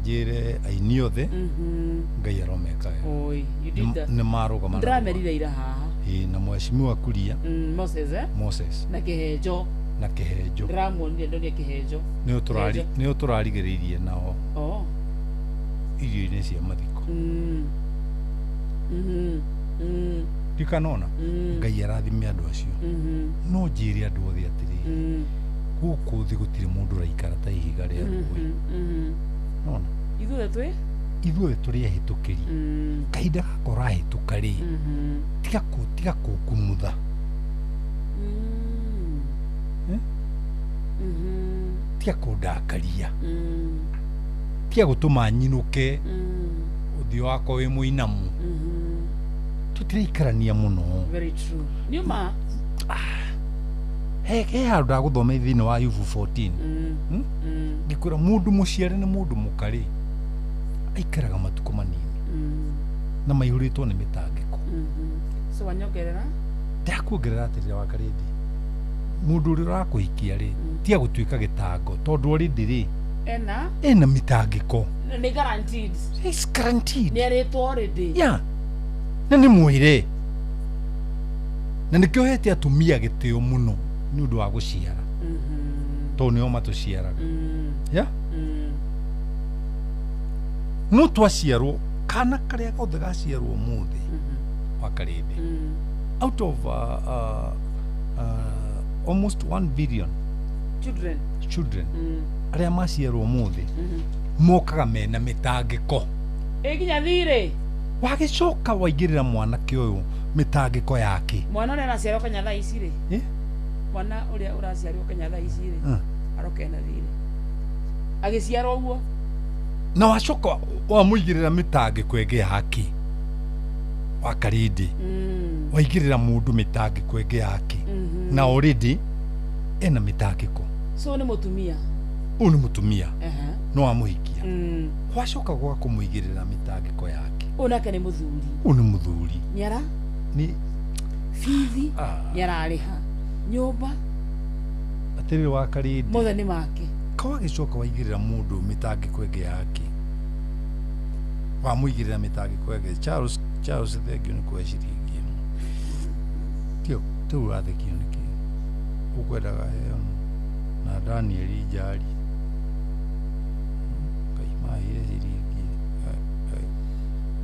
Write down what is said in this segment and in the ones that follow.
Njĩre aini othe, Ngai aromeka wega. Oi, you did that. Nĩ marũgama na Ndĩramerire ira haha. Ĩĩ, na mheshimiwa Kuria. Moses, eh? Moses. Na Kĩhenjo. Na Kĩhenjo. Ndĩramuonire, ndonire Kĩhenjo. Nĩo tũrari nĩo tũrarigĩrĩirie nao Oh. irio-inĩ cia mathiko. Ndikanona. Ngai arathime andũ acio. No njĩre andũ othe atĩrĩrĩ, gũkũ thĩ gũtirĩ mũndũ ũraikara ta ihiga rĩa rũĩ. Nona? Ithuothe twĩ? Ithuothe tũrĩ ahĩtũkĩri. Kahinda gaka ũrahĩtũka rĩ, tiga kũ tiga kũngumutha. Eh? Tiga kũndakaria. Tiga gũtũma nyinũke ũthiũ wakwa wĩ mũinamu. Tũtiraikarania mũno. Very true. Nĩ ma. He handũ ndagũthomera thĩinĩ wa Ayubu 14. Hmm? Ngĩkwĩra mũndũ mũciare nĩ mũndũ mũka rĩ, aikaraga matukũ manini na maihũrĩtwo nĩ mĩtangĩko. So wanyongerera? Ndakuongerera atĩrĩrĩ wa Karĩndĩ, mũndũ ũrĩa ũrakũhikia rĩ, tiga gũtuĩka gĩtango tondũ already rĩ Ena? Ena mĩtangĩko. Nĩ guaranteed. It's guaranteed. Nĩ erĩtwo already. Yeah. Na nĩ mwĩre. Na nĩkĩo hete atumia gĩtĩo mũno nĩ ũndũ wa gũciara. Tondũ nĩo matũciaraga. Yeah? No twaciarwo kana karĩa gothe gaciarwo ũmũthĩ wa Karĩndĩ, out of almost 1 billion children, children arĩa maciarwo ũmũthĩ mokaga mena mĩtangĩko. Ĩ nginya thirĩ. Wagĩcoka waigĩrĩra mwanake ũyũ mĩtangĩko yake. Mwana ũrĩa araciarwo Kenya thaa ici rĩ, Eh? Mwana ũrĩa ũraciarwo Kenya thaa ici rĩ, aroka ena thirĩ agĩciarwo ũguo. Na wacoka wamũigĩrĩra mĩtangĩko ĩngĩ yake wa Karĩndĩ, waigĩrĩra mũndũ mĩtangĩko ĩngĩ yake na already ena mĩtangĩko. So nĩ mũtumia. Ũyũ nĩ mũtumia. No wamũhikia, wacoka gwa kũmũigĩrĩra mĩtangĩko yake. Ũyũ nake nĩ mũthuri. Ũyũ nĩ mũthuri. Nĩara nĩ bithi. Ah. Nĩararĩha nyũmba. Atĩrĩrĩ wa Karĩndĩ, mothe nĩ make. Kawagĩcoka waigĩrĩra mũndũ mĩtangĩko ĩngĩ yake, wamũigĩrĩra mĩtangĩko ĩngĩ. Charles, Charles, thengio nĩ kũhe ciringi ĩmwe. Tio tĩu ũrathekio nĩkĩ? Ũkwendaga heo na Daniel Njari. Ngai maheire ciringi. Ngai,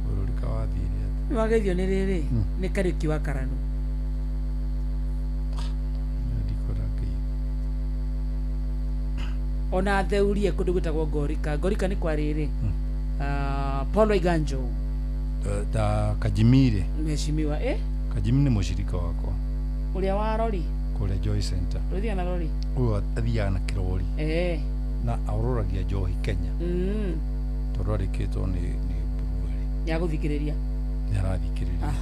bũrũri kawathire atĩa? Nĩwageithio nĩ rĩrĩ, nĩ Kariũki wa Karanu. Ndikwenda Ngai. Ona theurie kũndũ gwĩtagwo Ngorika. Ngorika nĩ kwa rĩrĩ, Paulo Iganjo. Ta Kajimire. Mheshimiwa, eh? Kajimi nĩ mũcirika wakwa. Ũrĩa wa rori. Kũrĩa Joy Center. Ũrĩa na rori. Ũyũ athiaga na kĩrori. Na aũrũragia njohi Kenya. Tondũ arĩkĩtwo nĩ brewery. Nĩagũthikĩrĩria. Nĩ arathikĩrĩria.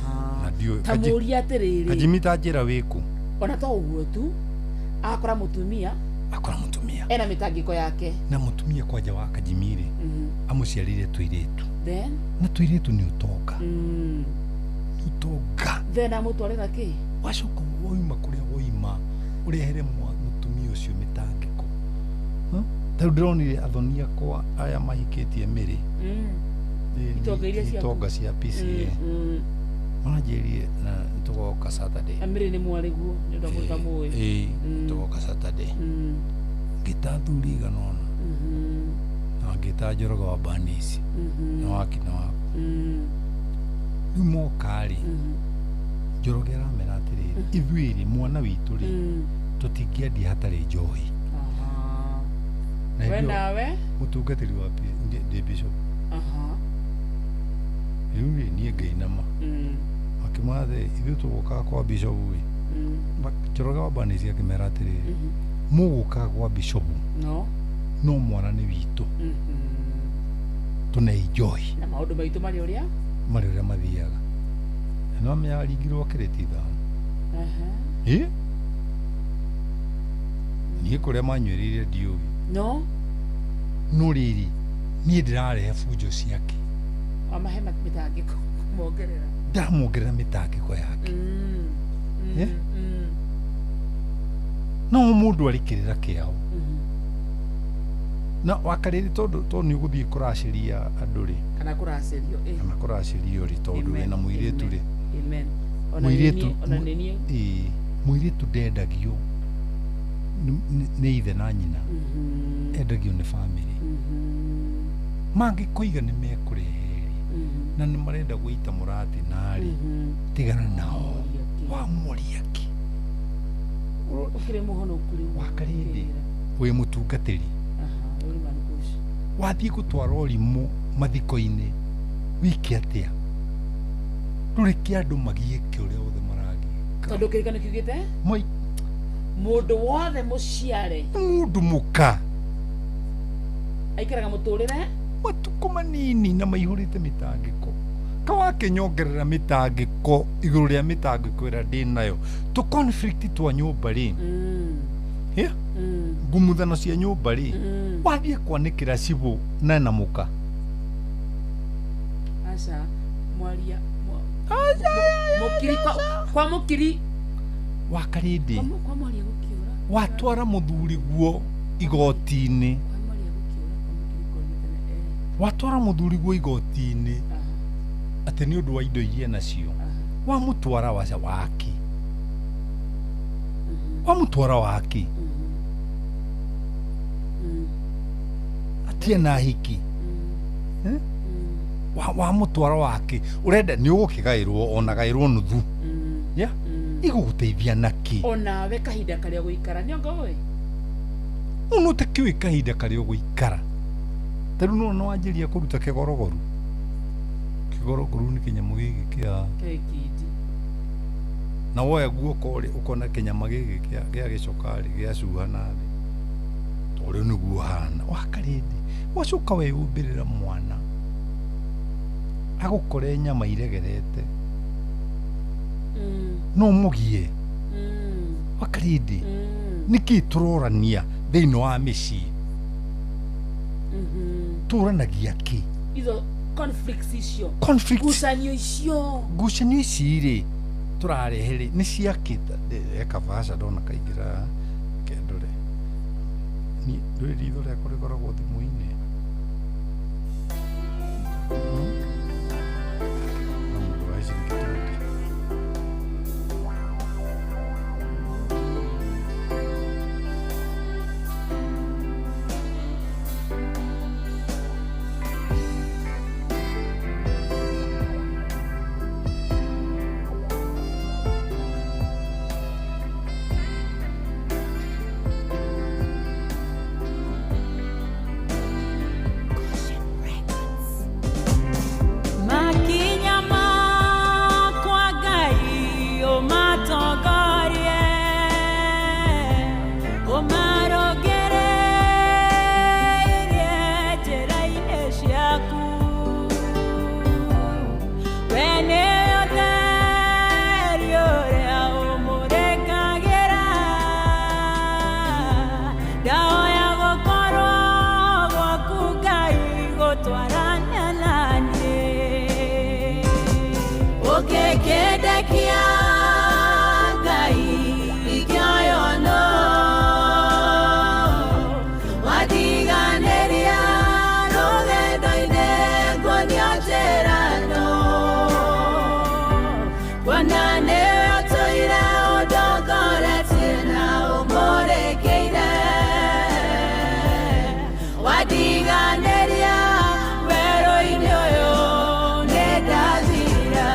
Na ndiũĩ. Ta mũũrie atĩrĩrĩ. Kajimi, ta njĩra wĩkũ? Ona to ũguo tu, akora mũtumia. Akora mũtumia. Ena mĩtangĩko yake. Na mũtumia kwanja wa Kajimi rĩ, amũciarĩire tũirĩtu. Then? Na tũirĩtu nĩ ũtonga. Nĩ ũtonga. Then amũtwarĩra kĩ? Wacoka woima kũrĩa woima ũrehere mũtumia ũcio mĩtangĩko. Ta rĩu ndĩronire athoni akwa aya mahikĩtie Mĩrĩ. Itonga iria ciaku. Itonga cia PCA. Maranjĩrire na nĩtũgoka Saturday. Na Mĩrĩ nĩ mwarĩguo nĩ ũndũ wa mũndũ ũtamũĩ. Ĩĩ, tũgoka Saturday. Ngĩta athuri igana ũna. Na ngĩta Njoroge wa Banisi. Na wakina wakwa. Rĩu moka rĩ, Njoroge aramera atĩrĩrĩ, ithuĩ rĩ, mwana witũ rĩ, tũtingĩendia hatarĩ njohi. Na We hĩndĩ ĩyo nawe? Mũtungatĩri wa ndĩ bishop. Rĩu rĩ, niĩ ngĩinama. Akĩmwĩra atĩrĩ, ithuĩ tũgũkaga kwa bishop rĩ. Njoroge wa Banisi akĩmera atĩrĩrĩ, mũgũkaga kwa bishop. No. No mwana nĩ witũ. Tũnei njohi. Na maũndũ maitũ marĩ ũrĩa? Marĩ ũrĩa mathiaga. Na no amenya aringirwo kĩrĩti ithano. Ĩ? Niĩ kũrĩa manyuĩrĩire ndiũĩ. No. No rĩrĩ, niĩ ndĩrarehe bunjo ciake. Wamahe mĩtangĩko kũmongerera. Ndĩramuongerera mĩtangĩko yake. Eh? No mũndũ arĩ kĩrĩra kĩao. Na wakarĩrĩ tondũ nĩ ũgũthiĩ kũracĩria andũ rĩ, kana kũracĩrio ĩ. Kana kũracĩrio rĩ, tondũ Amen, wĩna mũirĩtu rĩ. Amen. Ona Mũirĩtu nĩ niĩ, ona nĩ niĩ. Ĩĩ, mũirĩtu ndendagio nĩ ithe na nyina, endagio nĩ bamĩrĩ. Mangĩkũiga nĩ mekũrehe rĩ, na nĩ marenda gũita mũratina rĩ, tigana nao. Wamũria kĩ? Ũkĩrĩ mũhonoku rĩu. Wakarĩndĩ wĩ mũtungatĩri, Aha, rĩu nĩ manikuci. wathiĩ gũtwara ũrimũ mathiko-inĩ wike atĩa? Ndũreke andũ magiĩke ũrĩa wothe maragiĩka. Tondũ kĩririkano kiugĩte mũndũ wothe mũciare Mũndũ mũka aikaraga mũtũrĩre matukũ manini na maihũrĩte mĩtangĩko. Kawakĩnyongerera mĩtangĩko igũrũ rĩa mĩtangĩko ĩrĩa ndĩnayo. Tũ conflict twa nyũmba rĩ, yeah? Ngumuthano cia nyũmba rĩ, wathiĩ kwanĩkĩra cibũ na na mũka. Aca mwaria mũkiri kwa mũkiri Wakarĩndĩ kwa mwaria gũkĩũra watwara mũthuri guo igoti-inĩ, kwa mwaria gũkĩũra kwa mũkiri kũrĩte watwara mũthuri guo igoti-inĩ atĩ nĩ ũndũ wa indo iria nacio, wamũtwara waca waki, wamũtwara waki atie na hiki, wamũtwara waki ũrenda nĩ ũgũkĩgaĩrwo ona gaĩrwo nuthu, yeah? Igũgũteithia naki onawe kahinda karĩa ũgũikara nĩ anga ũĩ ũno ũtakĩũĩ kahinda karĩa ũgũikara. Ta rĩu no wanjĩria kũruta kĩgorogoru. Kĩgorogoru nĩ kĩnyamũ gĩkĩ kĩa kĩkindi na woya guoko rĩ, ũkona kĩnyama gĩkĩ gĩa gĩcoka rĩ, gĩacuha na thĩ, tondũ rĩu nĩguo hana. Wakarĩndĩ wacoka weyũmbĩrĩra mwana agũkore nyama iregerete, no mũgie. Wakarĩndĩ nĩkĩ tũrorania thĩinĩ wa mĩciĩ? Tũranagia kĩ? Izo conflicts icio, conflicts, ngucanio icio, ngucanio ici rĩ tũrarehe rĩ nĩ ciakĩ? Eka vaca ndona kaingĩra kendore ni ndũrĩ ritho rĩakwa rĩkoragwo thimũ-inĩ. Na mũndũ wa ici nĩ gĩtundi. Makinya makwa Ngai ũmatongorie, ũmarongereirie njĩra-inĩ ciaku. We nĩwe ũtheri ũrĩa ũmũrĩkagĩra, ndahoya gũkorwo gwaku Ngai gũtwarana na niĩ. Ũngĩkĩndekia Ngai ingĩoywo nũ, watiganĩria rũgendo-inĩ nguonio njĩra nũ, kuona nĩwe ũtũire ũndongoretie na ũmũrĩkĩire, watiganĩria werũ-inĩ ũyũ nĩ ndathira.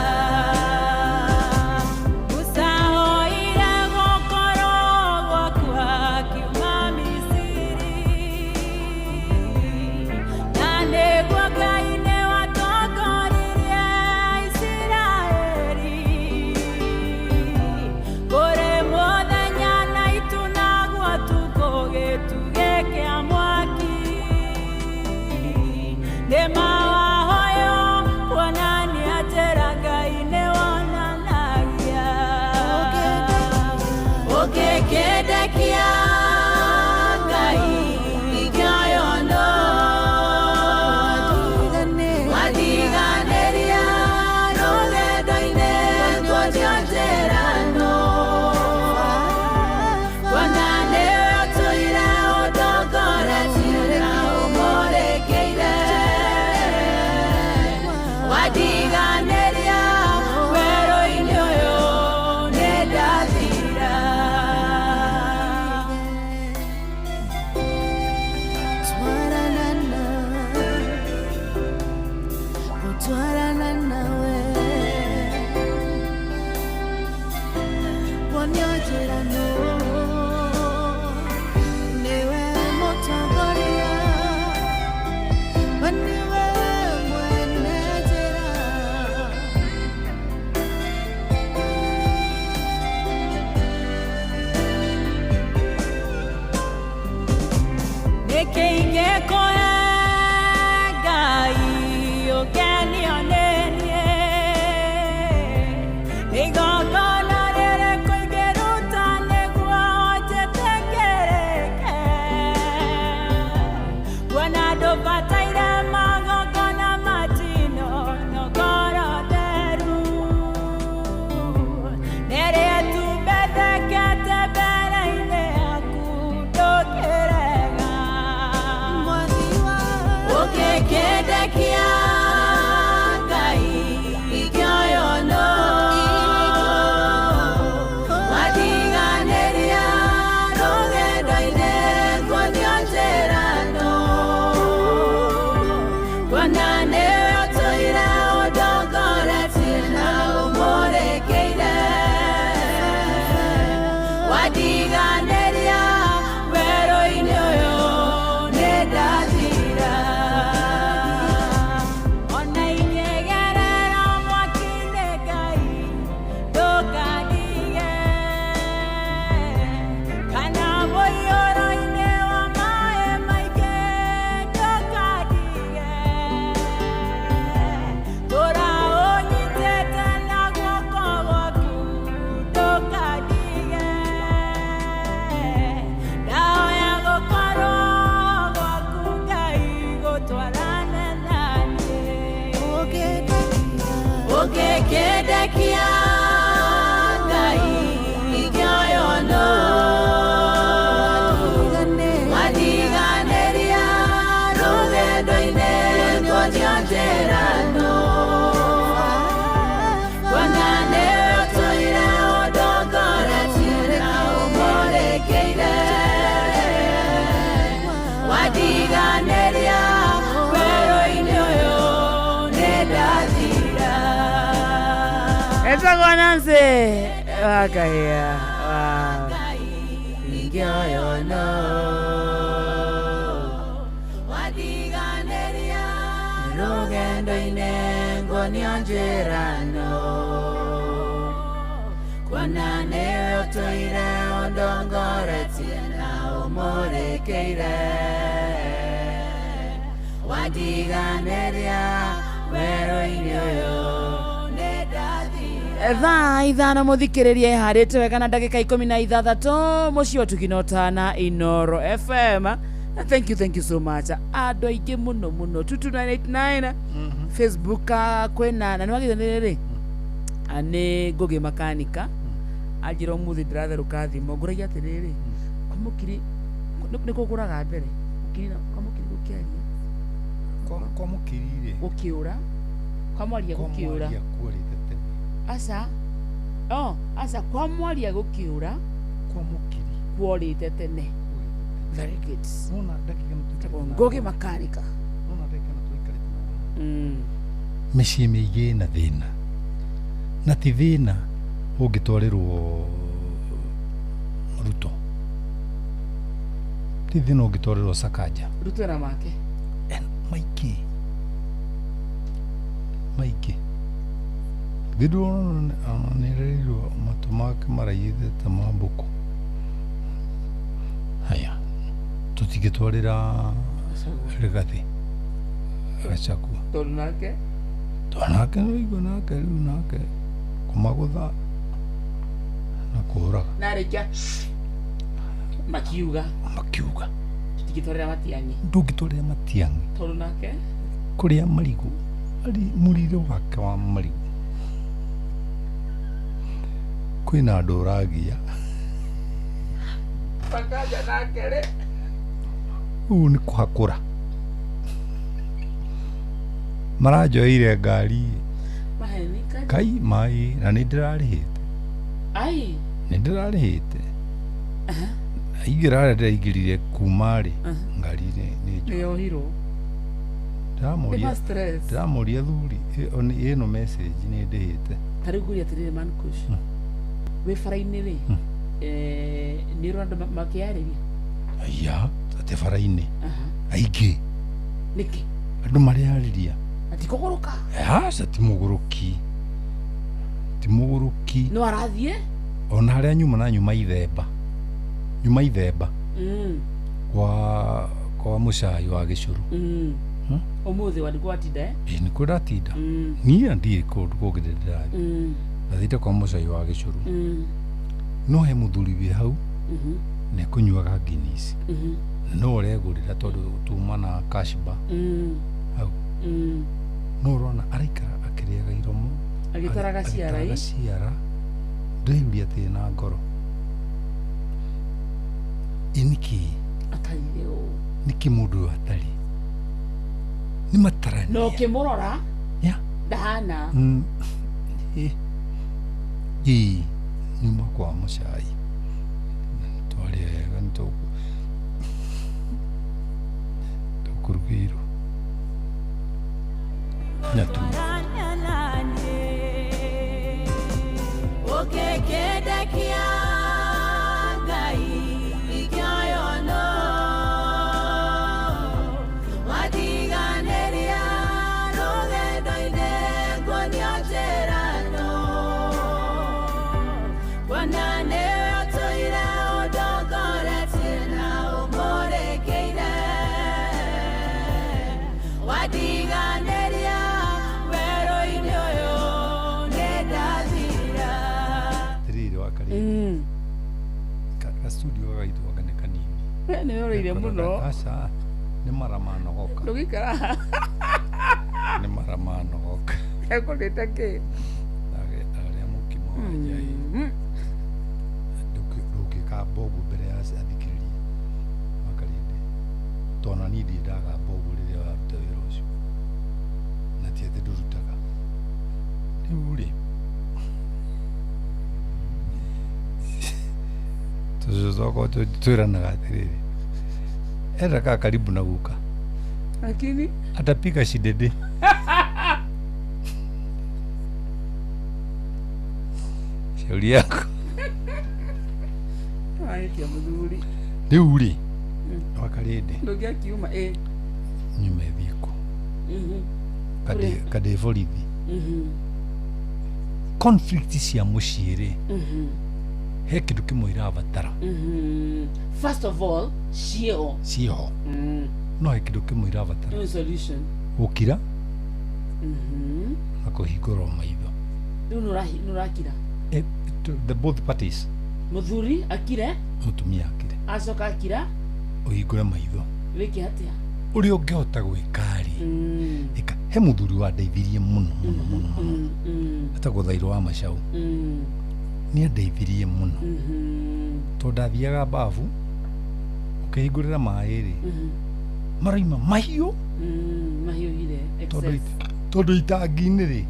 Musa oire gũkorwo gwaku akiuma Misiri, na nĩguo Ngai nĩwatongoririe Isiraeli. Kũrĩ mũthenya na itu naguo ũtukũ gĩtugĩ kĩa mwaki, nĩ mawahoyo kuonania njĩra Ngai nĩwonanagia. Ũngĩkĩndekia Ngai ingĩoywo nũ, watiganĩria rũgendo-inĩ nguonio njĩra nũ, kuona nĩwe ũtũire ũndongoretie na Kuona nĩwe ũtũire ũndongoretie na ũmũrĩkĩire. Wandiganĩria werũ-inĩ ũyũ nĩ ndathira. Ona ingĩgerera mwaki-inĩ Ngai ndũkandige, kana mũiyũro-inĩ wa maĩ maingĩ ndũkandige. Tũra ũnyitĩte na guoko gwaku ndũkandige. Ndahoya gũkorwo gwaku Ngai gũtwarane na niĩ. Ũngĩkĩndekia Ngai ingĩoywo nũ? Wandiganĩria rũgendo-inĩ nguonio njĩra nũ? Kuona nĩwe ũtũire ũndongoretie na ũmũrĩkĩire. Wandiganĩria werũ-inĩ ũyũ nĩ ndathira. Etagwo Nancy wakahĩa ingĩoywo nũ? Wandiganĩria Rũgendo-inĩ nguonio njĩra nũ? Kuona nĩwe ũtũire ũndongoretie na ũmũrĩkĩire. Wandiganĩria werũ-inĩ ũyũ nĩ ndathira. Thaa 5 mũthikĩrĩria ĩharĩte wega na ndagĩka 16 mũciĩ wa Tuginota na Inoro FM. Thank you, thank you so much, andũ aingĩ mũno mũno. 22989 Facebook, kwĩna na nĩ wagĩrĩire nĩ rĩrĩ nĩ Ngũgĩ makanika anjĩra ũmũthĩ ndĩratherũka thimo ngũragia atĩrĩrĩ kwa mũkiri nĩ kũgũraga mbere mũkiri na kwa mũkiri gũkĩaria. Kwa mũkiri rĩ Gũkĩũra kwa mwaria kwa gũkĩũra. Mwaria kuorĩte tene. Aca, oh, aca, kwa mwaria gũkĩũra. Kwa mũkiri kuorĩte tene. Very good. Nona ndagĩka ĩno tũikarĩte na- Ngũgĩ makanika. Nona ndagĩka ĩno tũikarĩte na mĩciĩ mĩingĩ ĩna thĩna na ti thĩna ũngĩtwarĩrwo Ruto, ti thĩna ũngĩtwarĩrwo Sakaja. Ruto na make. En maingĩ maingĩ thindå nĩrerirwo matũ make maraiyĩte ta ma mbũkũ. Haya, tũtingĩtwarĩra Rigathĩ Gachagua. Tondũ nake tondũ nake nĩwaigua nake rĩu nake kũmagũtha na kũũraga. Narĩkia makiuga makiuga tũtingĩtwarĩra Matiang'i. Ndũngĩtwarĩra Matiang'i. Tondũ nake kũrĩa marigũ ari mũrĩre wake wa marigũ kwĩna andũ ũragia. Sakaja nake rĩ Ũũ nĩ kũhakũra maranjoeire ngari. Maheni kaja. Kai mai na nĩ ndĩrarĩhĩte. Ai. Nĩ ndĩrarĩhĩte aingĩra harĩa ndĩraingĩrire kuma rĩ ngari nĩ nĩ yohirwo. Ndĩramũria. Nĩ stress. Ndĩramũria thuri ĩno message nĩ ndĩhĩte. Ta rĩu ngũria atĩrĩrĩ, man kush wĩ bara-inĩ rĩ, nĩ ũrona andũ makĩarĩria? Aya atĩ bara-inĩ aingĩ. Nĩkĩ? Andũ mareyarĩria. Ati kũgũrũka? Aca, ti mũgũrũki, ti mũgũrũki. No arathiĩ. Ona harĩa nyuma na nyuma ithemba, nyuma ithemba kwa mũcai wa gĩcũrũ. Ũmũthĩ wandĩkwo watinda, eh? Ĩ nĩkuo ndatinda. Niĩ ndirĩ kũndũ kũngĩ ndĩrathiĩ. Ndathire kwa mũcai wa gĩcũrũ. No he mũthuri wĩ hau na ekũnyuaga Guinness na no ũregũrĩra tondũ tuma na cash bar hau. No ũrona araikara akĩrĩaga iromo. Agĩtaraga ciara. Agĩtaraga ciara. Ndĩreyũria atĩrĩ na ngoro, ĩ nĩkĩ Atarire ũũ. Nĩkĩ mũndũ ũyũ atarĩ nĩ Na matarania ũkĩmũrora ya ndahana. Ĩ ĩ nyuma kwa mũcai twarĩa wega nĩ tũkũrugĩirwo. Nyatu. Twarania naniĩ. Ũngĩkĩndekia Ngai ingĩoywo nũ? Watiganĩria rũgendo-inĩ nguonio njĩra nũ? Kuona nĩwe ũtũire ũndongoretie na ũmũrĩkĩire. Wandiganĩria werũ-inĩ ũyũ nĩndathira. Atiriri wakarindi. Ka studio gagaitũ anga nĩ kanini. Nĩ ũrĩire mũno. Aca, nĩ mara manogoka. Ndũgĩikara haha. Nĩ mara manogoka. Ekũrĩte kĩ? Ndarĩa mũkimo wa njai. Ndũngĩkamba ũguo mbere ya athikĩrĩria wakarindi, tondũ niĩ ndirĩ ndagamba ũguo rĩrĩa ũraruta wĩra ũcio, na ti atĩ ndũrutaga. Rĩu rĩ, tũcũcũ twakwa twĩranaga atĩrĩrĩ, enda kaa karibu na guka Lakini atapika shidede. Shauri yako. Wahĩtia mũthuri. Rĩu rĩ, wakarindi, Ndũngĩakiuma ĩ. Nyume thiĩ kũ? Kũrĩa? Kandĩ borithi. Conflict cia mũciĩ rĩ, he kĩndũ kĩmwe irabatara. First of all, ciĩho. Ciĩho, no he kĩndũ kĩmwe irabatara. No solution. Gũkira na kũhingũrwo maitho. Rĩu nĩũrakira. The both parties. Mũthuri akire. Mũtumia akire. Acoka akira. Ũhingũre maitho. Wĩke atĩa? Ũrĩa ũngĩhota gwĩka rĩ, ĩka. He mũthuri wandeithirie mũno mũno mũno mũno, etagwo Thairũ wa Macau. Nĩ andeithirie mũno, tondũ ndathiaga babu, ũkĩhingũrĩra maĩ rĩ, maraima mahiũ. Mahiũhire. Tondũ Excess. tondũ itangi-inĩ rĩ,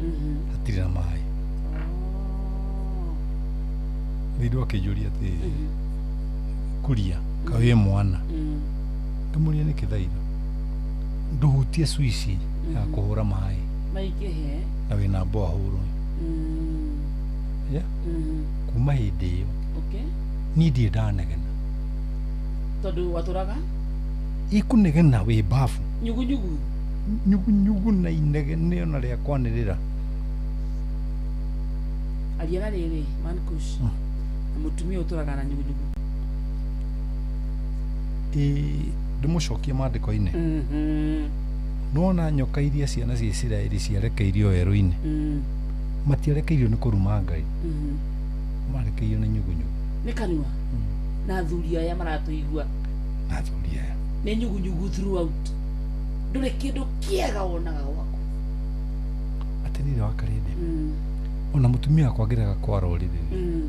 hatirĩ na maĩ. Oh. Thairũ akĩnjũria atĩ, kuria kawĩ mwana. Ngĩmũria, nĩkĩ Thairũ? Ndũhutie switch ya kũhũra maĩ. Maingĩhe. Na wĩna borehole. Yeah. Kuma hĩndĩ ĩyo, niĩ ndirĩ ndanegena. Tondũ watũraga Ikũnegena wĩ babu. Nyugunyugu. Nyugunyugu na inegene ona rĩa kwanĩrĩra. Aria na rĩrĩ mankush na mũtumia ũtũraga na nyugunyugu. Ĩ ndĩmũcokie maandĩko-inĩ. Nĩwona nyoka iria ciana cia Isiraeli ciarekeirio werũ-inĩ, matiarekeirio nĩ kũruma Ngai, marekeirio nĩ nyugunyugu. Nĩ kanua na athuri aya maratũigua. Na athuri aya. Nĩ nyugunyugu throughout, ndũrĩ kĩndũ kĩega wonaga gwaku. Atĩrĩrĩ wakarĩndĩ, ona mũtumia wakwa angĩrega kwara ũrĩrĩ rĩ,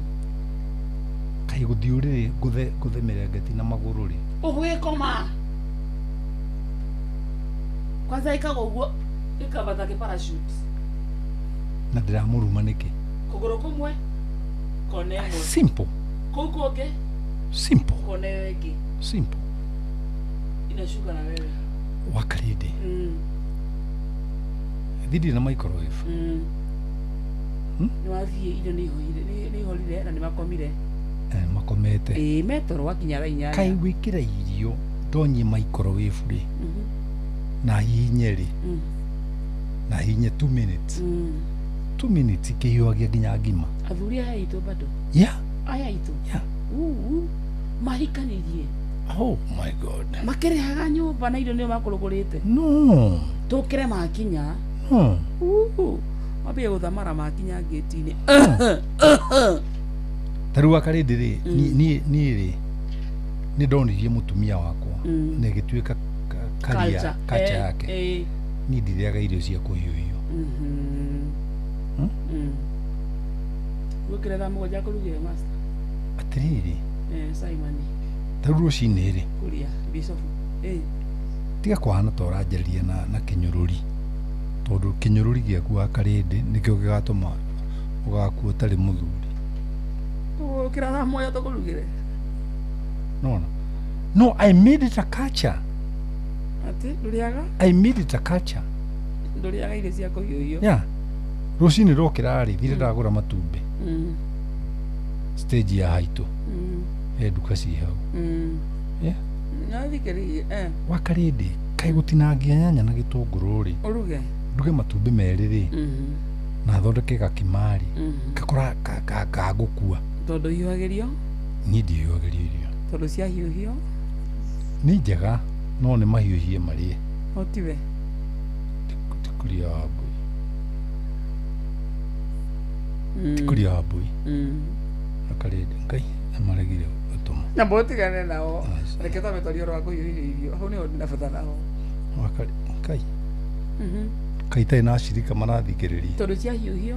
kaĩ gũthiĩ ũrĩrĩ ngũthe ngũthe mĩrengeti na magũrũ rĩ. Ũgwĩkoma kwanza ĩkaga ũguo ĩkambata kĩ parachute. Na ndĩramũruma nĩkĩ? Kũgũrũ kũmwe kona ĩmwe. Simple. Kũu kũngĩ. Simple. Kona ĩyo ĩngĩ. Simple. Inashuka na wewe. Wakarĩndĩ, thirĩ na microwave. Nĩ wathiĩ irio nĩ ihorire, nĩ ihorire na nĩ makomire. Eh, makomete. Ĩĩ, metoro wakinya thaa 8. Kaĩ gwĩkĩra irio ndonyie microwave rĩ, na hihinye rĩ, na hihinye 2 minutes, 2 minutes ikĩhiũhagia nginya ngima. Athuri aya aitũ bado. Aya aitũ. Uu, mahikanirie. Oh my God. Makĩrĩhaga nyũmba na irio nĩo makũrũgũrĩte. No. Tũkĩre makinya. No. Uu, mambie gũthamara makinya ngĩti-inĩ. Ta rĩu wakarĩndĩ rĩ, niĩ rĩ, nĩ ndonirie mũtumia wakwa na ĩgĩtuĩka karia culture yake. Niĩ ndirĩaga irio cia kũhiũhio. Hmm? Gwĩkĩra thaa 7 kũrugĩre master. Atĩrĩrĩ, Eh, Simon. Ta rĩu rũcinĩ rĩ, Kuria bishop. Tiga kũhana ta ũranjarĩria na kĩnyũrũri, tondũ kĩnyũrũri gĩaku wakarĩndĩ nĩkĩo gĩgatũma ũgakua ũtarĩ mũthuri. Tũgũkĩra thaa 7 tũkũrugĩre. Nona no, I made it a culture. Atĩ ndũrĩaga? I made it a culture. Ndũrĩaga irio cia kũhiũhio. Ya rũcinĩ rokĩra rĩ, thire ndagũra matumbĩ stage ya haitũ, he nduka ciĩ hau. Yeah. No thikĩrĩrie, eh. Wakarĩndĩ kaĩ gũtinangia nyanya na gĩtũngũrũ rĩ, Ũruge. Nduge matumbĩ merĩ rĩ, na thondeke gakimari gakora kagũkua. Tondũ hiũhagĩrio. Niĩ ndihiũhagĩrio irio. Tondũ ciahiũhio Nĩ njega, no nĩ mahiũhie marĩe. No tiwe. Ti kũria wa mbũi, ti kũria wa mbũi. Akarĩndĩ ngai nĩ maregire gũtũma. Nyamba ũtigane nao. Aca. Reke twambe twarie ũhoro wa kũhiũhia irio, hau nĩho ndĩna bata nao. Ngai kai itarĩ na acirika marathikĩrĩria. Tondũ ciahiũhio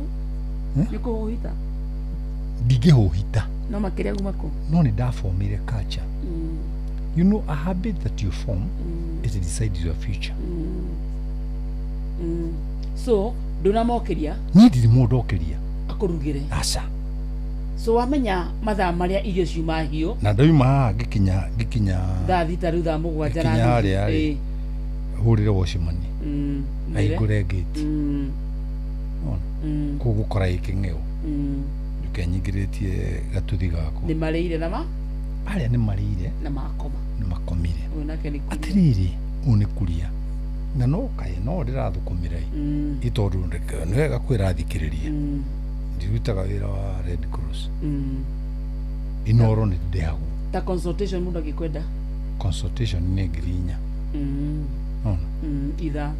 Eh? nĩ kũhũhita. Ndingĩhũhita. No makĩria kuma kũ? No nĩ ndabomire culture. You know, a habit that you form, it decides your future. So ndũnamokĩria? Niĩ ndirĩ mũndũ okĩria. Akũrugĩre? Aca. So wamenya mathaa marĩa irio ciuma hiũ. Na ndauma haha ngĩkinya Thaa 6 rĩu, thaa 7 na Nginya nuthu. harĩa rĩ. Hũrĩre watchman. Mwĩre. Ahingũre ngĩti. Ona kũu gũkora ĩkĩng'eo, ndũkenyingĩrĩtie gatuthi gaku. Nĩ marĩire nama. Arĩa nĩ marĩire. Na makoma. Nĩ makomire. Ũyũ nake nĩ kũria. Atĩrĩrĩ, ũyũ nĩ kũria na no kaĩ no ndĩrathũkũmĩra ĩ, tondũ nĩ wega kwĩra thikĩrĩria, ndirutaga wĩra wa Red Cross. Inoro nĩ ndĩhagwo. Ta consultation mũndũ angĩkwenda? Consultation nĩ 4,000. Ona. Ithaa?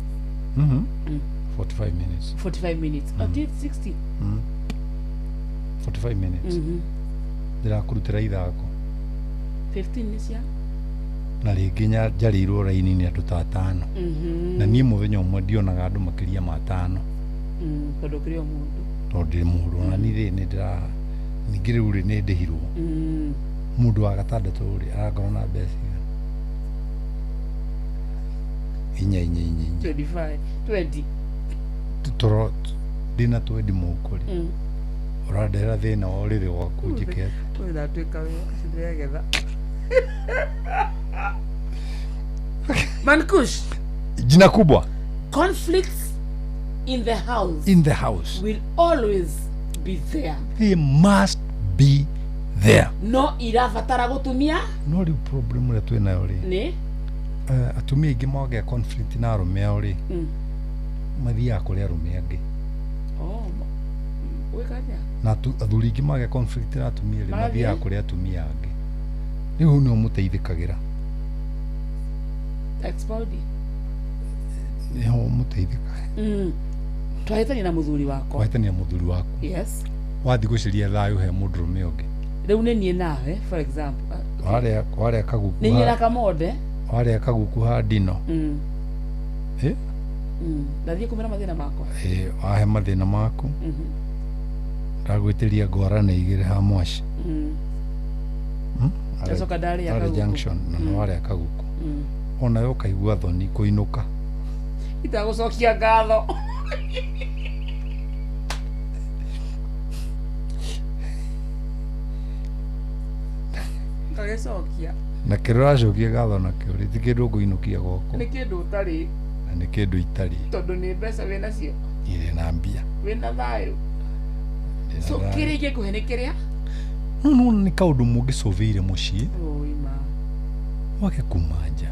45 minutes. 45 minutes. Oh, did 60. 45 minutes. Ndĩrakũrutĩra ithako. 15 nĩ cia Na rĩngĩ njarĩirwo raini nĩ andũ ta atano, na niĩ mũthenya ũmwe ndionaga andũ makĩria ma atano. Tondũ kĩrĩ o mũndũ. Tondũ ndĩ mũndũ ona niĩ rĩ nĩ ndĩra ningĩ rĩu rĩ nĩ ndĩhirwo. Mũndũ wa gatandatũ rĩ arakorwo na mbeca igana inya inya inya inya. 25, 20. Toro ndĩna twendi mũhuko rĩ, ũrandehera thĩna wa ũrĩrĩ waku njĩke atĩa? Ũyũ ndatuĩka wĩ ndĩregetha. Mankush. Jina kubwa. Conflicts in the house In the house will always be there. They must be there. No irabatara gũtumia. No rĩu problem ĩrĩa twĩ nayo rĩ, Nĩ atumia aingĩ magĩa conflict na arũme ao rĩ, mathiaga kũrĩ arũme angĩ. Oh, wĩka atĩa? Na athuri aingĩ magĩa conflict na atumia rĩ, Magathiĩ? mathiaga kũrĩ atumia angĩ. Rĩu hau nĩho mũteithĩkagĩra. Expound. Nĩho mũteithĩkaga. Twahĩtania na mũthuri wakwa. Wahĩtania mũthuri waku, Yes. wathiĩ gũcaria thayũ he mũndũrũme ũngĩ. Rĩu nĩ niĩ nawe, for example. Ah, warĩa kaguku nĩ niĩ na Kamonde. Warĩa kaguku ha ndino. Eh? Ndathiĩ kũmĩra mathĩna makwa. Eh, wahe mathĩna maku, ndagwĩtĩria ngwarane igĩrĩ ha mwaci. Hmm? Ndacoka ndarĩa Harĩa kaguku. junction na nĩ warĩa kaguku, onawe ũkaigua thoni kũinũka. Itagũcokia ngatho. Ngagĩcokia. Na kĩrĩa ũracokia ngatho nakĩo rĩ, ti kĩndũ ũkũinũkia gwakwa. Nĩ kĩndũ ũtarĩ. Na nĩ kĩndũ itarĩ. Tondũ nĩ mbeca wĩ nacio. Irĩ na mbia. Wĩna thayũ. Ndĩna So thayũ. kĩrĩa ingĩkũhe nĩ kĩrĩa. No nĩwona nĩ kaũndũ mũngĩcũvĩire mũciĩ. Oi ma. Wage kuma nja,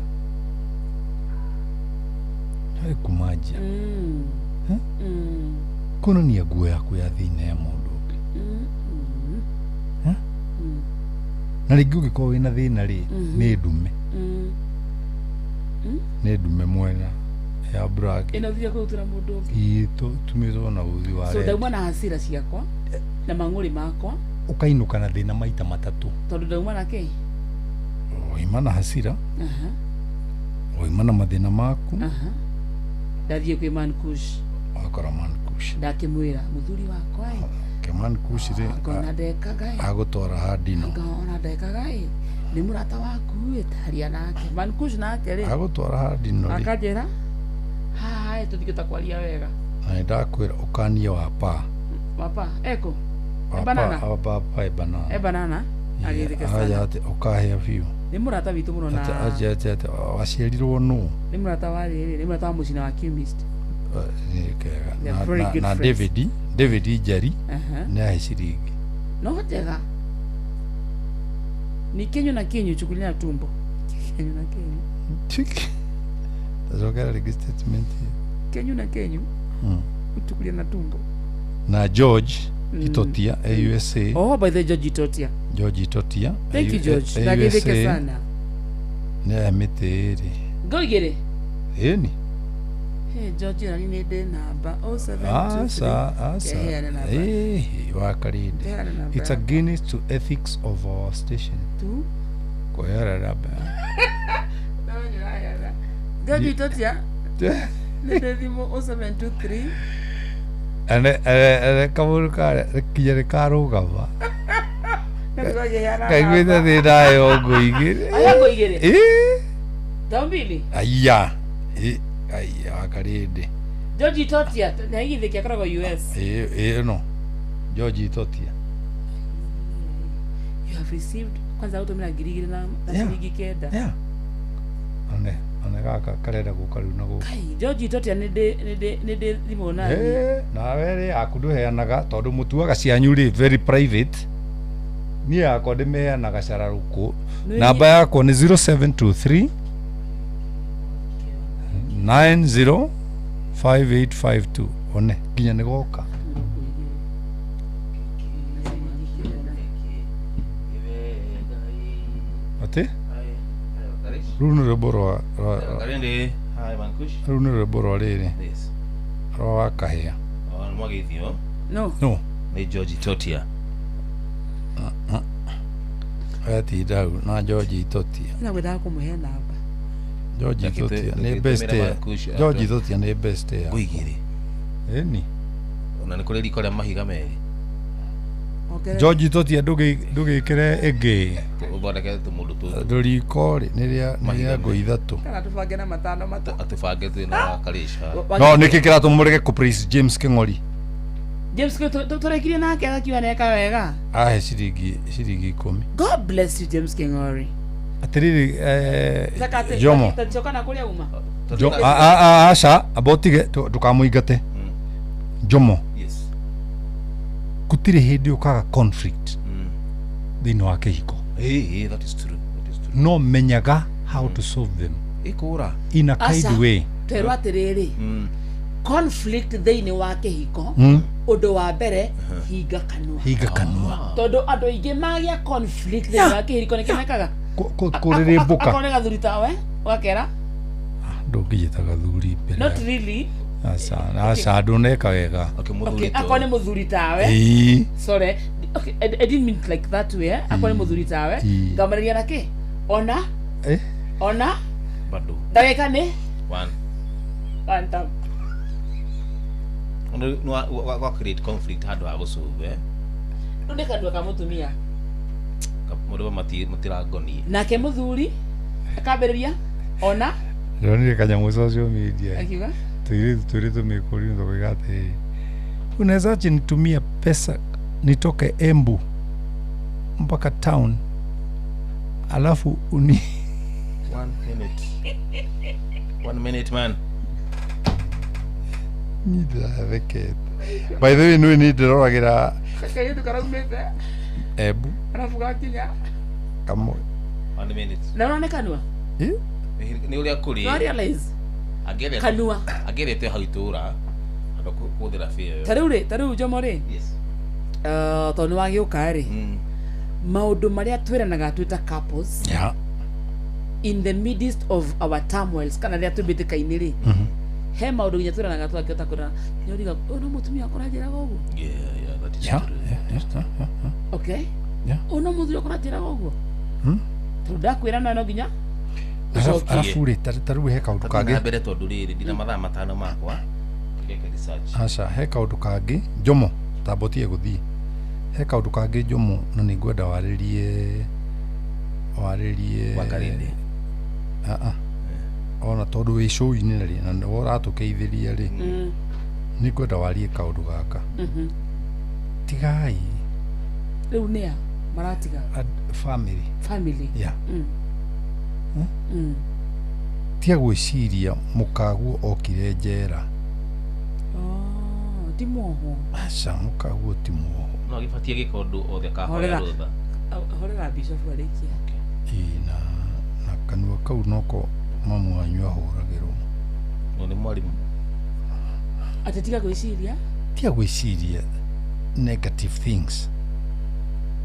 wage kuma nja. Eh? Kuonania nguo yaku ya thĩinĩ ya mũndũ ũngĩ. Eh? Na rĩngĩ ũngĩkorwo wĩna thĩna rĩ, nĩ ndume, nĩ ndume mwena ya black. Ĩno thire kũrutĩra mũndũ ũngĩ. Ĩ, tumĩtwo na uthi wa So red. ndauma na hasira ciakwa na mang'ũrĩ makwa. Ũkainũka na thĩna maita matatũ. Tondũ ndauma na kĩ? Waima na hasira, waima na mathĩna maku. Ndathiĩ kwĩ Mankush. Wakora Mankush. Ndakĩmwĩra mũthuri wakwa ĩ. Ke Mankush rĩ, Ngona ndekaga ĩ. agũtwara ha ndino. Ngona ndekaga ĩ, nĩ mũrata waku ĩ, taria nake Mankush nake rĩ. Agũtwara ha ndino rĩ. Akanjĩra haha ĩ, tũtingĩhota kwaria wega. Na nĩ ndakwĩra ũkanie wa pa. Wapa eko. Wa Banana. pa, wa pa e banana. E banana agĩthĩke Aja sana. atĩ ũkahĩa biũ. Nĩ mũrata witũ mũno. Atĩ Na aja atĩ waciarirwo nũ? Nĩ mũrata wa rĩrĩ, nĩ mũrata wa mũcina wa chemist. Nĩ kega. They are Na- very na- good na friends. David Njeri Aha. nĩ ahe ciringi. No njega ni kenyu na kenyu chukulia na tumbo. Kenyu na kenyu. Tacokera rĩngĩ statement ĩyo. Kenyu na kenyu uchukulia na tumbo. Na George Itotia AUSA. Oh, by the George Itotia. George Itotia. Thank you, George. Ndagithike sana. Nĩ ahe mĩtĩ ĩrĩ. Ngo igĩrĩ. Ĩni. Hey, George, na nĩ ndĩ namba 0723. Asa, asa. Keheane namba. Eh, wakarinde. Keheane namba It's yakwa. against to ethics of our station. Tu. Kũheana namba. George Itotia nĩ ndĩ thimũ 0723. Ene kamũndũ karĩa kinya nĩ karũgama. Na tũkageheana Kaiguĩte namba. thĩna yo ngũ igĩrĩ. Aya ngo igĩrĩ. Ĩĩ. Thao mbili. Aya. Ĩ, aya wakarinde. George Itotia na igithĩki akoragwo US. Ĩ, ĩ no. George Itotia. You have received kwanza ũtũmĩra 2000 na Yeah. ciringi 9. Yeah. One gaka karenda gũka rĩu na gũkũ. Kai, George Itotia nĩ ndĩ thimũ nani. Eh, nawe rĩ yaku ndũheanaga tondũ mũtuaga cianyu rĩ very private. Niĩ yakwa ndĩmĩheanaga cararũkũ. Nĩ- Namba yakwa nĩ 0723 905852. One nginya nĩ goka. Atĩ rũu nĩ rwĩmbo rwa Karindi, hi Mankush. rũu nĩ rwĩmbo rwa rĩrĩ Yes. rwa wakahĩa. Oh, nĩ mwagĩthio. No. No, Nĩ George Itotia. wetinda hau na George Itotia. Na ngwendaga kũmũhe namba. George Ndakĩte- Itotia nĩ ndakĩtũmĩra best ya. Mankush, George andũ. Itotia nĩ best ya. Ngũ igĩrĩ. Ĩni. Ona nĩ kũrĩ riko rĩa mahiga merĩ. Ongerera. George Itotia ndũgĩkĩre ĩngĩ. Ũthondeke tũmũndũ tũtũ. Rũriko rĩ nĩ rĩa Mahiga ngũ ithatũ. Kana tũbange na matano mata. Atũbange twĩ na karĩca. No nĩkĩ kĩratũma kũ praise James Kĩng'ori? James tũrekirie nake agakiuga neka wega. Ahe ciringi 10. God bless you, James King'ori. Atĩrĩrĩ Takate Jomo. Tachoka na kũrĩa uma. Aca amba ũtige ndũkamũingate. Jomo, Yes. gũtirĩ hĩndĩ ũkaga conflict thĩinĩ wa kĩhiko. Ĩĩ, that is true. That is true. No menyaga how to solve them Ĩkũra. in a kind Aca. way. Twerwo atĩrĩrĩ, conflict thĩinĩ wa kĩhiko, ũndũ wa mbere hinga kanua. Hinga kanua. Tondũ andũ aingĩ magĩa conflict thĩinĩ wa kĩhiko nĩkĩo mekaga. Kũrĩrĩmbũka. Akorwo nĩ gathuri tawe, ũgakera. Ndũngĩnjĩta gathuri mbere. Not really. Aca, aca ndũneka wega. Okay, Okay, mũthuri akorwo nĩ mũthuri tawe. Ĩĩ. Sorry. Okay, I didn't mean it like that way. Eh? Akorwo nĩ mũthuri tawe. Ĩĩ. Ngamarĩria na kĩ? Ona Eh? ona Bado. ndagĩka nĩ One. one time. Nĩ wa create conflict handũ ha gũsolve, eh? Rĩu nĩ kanua ka mũtumia. Mũndũ matirangoni. Nake mũthuri akambĩrĩria ona Ndĩronire kanyamũ social media. akiuga Tũirĩtu twĩrĩ tũmĩkũrire tũkoiga atĩrĩrĩ, unawezaje nitumia pesa nitoke Embu mpaka town alafu uni 1 minute. 1 minute man. Niĩ ndĩrathekete. By the way, nĩ niĩ ndĩroragĩra kairĩtu karaumĩte Embu arabu gakinya kamwe. 1 minute. na ũrona nĩ kanua. Ĩ? Nĩ ũrĩa kũrĩ. No realize Angĩerete kanua. angĩerete hau itũra andũ kũhũthĩra fare Ta ĩyo. rĩu rĩ, ta rĩu Jomo rĩ, Yes. tondũ nĩ wagĩũka rĩ, maũndũ marĩa twĩranaga twĩ ta couples Yeah. in the midst of our turmoils kana rĩrĩa twĩ mbĩtĩka-inĩ rĩ, he maũndũ nginya twĩranaga twangĩhota kwĩrana nĩũriga ũyũ no mũtumia wakwa ũranjĩraga ũguo. Yeah, that is Yeah, true. yeah, yeah, yeah. Okay, Yeah. ũyũ no mũthuri wakwa ũranjĩraga ũguo, tondũ ndakwĩra no nginya Ũcokie. Arabu rĩ, ta rĩu he kaũndũ Tathiĩ na kangĩ. mbere tondũ rĩrĩ ndina mathaa matano makwa ngeke research. Aca, he kaũndũ kangĩ Jomo, tambotie gũthiĩ. He kaũndũ kangĩ Jomo, na nĩ ngwenda warĩrie Wakarĩndĩ. Ah, ah. Ona tondũ wĩ show-inĩ rĩ, na nĩwe ũratũkeithĩria rĩ, nĩ ngwenda warie kaũndũ gaka. Tigai rĩu nĩa maratiga family. Family. Yeah. Tiga gwĩciria mũkaguo okire njera. Ti muohwo. Aca mũkaguo ti muoho. No agĩbatie gĩka ũndũ othe akahoya Horera. rũtha. Horera bishop arĩkia. Ĩĩ, na kanua kau noko mamu wanyu ahũragĩrwo. No nĩ mwarimũ. Atĩ tiga gwĩciria. Tiga gwĩciria negative things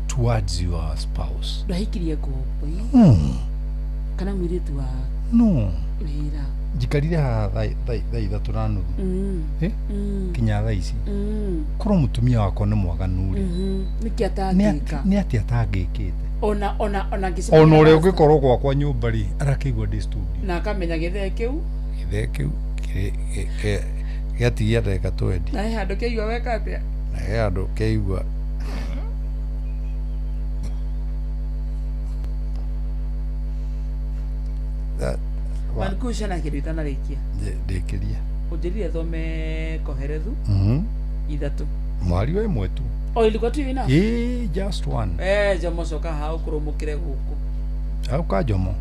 towards your spouse. Ndwahikirie ngombo kana mũirĩtu wa No. wĩra. Njikarire haha thaa 3:30. Mm. Eh? Mm. Kinya thaa ici. Mm. Korwo mũtumia wakwa nĩ mwaganu rĩ. Nĩkĩ atangĩka? Nĩ atĩa atangĩkĩte? Ona ngĩcemania Ona na ũrĩa pastor. ũngĩkorwo gwakwa nyũmba rĩ, arakĩigua ndĩ studio. Na akamenya gĩthee kĩu. Gĩthee kĩu gĩatigia ndagĩka 20. Na he handũ kĩaigua weka atĩa? Na he handũ kĩaigua. Mankusha na kĩndũ itanarĩkia. Ndĩkĩria. Ũnjĩrire thome Koherethu 3. Mwario ĩmwe tu. O ilikuwa tu enough. Ĩĩ, just one. Eh, Jomo coka haha ũkũrũmũkĩre gũkũ. Ũka Jomo.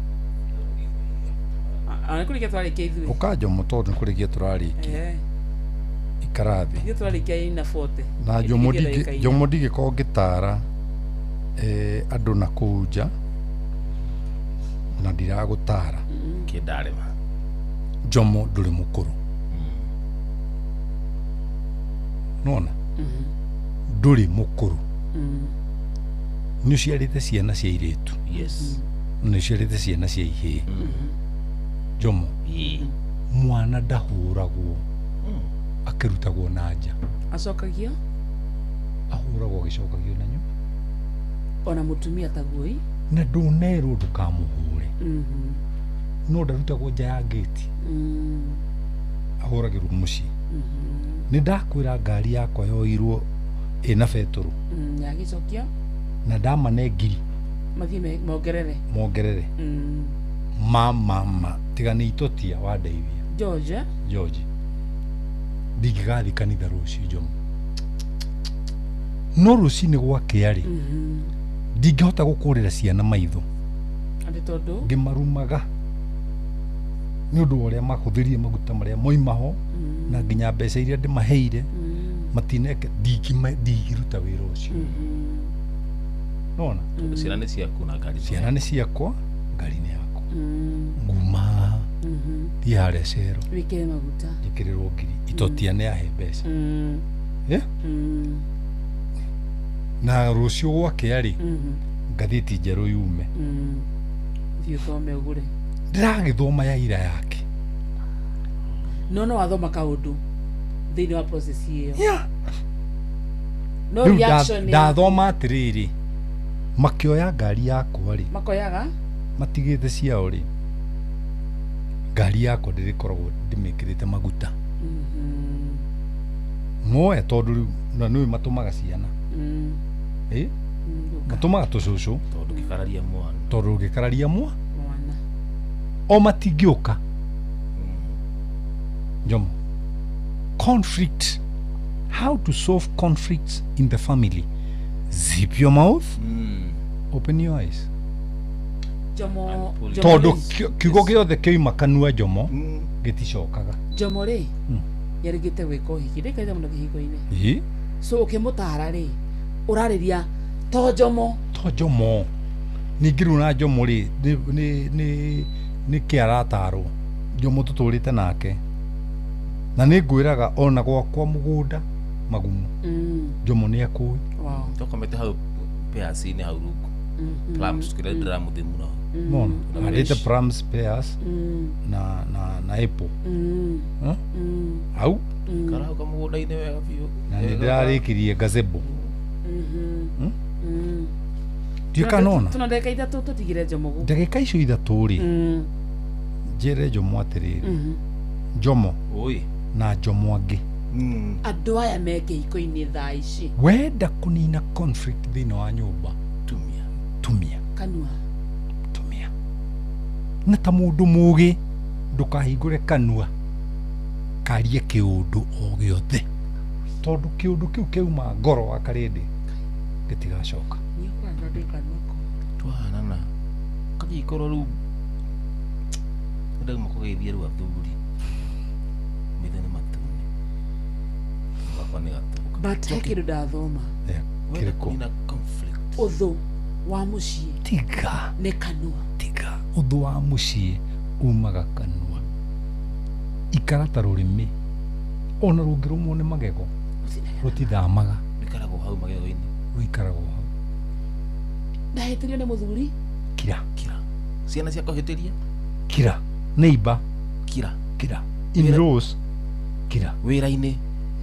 Ona nĩ kũrĩkia tũrarĩkia ithuĩ. Ũka Jomo tondũ nĩ kũrĩkia tũrarĩkia. Eh. Ikara thĩ. Ithuĩ tũrarĩkia ina 40. Na Jomo Ĩtigĩrie ndagĩka inya. Jomo ndingĩkorwo ngĩtara andũ na kũu nja na ndiragũtara. Kĩndarĩma. Jomo ndũrĩ mũkũrũ. Nona? Ndũrĩ mũkũrũ. Nĩ ũciarĩte ciana cia airĩtu. Yes. Nĩ ũciarĩte ciana cia ihĩĩ. Jomo, Ĩĩ. mwana ndahũragwo akĩrutagwo na nja. Acokagio Ahũragwo agĩcokagio na nyũmba. ona mũtumia taguo ĩ. Na ndũnerwo ndũkamũhũre. No ndarutagwo nja ya ngĩti. Ahũragĩrwo mũciĩ. Nĩ ndakwĩra ngari yakwa yoirwo ĩna betũrũ. Yagĩcokio Na ndamane ngiri. mathiĩ mongerere. Mongerere. Ma tiga nĩ itotia wandeithia. George. George. Ndingĩgathiĩ kanitha rũciũ Jomo. No rũcinĩ gwakĩa rĩ, ndingĩhota gũkũrĩra ciana maitho. Atĩ tondũ Ngĩmarumaga nĩ ũndũ wa ũrĩa mahũthĩrire maguta marĩa moima ho na nginya mbeca iria ndĩmaheire matineke ndingĩruta wĩra ũcio. Nona? Tondũ ciana nĩ ciaku na ngari. Ciana nĩ ciakwa, ngari nĩ yakwa. Nguma thiĩ harĩa cero wĩkĩre maguta. njĩkĩrĩrwo ngiri itotia nĩ ahe mbeca. Na rũciũ gwakĩa rĩ, ngathĩti njerũ yume. Thiĩ ũthome ũgũre. Ndĩragĩthoma ya ira yake. No wathoma kaũndũ thĩinĩ wa process ĩyo. Yeah. No Rĩu reaction ndathoma atĩrĩrĩ, makĩoya ngari yakwa rĩ, makoyaga matigĩte ciao rĩ, ngari yakwa ndĩrĩkoragwo ndĩmĩkĩrĩte maguta. Moya tondũ rĩu na nĩũĩ matũmaga ciana. Matũmaga tũcũcũ. Tondũ ũngĩkararia mwana. Tondũ ũngĩkararia mwana. O matingĩũka. Jomo. Conflict. How to solve conflicts in the family. Zip your mouth. Open your eyes. Jomo. Tondũ kiugo gĩothe kĩoima kanua Jomo gĩticokaga. Jomo rĩ yarĩgĩte gwĩka ũhiki ndĩkaire mũno kĩhiko-inĩ. So ũkĩmũtara rĩ ũrarĩria to Jomo. To Jomo. Ningĩ rĩu na Jomo rĩ nĩ kĩ aratarwo. Jomo tũtũrĩte nake. Na nĩ ngwĩraga ona gwakwa mũgũnda magumu. Jomo nĩ akũĩ. Wow. Tũkomete hau peas-inĩ hau rungu. Plums kĩrĩa ndĩramũthĩ mũno. Mona. Handĩte plums, pears na apple. Hau. Karahau kamũgũnda-inĩ wega biũ. Na nĩ ndĩrarĩkirie gazebo. Ndiũĩ kana nona. Tuna ndagĩka 3 tũtigire Jomo gũkũ. Ndagĩka icio 3 rĩ, njĩre Jomo atĩrĩrĩ. Jomo. Oi. Na Jomo angĩ. Andũ aya me kĩhiko-inĩ thaa ici. Wenda kũnina conflict thĩinĩ wa nyũmba. Tumia. Kanua. Tumia. Na ta mũndũ mũgĩ ndũkahingũre kanua karie kĩũndũ o gĩothe. Tondũ kĩũndũ kĩu kĩauma ngoro wa karĩndĩ gĩtigacoka. Twahanana. Kagikorwo rĩu ndauma kũgeithia rĩu athuri. Maitho nĩ matune. Gakwa nĩ gatũka. But he kĩndũ ndathoma. Wenda Kĩrĩkũ? kũnina conflict. Ũthũ wa mũciĩ Tiga. nĩ kanua. Tiga. Ũthũ wa mũciĩ umaga kanua. Ikara ta rũrĩmĩ, ona rũngĩrũmwo nĩ magego rũtithamaga. Rũikaragwo hau magego-inĩ. Rũikaragwo hau. Ndahĩtĩrio nĩ mũthuri. Kira. Kira. Ciana ciakwa hĩtĩria. Kira. Neighbor. Kira. Kira. In-laws. Kira. Wĩra-inĩ.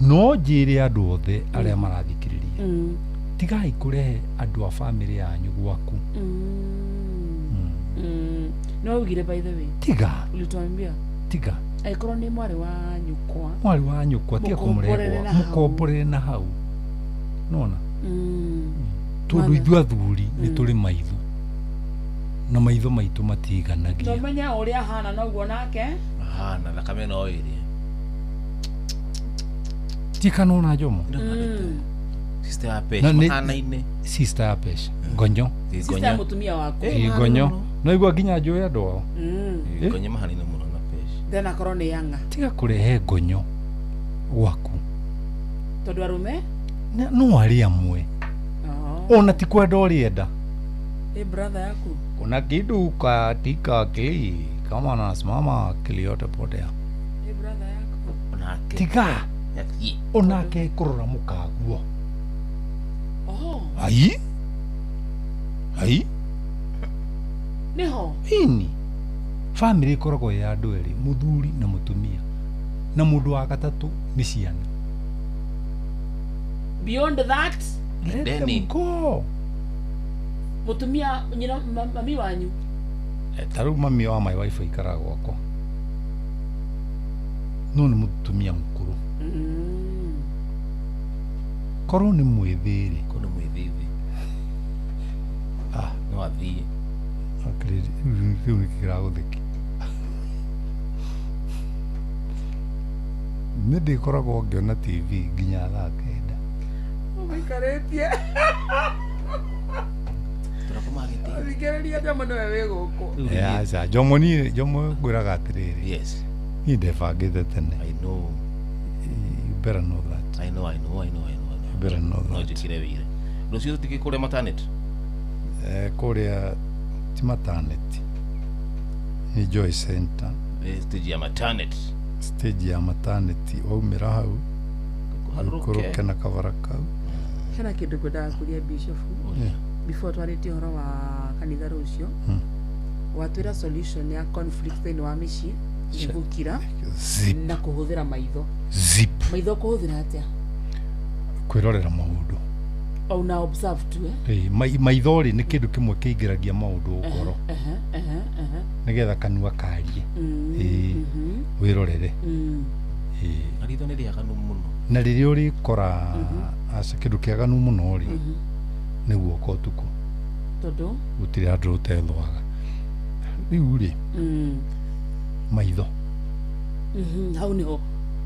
No njĩre andũ othe arĩa marathikĩrĩria, Mm. tigai kũrehe andũ a bamĩrĩ yanyu gwaku. Mm. Mm. No ugire, by the way. Tiga. Ulituambia. Tiga. Angĩkorwo nĩ mwarĩ wa nyũkwa. Mwarĩ wa nyũkwa, tiga Mũkomborere kũmũrehe na hau. mũkomborere na hau. Nona Mm. tondũ Mana. ithuĩ athuri nĩ tũrĩ maitho, na maitho maitũ matiganagia. Nomenya ũrĩa ahana noguo nake. Ahana thakame no ĩrĩa. Tikana ona Njomo. Mm. Sister ya Pesh Na nĩ- mahanaine. Sister ya Pesh ngonyo. Sister ya mũtumia waku. Eh, Ngonyo mahanaine. no igua nginya njũĩ andũ ao. Mm. Mũno. Ngonyo mahanaine mũno na Pesh. Then akorwo nĩ yanga. Tiga kũrehe ngonyo gwaku. Tondũ arũme. No arĩ amwe. Oh. Ona ti kwenda ũrĩenda. Ĩ brother yaku. Kuna kitu katika akili kama anasimama akili yote potea. Ĩ brother yaku. Onake. Tiga. Yathiĩ. Onake kũrora mũkaguo. Oh. Ai ai. Nĩho. Ini bamĩrĩ ĩkoragwo ya andũ erĩ, mũthuri na mũtumia, na mũndũ wa gatatũ nĩ ciana. Beyond that, Let Denny. them go. mũtumia nyina mami wanyu. Ta rĩu mami wa my wife aikaraga gwakwa, no nĩ mũtumia mũkũrũ. Mm. Korwo nĩ mwĩthĩ-rĩ. Korwo nĩ mwĩthĩ. Ah. No athiĩ. Akĩrĩ rĩu nĩkĩ kĩragũtheki? Nĩ ndĩkoragwo ngĩona TV nginya thaa 9. Ũmũikarĩtie. Tũrakoma gĩtĩ. Thikĩrĩria Njomo nĩwe wĩ gũkũ. Rĩu niĩ- Aca, Njomo, niĩ Njomo ngwĩraga atĩrĩrĩ, Yes. niĩ ndebangĩte tene. I know. You better know that. I know, I know, I know, I know, I know. You better know No that. njĩkĩre wĩra. Rũciũ tũthiĩ kũrĩa maternity. Kũrĩa ti maternity, nĩ Joy Center. Stage ya maternity. Stage ya maternity waumĩra hau ũikũrũke na kabara kau. Hena kĩndũ ngwendaga kũria Bishop Ũria. before twarĩtie ũhoro wa kanitha rũciũ. Watwĩra solution ya conflict thĩinĩ wa mĩciĩ nĩ gũkira Zip. na kũhũthĩra maitho. Zip. Maitho kũhũthĩra atĩa? Kwĩrorera maũndũ. Ona observe tu, eh? Ĩĩ, maitho rĩ nĩ kĩndũ kĩmwe kĩingĩragia maũndũ ngoro Ehe, ehe, ehe. nĩgetha kanua karie. Mm, Ĩĩ. mhm, Wĩrorere. mm. Ĩĩ. Na ritho nĩ rĩaganu mũno. Na rĩrĩa ũrĩkora aca kĩndũ kĩaganu mũno rĩ, nĩ guoka ũtukũ. Tondũ Gũtirĩ handũ rũtethwaga rĩu rĩ. Maitho. Hau nĩho.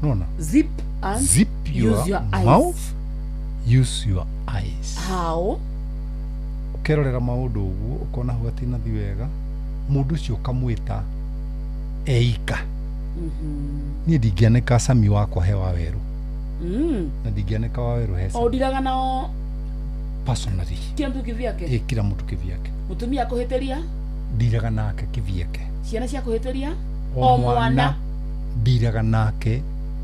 Nona. Zip and Zip your, use your eyes. mouth, use your eyes. How? Ũkerorera maũndũ ũguo ũkona hau atinathi wega, mũndũ ũcio ũkamwĩta eika. Niĩ ndingĩanĩka Sami wakwa he Wawerũ, na ndingĩanĩka Wawerũ he O Sami. ũndiraga nao Personally. kila mtu kivyake. Ĩ, kila mũndũ kĩvyake. Mũtumia akũhĩtĩria, Ndiraga nake kĩvyake. Ciana cia kũhĩtĩria, O o mwana. Ndiraga nake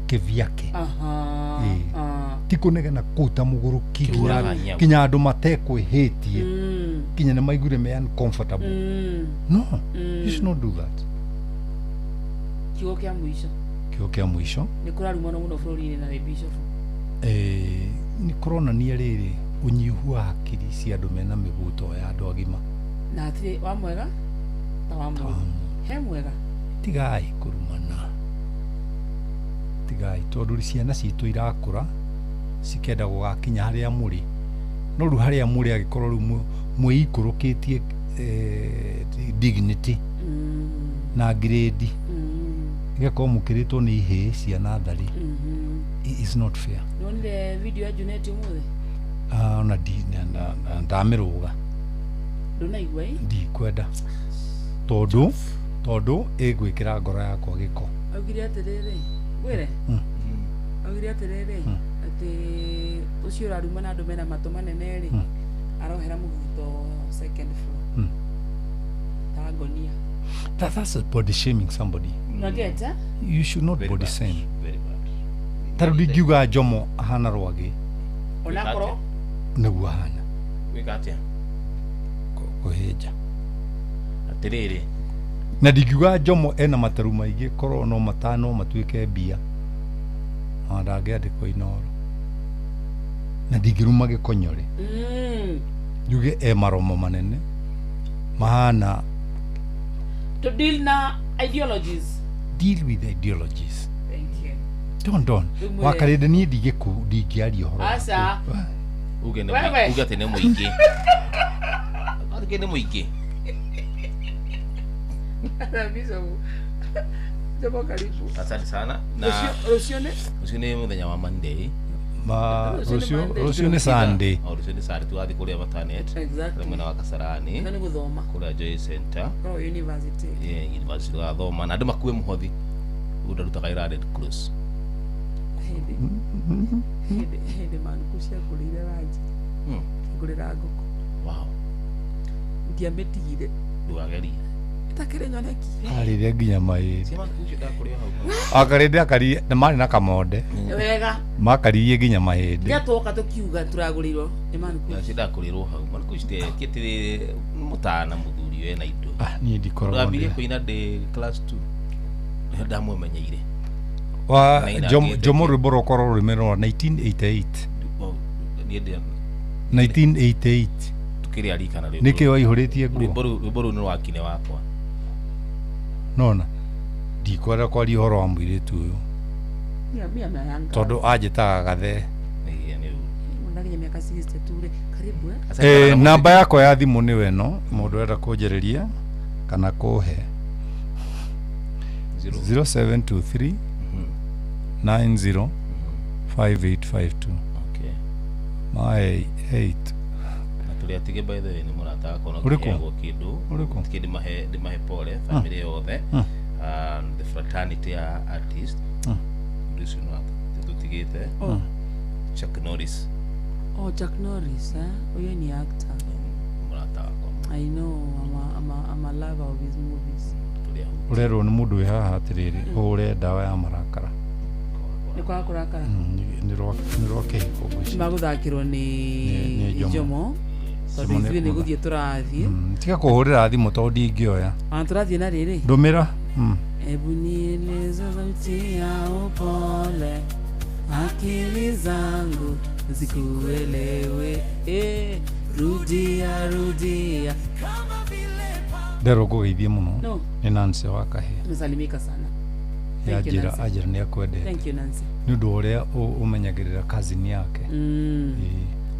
kĩvyake. Aha. Ĩĩ. Ah. Ti kũnegena kũu ta mũgũrũki Kĩũraga nyau. nginya andũ matekwĩhĩtie, nginya nĩ maiguire me uncomfortable. No, you should not do that. Kiugo kĩa mũico. Kiugo kĩa mũico. Nĩ kũrarumano mũno bũrũri-inĩ na wĩ bishop. Nĩ kũronania rĩrĩ ũnyihu wa hakiri cia andũ mena mĩguto ya andũ agima. Na hatirĩ wa mwega ta wa mũũru. He mwega. Tigai kũrumana, tigai, tondũ ciana citũ irakũra cikenda gũgakinya harĩa mũrĩ, no rĩu harĩa mũrĩ angĩkorwo rĩu mwĩikũrũkĩtie dignity na grade, ĩgakorwo mũkĩrĩtwo nĩ ihĩĩ cia natharĩ. Is not fair. Nĩwonire video ya Junet ũmũthĩ? Ah, ona ndamĩrũga. Ndũnaigua ĩ? Ndikwenda, tondũ ĩgwĩkĩra ngoro yakwa gĩko. Augire atĩrĩrĩ, ngwĩre, augire atĩrĩrĩ, atĩ Atĩ ũcio ũraruma na andũ mena matũ manene rĩ, arohera mũbuto second floor. Ta ngonia. That's body shaming somebody. Nageta? You should not Very body bad. shame. Very bad. Ta rĩu ndingiuga Njomo ahana rwagĩ. Onakorwo Nĩguo ahana. Gwĩka atĩa? Kũhĩnja. Atĩrĩrĩ. Na ndingiuga Njomo ena materu maingĩ, korwo no matano matuĩke mbia, ona ndangĩandĩkwo Inoro. Na ndingĩruma gĩkonyore, njuge e maromo manene mahana. To deal na ideologies. Deal with ideologies. Thank you. Don't Rĩu mwĩre- wakarĩndĩ niĩ ndingĩaria ũhoro waku. Aca. Uge nĩ Wewe. uge atĩ nĩ mũingĩ. Atĩ nĩ mũingĩ. Bishop. Jomo, karibu. Asante sana. Na Rũciũ nĩ ũcio nĩ mũthenya wa Monday. Ma Rũciũ nĩ rũciũ Monday. rũciũ nĩ Sunday. O rũciũ nĩ Sunday, tũgathiĩ kũrĩa Matanet. Exactly. Kũrĩa mwena wa Kasarani. Nĩ gũthoma. Kũrĩa Joy Center. Korwo university. Yeah, university tũgathoma na andũ makue mũhothi. Ũguo ndarutaga wĩra Red Cross. Hĩndĩ hĩndĩ hĩndĩ manuku ciangũrĩire ranji. Ngũrĩra ngũkũ. Wow. Ndiamĩtigire. Ndũgagerie. Ĩtakĩrĩ nyoneki. Arĩire nginya mahĩndĩ. Cia manuku icio ndakũrĩa hau. Akarĩndĩ akarie na marĩ na kamonde. Wega. Makaririe nginya mahĩndĩ. Rĩrĩa twoka tũkiuga tũragũrĩirwo nĩ manuku. Nacio ndakũrĩrwo hau. Manuku icio ti atĩ mũtana mũthuri wena indo. Ah, niĩ ndikoragwo Ndambirie ndĩ- kũina ndĩ class 2. Nĩho ndamũmenyeire. Wa Na ina Jomo ngĩte- Jomo rwĩmbo rwakwa rwa rũrĩmĩ rwa 1988. Oh, niĩ ndĩ 1988. tukĩrĩ arikana rwĩmbo Nĩkĩ waihũrĩtie nguo? rwĩmbo rũu nĩ rwakine wakwa. Nona ndikwenda kwaria ũhoro wa mũirĩtu ũyũ Mia mia mia yanga. tondũ anjĩtaga gathe. Ĩĩ, nĩ Ndakinya mĩaka 62 rĩ. Karibu eh. Asante sana na Namba yakwa ya thimũ nĩyo ĩno, mũndũ ũrenda kũnjarĩria kana kũhe. Zero. 0723 90 5852. Okay. My 8. Na tũrĩ atige, by the way, nĩ mũrata wakwa no Ũrĩkũ? kĩheagwo kĩndũ. Ũrĩkũ? Tikĩ ndĩmahe pole family yothe and the fraternity ya artist. Ũndũ ũcio nĩ tũtigĩte. Oh. Chuck Norris. Oh, Chuck Norris eh. Huyo ni actor. Mũrata wakwa. I know I'm a lover of his movies. Tũrĩ ahu. Ũrerwo nĩ mũndũ wĩ haha atĩrĩrĩ, ũhũre ndawa ya marakara. Nĩ kwaga kũrakara. Nĩ rwa kĩhiko ngwĩciria. Magũthakĩrwo nĩ Nĩ Jomo. Jomo. Tondũ Jomo nĩ ithuĩ nĩ kũmũtha- gũthiĩ tũrathiĩ. Tiga kũhũrĩra thimũ tondũ ndingĩoya. Ona tũrathiĩ na rĩrĩ. Ndũmĩra. Hebu nieleze sauti ya upole, akili zangu zikuelewe. Eh, rudia rudia. Nderwo ngũgeithie mũno. No. Nĩ Nancy wa Kahĩa. Tumesalimika sana. Thank you, Anjĩra Nancy. anjĩra nĩ akwendete. Thank you, Nancy. Nĩ ũndũ wa ũrĩa ũmenyagĩrĩra cousin yake. Ĩĩ.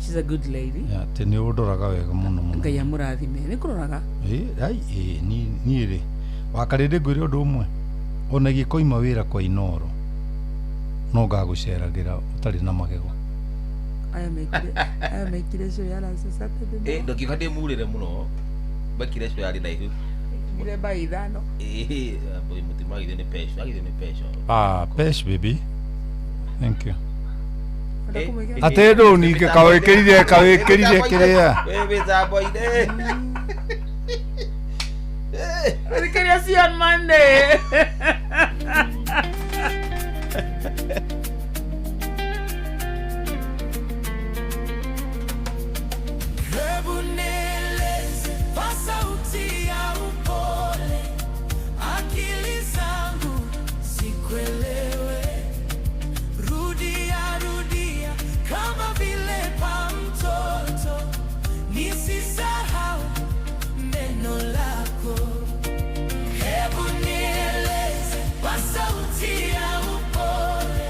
She's a good lady. Ya, atĩ nĩ ũndoraga wega mũno mũno. Ngai amũrathime. Nĩ kũroraga. Ĩĩ, ai, ĩĩ, niĩ rĩ wakarĩndĩ ngwĩre ũndũ ũmwe, ona gĩkoima wĩra kwa Inoro no ngagũceragĩra ũtarĩ na magego. Aya mekire show ya last Saturday. Eh, ndũngiuga ndĩmurĩre mũno. Mbekire cio yarĩ ndaihu. Mekire mbai ithano. Ĩĩ, boy mũtimagithio nĩ pesho, agithio nĩ pesho. Ah, pesh baby, thank you. Enda kũmwĩkĩra- Atĩ ndũ ningĩ kawĩkĩrire kĩrĩa. Wĩ mĩtambo-inĩ. Thikĩrĩria, see you on Monday. Hebu nieleze kwa sauti ya upole, akili zangu zikuelewe. Rudia rudia kama vile pa mtoto, nisisahau neno lako. Hebu nieleze kwa sauti ya upole.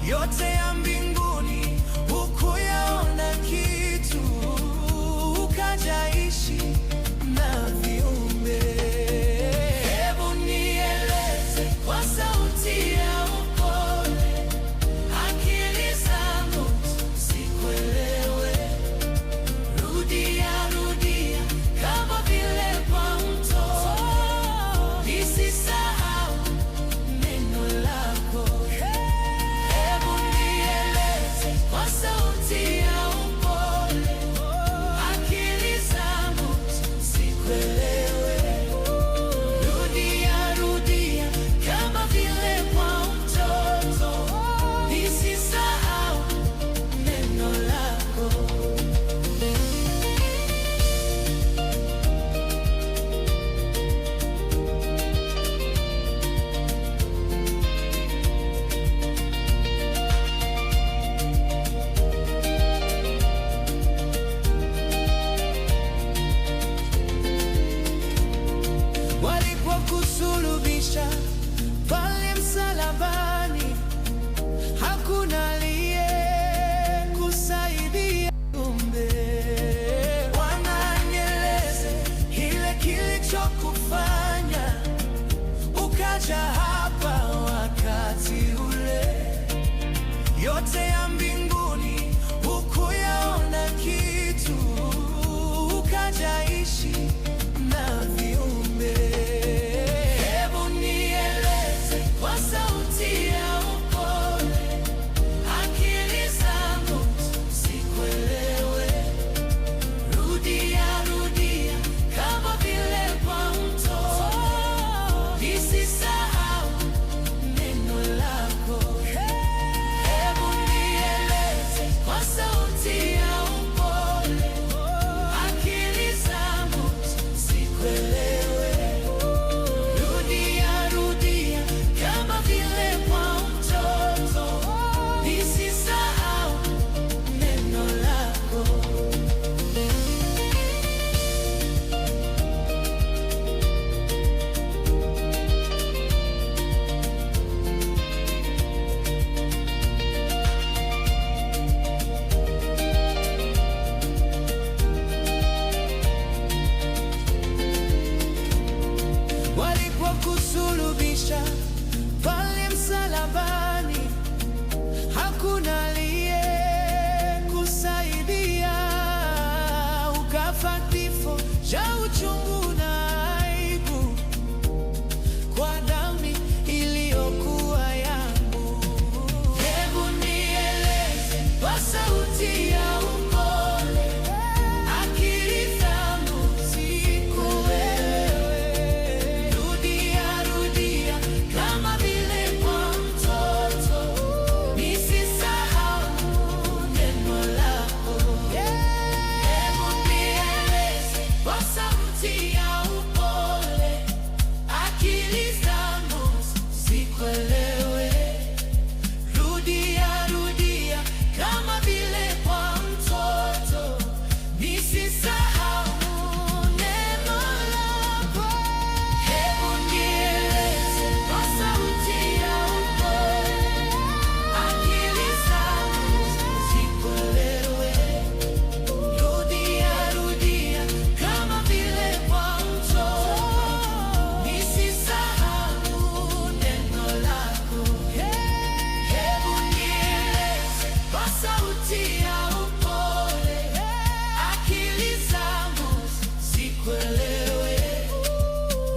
Yote ya mbinguni hukuyaona kitu, ukajaishi na viumbe. Hebu nieleze kwa sauti ya upole, akili zangu zikuelewe. Rudia, rudia kama vile kwa mtoto, nisisahau neno lako. Hebu nieleze kwa sauti ya upole, akili zangu zikuelewe. Rudia, rudia kama vile kwa mtoto, nisisahau neno lako. Walipokusulubisha pale msalabani, hakuna aliyekusaidia. Kumbe wananieleze kile kilichokufanya ukaja hapa wakati ule. Yote ya mbinguni hukuyaona kitu, ukajaishi na viumbe. Hebu nieleze kwa sauti ya upole, akili zangu zikuelewe. Rudia, rudia kama vile kwa mtoto, nisisahau neno lako. Hebu nieleze kwa sauti ya upole, akili zangu zikuelewe. Rudia, rudia kama vile kwa mtoto, nisisahau neno lako. Walipokusulubisha pale msalabani, hakuna aliyekusaidia, ukafa kifo cha uchungu na aibu kwa damu iliyokuwa yangu. Hebu nieleze kwa sauti ya upole, akili zangu zikuelewe. Rudia, rudia kama vile kwa mtoto, nisisahau neno lako. Hebu nieleze kwa sauti ya upole, akili zangu zikuelewe. Rudia, rudia kama vile kwa mtoto, nisisahau neno lako. Hebu nieleze kwa sauti ya upole, akili zangu zikuelewe. Rudia, rudia kama vile kwa mtoto, nisisahau neno lako. Hebu nieleze kwa sauti ya upole, akili zangu zikuelewe.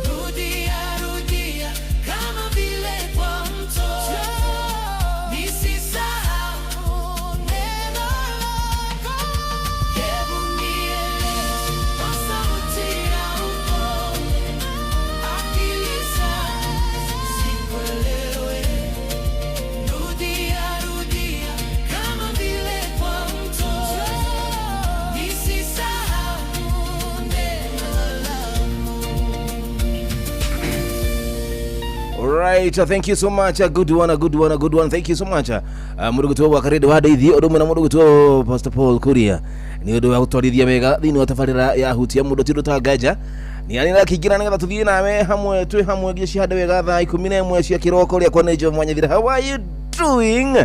Rudia, rudia kama vile kwa mtoto, nisisahau neno lako. Hebu nieleze kwa sauti ya upole, akili zangu zikuelewe. Rudia, rudia kama vile kwa mtoto, nisisahau neno lako. Alright, thank you so much. A good one, a good one, a good one. Thank you so much. Mũndũ gwĩtwo wa Karĩndĩ wa Ndeithi ũndũ ũmwe na mũndũ gwĩtwo Pastor Paul Kuria nĩ ũndũ wa gũtwarithia wega thĩinĩ wa tabarĩra ya hutia mũndũ ti ũndũ ta nganja nĩ arĩ rakĩingĩra nĩgetha tũthiĩ nawe hamwe twĩ hamwe nginya cihande wega thaa 11 cia kĩroko. Rĩakwa nĩ Joe Mwanyathira. How are you doing?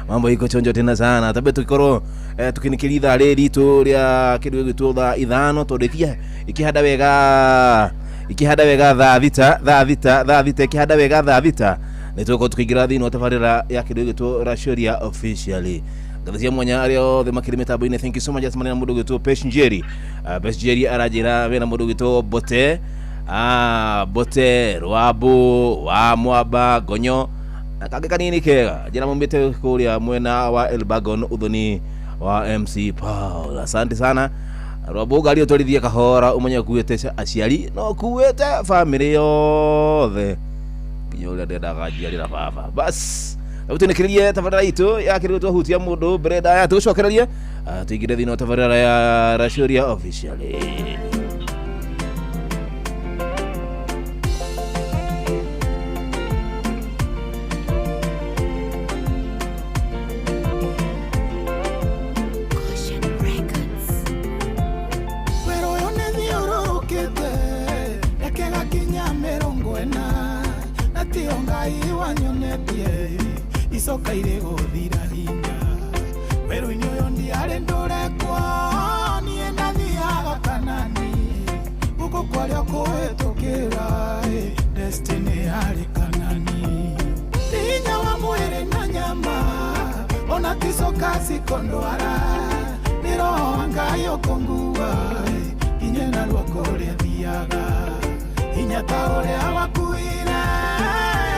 Mambo iko chonjo tena sana. Tabe tukikorwo tukinikiria ithaa rĩrĩ ritũ rĩa kĩndũ gĩgwĩtwo thaa 5 tondũ ikĩhanda wega, ikĩhanda wega thaa thita, thaa thita, thaa thita, ikĩhanda wega thaa 6 nĩ tũgũkorwo tukĩingĩra thĩinĩ wa tabarĩra ya kĩndũ gĩgwĩtwo Rachoria officially. Ngatho cia mwanya arĩa othe makĩrĩ mĩtambo-inĩ, thank you so much. Acemania na mũndũ ũgwĩtwo Pesh Njeri. Pesh Njeri aranjĩra wĩna mũndũ ũgwĩtwo Bote, Bote Rwambu wa Mwamba Ngonyo na kangĩ kanini kega njĩra maumĩte kũrĩa mwena wa Elbagon uthoni wa MC Paul. Asante sana Rwambu, ngari ũtwarithie kahora, ũmenye ũkuĩte aciari no ũkuĩte bamĩrĩ yothe nginya ũrĩa ndendaga njiarĩra baba. Bas rĩu tũinĩkĩrĩrie tabarĩra itũ ya kĩrĩgũ twahutia mũndũ mbere ndaya tũgũcokererie tũingĩre thĩinĩ wa tabarĩra ya Rachoria officially. Caution Records. Wĩra ũyũ nĩ thiũrũrũkĩte reke gakinya 40 na tio Ngai wanyonetie icoka irĩ gũthira hinya. Werũ-inĩ ũyũ ndiarĩ ndũrekwo niĩ ndathiaga Kanani gũkũ kwarĩa kũhĩtũkĩra destiny yarĩ Kanani. Ti hinya wa mwĩrĩ na nyama ona ticoka cikondwara nĩ roho wa Ngai ũkũngua nginye narua kũrĩa thiaga hinya ta ũrĩa wakuire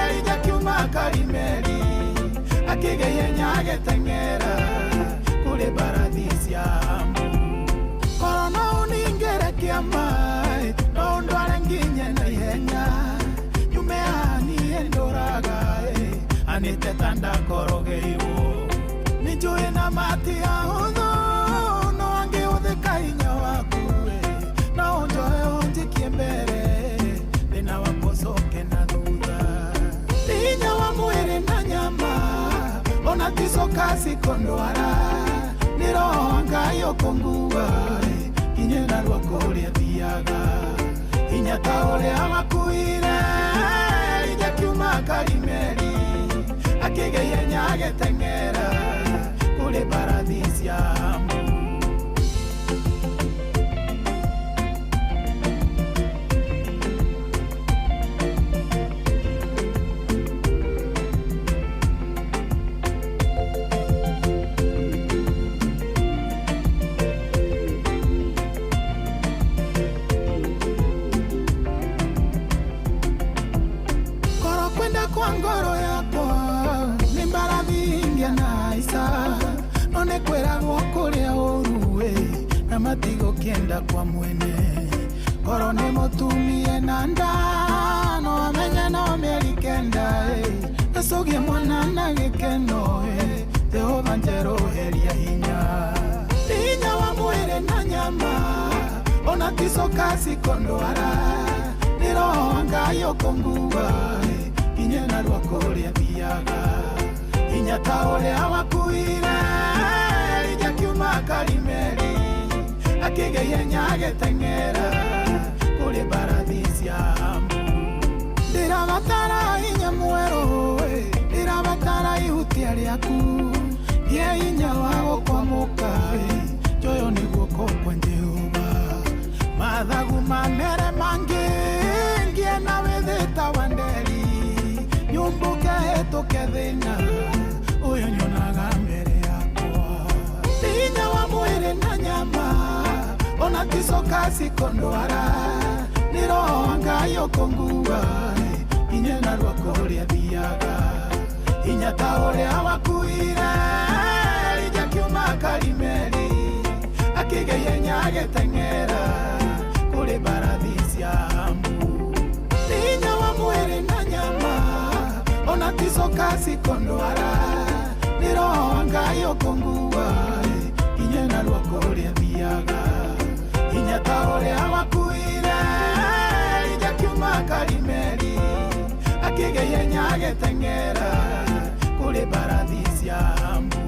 Elija kiuma Karimeli akĩgĩa ihenya agĩteng'era kũrĩ mbarathi cia Ahabu. Korwo no ũningĩre kĩama no ũndware nginye na ihenya nyume haha niĩ ndũraga anĩte ta ndakorogeirwo nĩ njũĩ na mati ahũthũ no angĩhũthĩka hinya waku no ũnjoe ũnjikie mbere thĩna wakwa ũcoke na thutha. Ti hinya wa mwĩrĩ na nyama ona ticoka cikondwara nĩ roho wa Ngai ũkũngua nginye narua kũrĩa thiaga hinya ta ũrĩa wakuire Elija kiuma Karimeli akĩgĩa ihenya agĩteng'era kũrĩ mbarathi cia Ahabu. Korwo kwenda kwa ngoro yakwa nĩ mbarathi ingĩa na ica no nĩ kwĩragwo kũrĩa ũru na matigũkĩenda kwa mwene. Korwo nĩ mũtumie na nda no amenye no mĩeri 9 acũgie mwana na gĩkeno Jehova njerũheria hinya. Ti hinya wa mwĩrĩ na nyama ona ticoka cikondwara nĩ roho wa Ngai ũkũngua nginye narua kũrĩa thiaga hinya ta ũrĩa wakuire Elija kiuma Karimeli akĩgĩa ihenya agĩteng'era kũrĩ mbarathi cia Ahabu. Ndĩrabatara hinya mwerũ ndĩrabatara ihutia rĩaku ngĩe hinya wa gũkwamũka njoyo nĩ guoko kwa Jehova. Mathagu mamere mangĩ ngĩe na wĩthĩ ta wa nderi nyumbũke hĩtũke thĩna ũyũ nyonaga mbere yakwa. Ti hinya wa mwĩrĩ na nyama ona ticoka cikondwara nĩ roho wa Ngai ũkũngua nginye narua kũrĩa thiaga hinya ta ũrĩa wakuire Elija kiuma Karimeli akĩgĩa ihenya agĩteng'era kũrĩ mbarathi cia Ahabu. Ti hinya wa mwĩrĩ na nyama ona ticoka cikondwara nĩ roho wa Ngai ũkũngua nginye narua kũrĩa thiaga hinya ta ũrĩa wakuire Elija kiuma Karimeli akĩgĩa ihenya agĩteng'era kũrĩ mbarathi cia Ahabu.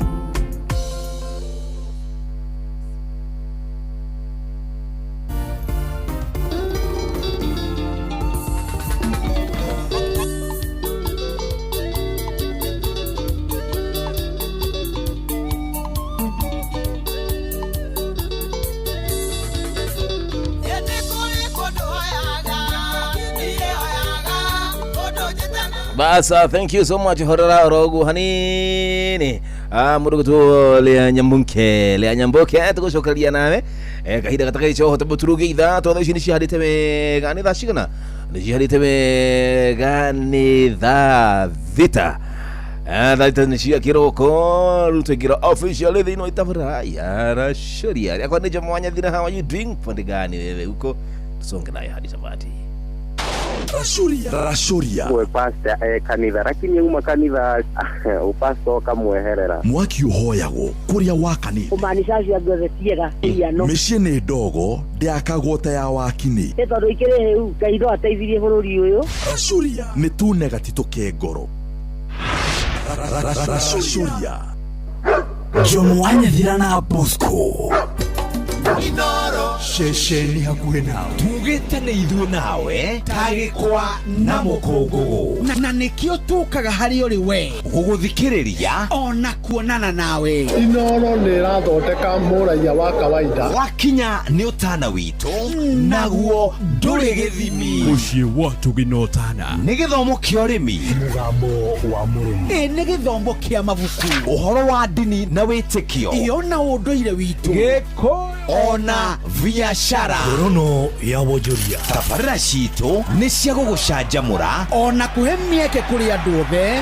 Basa, thank you so much. Horera orogu hanini. Mũndũ gũtwo lĩa nyambunke, lĩa nyambuke tũgũcokeria nawe. Kahinda gatakarĩ coho tũbũturuge ithaa tondũ ici nĩ cihandĩte wega nĩ thaa cigana? Nĩ cihandĩte wega nĩ thaa thita. Thaa thita nĩ cia kĩroko rĩu twaingĩra officially thĩinĩ wa itabarĩra ya Racũria. Rĩakwa nĩ Jomo Wanyathira, how are you doing? Pande gani wewe huko? Tusonge naye hadi tamati. Racuria. We pastor kanitha lakini uma kanitha upasta ukamweherera. Mwaki ũhoyagwo kũrĩa wakanĩte. Kumaanisha acio angĩ othe tiega iano. Mĩciĩ nĩ ndogo ndĩakagwo ta ya wakini. Nĩ tondũ ikĩrĩ hĩu Ngai no ateithirie bũrũri ũyũ. Racuria nĩ tune gatitũ ke ngoro. Racuria. Jomo Wanyathira na Bosco ceceni hakuhĩ nawe tugĩte nĩ ithuĩ nawe ta gĩkwa na mũkũngũgũ na nĩkĩo tũkaga harĩ ũrĩ we gũgũthikĩrĩria ona kuonana nawe. Inoro nĩ ĩrathondeka mũraiya wa kawaida. Wakinya nĩ ũtana witũ naguo ndũrĩ gĩthimi. Mũciĩ wa Tũginotana nĩ gĩthomo kĩa ũrĩmi, mũgambo wa mũrĩmi, ĩ nĩ gĩthomo kĩa mabuku, ũhoro wa ndini na wĩtĩkio, ĩyo na ũndũire witũ, gĩkũyũ ona biacara. Ngorono ya wonjoria. Tabarĩra citũ nĩ cia gũgũcanjamũra ona kũhe mĩeke kũrĩ andũ othe,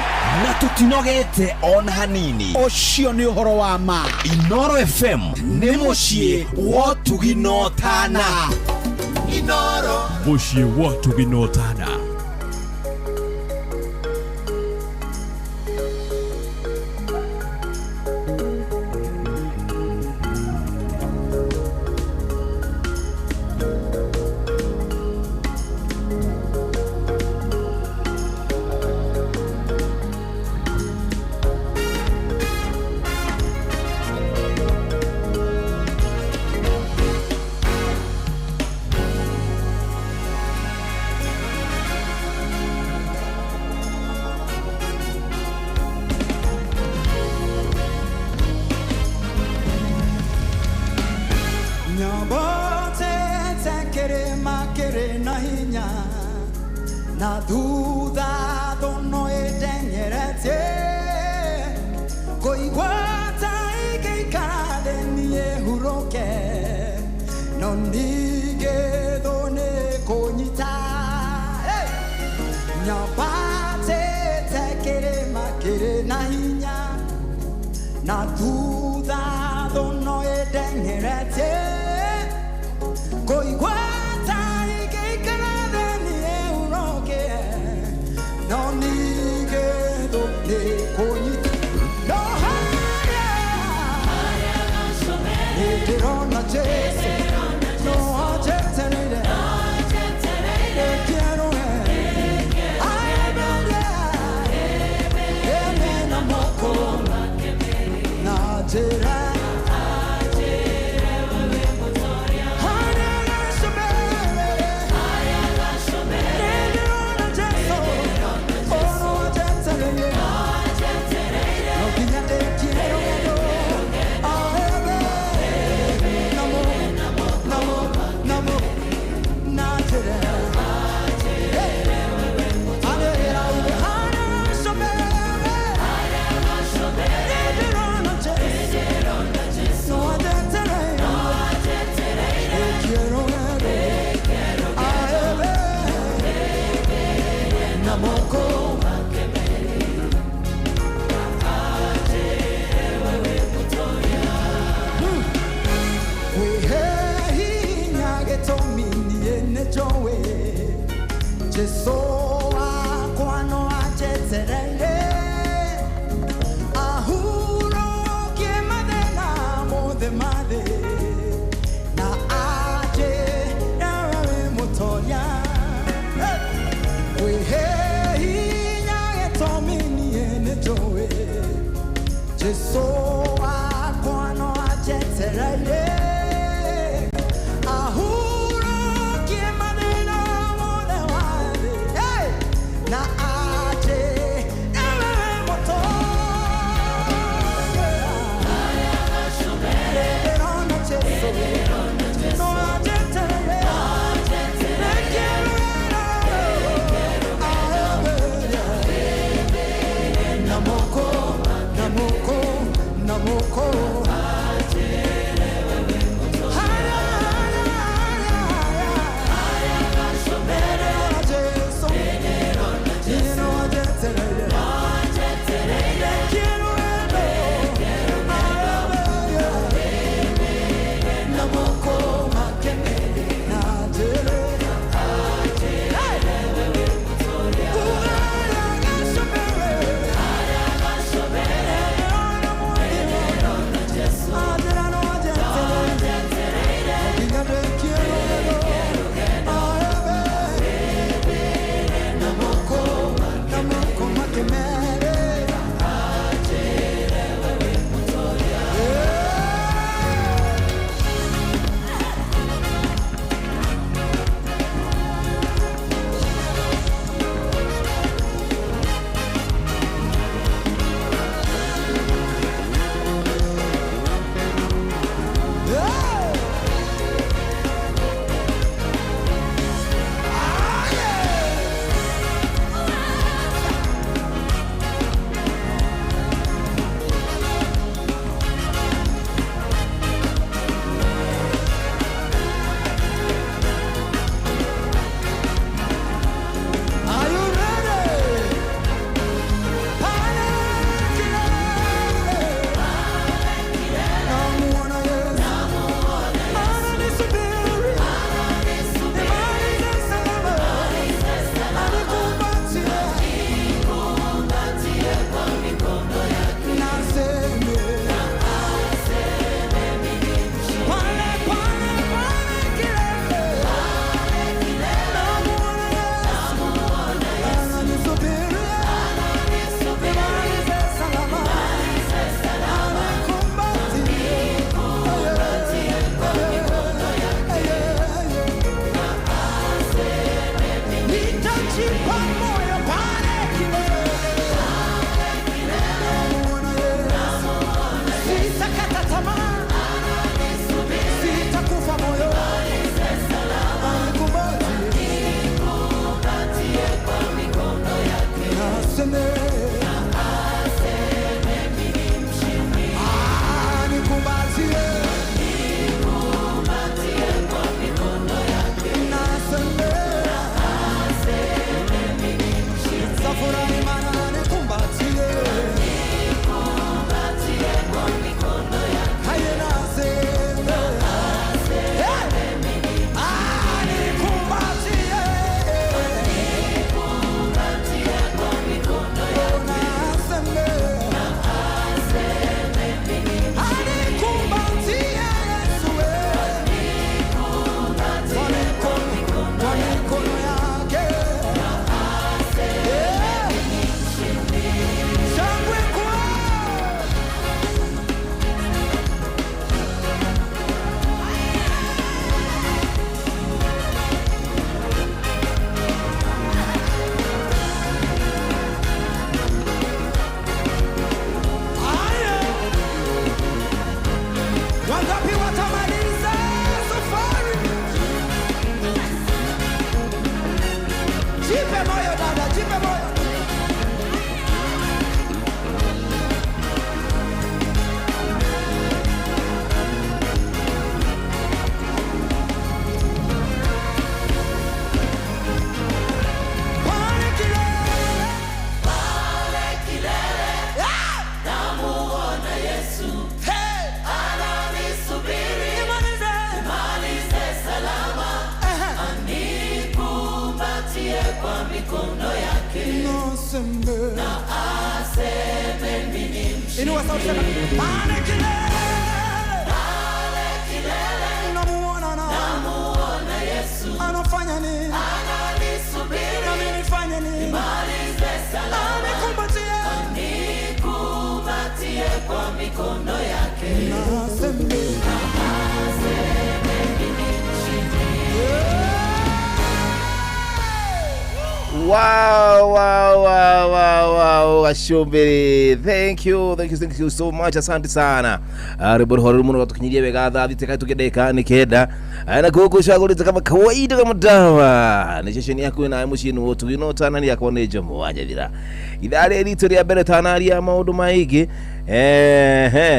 na tũtinogete ona hanini. Ũcio nĩ ũhoro wa ma. Inoro FM nĩ mũciĩ wa Tũginotana. Inoro. Mũciĩ wa Tũginotana. Na thutha thono ĩteng'eretie kũigua ta ĩngĩikara thĩ niĩ hurũke no ningĩ thũ nĩ kũnyita. Nyambatĩte kĩrĩma kĩrĩ na hinya na thutha thono ĩteng'eretie kũigua ta ĩngĩikara thĩ niĩ hurũke no ningĩ thũ nĩ kũnyita. No harĩa nĩndĩrona Jesũ no anjetereire ndĩkĩerũhe aemberie ene na moko na njĩra Jesu wakwa no anjetereire ahurũkie mathĩna mothe ma thĩ na anjĩre we mũtoria. Kwĩhe hinya gĩtũmi niĩ nĩnjũĩ Jesu wakwa no anjetereire ahurũkie mathĩna mothe ma thĩ na anjĩre we mũtoria. Nĩndĩrona Jesũ no anjetereire ndĩkĩrũĩra aemberie Na aseme mimi ni mshindi. Inua sauti sema pale kilele. Pale kilele. Namuona na namuona Yesu. Anafanya nini? Ananisubiri. Na mimi nifanye nini? Nimalize salama. Anikumbatie. Anikumbatie kwa mikono yake. Na aseme. Na aseme mimi ni mshindi. Wow, wow, wow, wow, wow, Gashumbiri. Thank you, thank you, thank you so much. Asante sana. Rwimbo rũhoreru mũno rwatũkinyirie wega thaa thita kaitũ ndagĩka nĩ kenda. Na gũkũ cagũrĩte kama kawaida kama dawa. Nĩ ceceni yaku nawe mũciĩ nĩ ũtugi no tana nĩ yakwa nĩ Njomo wa Nyathira. Ithaa rĩrĩ ritũ rĩa mbere tanaria maũndũ maingĩ.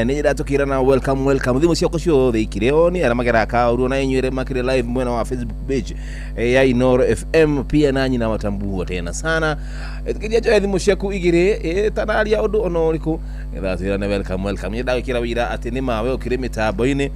Nĩ ndatũkĩra na welcome welcome. Thimũ ciakwa ciothe ikĩrĩ on arĩa mageraga kaũru na inyuĩ arĩa makĩrĩ live mwena wa Facebook page ya Inooro FM pia nanyi na watambua tena sana. Ĩtĩkĩria njoe thimũ ciaku igĩrĩ tanaria ũndũ ona ũrĩkũ nĩgetha twĩrane welcome welcome. Nĩ ndagwĩkĩra wĩira atĩ nĩ mawe ũkĩrĩ mĩtambo-inĩ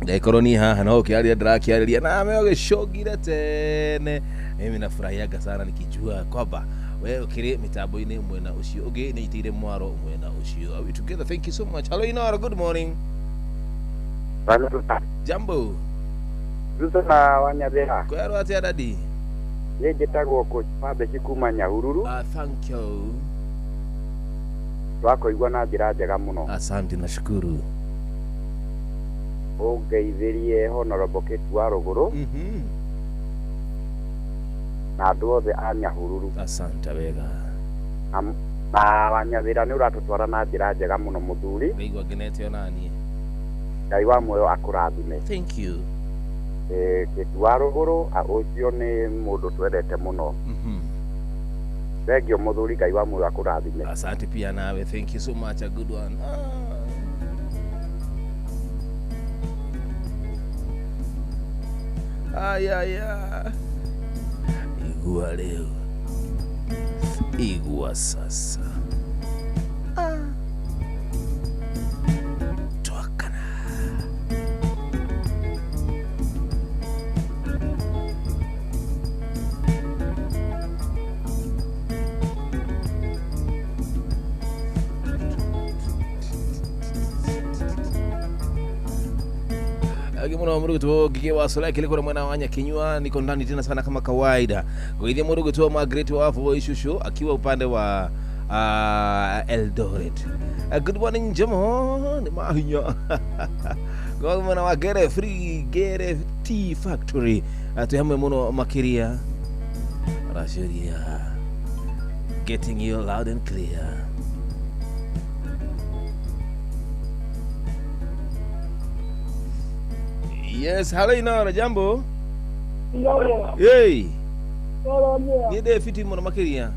ndagĩkorwo niĩ haha no ũkĩaria ndĩrakĩarĩria nawe ũgĩcũngire tene. Mimi nafurahiaga sana nikijua kwamba wewe ukiri mitambo-inĩ mwena ũcio ũngĩ nĩ nyitĩire mwaro mwena ũcio. Are we together? Thank you so much. Hello Inooro, good morning. Jambo. Ruto na Wanyathira. Kwerwo atĩa dadi? Niĩ njĩtagwo Coach Mabeci kuma Nyahururu. Thank you. Twakũigua na njĩra njega mũno. Asante, nashukuru. Ũngeithĩrie Honorable Kate wa Rũgũrũ. Na andũ othe a Nyahururu. Asante wega. Na Wanyathira nĩ ũratũtwara na njĩra njega mũno mũthuri. Ndaigua ngenete ona niĩ. Ngai wa muoyo akũrathime. Thank you. Kate wa Rũgũrũ ũcio nĩ mũndũ twendete mũno. Thank you mũthuri, Ngai wa muoyo akũrathime. Asante pia nawe. Thank you so much. A good one. Aya. Igua leo. Igua sasa. Twakana. Mũno mũrugĩtwo Ngigĩ wa Solai kĩrĩ mwena wa Nyakinyua, niko ndani tena sana kama kawaida. Kuithia mũrugĩtwo Margaret wa Voi Shusho akiwa upande wa Eldoret. Good morning Jomo, ni mahinya. Kwa mwena wa Gere Free Gere Tea Factory. Twĩ hamwe mũno makiria. Rashuria. Getting you loud and clear. Yes, hello Inooro, jambo. Jambo. Hey. Ni de fiti muno makiria.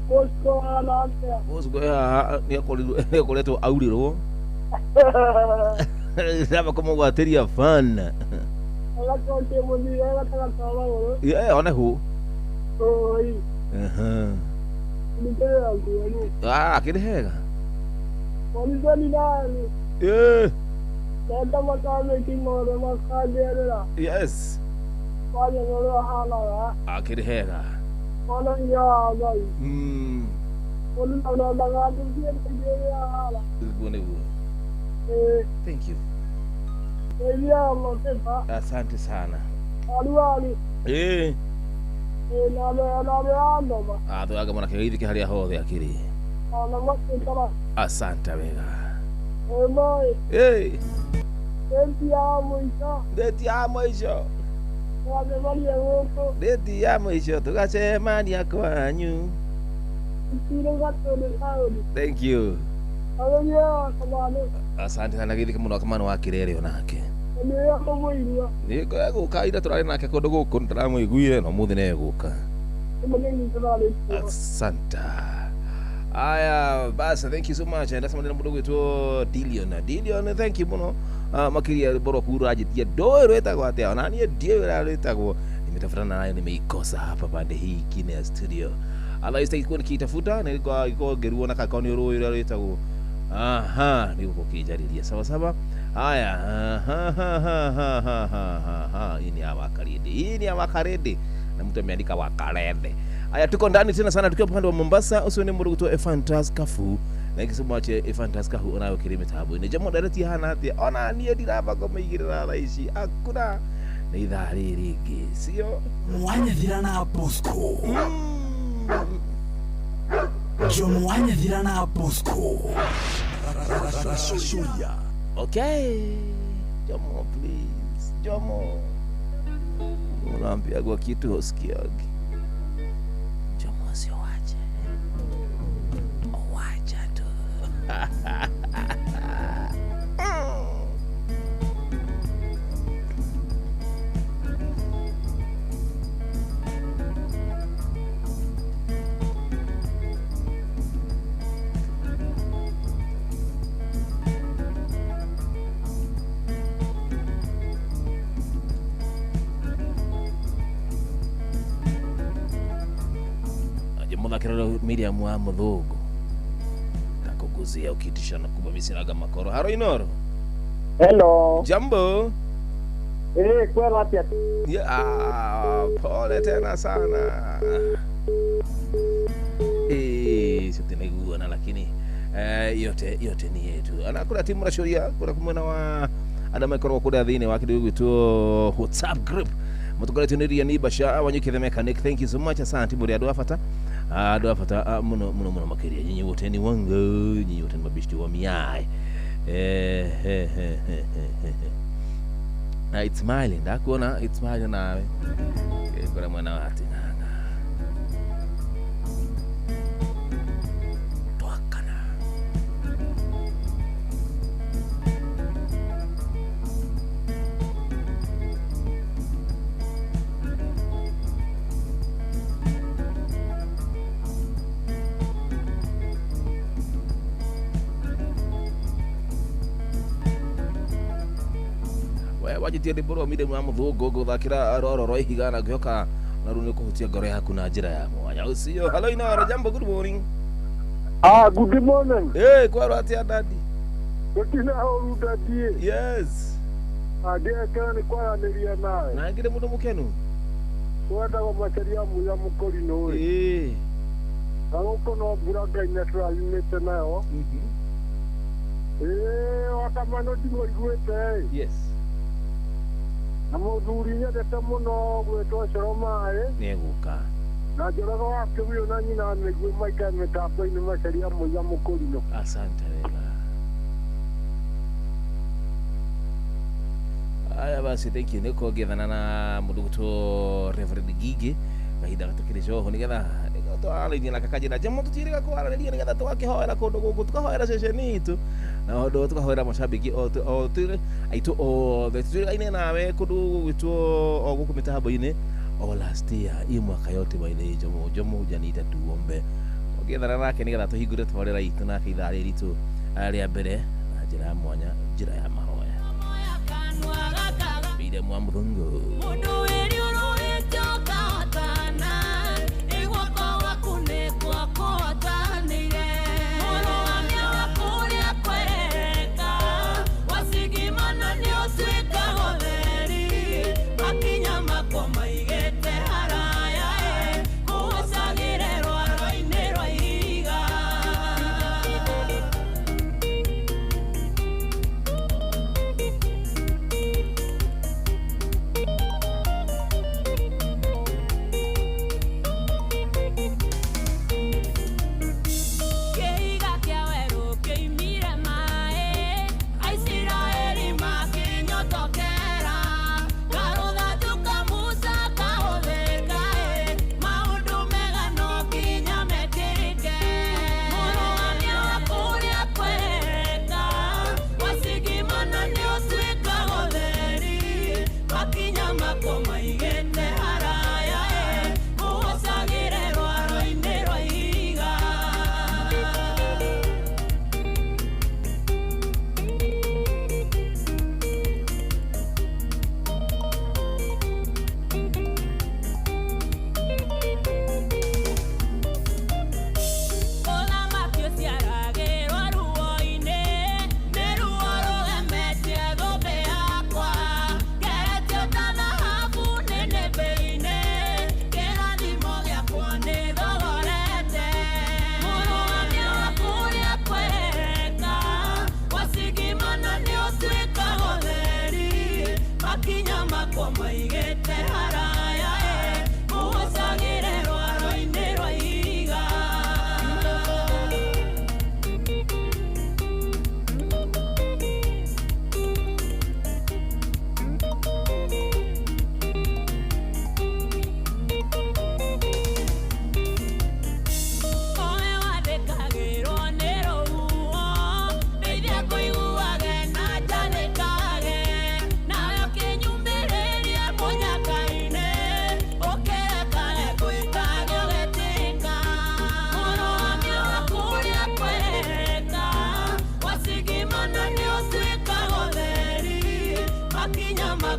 Bosco ana. Bosco ya ni akoretwo aurirwo. Saba kumugwatiria fan. Agakonte muthire gatagatĩ wa magũrũ. Yeah, ona hu. Oi. Aha. Nĩndĩra nguo. Ah, kiri hega. Walizani nani? Eh. Nenda makameki mothe makangerera. Yes. Wanya ũrĩa ũhanaga. Ah, kiri hega. Ona hinya wa Ngai. Mũndũ ona ndagatũtie ũrĩa ahana. Nĩguo nĩguo. Eh. Thank you. Ndeithia Matiba. Asante sana. Aruari. Eh. Eh, na na. Ah, twaga mwana kĩgeithike harĩa hothe akĩrĩ. Ona makĩtara. Asante wega. Eh, mai. Eh. Deti ya mũico. Deti ya mũico. Twacemania gũkũ. Deti ya mũico tũgacemania kwanyu. Thank you. Asante sana githike mũno Kamano wa Kĩrere onake. Nĩ egũka ira tũrarĩ nake kũndũ gũkũ nĩtũramũiguire no mũthĩ nĩ egũka. Asante. Aya, basi thank you so much. Ndacemania na mũndũ ũgwĩtwo Dilion. Dilion, thank you mũno. Makiria rwĩmbo rwaku ũranjĩtia ndũĩ rwĩtagwo atĩa ona niĩ ndiũĩ ũrĩa rwĩtagwo. Nimetafutana nayo nimeikosa hapa pande hii kine ya studio. Otherwise nilikuwa nikiitafuta nilikuwa ngĩruona kana nĩ ũrũĩ ũrĩa rwĩtagwo. Aha, nĩguo gũkĩnjarĩria sawa sawa. Haya, ha. Hii ni ya Wakarede. Hii ni ya Wakarede. Na mtu ameandika Wakarede. Aya, tuko ndani tena sana tukiwa upande wa Mombasa. Ucio ni mũndũ gũtwo Ephantas Kafu na gĩcimo atĩ Ephantas Kafu onawe kĩrĩ mĩtambo-inĩ. Jomo ndareti hana atĩa? Ona niĩ ndirabanga kũmĩigĩrĩra thaa ici, akuna nĩ ithaa rĩrĩ rĩngĩ sio Mwanyathira na Bosco. Jomo Wanyathira na Bosco. Racũria. Okay, Jomo please, Jomo unaambiagwa kitu husikiagi. Jomo sio wache, wacha tu. Muthakĩra Miriam wa Muthũngũ takũguzia ukitisha na kuba misiraga makoro haro inoro. Hello. Jambo. Kwela atia? Yeah, pole tena sana. Sio lakini yote yote ni yetu. Ana kuna timu rashoria kuna kumwena wa andå makoragwo kå rä a thä inä wa kä ndå gä WhatsApp group mutukoretio nä ria ni Basha Wanyuki the mechanic. Thank you so much, asante muri andu a bata, andu a bata muno muno muno makiria. Nyinyi wote ni wangu, nyinyi wote ni mabishti wa miai. It's smiling ndakuona, it's smiling nawe kora mwana wa ating'ang'a twakana. Wajitie rwĩmbo rwa Miriam wa Mũthũngũ ngũthakĩra roro rwa ihiga na ngĩhoka na rĩu nĩ kũhutia ngoro yaku na njĩra ya mwanya. Ũcio hello Inoro, jambo, good morning. Good morning. Kwerwo atĩa dadi? Gũtina ũru dadi. Yes. Ndiekera nĩ kwaranĩria nawe. Na ngĩrĩ mũndũ mũkenu. Wendagwo makĩria muya mũkũrinũ ĩ. Na gũkũ no mbura Ngai nĩatũrathimĩte nayo. Wakamano ndimũiguĩte. Yes. Na mũthuri nyendete mũno gwĩtwo Coro Maĩ. Nĩegũka. Na Njoroge wa Kĩguũ na nyina nĩguo maikare mĩtambo-inĩ makĩria mũiga mũkũrinũ. Asante wega. Aya basi, thank you. Nĩkũongethana na mũndũ gwĩtwo Reverend Gigi kahinda gatukĩrĩ coho nĩgetha twarĩrie na kakanjĩra Jomo tũtiĩrĩga kwaranĩria nĩgetha tũgakĩhoera kũndũ gũkũ, tũkahoera ceceni itũ na ũndũ tũkahoera macambĩki aitũ othe tũtwĩrĩgaine nawe kũndũ gũgwĩtwo o gũkũ mĩtambo-inĩ o last year ii mwaka yote by the Jomo Jomo hujaniita tuombe ũngĩethana nake nĩgetha tũhingũre tabarĩra itũ nake ithaa rĩrĩ ritũ rĩa mbere na njĩra ya mwanya, njĩra ya mahoya. Miriam wa Mũthũngũ.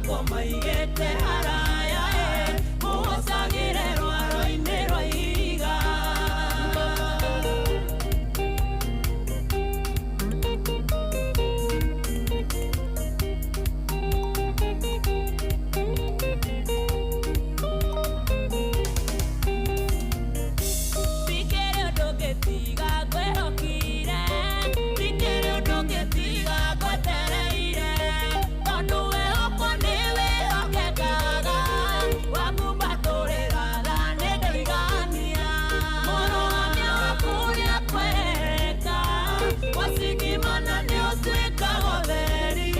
makwa maigĩte haraya mũhocagĩre rwaro-inĩ rwa ihiga. Ndikĩrĩ ũndũ ngĩtiga ngwĩhokire, ndikĩrĩ ũndũ ngĩtiga ngwetereire, tondũ wĩhokwo nĩ wĩhokekaga, wakumbatũrĩra tha nĩndaigania. Mũrũgamia waku nĩakwereka, wacigimana nĩũtuĩkaga ũtheri,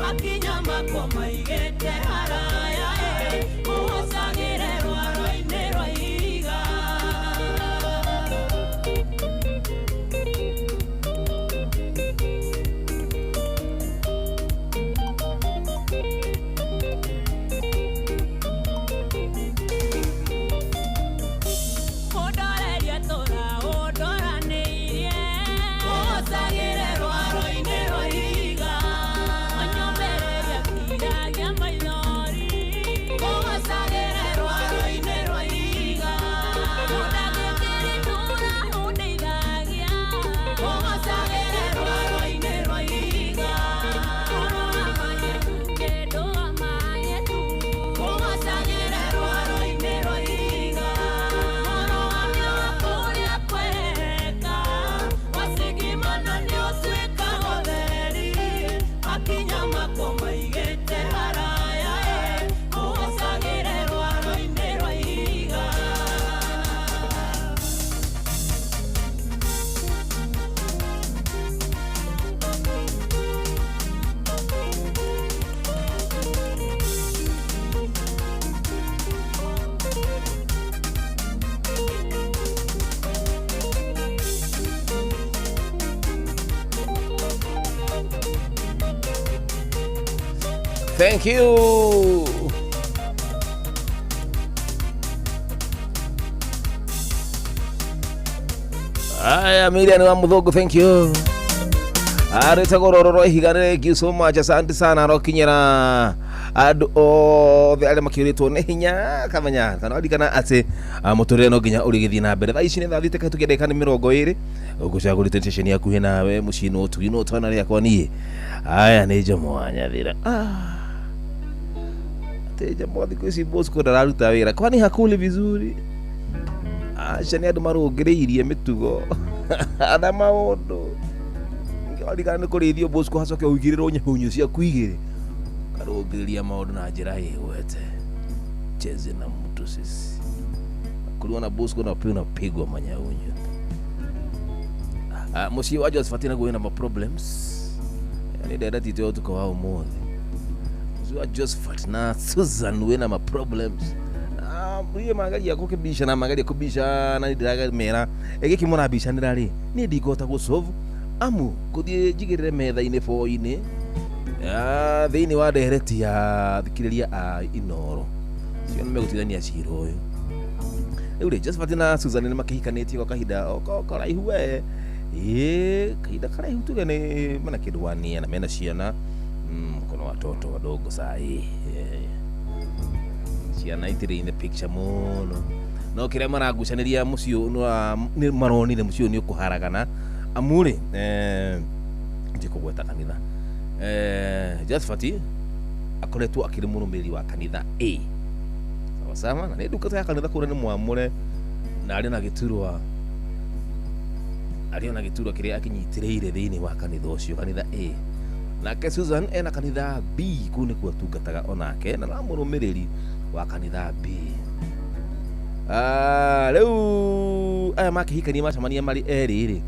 makinya makwa maigĩte haraya, mũhocagĩre rwaro-inĩ rwa ihiga. Ũndorerie tũra ũndoranĩirie, ũhocagĩre rwaro-inĩ rwa ihiga. Ũnyũmĩrĩrie kiragia maithori, ũhocagĩre rwaro-inĩ rwa ihiga. Ũndangĩkĩrĩ tũra ũndeithagia, ũhocagĩre rwaro-inĩ rwa ihiga. Ũrũgamagie tu kĩndũgamagie tu, ũhocagĩre rwaro-inĩ rwa ihiga. Mũrũgamia waku nĩakwereka, wacigimana nĩũtuĩkaga ũtheri, makinya makwa maigĩte haraya, ũhocagĩre rwaro-inĩ rwa ihiga. Thank you. Aya, Miriam wa Muthungu, thank you. Arĩtagwo rũrũ rwa ihiga, thank you so much, asante sana. Arokinyĩra andũ othe arĩa makĩũrĩtwo nĩ hinya kamenya kana ririkana atĩ mũtũrĩre no nginya ũrĩgĩthiĩ na mbere. Thaa ici nĩ thaa thita kahĩtũkia ndagĩka nĩ 20. Ũgũcagũrĩte ceceni hakuhĩ nawe mũciĩ-inĩ wa ũtugi no twana rĩakwa niĩ. Aya nĩ Njomo wa Nyathira. Atĩ Njomo thikũ ici Bosco ndararuta wĩra, kwani hakuli vizuri? Aca nĩ andũ marũngĩrĩirie mĩtugo na maũndũ. Warikana nĩ kũrĩithio Bosco hacoke ũigĩrĩrwo nyahunyu ciaku igĩrĩ, karũngĩrĩria maũndũ na njĩra ĩgwete cheze na mtu sisi kuliwa na Bosco na pia unapigwa manyahunyu. Mũciĩ wa Josephat naguo wĩna ma problems, yani ndendatite ũtukũ wa ũmũthĩ. Mũciĩ wa Josephat na Susan wĩna ma problems. Niĩ mageria gũkĩbicana, mageria kũbicana, niĩ ndĩramera gĩkĩ mũrabicanĩra rĩ, niĩ ndingĩhota gũsolve amu ngũthiĩ njigĩrĩre metha-inĩ boi-inĩ thĩinĩ wa ndereti ya thikĩrĩria a Inoro cio nĩmegũtuithania cira ũyũ. Rĩu rĩ, Josephat na Susan nĩ makĩhikanĩtie gwa kahinda karaihu we, ĩĩ kahinda karaihu tuge nĩ mena kĩndũ wania na mena ciana, kuna watoto wadogo saa hii, ciana itirĩ in the picture mũno, no kĩrĩa maragucanĩria mũciĩ ũyũ nĩ maronire mũciĩ ũyũ nĩ ũkũharagana amu rĩ, ndikũgweta kanitha. Josephat akoretwo akĩrĩ mũrũmĩrĩri wa kanitha A sawa sawa, na nĩ ndungata ya kanitha kũrĩa nĩ mwamũre, na arĩ na gĩturwa, arĩ ona gĩturwa kĩrĩa akĩnyitĩrĩire thĩinĩ wa kanitha ũcio, kanitha A. Nake Susan ena kanitha B, kũu nĩkuo atungataga onake na mũrũmĩrĩri wa kanitha B. Rĩu aya makĩhikania macemania marĩ erĩ rĩ,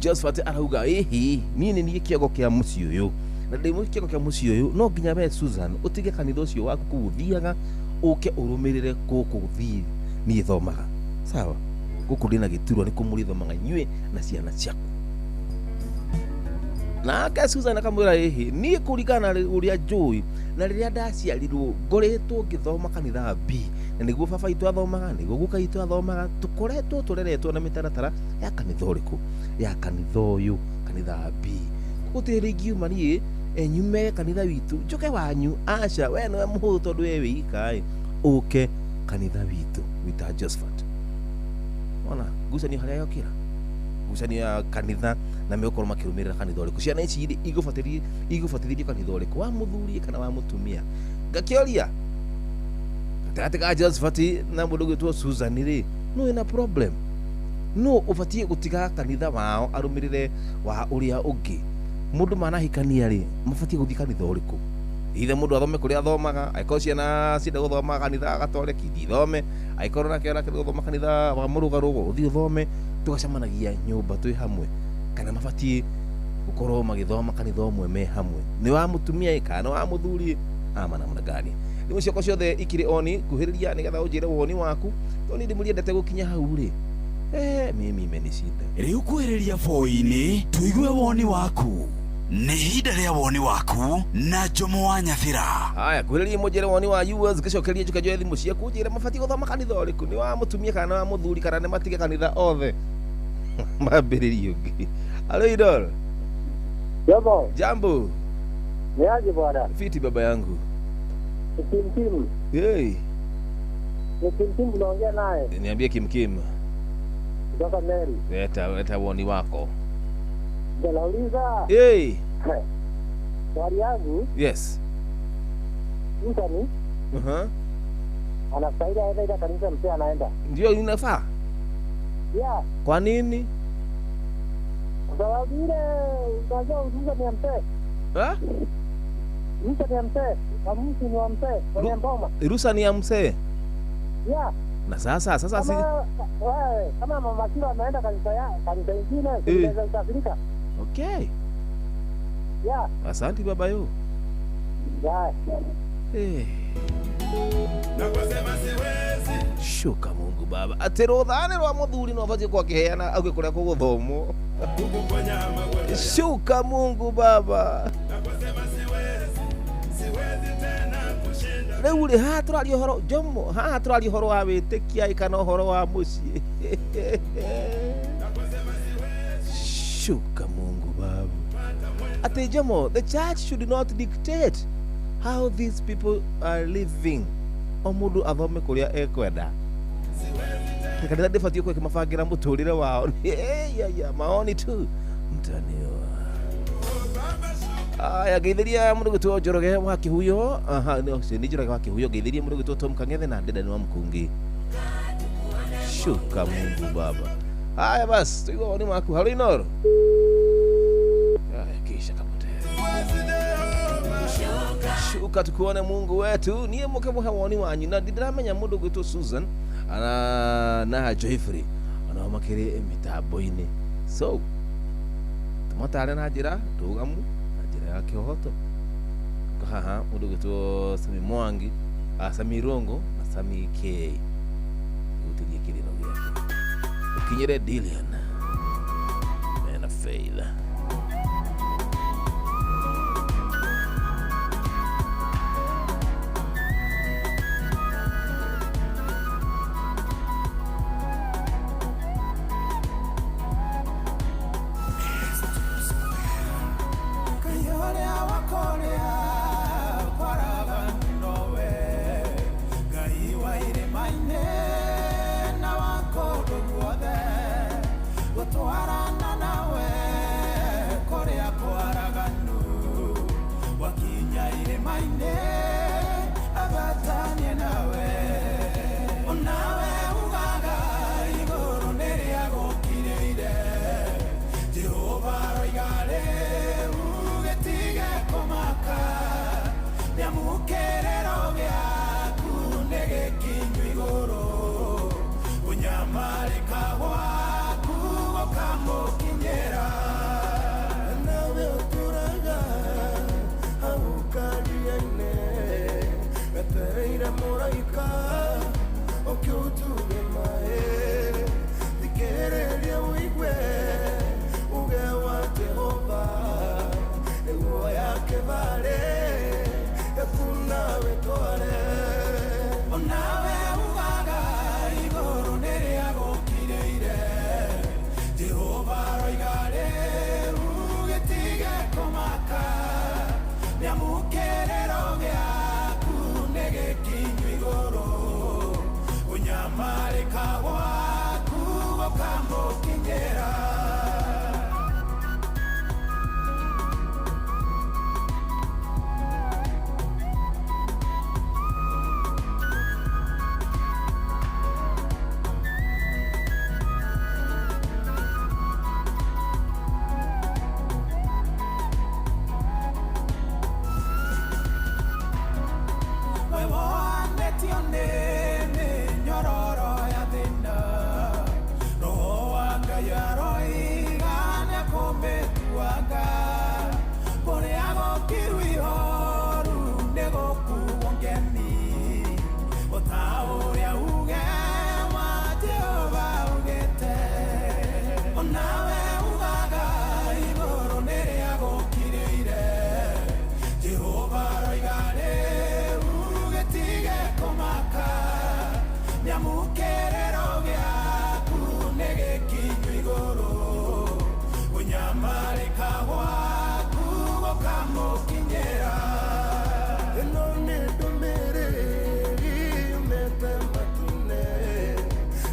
Josephat arauga ĩhĩ niĩ nĩ niĩ kĩongo kĩa mũciĩ ũyũ, na ndĩ kĩongo kĩa mũciĩ ũyũ no nginya we Susan ũtige kanitha ũcio waku kũu ũthiaga ũke ũrũmĩrĩre gũkũ thiĩ niĩ thomaga, sawa, gũkũ ndĩna gĩturwa nĩ kũmũrĩthomaga inyuĩ na ciana ciaku. Nake Susan akamwĩra ĩhĩ niĩ kũringana na ũrĩa njũĩ na rĩrĩa ndaciarirwo ngoretwo ngĩthoma kanitha B, na nĩguo baba witũ athomaga, nĩguo guka witũ athomaga, tũkoretwo tũreretwo na mĩtaratara ya kanitha ũrĩkũ, ya kanitha ũyũ, kanitha B. Gũtirĩ hĩndĩ ingiuma niĩ Nyume kanitha witũ njoke wanyu. Aca, we nĩwe mũhũthũ tondũ we wĩ ika ĩ, ũke kanitha witũ wita Josephat. Ona ngucanio harĩa yokĩra, ngucanio ya kanitha na megũkorwo makĩrũmĩrĩra kanitha ũrĩkũ. Ciana ici rĩ, igũbatithĩrio kanitha ũrĩkũ, wa mũthuri kana wa mũtumia? Ngakĩoria gatagatĩ ka Josephat na mũndũ ũgwĩtwo Susan rĩ, no wĩna problem? No ũbatiĩ gũtiga kanitha wao arũmĩrĩre wa ũrĩa ũngĩ? Mũndũ manahikania rĩ, mabatiĩ gũthiĩ kanitha ũrĩkũ? Ithe mũndũ athome kũrĩa athomaga, angĩkorwo ciana cienda gũthoma kanitha gatoreki, thiĩ ithome. Angĩkorwo nake arakĩenda gũthoma kanitha wa mũrũgarũgo, ũthiĩ ũthome, tũgacemanagia nyũmba twĩ hamwe. Kana mabatiĩ gũkorwo magĩthoma kanitha ũmwe me hamwe? Nĩ wa mũtumia ĩ kana nĩ wa mũthuri, ama namna gani? Thimũ ciakwa ciothe ikĩrĩ oni, kuhĩrĩria nĩgetha ũnjĩre woni waku, tondũ niĩ ndĩmũriendete gũkinya hau rĩ, mimi imenishinda. Rĩu kuhĩrĩria boi-inĩ tũigue woni waku. Nĩ ihinda rĩa woni waku na Njomo wa Nyathira. Haya, kuhĩrĩria mũnjĩre woni wa US, ngĩcokerie njoke njoe thimũ ciaku njĩre mabatiĩ gũthoma kanitha ũrĩkũ, nĩ wa mũtumia kana nĩ wa mũthuri, kana nĩ matige kanitha othe mambĩrĩrie ũngĩ. Halo Idol. Jambo. Jambo. Ni aje bwana? Fiti baba yangu. Ni Kimkim. Hey. Ni Kimkim unaongea naye. Niambie Kimkim. Kutoka Mary. Leta woni wako. Nauliza. Hey. Swali yangu. Yes. Mtani. Anastahili aende ile kanisa mzee anaenda. Ndio inafaa? Yeah. Kwa nini? Kwa sababu ile unajua ujuza ni mzee. Ha? Rusa ni mzee, amusi ni mzee, ni mboma. Rusa ni ya mzee. Yeah. Na sasa si kama mama Kilo ameenda kanisa ya kanisa nyingine, inaweza kusafirika. Okay. Yeah. Asante baba yo. Yeah. Na kusema siwezi. Shuka Mungu baba. Ati rũthane rwa mũthuri no abatie kwakiheana auge kũrĩa kũgũthomwo. Shuka Mungu baba. Na kusema siwezi. Siwezi tena kushinda. Rĩu rĩ, haha tũraria ũhoro Jomo, haha tũraria ũhoro wa wĩtĩkia kana ũhoro wa mũciĩ. Shuka Mungu baba. Ati Jomo, the church should not dictate how these people are living. O mũndũ athome kũrĩa ekwenda. Kanitha ndĩbatiĩ gũkorwo ĩkĩmabangira mũtũrĩre wao. Ya maoni tu mtaniwa. Aya, ngeithiria mũndũ gwĩtwo Njoroge wa Kĩhuyo. Aha, nĩ ũcio nĩ Njoroge wa Kĩhuyo. Ngeithiria mũndũ gwĩtwo Tom Kang'ethe na Ndedani wa Mũkũngĩ. Shuka Mungu baba. Haya basi, tuigue woni waku. Halo Inoro. Haya, kisha kapotea. Shuka tukuone Mungu wetu. Niĩ mũke mũhe woni wanyu na ndiramenya mũndũ gwĩtwo Susan ana na Joyfrey ona makĩrĩ mĩtambo-inĩ. So tũmatare na njĩra ndũgamu na njĩra ya kĩhoto. Haha mũndũ gwĩtwo Sami Mwangi, Sami Rongo na Sami K. Gũtĩria kĩrĩro gĩake. Ũkinyĩre Dilian. Man of faith. Nĩamũkĩrĩro gĩaku nĩ gĩkinyu igũrũ Ũnyamarĩka gwaku gũkamũkinyĩra. We wonetio nĩ mĩnyororo ya thĩna Roho wa Ngai aroiga nĩakũmĩtuanga kũrĩa gũkiru ihoru nĩgũkuo ngemi o ta ũrĩa uge wa Jehova ugĩte onawe ugaga igũrũ nĩrĩa gũkirĩire Jehova aroiga rĩu gĩtige kũmaka nĩamũkĩrĩro gĩaku nĩ gĩkinyu igũrũ ũnyamarĩka gwaku gũkamũkinyĩra. Ĩno nĩ ndũmĩrĩri yumĩte matu-inĩ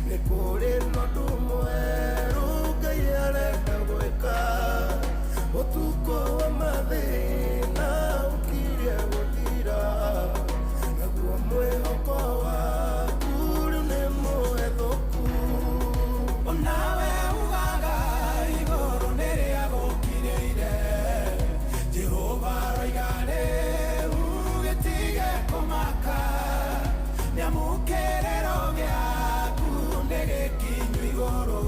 nĩ kũrĩ na ũndũ mwerũ Ngai arenda gwĩka ũtukũ wa mathĩna ũkirie gũthira naguo mwĩhoko waku rĩu nĩ mũhethũku onawe ugaga igũrũ nĩrĩa gũkirĩire Jehova aroiga rĩu gĩtige kũmaka nĩamũkĩrĩro gĩaku nĩ gĩkinyu igũrũ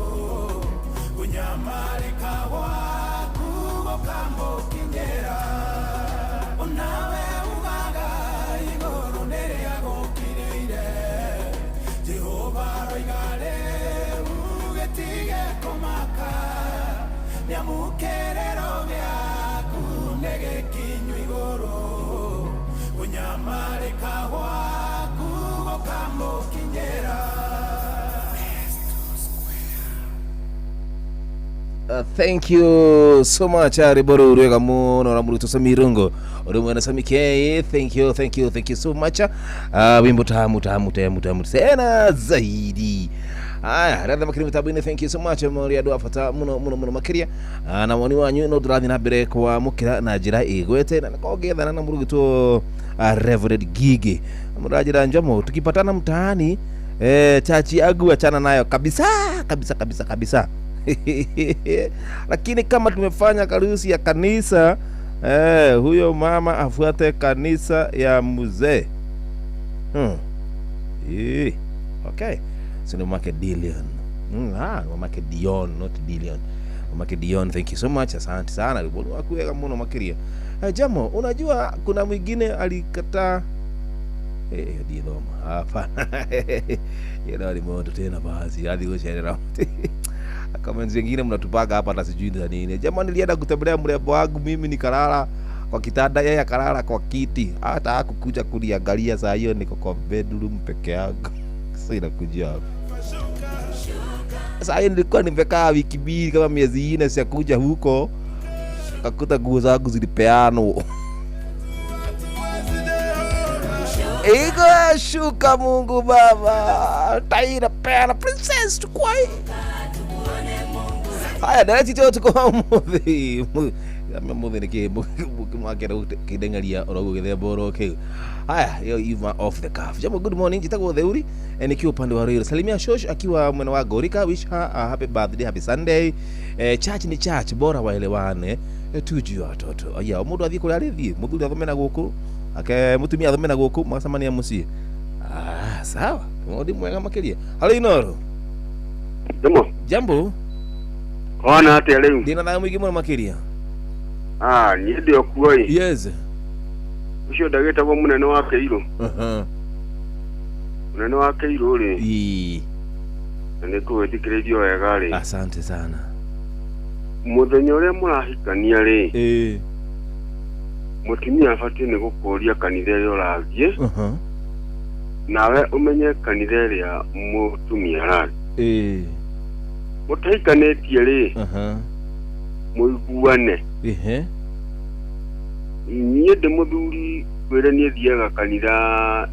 ũnyamarĩka gwaku gũkamũkinyĩra onawe ugaga igũrũ nĩrĩa gũkirĩire Jehova aroiga rĩu gĩtige kũmaka nĩamũkĩrĩro gĩaku nĩ gĩkinyu igũrũ ũnyamarĩka gwaku gũkamũkinyĩra. Thank you so much rwĩmbo rũu rwega mũno na mũrutwo Sami Rungo ũrĩ mwena Sami K. Thank you, thank you, thank you so much. Wimbo tamu tamu tamu tamu tena zaidi. Aya rĩathe makĩria mĩtambo-inĩ, thank you so much mũrĩ andũ a bata mũno mũno mũno makĩria. Na woni wanyu no ndĩrathiĩ na mbere kwamũkĩra na njĩra ĩgwete na nĩkorwo ngĩethana na mũrugĩtwo Reverend Gigi mũranjĩra Njomo, tukipatana mtaani chachi yangu achana nayo kabisa kabisa kabisa kabisa. Lakini kama tumefanya karusi ya kanisa huyo mama afuate kanisa ya mzee. Okay, so ni mamake Dilion. Mamake Dion, not Dilion, mamake Dion, thank you so much, asante sana rwĩmbo rwaku wega mũno makĩria. Jamo, unajua kuna mwingine alikataa hiyo ndithoma hapana hiyo ni moto tena basi hadi gũcerera comments zingine mnatupaga hapa hata sijui za nini. Jamani, nilienda kutembelea mrembo wangu, mimi nikalala kwa kitanda, yeye akalala kwa kiti, hata hakukuja kuniangalia. Saa hiyo niko kwa bedroom peke yangu. Sasa inakuja wapi? Saa hiyo nilikuwa nimekaa wiki mbili kama miezi 4 sijakuja huko, kakuta nguo zangu zilipeanwa. Iko shuka Mungu Baba, taira peana princess chukua hii. Haya ndareti to tuko muthi muthi nä kä mwakera kä ndeng'eria oro gä oro kä haya yo yuma off the cuff. Jambo, good morning, jitagwo Theuri nikiwa upande wa Ruiru. Salimia Shosh akiwa mwena wa Gorika, wish her a happy birthday, happy Sunday. Church ni church, bora waelewane tujue watoto. Aya mundu athie kuria arithie, muthuri athome na guku ake mutumia athome na guku magacemania mucii. Sawa, ndi mwega makiria. Halo Inoro. Jambo. Jambo. Kona atia riu? Ndina thayo muingi muno makiria. Niĩ ndĩ o kuo ĩ. Yes. Ũcio ndagĩtagwo mũnene wa Kĩirũ. Mũnene wa Kĩirũ rĩ. Ii. Na nĩ ngũgĩthikĩrĩirio wega rĩ. Asante sana. Mũthenya ũrĩa mũrahikania rĩ. Ĩĩ. Mũtumia abatiĩ nĩ gũkũria kanitha ĩrĩa ũrathiĩ. Nawe ũmenye kanitha ĩrĩa mũtumia arathiĩ. Ĩĩ. Mũtahikanĩtie rĩ. Mũiguane. Niĩ ndĩ mũthuri kwĩre niĩ thiaga kanitha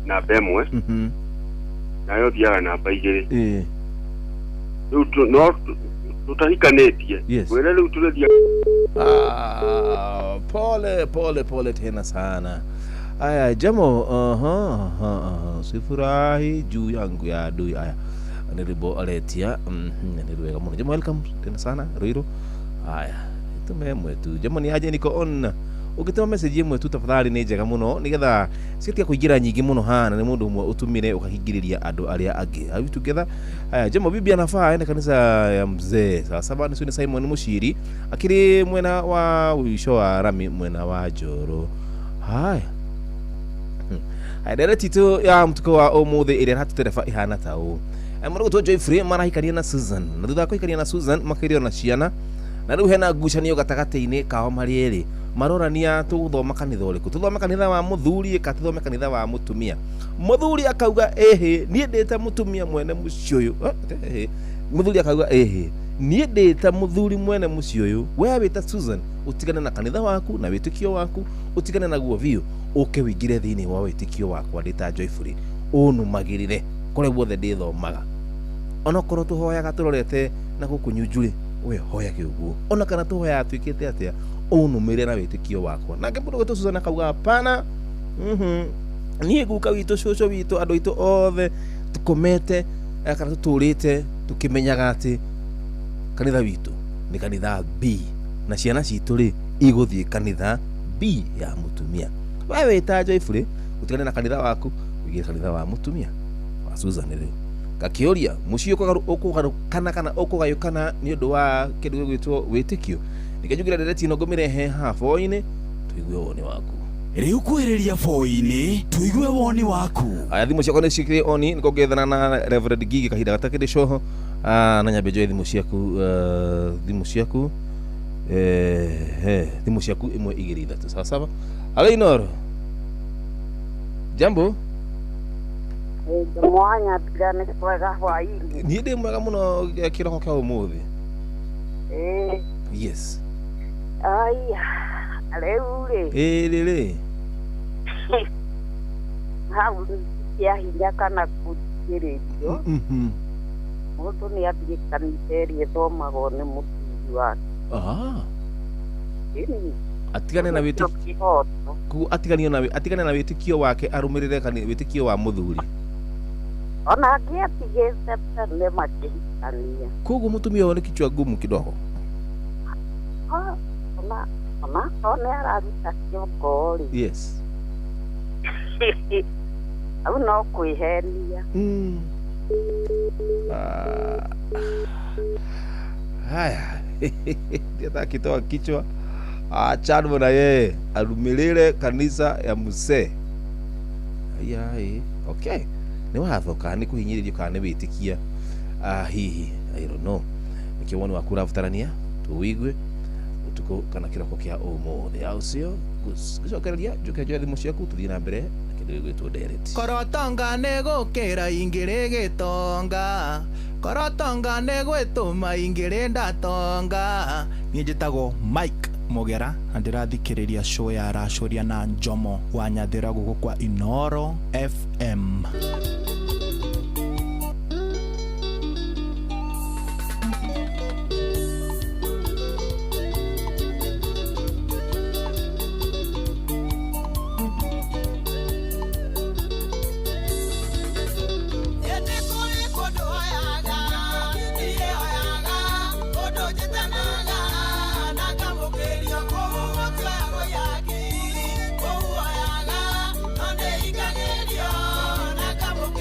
namba 1. Nayo thiaga namba 2. Rĩu no tũtahikanĩtie. Kwĩre rĩu tũrĩthiaga. Pole pole pole tena sana. Aya jamo sifurahi juu yangu ya adui. Aya nilibo aletia ni wega muno. Jamo welcome tena sana Ruiru. Aya tume mwetu. Jamo ni aje niko on. Ukituma message imwe tu tafadhali ni njega muno nigetha citia kuingira nyingi muno hana ni mundu umwe utumire ukahingiriria andu aria angi. Are we together? Aya jamo bibi anafaa aende kanisa ya mzee. Sawa sawa ni Simon Mushiri akiri mwena wa uisho wa Rami mwena wa Njoro. Haya Aya tito ya mtuko wa umuthi iria hatutereba ihana ta uu. Mũndũ gũtwo Joyfrey marahikania na Susan na thutha wa kũhikania na Susan makĩrĩo na ciana na rĩu hena ngucanio gatagatĩ-inĩ kao marĩ erĩ marorania tũgũthoma kanitha ũrĩkũ, tũthome kanitha wa mũthuri ka tũthome kanitha wa mũtumia. Mũthuri akauga ĩhĩ niĩ ndĩta mũtumia mwene mũciĩ ũyũ. Mũthuri akauga ĩhĩ niĩ ndĩta mũthuri mwene mũciĩ ũyũ, we wĩta Susan utigane na kanitha waku na wĩtĩkio waku utigane naguo biũ ũke wĩingĩre thĩinĩ wa wĩtĩkio wakwa ndĩta Joyfrey ũnũmagĩrĩre kũrĩa guothe ndĩthomaga onokorwo tũhoyaga tũrorete na gũkũ nyunjurĩ we hoyage ũguo ona kana tũhoyaga twĩkĩte atĩa ũnũmĩrĩre na wĩtĩkio wakwa. Nake mũndũ gwĩtwo Susan akauga hapana, niĩ guka witũ cũcũ witũ andũ aitũ othe tũkomete kana tũtũrĩte tũkĩmenyaga atĩ kanitha witũ nĩ kanitha B na ciana citũ rĩ igũthiĩ kanitha B ya mũtumia. We wĩta Joyfrey ũtigane na kanitha waku ũingĩre kanitha wa mũtumia wa Susan rĩu. Gakĩũria mũciĩ ũkũgarũkana kana ũkũgayũkana nĩ ũndũ wa kĩndũ gĩgwĩtwo wĩtĩkio. Nĩkĩnjugire ndereti ĩno ngũmĩrehe haha boi-inĩ tũigue woni waku. Rĩu kwĩrĩria boi-inĩ tũigue woni waku. Aya thimũ ciakwa nĩ cikĩrĩ oni nĩkũngethana na Reverend Gigi kahinda gatakĩrĩ coho na nyambe njoe thimũ ciaku thimũ ciaku thimũ ciaku 1 2 3 sawa sawa. Halo Inoro. Jambo. Mwanya tigane kwega hwaini. Niĩ ndĩ mwega mũno kĩroko kĩa ũmũthĩ. Yes. Aya, rĩu rĩ. Rĩrĩ. Hau kĩa hinya kana kũthikĩrĩrio. Mũndũ nĩ athiĩ kanitha ĩrĩa ĩthomagwo nĩ mũthuri wake. Atigane na wĩtĩkio. Atigane na wĩtĩkio wake arũmĩrĩre wĩtĩkio wa mũthuri. Ona angĩ atigĩte tene makĩhikania. Koguo mũtumia ũyũ nĩ kichwa ngumu kidogo. Ona ona araruta kĩongo rĩ. Yes. Au no kwĩhenia. Haya. Ndiataka kitoa kichwa. Achana na yeye arumĩrĩre kanitha ya muse. Aya okay. Nĩ watho kana nĩ kũhinyĩrĩrio kana nĩ wĩtĩkia hihi I don't know. Nĩkĩo woni waku ũrabatarania tũwĩigue ũtukũ kana kĩroko kĩa ũmũthĩ au sio? Gũcokereria njoke njoe thimũ ciaku tũthiĩ na mbere na kĩndũ gĩgwĩtwo ndereti. Korotonga nĩ gũkĩra ingĩrĩ gĩtonga korotonga nĩ gwĩtũma ingĩrĩ ndatonga. Niĩ njĩtagwo Mike Mugera na ndĩrathikĩrĩria show ya Racũria na Njomo wa Nyathĩra gũkũ kwa Inoro FM. Nakamuke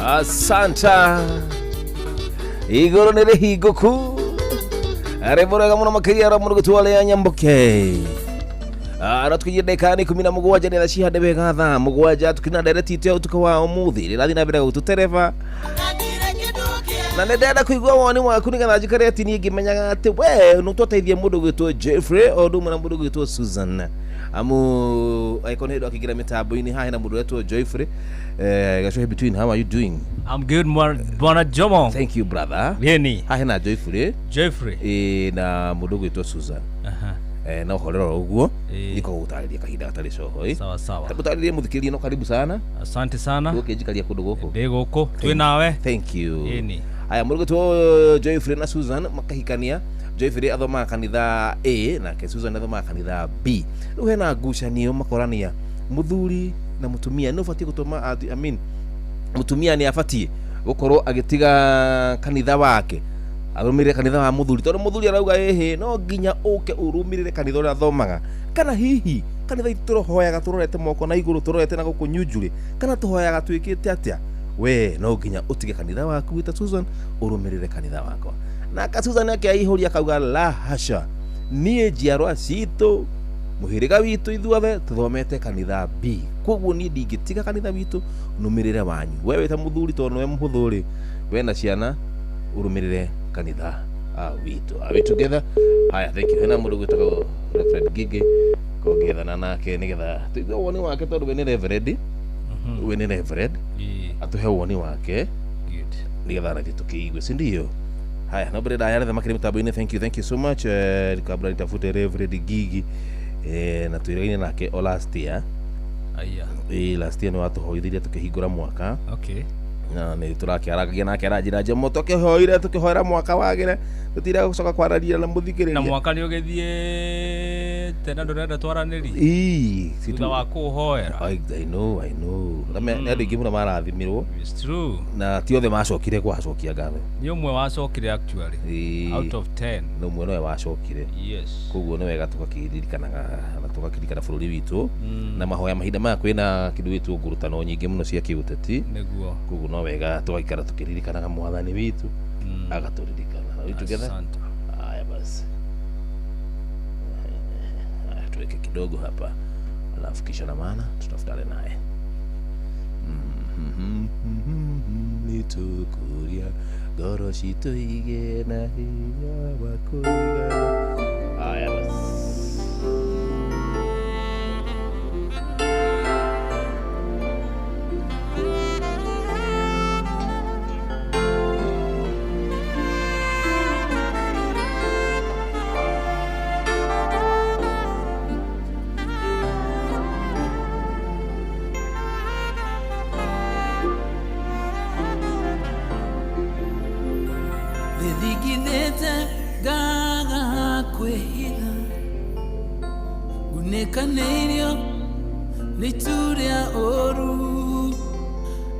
Asanta igoro nĩ rĩhingũku rĩmbo rwega mũno makĩria ra mũndũ gũtwarĩa Nyamboke aratukinyia ndagĩka nĩ 17 nĩ thaa cihande wega thaa 7 tukina ndereti itũ ya ũtukũ wa ũmũthĩ rĩrathiĩ na mbere gũtũtereba na nĩ ndĩrenda kũigua woni waku nĩgetha njikare atĩ niĩ ngĩmenyaga atĩ we nĩ twateithia mũndũ gwĩtwo Jeffrey o ũndũ ũmwe na mũndũ gwĩtwo Susan amu angĩkorwo nĩ hĩndĩ akĩingĩra mĩtambo-inĩ haha hena mũndũ wetwo Jeffrey. Gacohe between, how are you doing? I'm good, Bwana Jomo. Thank you, brother. Yeni. Haha hena Joyfrey. Jeffrey. Na mũndũ gwĩtwo Susan. Na ũhorero ũguo nĩkũgũtarĩria kahinda gatarĩ coho. Sawa sawa. Gũtarĩria mũthikĩrĩria no karibu sana. Asante sana. Ũkĩnjikaria kũndũ gũkũ. Ndĩ gũkũ. Twĩ nawe. Thank you. Yeni. Aya mũndũ gwĩtwo Joyfrey na Susan makahikania. Joyfrey athomaga kanitha A nake Susan athomaga kanitha B. Rĩu hena ngucanio makorania mũthuri na mũtumia nĩ ũbatiĩ gũtũma I mean mũtumia nĩ abatiĩ gũkorwo agĩtiga kanitha wake arũmĩrĩre kanitha wa mũthuri tondũ mũthuri arauga ĩhĩ no nginya ũke ũrũmĩrĩre kanitha ũrĩa athomaga kana hihi kanitha itũ tũrohoyaga tũrorete moko na igũrũ tũrorete na gũkũ nyunjurĩ kana tũhoyaga twĩkĩte atĩa we no nginya ũtige kanitha waku wĩta Susan ũrũmĩrĩre kanitha wakwa naka Susan akĩaihũria akauga la hasha niĩ njiarwa citũ mũhĩrĩga witũ ithuothe tũthomete kanitha B koguo niĩ ndingĩtiga kanitha witũ nũmĩrĩre wanyu we wĩta mũthuri tondũ nĩwe mũhũthũ rĩ we na ciana ũrũmĩrĩre kanitha witũ. Are we together? Haya, thank you. Hena mũndũ gwĩtagwo Reverend Gigi kũngĩethana nake nĩgetha tũigue woni wake tondũ we nĩ reverend. We nĩ reverend atũhe woni wake nĩgetha naithuĩ tũkĩigue, si ndio? Haya, no mbere ndaya retha makĩria mĩtambo-inĩ. Thank you so much. Kabla nitafute Reverend Gigi na twĩraine nake o last year. Aya. Last year nĩ watũhoithirie tũkĩhingũra mwaka. Okay. Na nĩ tũrakĩarangagia nake aranjĩra Jomo tũkĩhoire tũkĩhoera mwaka wagĩre tũtire gũcoka kwaranĩria na mũthikĩrĩria na mwaka nĩ ũgĩthiĩte na ndũrenda twaranĩrie thutha wa kũhoera. I know na nĩ andũ aingĩ mũno marathimirwo. It's true. Na ti othe macokire gwacokia ngatho nĩ ũmwe wacokire actually out of 10 no ũmwe nowe wacokire. Yes. Koguo nĩ wega tũgakĩririkanaga na tũgakĩririkana bũrũri witũ na mahoya mahinda maya kwĩna kĩndũ gĩtwo ngurutano nyingĩ mũno cia kĩũteti nĩguo koguo no wega tũgaikara tũkĩririkanaga mwathani witũ agaturirikana. Are we together? Haya basi. Haya tuweke kidogo hapa alafu kisha na maana tutafutane naye. Nitukuria ngoro citũ ige na hinya wa kũigana. Haya basi. Nĩkanĩirio nĩ itu rĩa ũũru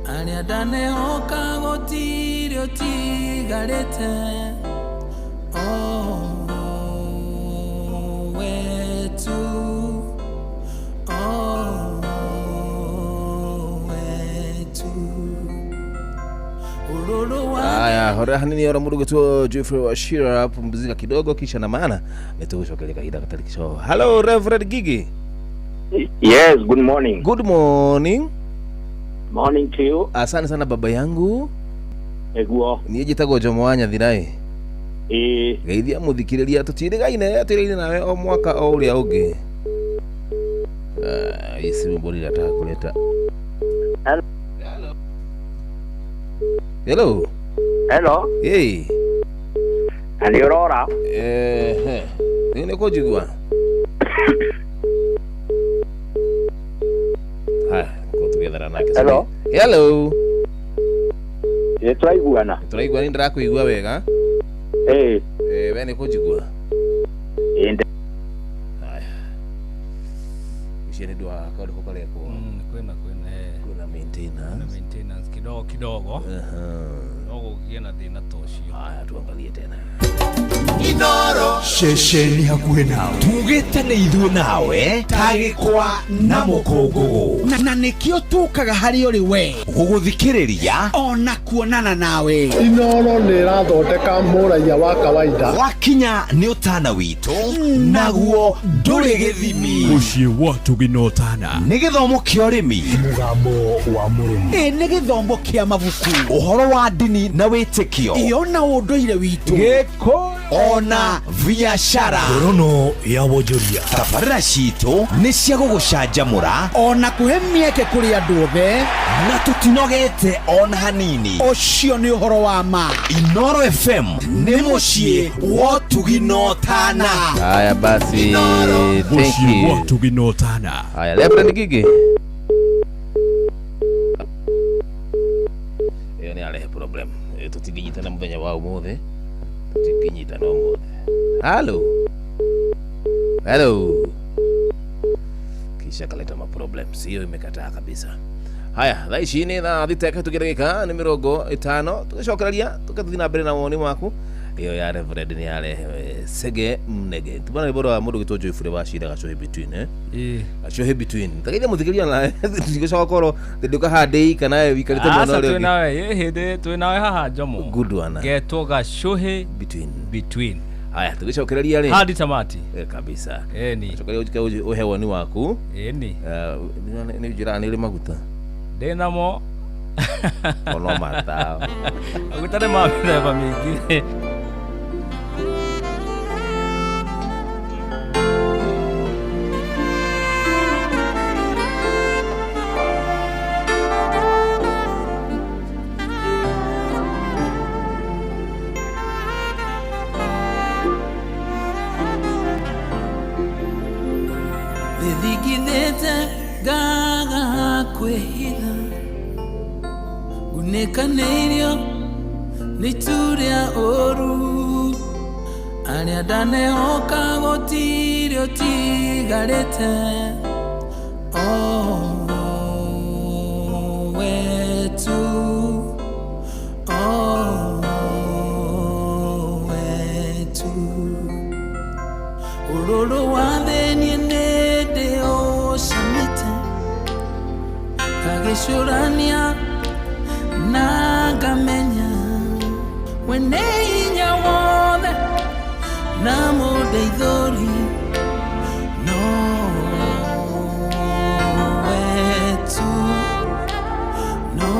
arĩa ndanehoka gũtirĩ ũtigarĩte we tu we tu Aya, hora hanini ora mũndũ gwĩtwo Jeffrey Wachira pumzika kidogo kisha na maana nitũgũcokeria kahinda gatarĩ kicoho. Hello Reverend Gigi. Yes, good morning. Good morning. Morning to you. Asante sana baba yangu. Nĩguo. Niĩ njĩtagwo Jomo wa Nyathirai. Ĩĩ. Geithia mũthikĩrĩria tũtirĩgaine twĩraine nawe o mwaka o ũrĩa ũngĩ. Hii simu mbona inataka kuleta. Hello. Hello. Hello. Hey. Na nĩ ũrora? Nĩ nĩkũnjigua? Haya, tũgethana nake. Hello. Hello. Nĩ tũraiguana? Tũraiguana, nĩ ndĩrakũigua wega. Ĩĩ. We nĩ kũnjigua? Ĩĩ. Haya. Ucio nĩ ũndũ wa kaũndũ kau karekwo. Kwĩna maintenance. Maintenance kidogo kidogo. No gũgĩe na thĩna ta ũcio. Haya, tuangalie tena. Inoro ceceni hakuhĩ nawe tugĩte nĩ ithuĩ nawe ta gĩkwa na mũkũngũgũ na nĩkĩo tũkaga harĩ ũrĩ we gũgũthikĩrĩria ona kuonana nawe. Inoro nĩ ĩrathondeka mũraiya wa kawaida. Wakinya nĩ ũtana witũ naguo ndũrĩ gĩthimi. Mũciĩ wa Tũginotana. Nĩ gĩthomo kĩa ũrĩmi, Mũgambo wa mũrĩmi. Ĩ nĩ gĩthomo kĩa mabuku, ũhoro wa ndini na wĩtĩkio, ĩyo na ũndũire witũ, gĩkũyũ ona biacara. Ngorono ya wonjoria. Tabarĩra citũ nĩ cia gũgũcanjamũra ona kũhe mĩeke kũrĩ andũ othe, na tũtinogete ona hanini. Ũcio nĩ ũhoro wa ma. Inoro FM nĩ mũciĩ wa ũtugi na ũtana. Haya basi, thank Mũciĩ wa you. Tũginotana. Haya, Reverend Gigi. Ĩyo nĩ arehe problem. Tũtingĩnyitana mũthenya wa ũmũthĩ. Tũtingĩnyitana ũmũthĩ. Hello. Hello. Kisha kaleta ma problems. Hiyo imekataa kabisa. Haya, thaa ici nĩ thaa thita ĩkahĩtũkia ndagĩka nĩ 50 tũgĩcokereria tũgathiĩ na mbere na woni waku. Ĩyo ya Reverend nĩ yarehe sege mnege. Tubana rwĩmbo rwa mũndũ gwĩtwo Joyful wa Cira Gacohi Between, eh? Ĩĩ. Gacohi Between. Tageithia mũthikĩrĩria na ndigũcoka korwo ndũkahandĩi kana we wĩikarĩte mwena Aca ũrĩa twĩ ũngĩ. nawe ĩ hĩndĩ twĩ nawe haha Njomo. Good one. Getwo Gacuhi Between. Between. Haya, tũgĩcokereria rĩ. Hadi tamati. Kabisa. Ĩni. Cokeria ũhe woni waku. Ĩni. Nĩ njĩraga nĩ ũrĩ maguta. Ndĩnamo. Ono matawa. Maguta nĩ ma mĩthemba mĩingĩ. Thithigithĩte ngaga kwĩhitha ngunĩkanĩirio nĩ itu rĩa ũũru arĩa ndanehoka gũtirĩ ũtigarĩte o we tu, o we tu. Ũrũrũ wa thĩ niĩ nĩ ndĩũcamĩte ngagĩcũrania na ngamenya we nĩ hinya wothe na mũndeithũri no we tu, no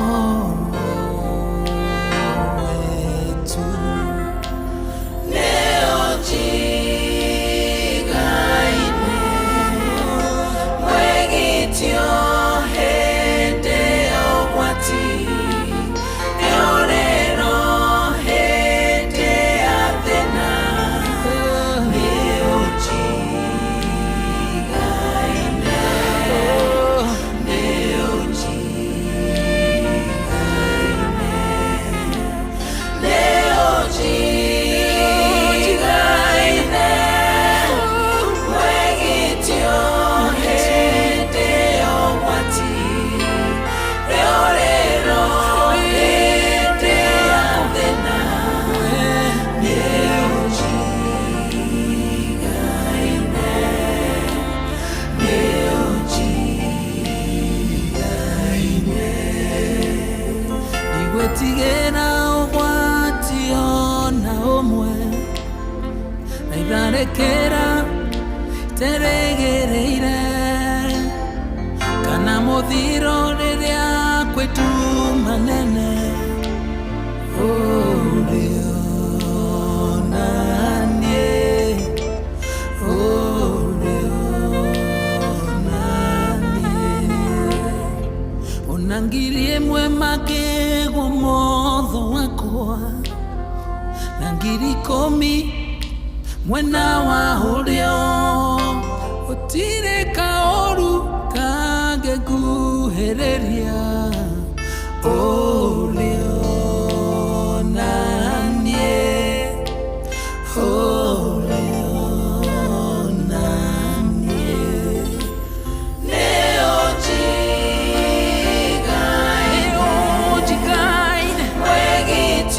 we tu. Nĩ ũnjigaine mwĩgitio hĩndĩ ya ũgwati, nĩ ũrĩro hĩndĩ ya thĩna. Nĩ ũnjigaine, nĩ ũnjigaine, nĩ ũnjigaine mwĩgitio hĩndĩ ya ũgwati, nĩ ũrĩro hĩndĩ ya thĩna. Nĩ ũnjigaine, nĩ ũnjigaine. Ndigwĩtigĩra ũgwati ona ũmwe na itharĩkĩra iterĩgĩrĩire kana mũthiro rĩrĩa kwĩ nduma nene. Ũrĩ ona niĩ, ũrĩ ona niĩ. Ona ngiri ĩmwe makĩgwo motho wakwa na 10,000 mwena wa ũrĩo, gũtirĩ kaũru kangĩnguhĩrĩria. Ũrĩ ona niĩ, ũrĩ ona niĩ. Nĩ ũnjigaine, mwĩgitio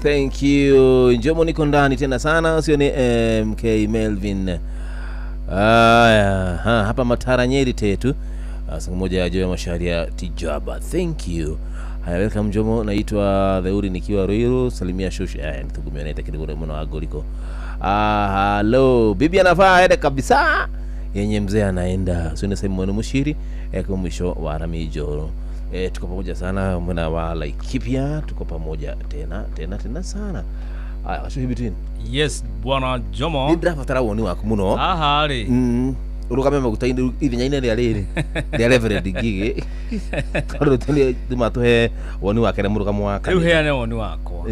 Thank you. Njomo niko ndani tena sana, sio ni MK Melvin. Hapa Matara Nyeri tetu. Sangu moja ya Joya Masharia Tijaba. Thank you. Haya, welcome Njomo, naitwa Theuri nikiwa Ruiru, salimia shushu. Haya, nitugumia naita kidogo mwana wa Goriko. Hello. Bibi anafaa aende kabisa. Yenye mzee anaenda. Sio ni Simon Mushiri, kwa mwisho wa Rami Joro. Tuko pamoja sana mwana wa Laikipia, tuko pamoja tena tena tena sana. Aya, washo hibi twin. Yes, bwana Jomo. Ni draft tara woni waku muno. Aha ri. Urugame maguta ithenya-inĩ rĩa rĩrĩ rĩa Reverend Ngigĩ. Tondũ tũnĩ tũmatũhe woni wake na mũrũgamo wa kanitha. Rĩu heane woni wakwa.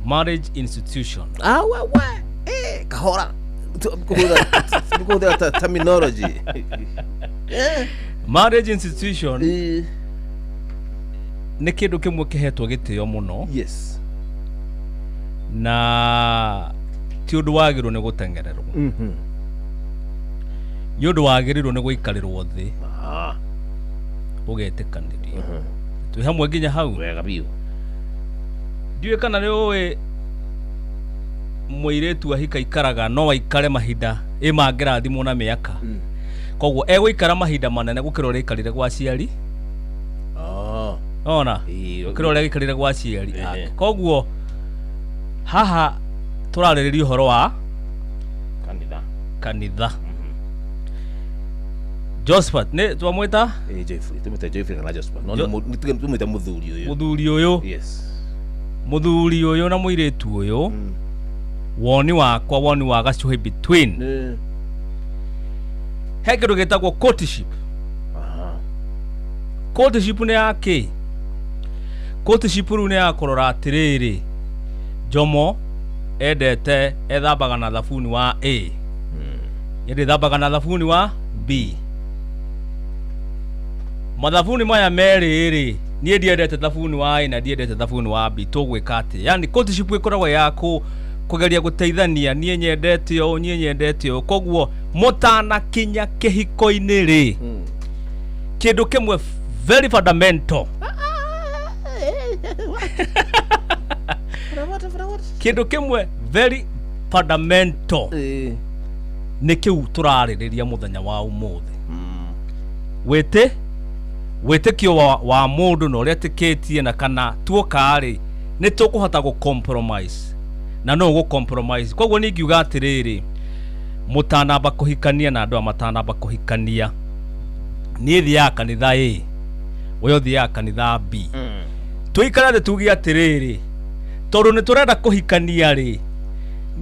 Marriage institution. Ah wa wa. Kahora. Kũhũthĩra terminology. Marriage institution nĩ kĩndũ kĩmwe kĩhetwo gĩtĩo mũno. Yes. Na ti ũndũ wagĩrĩirwo nĩ gũteng'ererwo. Nĩ ũndũ wagĩrĩirwo nĩ gũikarĩrwo thĩ. Ũgetĩkanĩrio. Twĩ hamwe nginya hau. Wega biũ. Ndiũĩ kana nĩ ũĩ mũirĩtu ahika ikaraga no aikare mahinda ĩ mangĩrathimwo na mĩaka. Koguo egũikara mahinda manene gũkĩra ũrĩa aikarire gwa aciari. Ona gũkĩra ũrĩa aikarire gwa aciari ake. Koguo haha tũrarĩrĩria ũhoro wa kanitha. Josephat nĩ twamwĩta? Joyfrey, tumwĩta Joyfrey kana Josephat. No tumwĩta mũthuri ũyũ. Mũthuri ũyũ. Yes. Mũthuri ũyũ na mũirĩtu ũyũ. Woni wakwa, woni wa gacuhĩ between. He kĩndũ gĩtagwo courtship. Courtship nĩ ya kĩ? Courtship rĩu nĩ ya kũrora atĩrĩrĩ, Jomo endete ethambaga na thabuni wa A. Niĩ ndĩthambaga na thabuni wa B. Mathabuni maya merĩ rĩ, niĩ ndiendete thabuni wa A na ndiendete thabuni wa B, tũgwĩka atĩa? Yaani courtship ĩkoragwo ya kũgeria gũteithania, niĩ nyendete ũũ, niĩ nyendete ũũ. Koguo mũtanakinya kĩhiko-inĩ rĩ, kĩndũ kĩmwe very fundamental. Kĩndũ kĩmwe very fundamental nĩ kĩu tũrarĩrĩria mũthenya wa ũmũthĩ. Wĩtĩ Wĩtĩkio wa mũndũ na ũrĩa etĩkĩtie na kana tuoka rĩ nĩ tũkũhota gũ compromise na no gũ compromise. Koguo niĩ ingiuga atĩrĩrĩ, mũtanamba kũhikania na andũ aya matanamba kũhikania, niĩ thiaga kanitha A, we ũthiaga kanitha B. Tũikare thĩ tuge atĩrĩrĩ, tondũ nĩ tũrenda kũhikania rĩ,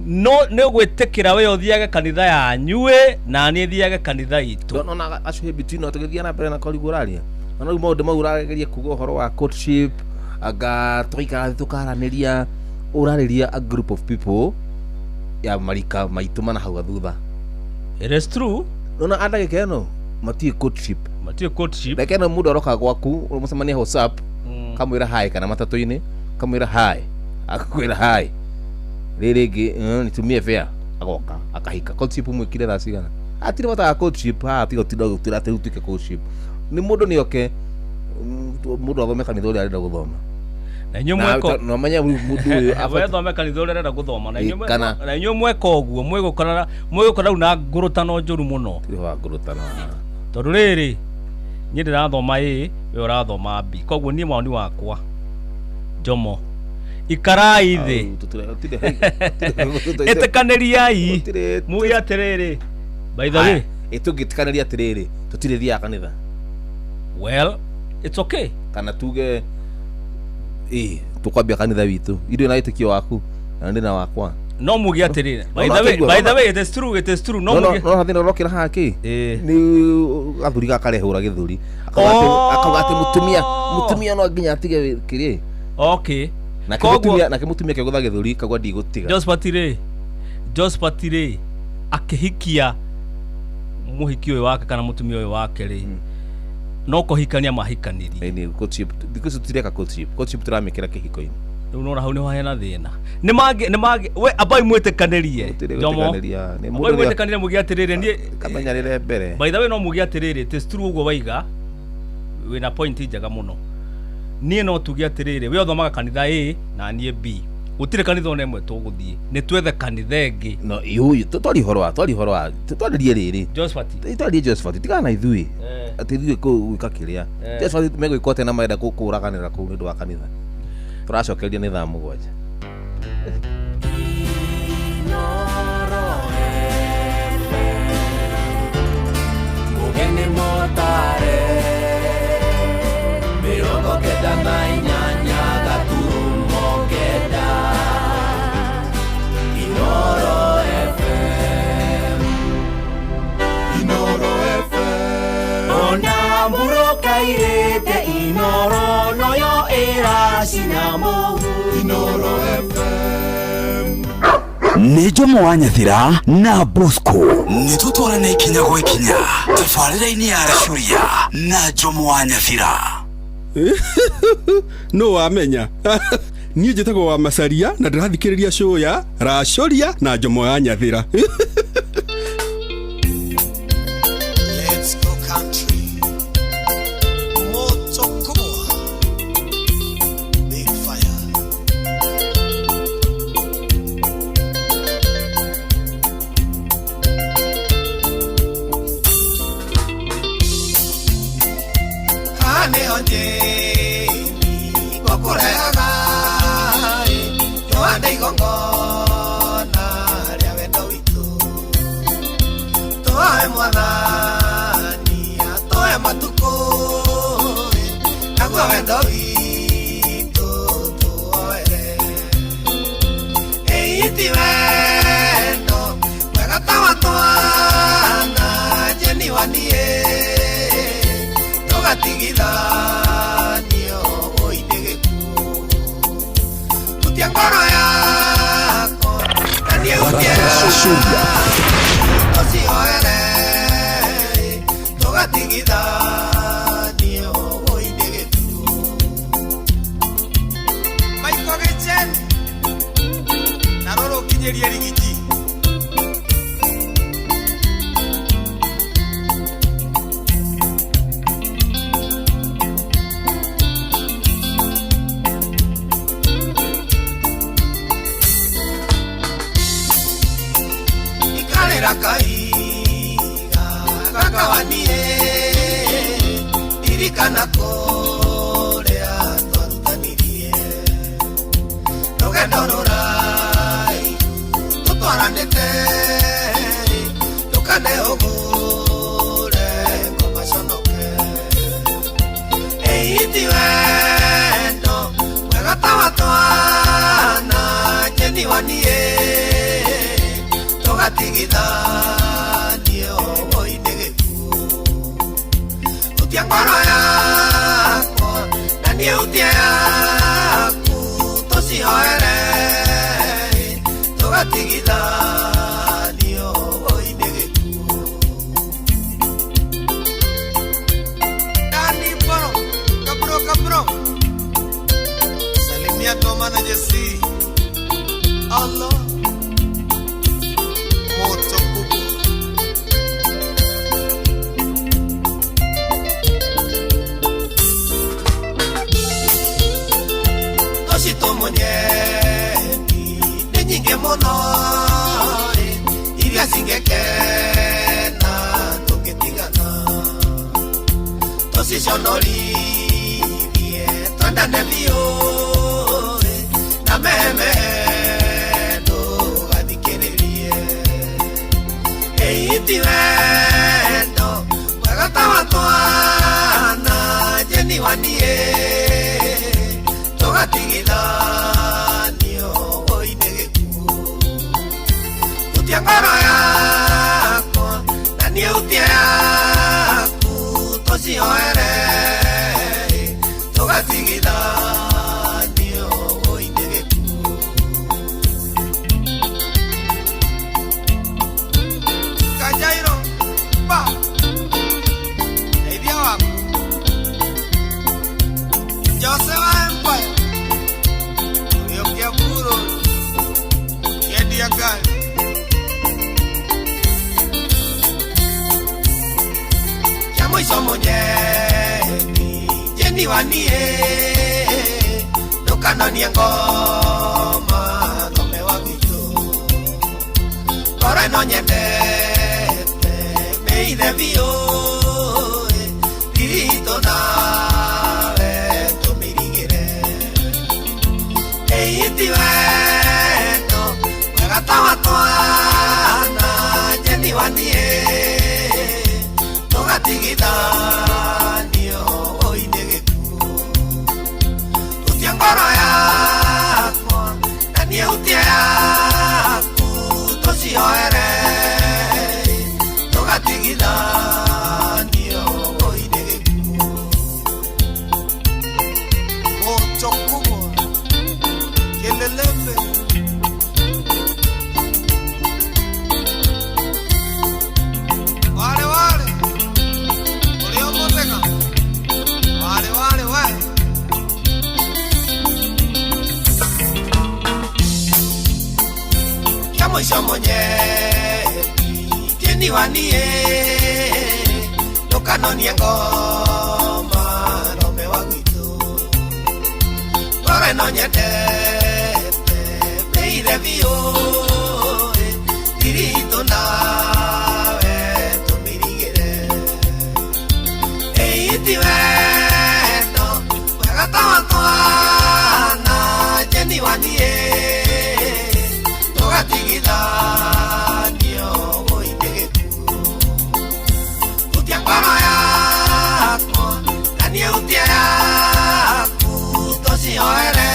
no nĩ ũgwĩtĩkĩra we ũthiage kanitha yanyu ĩ na niĩ thiage kanitha itũ. Nona acio between tũgĩthiĩ na mbere na kũrigwo ũraria. Ona rĩu maũndũ mau ũrageria kuga ũhoro wa courtship, anga tũgaikara thĩ tũkaranĩria, ũrarĩria a group of people ya marika maitũ mana hau thutha. It is true. Nona a ndagĩka ĩno matiĩ courtship. Matiĩ courtship. Ndagĩka ĩno mũndũ aroka gwaku ũmũcemania WhatsApp, kamwĩra hi kana matatũ-inĩ, kamwĩra hi, akakwĩra hi. Rĩrĩ rĩngĩ nitumie fare, agoka akahika. Courtship mwĩkire thaa cigana? Hatirĩ bata wa courtship haha, tiga ũtinda ũgĩtwĩra atĩ rĩu tuĩke courtship. Nĩ mũndũ nĩ oke, mũndũ athome kanitha ũrĩa arenda gũthoma. Na inyuĩ mweka no menya mũndũ ũyũ we thome kanitha ũrĩa arenda gũthoma, na inyuĩ mweka ũguo mwĩgũkora rĩu na ngũrũtano njũru mũno. Tirĩ wa ngũrũtano. Tondũ rĩrĩ, niĩ ndĩrathoma A, we ũrathoma B. Koguo niĩ mawoni wakwa Jomo, ikarai thĩ, ĩtĩkanĩriai muge atĩrĩrĩ, by the way, tũngĩtĩkanĩria atĩrĩrĩ, tũtirĩ thiaga kanitha. Well, it's okay. Kana tuge tũkwambia kanitha witũ, ithuĩ na wĩtĩkio waku na ndĩ na wakwa. No muge atĩrĩrĩ, by the way, it is true, it is true. No muge no hathina ũrokĩra haha kĩ nĩ gathuri gaka karehũra gĩthuri, akauga atĩ mũtumia no nginya atige kĩrĩ. Okay. Nake mũtumia akĩgũtha gĩthuri akauga ndigũtiga. Josephat rĩ akĩhikia mũhiki ũyũ wake kana mũtumia ũyũ wake rĩ, no kũhikania mahikanirie. Nĩ courtship, thikũ ici tũtireka courtship, courtship tũramĩkĩra kĩhiko-inĩ. Rĩu nona hau nĩho hena thĩna. Nĩ mangĩ we ambai mwĩtĩkanĩrie Jomo, ambai mwĩtĩkanĩrie muge atĩrĩrĩ, niĩ kamenyarĩre mbere. By the way, no muge atĩrĩrĩ, it is true ũguo waiga, wĩna point njega mũno. Niĩ no tuge atĩrĩrĩ, we ũthomaga kanitha A na niĩ B, gũtirĩ kanitha ona ĩmwe tũgũthiĩ, nĩ twethe kanitha ĩngĩ. No yũyũ twari ũhoro wa twarĩrie rĩrĩ Josephat, twarĩrie Josephat, tigana na ithuĩ atĩ ithuĩ gwĩka kĩrĩa Josephat megwĩka atĩa na marenda kũũraganĩra kũu nĩ ũndũ wa kanitha. Tũracokeria nĩ thaa 7. Mũgeni mũtare 98.9 Inoro FM. Inoro FM. Ona murokairete Inoro noyo ĩracina mũhu. Inoro FM. Nĩ Jomo wa Nyathira na Bosco. Nĩ tũtwarane ikinya gwa ikinya tabarĩra-inĩ ya Racuria na Jomo wa Nyathira. No wamenya niĩ njĩtagwo wa Macaria na ndĩrathikĩrĩria show ya Racoria na Jomo ya Nyathira. Let's go country. Moto kubwa. Big fire. Hane onje gokurehaga twande igongona rĩa wendo witũ, twae mwathani atwae matukũ, naguo wendo witũ tuoere. Ĩĩ ti wendo mwega ta wa twana Jeni wa niĩ, tũgatigithanio ũine gĩkuũ. Hutia ngoro yakwa na niĩ hutie tũcioere, tũgatigithanio ũine gĩkuũ. Maiko gĩchen na rũrũ ũkinyĩrie rigiji. Ikarĩra kahiga gakawanie, ririkana Ririkana kũrĩa twarutanirie rũgendo rũraihu tũtwaranĩte ndũkane ũgũre ngoma conoke ĩiti wendo mwega ta wa twana nyeni wa niĩ tũgatigithanio woi-inĩ gĩkuũ hutia ngoro yakwa na niĩ hutie yaku tũcihoere tũgatigithanio woi-inĩ gĩkuũ. Dani Boro, Kabro Kabro. Salimia Toma na Jesse. Allah. Moto kubwa. Tũcitũmũnyeni nĩ nyingĩ mũno ĩ, iria cingĩkena tũngĩtigana tũciconorithie twendane biũ ĩ, na memehe ndũgathikĩrĩrie ĩiti wendo mwega ta wa twana njeni wa niĩ tũgatigithanio woi-inĩ gĩkuũ hutia ngoro yakwa na niĩ hutie yaku tũcihoere tũgatigithanio woi-inĩ gĩkuũ. Kajairo, ba. Teithia waku. Jose wa Empire. Ũrĩũkia Buro. Kĩendia ngari. Kĩa mũico mũnyeni njeni wa niĩ ndũkanonie ngoma thome wa gwitũ ngoro ĩno nyendete mĩithe biũ ĩ, thiritũ nawe tũmĩrigĩre ĩiti wendo mwega ta wa twana njeni wa niĩ tũgatigithanio woi-inĩ gĩkuũ hutia ngoro yakwa na niĩ hutie yaku tũcihoere tũgatigithanio woi-inĩ gĩkuũ. Moto kubwa. Kielelembe. Wale wale. Uliomoteka. Wale wale we. Kĩa mũico mũnyeni njeni wa niĩ ndũkanonie ngoma thome wa gwitũ ngoro ĩno nyendete mĩithe biũ ĩ, thiritũ nawe tũmĩrigĩre ĩiti wendo mwega ta wa twana njeni wa niĩ tũgatigithanio woi-inĩ gĩkuũ hutia ngoro yakwa na niĩ hutie yaku tũcihoere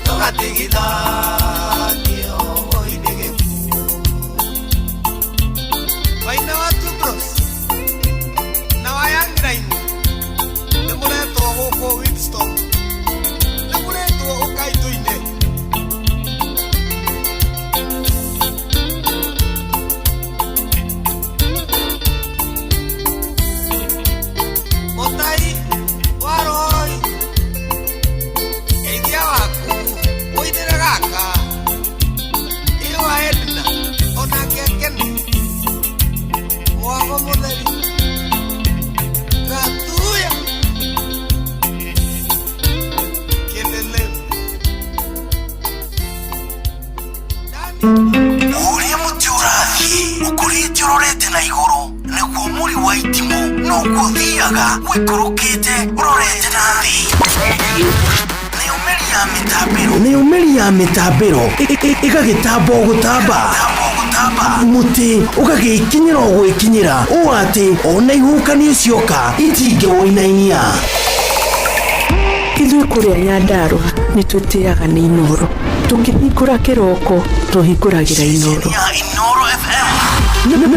tũgatigithanio woi-inĩ gĩkuũ. Waina wa Two Bros na wa Young Line nĩ mũretwo gũkũ Winston nĩ mũretwo ũkai tũine. Mũtai wa Roy geithia waku ũinĩre gaka ĩ wa Edna onake akene mwago mũtheri gatuya kelele ũrĩa mũtĩ ũrathiĩ ũkũrĩte ũrorete na igũrũ nĩ Naguo mũri wa itimũ noguo ũthiaga ũikũrũkĩte ũrorete na thĩ. Nayo mĩri ya mĩtambĩro, nayo mĩri ya mĩtambĩro ĩgagĩtamba o gũtamba, mũtĩ ũgagĩkinyĩra o gwĩkinyĩra ũũ atĩ ona ihuhũkanio cioka itingĩwũinainia. Ithuĩ kũrĩa Nyandarũa nĩ twĩtĩaga nĩ Inooro. Tũkĩhingũra kĩroko tũhingũragĩra Inooro. Inooro FM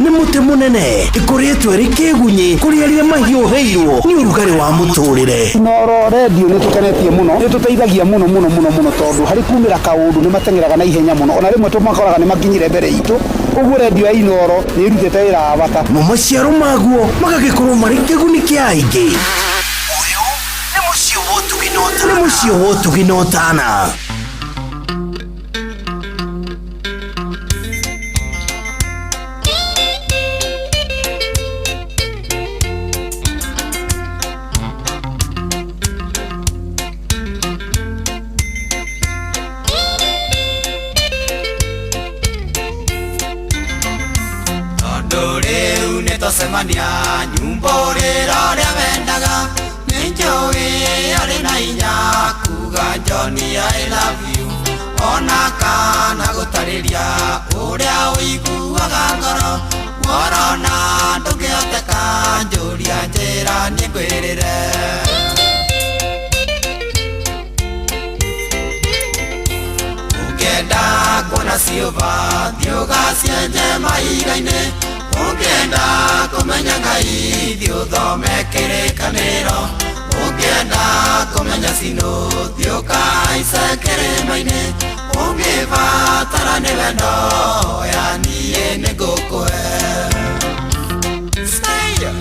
nĩ mũtĩ mũnene ĩkũrĩtwo ĩrĩ kĩgunyĩ kũrĩ arĩa mahiũhĩirwo nĩ ũrugarĩ wa mũtũrĩre. Inooro redio nĩ tũkenetie mũno, nĩ tũteithagia mũno mũno mũno mũno tondũ harĩ kumĩra kaũndũ nĩ mateng'eraga na ihenya mũno, ona rĩmwe tũmakoraga nĩ makinyire mbere itũ, ũguo redio ya Inooro nĩ ĩrutĩte wĩra wa bata. Mo maciaro maguo magagĩkorwo marĩ kĩguni kĩa aingĩ. Nĩ mũciĩ wa ũtugi na ũtana. Nĩ mũciĩ wa ũtugi na ũtana. Tondũ rĩu nĩtwacemania nyumba ũrĩra ũrĩa wendaga, nĩnjũĩ arĩ na hinya kuga Johnny I love you, ona kana gũtarĩria ũrĩa ũiguaga ngoro, worona ndũngĩhoteka njũria njĩra niĩ ngwĩrĩre. Ũngĩenda kuona ciũmba thiĩ ũgacienje mahiga-inĩ, ũngĩenda kũmenya Ngai thiĩ ũthome kĩrĩkanĩro, ũngĩenda kũmenya Sinũ thiĩ ũkahaice kĩrĩma-inĩ, ũngĩbatara nĩ wendo hoya niĩ nĩngũkũhe. Say it.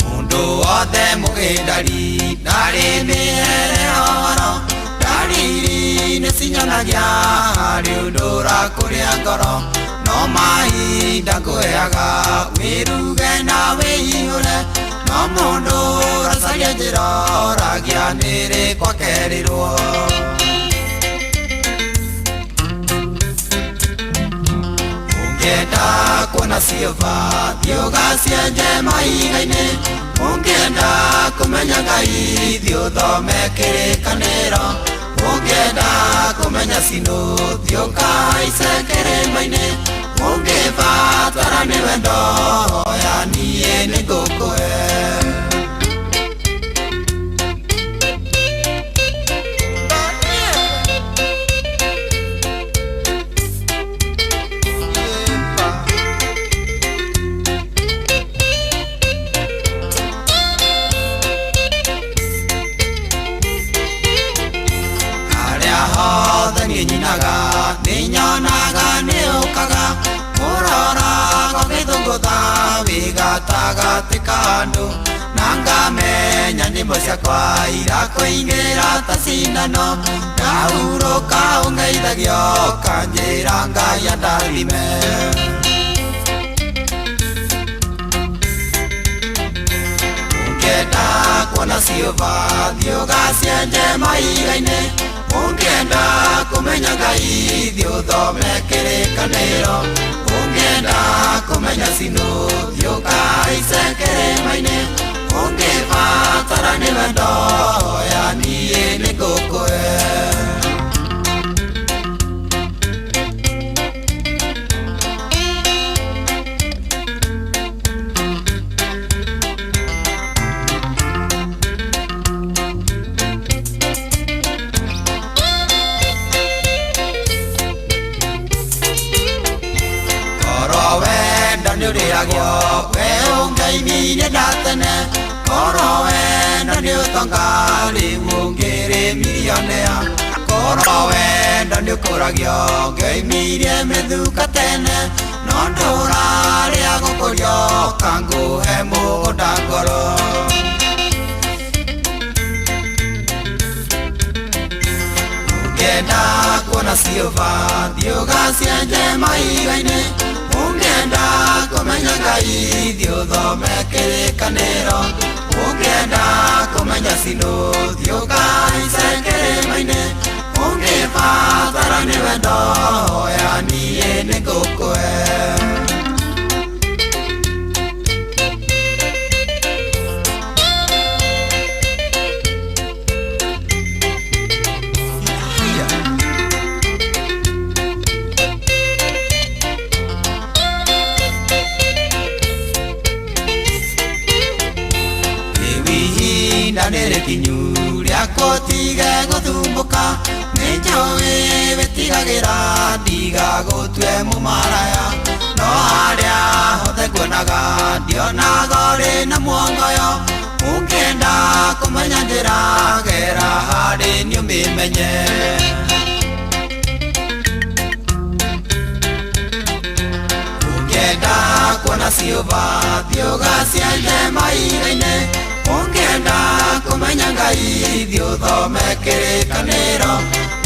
Mũndũ wothe mũgĩndari ndarĩ mĩhere horo, ndariri nĩcinyonagia harĩ ũndũ ũrakũrĩa ngoro, no mahinda ngũheaga wĩruge na wĩihũre, no mũndũ ũracaria njĩra oragia nĩrĩ kwakerirwo. Ũngĩenda kuona ciũmba thiĩ ũgacienje mahiga-inĩ, ũngĩenda kũmenya Ngai thiĩ ũthome kĩrĩkanĩro, ũngĩenda kũmenya Sinũ thiĩ ũkahaice kĩrĩma-inĩ, ũngĩbatara nĩ wendo hoya niĩ nĩngũkũhe. Harĩa hothe niĩ nyinaga nĩnyonaga nĩũkaga, ũroraga ũgĩthũngũtha wĩ gatagatĩ ka andũ, na ngamenya nyĩmbo ciakwa irakũinĩra ta cindano, ndahurũka ũngeithagia ũkanjĩra Ngai andathime. Ũngĩenda kuona ciũmba thiĩ ũgacienje mahiga-inĩ, ũngĩenda kũmenya Ngai thiĩ ũthome kĩrĩkanĩro, ũngĩenda kũmenya Sinũ thiĩ ũkahaice kĩrĩma-inĩ, ũngĩbatara nĩ wendo hoya niĩ nĩngũkũhe. Korwo wendo nĩũrĩagwo we ũngeimirie ndatene, korwo wendo nĩ ũtonga rĩu ũngĩrĩ milionea, korwo wendo nĩũkũragio ngeimirie mĩthuka tene, no ndũrarĩa gũkũrio kangũhe mũgũnda ngoro. Ũngĩenda kuona ciũmba thiĩ ũgacienje mahiga-inĩ, ũngĩenda Ũngĩenda kũmenya Ngai thiĩ ũthome kĩrĩkanĩro. Ũngĩenda kũmenya Sinũ thiĩ ũkahaice kĩrĩma-inĩ. Ũngĩbatara nĩ wendo hoya niĩ nĩngũkũhe. Rĩu ihinda nĩ rĩkinyu rĩa gũtige gũthumbũka. Nĩ njũĩ wĩtigagĩra ndigagũtue mũmaraya. No harĩa hothe nguonaga ndionaga ũrĩ na muongoyo. Ũngĩenda kũmenya njĩra gera harĩ niĩ ũmĩmenye. Ũngĩenda kuona ciũmba thiĩ ũgacienje mahiga-inĩ. Ũngĩenda kũmenya Ngai thiĩ ũthome kĩrĩkanĩro.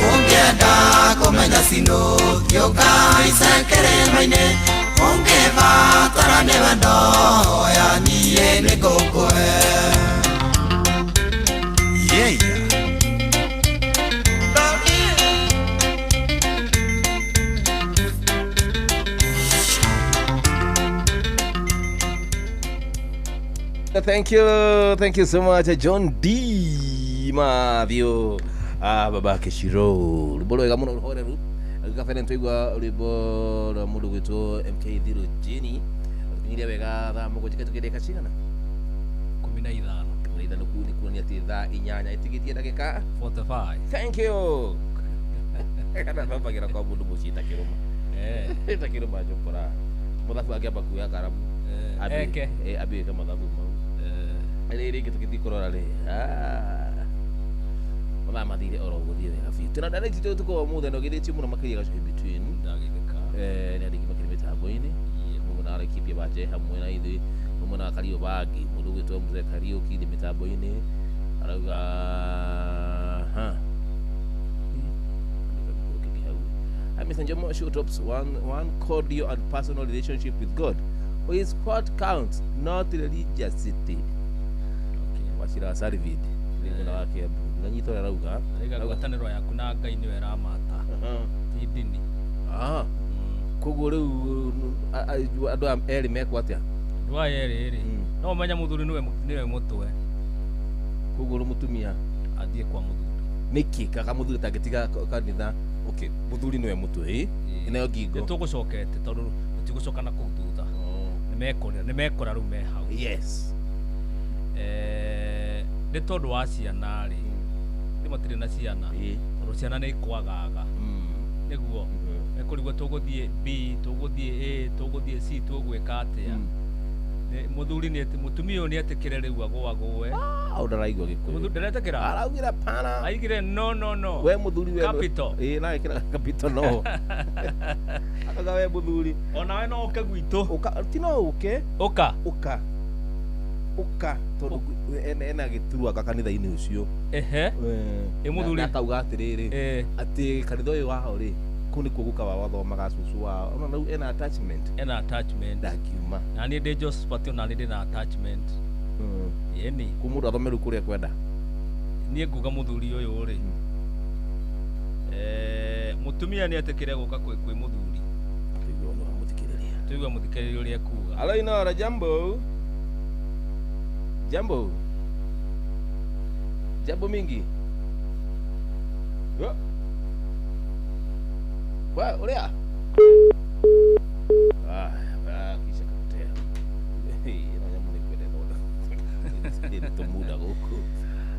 Ũngĩenda kũmenya Sinũ thiĩ ũkahaice kĩrĩma-inĩ. Ũngĩbatara nĩ wendo hoya niĩ nĩngũkũhe. Yeah. Thank you so much, John D. Mathio. Babake Shiro. Rwĩmbo rwega mũno rũhoreru. Kabere nĩtwaigua rwĩmbo rwa mũndũ gwĩtwo MK Thiru Jini. Tũkinyirie wega thaa 7 tũkĩrĩka cigana? 15. 15 kuu nĩ kuonania atĩ thaa 8 ĩtigĩtie ndagĩka 45. Thank you. Kana thambagĩra kwa mũndũ mũciĩ ta kĩrũma. Ta kĩrũma njokora. Mũthabu angĩamba kuoya karamu. Eke. Ambie eke mathabu mau. Rĩrĩ rĩngĩ tũgĩthiĩ kũrora rĩ. Mathaa mathire oro gũthiĩ wega biũ. Twĩna ndarĩ citũ ũtukũ wa ũmũthĩ na ũgĩthĩtio mũno makĩria gacuhi between. Ndagĩthĩka. Nĩ andũ aingĩ makĩrĩ mĩtambo-inĩ. Mũmwe na Laikipia Banje hamwe na ithuĩ. Mũmwe na Kariũ Bangi. Mũndũ ũgwĩtwo Mzee Kariũki thĩ mĩtambo-inĩ. Arauga ha. Mr. Njomo Show drops one cordial and personal relationship with God is what counts, not religiosity. Okay. Wachira Sarvid. Nĩ wa Kiambu. Ndanyita ũrĩa arauga. Arauga ngwatanĩro yaku na Ngai nĩyo ĩramata. Ti ndini. Koguo rĩu andũ aya erĩ mekwo atĩa? Andũ aya erĩ rĩ, no ũmenye mũthuri nĩwe mũtwe. Koguo rĩu mũtumia athiĩ kwa mũthuri. Nĩkĩ kaka mũthuri tangĩtiga kanitha? Okay, mũthuri nĩwe mũtwe, ĩnayo ngingo. Nĩtũgũcokete tondũ tũtigũcoka na kũu thutha. Nĩmekora rĩu me hau. Yes. Nĩ tondũ wa ciana rĩ, nĩ matirĩ na ciana. Tondũ ciana nĩ ikwagaga. Nĩguo mekũrigwo tũgũthiĩ B, tũgũthiĩ A, tũgũthiĩ C, tũgwĩka atĩa. Mũthuri nĩ mũtumia ũyũ nĩetĩkĩre rĩu agũagũe. Ndaraigua Gĩkũyũ. Mũthuri ndaretĩkĩra? Araugire pana. Aigire no no no. We mũthuri we. Capital. Ĩĩ na ĩkĩra capital no. Akauga we mũthuri. Onawe no ũke gwitũ. Ũka ti no ũke. Ũka. Ũka. Ũka tondũ ena gĩturwa kanitha-inĩ ũcio. Ehe. Ĩ mũthuri. Akauga atĩrĩrĩ. Atĩ kanitha ũyũ wao rĩ, kũu nĩkuo guka wao athomaga cũcũ wao. Ona rĩu ena attachment. Ena attachment. Ndangiuma. Na niĩ ndĩ Josephat ona niĩ ndĩna attachment. Ĩni. Kũ mũndũ athome rĩu kũrĩa kwenda. Niĩ nguga mũthuri ũyũ rĩ. Mũtumia nĩ etĩkĩre gũka kwĩ mũthuri. Tũigue ũrĩa mũthikĩrĩria. Tũigue mũthikĩrĩria ũrĩa ekuga. Hello Inoro, jambo. Jambo. Jambo mingi. Wa, uria. Kisha kapotea. Ino nyamũ nĩ kwendete nĩ tũmunda gũkũ.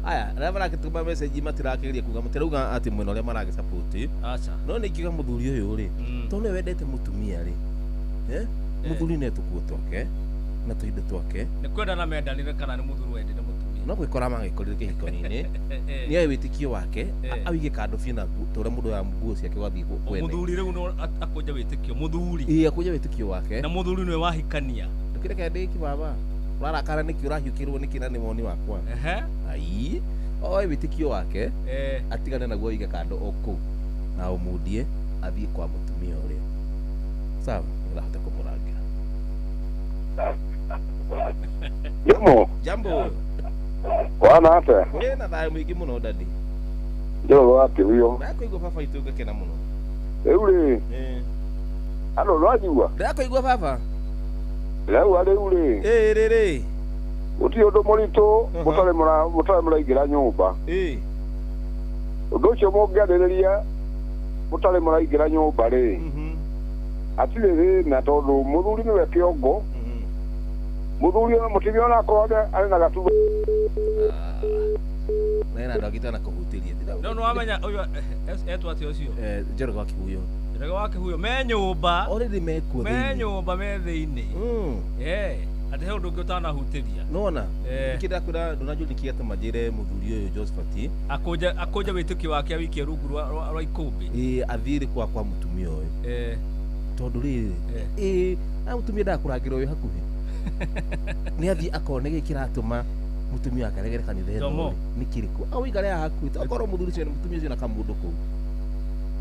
Aya, arĩa marakĩtũma message matirakĩgeria kuga matirauga atĩ mwena ũrĩa maragĩsupport. Aca. No nĩ ingiuga mũthuri ũyũ rĩ, tondũ nĩwe wendete mũtumia rĩ. Mũthuri nĩ tũkuo twake na tũindo twake. Nĩ kwendana mendanire kana nĩ mũthuri wendire mũtumia? No gwĩkora magĩkorire kĩhiko-inĩ. Nĩ oĩ wĩtĩkio wake, awige kando biũ na ta ũrĩa mũndũ oyaga nguo ciake ũgathiĩ kwene. Mũthuri rĩu no akũnja wĩtĩkio, mũthuri. Ĩĩ akũnja wĩtĩkio wake. Na mũthuri nĩwe wahikania. Ndũkĩreke ndĩki baba. Ũrarakara nĩkĩ ũrahiũkĩrwo nĩkĩ na nĩ woni wakwa. Ai, oe wĩtĩkio wake, atigane naguo oige kando o kũu na ũmundie athiĩ kwa mũtumia ũrĩa. Sawa, nĩgetha ahote kũmũrangĩra. Jomo. Jambo. Wana atĩa? Kwĩna thayũ mũingĩ mũno dadi. Njoroge wa Kĩhuyo. Ndakũigua baba itũ ngakena mũno. Rĩu rĩ. Andũ nĩwanjigua? Ndakũigua baba. Ndĩraigua rĩu rĩ. Ĩĩ rĩrĩ. Gũtirĩ ũndũ mũritũ mũtarĩ mũraingĩra nyũmba. Ĩĩ. Ũndũ ũcio mũngĩarĩrĩria mũtarĩ mũraingĩra nyũmba rĩ. Hatirĩ thĩna tondũ mũthuri nĩwe kĩongo. Mũthuri ona mũtumia ona akorwo arĩ na gatuba. Na ena andũ angĩ itanakũhutĩria. No nĩwamenya ũyũ etwo atĩa ũcio? Njoroge wa Kĩhuyo. Njoroge wa Kĩhuyo me nyũmba. Already mekuo thĩinĩ. Me nyũmba me thĩinĩ. Atĩ he ũndũ ũngĩ ũtanahutĩria. Nona. Nĩkĩ ndakwĩra ndũnanjũria nĩkĩ gĩatũma njĩre mũthuri ũyũ Josephat akũnje wĩtĩkio wake awikie rungu rwa ikũmbĩ. Ĩĩ athiĩ kwa mũtumia ũyũ. Tondũ rĩrĩ ĩĩ na mũtumia ndakũrangĩra ũyũ hakuhĩ. Nĩ athiĩ akone gĩkĩ kĩratũma mũtumia wake aregere kanitha ĩno nĩ kĩrĩkũ. Awĩikare haha hakuhĩ okorwo mũthuri ũcio mũtumia ũcio na kamũndũ kũu.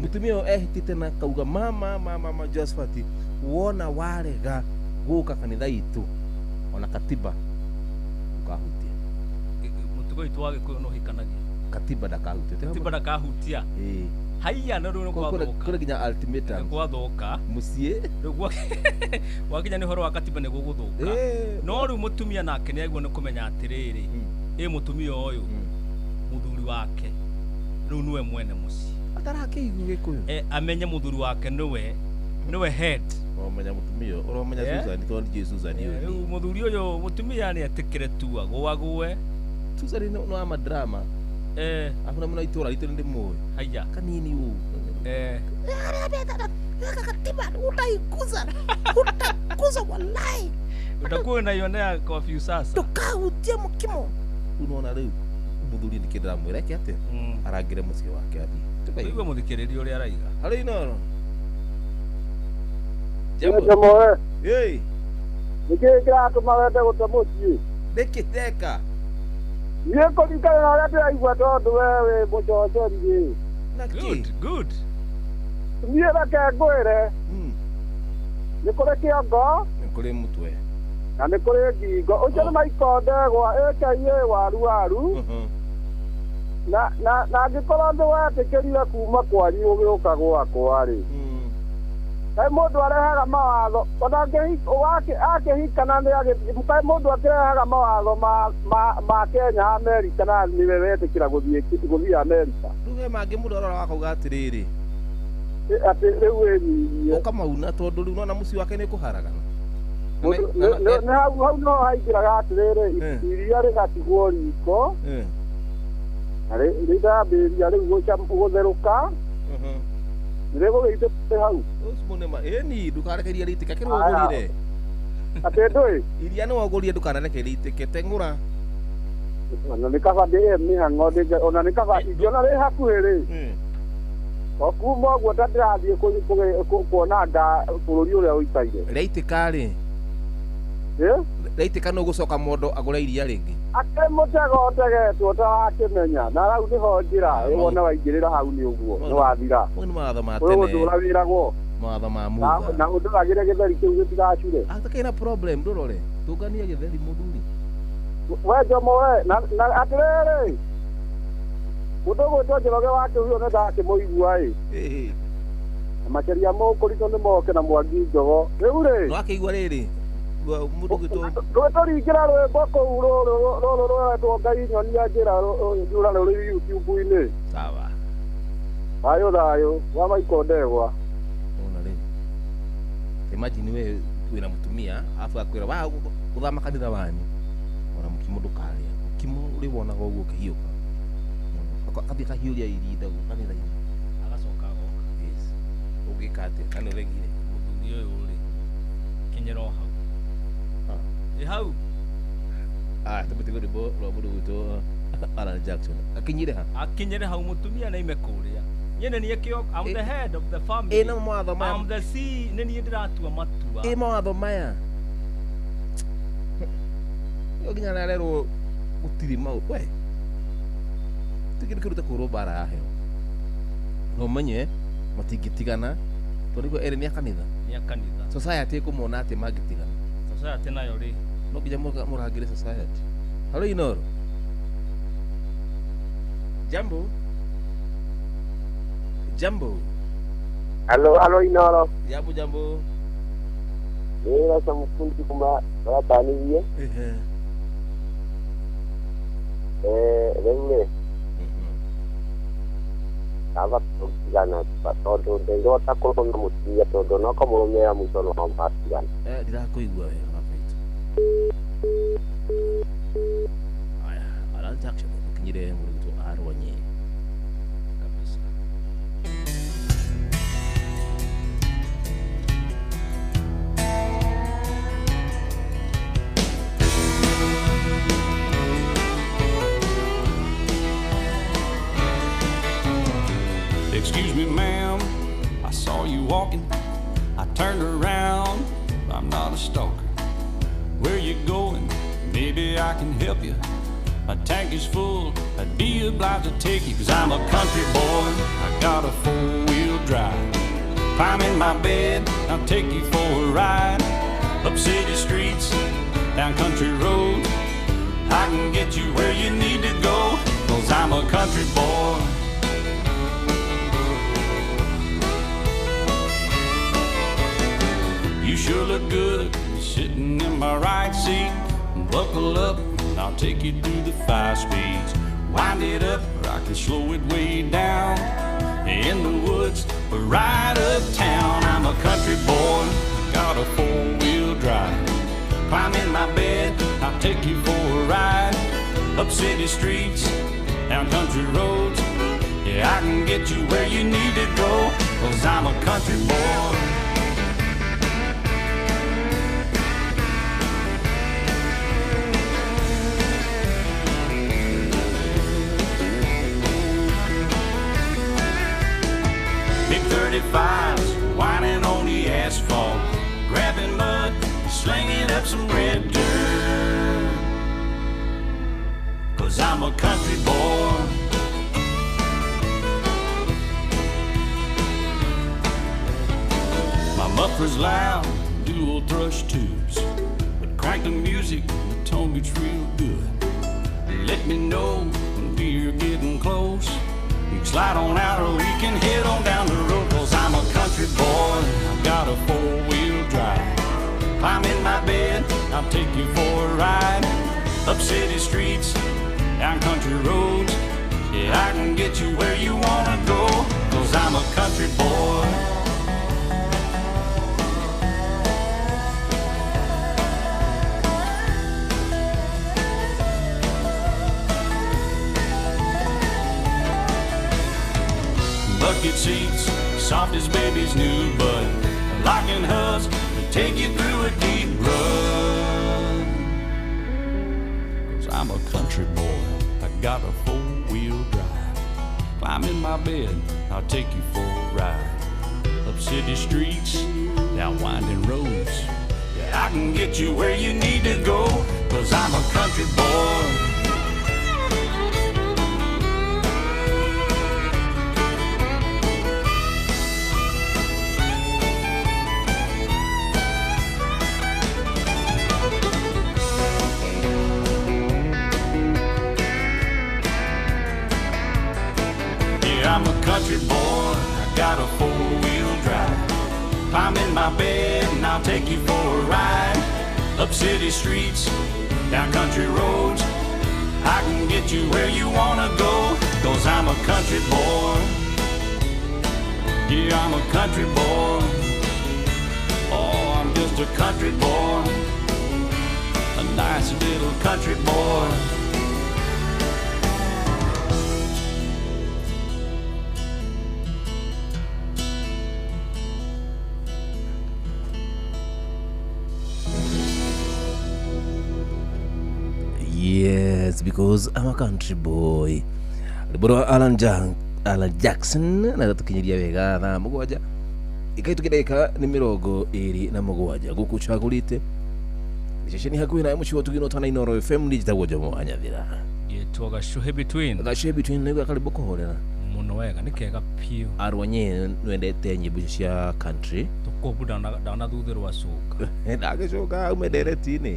Mũtumia ũyũ ehĩtĩte na kauga mama mama Josephat wona warega gũka kanitha itũ ona katiba ukahutia. Mũtugo witũ wa Gĩkũyũ no ũhikanagia. Katiba ndakahutia. Katiba ndakahutia. Ĩĩ. Haiya no rĩu nĩ gwathũka. Kũrĩ nginya ultimatum. Nĩ gwathũka. Mũciĩ. Rĩu gwakinya nĩ ũhoro wa katiba nĩ gũgũthũka. No rĩu mũtumia nake nĩ agĩrĩirwo nĩ kũmenya atĩrĩrĩ, ĩ mũtumia ũyũ mũthuri wake rĩu nĩwe mwene mũciĩ. Atarakĩigua Gĩkũyũ. Amenye mũthuri wake nĩwe head. Ũramenya mũtumia ũramenya Susan tondũ ndiũĩ Susan ũyũ. Rĩu mũthuri ũyũ mũtumia nĩ etĩkĩre tu agũagũe. Susan nĩ wa madrama. Afu na mũno itũra ritũ nĩ ndĩmũĩ. Haiya. Kanini ũũ. Katiba utaiguza. Utaguza wallahi. Utakuwa unaionea kwa view sasa. Ndukahutie mukimo. Unaona rĩu mũthuri nĩkĩ ndĩramwĩra eke atĩa? Arangĩre mũciĩ wake athiĩ. Tũkaigua mũthikĩrĩria ũrĩa araiga. Harĩ Inooro. Jambo. Ĩĩ. Nĩkĩĩ kĩratũma wende gũte mũciĩ? Nĩkĩ ndeka? Niĩ kũringana na ũrĩa ndĩraigua tondũ we wĩ mũcoceri rĩ. Good, good. Niĩ reke ngwĩre. Nĩ kũrĩ kĩongo. Nĩ kũrĩ mũtwe. Na nĩ kũrĩ ngingo. Ũcio nĩ Michael Ndegwa aka Waru Waru. Na angĩkorwo nĩ wetĩkĩrire kuma kwanyu ũgĩũka gwakwa rĩ. Kaĩ mũndũ arehaga mawatho ona akĩhikana kaĩ mũndũ akĩrehaga mawatho ma Kenya Amerika na nĩwe wetĩkĩra gũthiĩ Amerika. Rĩu he mangĩ mũndũ arora wakauga atĩrĩrĩ. Atĩ rĩu wĩnyihie. Ũkamauna tondũ rĩu nona mũciĩ wake nĩ ũkũharagana. Nĩ hau no haingĩraga atĩrĩrĩ iria rĩgatigwo riko. Na rĩtambĩrĩria rĩu gũtherũka. Nĩrĩgũgĩitĩka hau. Ĩni ndũkareke iria rĩitĩke kĩrĩa ũgũrire. Atĩ ndũĩ? Iria nĩ wagũrire ndũkanareke rĩitĩke teng'ũra. Ona nĩ kaba ndĩe mĩhang'o ona nĩ kaba ingĩona rĩ hakuhĩ rĩ. O kuma ũguo ta ndĩrathiĩ kuona nga bũrũri ũrĩa ũikaire. Rĩaitĩka rĩ? Rĩaitĩka nĩ ũgũcoka mũndũ agũre iria rĩngĩ. Akĩrĩ mũtego ũtegetwo ũtarakĩmenya na hau nĩho njĩra wona waingĩrĩra hau nĩ ũguo nĩ wathira. Mau nĩ mawatho ma tene. Ũyũ ũndũ wĩragwo. Mawatho ma Mutha. Na ũndoragĩre gĩtheri kĩu gĩtigacure. Atakĩrĩ na problem ndũrore. Tũnganie gĩtheri mũthuri. We Jomo we na atĩrĩrĩ. Mũndũ ũgwĩtwo Njoroge wa Kĩhuyo nĩ ndakĩmũigua ĩ. Na makĩria Mũkũrinũ nĩ moke na Mwangi Njogo. Rĩu rĩ. No akĩigua rĩrĩ. Mũndũ ũgwĩtwo tũringĩra rwĩmbo kũu rũrũ rũretwo Ngai nyonia njĩra rũra rũrĩ YouTube-inĩ. Sawa. Thayũ thayũ wa Michael Ndegwa. Ona rĩu. Imagine we wĩna mũtumia afu akwĩra wa gũthama kanitha wanyu. Ona mũkimo ndũkarĩa. Mũkimo ũrĩ wonaga ũguo ũkĩhiũka. Akathiĩ kahiũria irinda kanitha-inĩ. Agacoka agoka. Yes. Ũngĩka atĩa? Kana ũregire? Mũthuri ũyũ rĩ kinyĩra o hau. Ĩ hau. Tũmĩtige rwĩmbo rwa mũndũ ũgwĩtwo Alan Jackson. Akinyire ha? Akinyire hau mũtumia nĩaime kũrĩa. Niĩ nĩ niĩ kĩo I'm the head of the family. Ĩ na mawatho maya. I'm the C nĩ niĩ ndĩratua matua. Ĩ mawatho maya. Yo nginya arerwo gũtirĩ mau. We. Ti kĩndũ kĩrute kũhũrwo mbara ya heho. No ũmenye matingĩtigana tondũ nĩguo erĩ nĩ a kanitha. Nĩ a kanitha. Society ĩkũmona atĩ mangĩtigana. Society nayo rĩ No nginya mũrangĩre society. Halo Inoro. Jambo. Jambo. Alo, alo Inoro. Jambo jambo. Nĩ Raca Mũkundi kuma Maratanithie. Ehe. Rĩu rĩ kaba tũtigana tondũ ndĩngĩhota kũrũmia mũtumia tondũ no kũmũrũmĩrĩra mũico no matigana. Ndirakũigua wega baba witũ. Aya, Alan Jackson ũkinyire mũrutwo arwanye. Kabisa. Excuse me, ma'am, I saw you walking. I turned around, I'm not a stalker. Where you going? Maybe I can help you. My tank is full, I'd be obliged to take you. 'Cause I'm a country boy, I got a four-wheel drive. Climb in my bed, I'll take you for a ride. Up city streets, down country roads. I can get you where you need to go, 'cause I'm a country boy. You sure look good sitting in my right seat. Buckle up and I'll take you through the 5 speeds. Wind it up or I can slow it way down. In the woods or right uptown. I'm a country boy, got a 4-wheel drive. Climb in my bed, I'll take you for a ride. Up city streets, down country roads. Yeah, I can get you where you need to go, 'cause I'm a country boy. Big 35s whining on the asphalt, grabbing mud, slinging up some red dirt. 'Cause I'm a country boy. My muffler's loud, dual thrush tubes, but crank the music, the tone gets real good. Let me know when we're getting close. You can slide on out or we can head on down the road. 'Cause I'm a country boy, I've got a 4-wheel drive. Climb in my bed, I'll take you for a ride. Up city streets, down country roads. Yeah, I can get you where you wanna go, 'cause I'm a country boy. Bucket seats, soft as baby's new bud. Locking hubs to take you through a deep rut. 'Cause I'm a country boy, I got a 4-wheel drive. Climb in my bed, I'll take you for a ride. Up city streets, down winding roads. Yeah, I can get you where you need to go, 'cause I'm a country boy. I'm a country boy, I got a 4-wheel drive. Climb in my bed and I'll take you for a ride. Up city streets, down country roads. I can get you where you wanna go, 'cause I'm a country boy. Yeah, I'm a country boy. Oh, I'm just a country boy. A nice little country boy. Yes, because I'm a country boy. Rwĩmbo rwa Alan Jackson na gatukinyiria wega thaa 7 ikaitukia ndagĩka nĩ 27 gũkũ cagũrĩte ceceni hakuhĩ nawe mũciĩ wa Tugino Tana Inoro FM nĩ njĩtagwo Jomo wa Nyathira Gĩtwo Gacuhĩ Between. Gacuhĩ Between nĩguo karĩmbo kũhorera mũno. Muno wega nĩ kega biũ. Arwanye nwendete nyĩmbo icio cia country. Tũkũmbu ndanathuthĩrwo acoka. Ndagĩcoka aume ndereti-inĩ.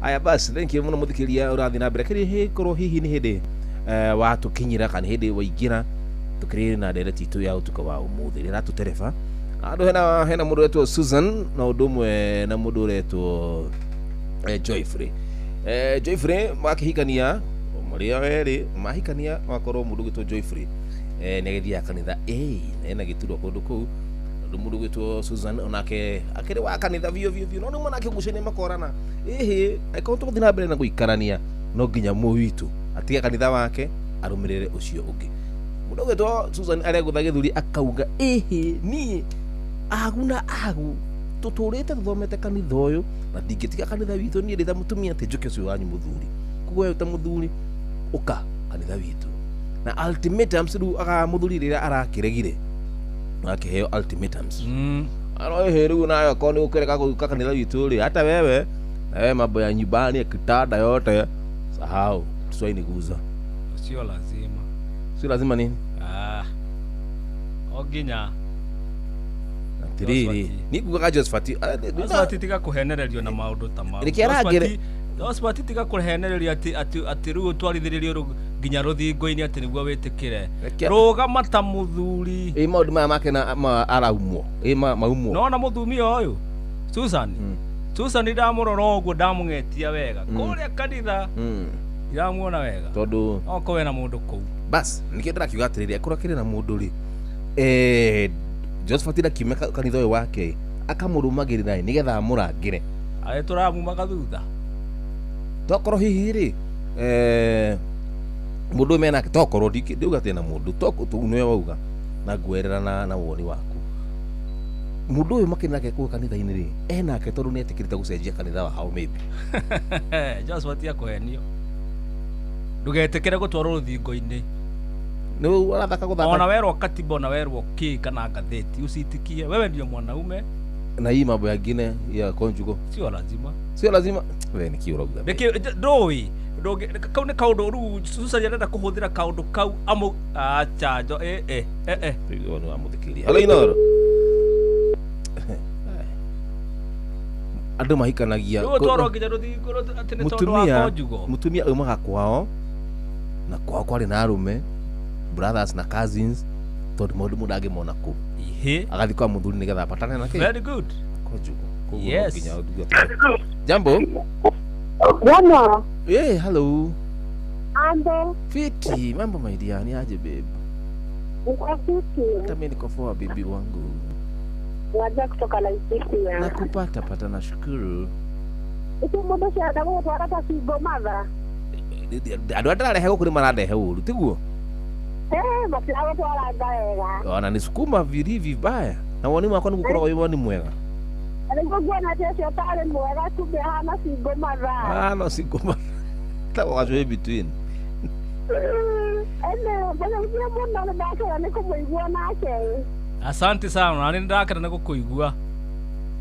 Aya basi, thank you muno mũthikĩria ũrathiĩ na mbere kĩrĩ korwo hihi nĩ hĩndĩ watũkinyĩra kana hĩndĩ waingĩra tũkĩrĩ na ndereti itũ ya ũtukũ wa ũmũthĩ rĩrĩa ratũtereba andũ hena mũndũ ũretwo Susan na ũndũ ũmwe na mũndũ ũretwo Joyfrey. Joyfrey makĩhikania marĩa werĩ mahikania makorwo mũndũ ũgwĩtwo Joyfrey nĩ agĩthiaga kanitha ena gĩturwa kũndũ kũu ũndũ mũndũ ũgwĩtwo Susan onake akĩrĩ wa kanitha biũ biũ biũ no nĩ mwanake gucania makorana ĩhĩ angĩkorwo tũgũthiĩ na mbere na gũikarania no nginya mũĩ witũ atige kanitha wake arũmĩrĩre ũcio ũngĩ. Mũndũ ũgwĩtwo Susan aregũtha gĩthuri akauga ĩhĩ niĩ agu na agu tũtũrĩte tũthomete kanitha ũyũ na ndingĩtiga kanitha witũ niĩ ndĩ ta mũtumia atĩ njũke ũcio wanyu mũthuri koguo we ta mũthuri ũka kanitha witũ na ultimatums rĩu aga mũthuri rĩrĩa arakĩregire akĩheo ultimatums aro rĩu nayo akorwo nĩ ũkĩrega gũka kanitha witũ rĩ hata wewe na wewe mambo ya nyumbani kitanda yote sahau tusainiguza. Sio lazima. Sio lazima nini? O nginya atiriri ni kugaga Josephat Josephat tiga kuhenererio na maundu ta mau. Josephat tiga kuhenererio ati ati ati riu twarithiririo nginya ruthingo-ini ati niguo witikire rugama ta muthuri. Ĩ maundu maya make na araumwo ĩ maumwo nona muthumia uyu Susan. Susan ndamurora uguo ndamung'etia wega kuria kanitha ndiramuona wega tondu okorwo wena mundu kuu bas nikio ndirakiuga atiriri akorwo akĩrĩ na mundu ri Josephat ndakiume kanitha ũyũ wake akamũrũmagĩrĩra nĩgetha amũrangĩre arĩ tũramumaga thutha tokorwo hihi rĩ mũndũ ũyũ menake tokorwo ndiuga atĩ na mũndũ nĩwe wauga na nguerera na woni waku mũndũ ũyũ makĩrĩ nake kũu kanitha-inĩ rĩ enake tondũ nĩetĩkĩrĩte gũcenjia kanitha wao maybe. Josephat akũhenio ndũgetĩkĩre gũtwarwo rũthingo-inĩ nĩ ũrathaka gũthaka ona werwo katiba ona werwo kĩ kana ngathĩti usitikie wewe ndio mwanaume na hii mambo yangine ya conjugo sio lazima. Sio lazima we ni kiuroga niki ndũĩ kau nĩ kaũndũ rĩu Susan arenda kũhũthĩra kaũndũ kau amũ acha jo nĩ wamũthikĩria. Hello Inoro. Andũ mahikanagia rĩu twarwo nginya rũthingo atĩ nĩ tondũ wa conjugo. Mũtumia aumaga kwao na kwao kwarĩ na arũme brothers na cousins tondu maundu mundu angimona ku agathi kwa muthuri nigetha apatane na ki. Very good. Conjugo. Yes. Jambo. Jambo. Hey, hello. Ambo. Fiti, mambo my dear, ni aje babe? Niko fiti. Hata mimi niko poa bibi wangu. Waja kutoka Laikipia. Nakupata pata na shukuru. Iki mundu cia ndagũgũtwara ta single mother. Andũ andĩrarehe gũkũ nĩ marandehe ũru tiguo? Matiragũtwara wega. Ona ni sukuma viri vibaya. Na woni wakwa nĩgũkoragwo wĩ woni mwega. Nĩguo nguona atĩ ũcio ũtarĩ mwega kumbe hana single mother. Hana single mother. Ta wacho in between. Ene, mbona mũno nĩ ndakena nĩ kũmũigua nake. Asante sana, na nĩ ndakena nĩ gũkũigua.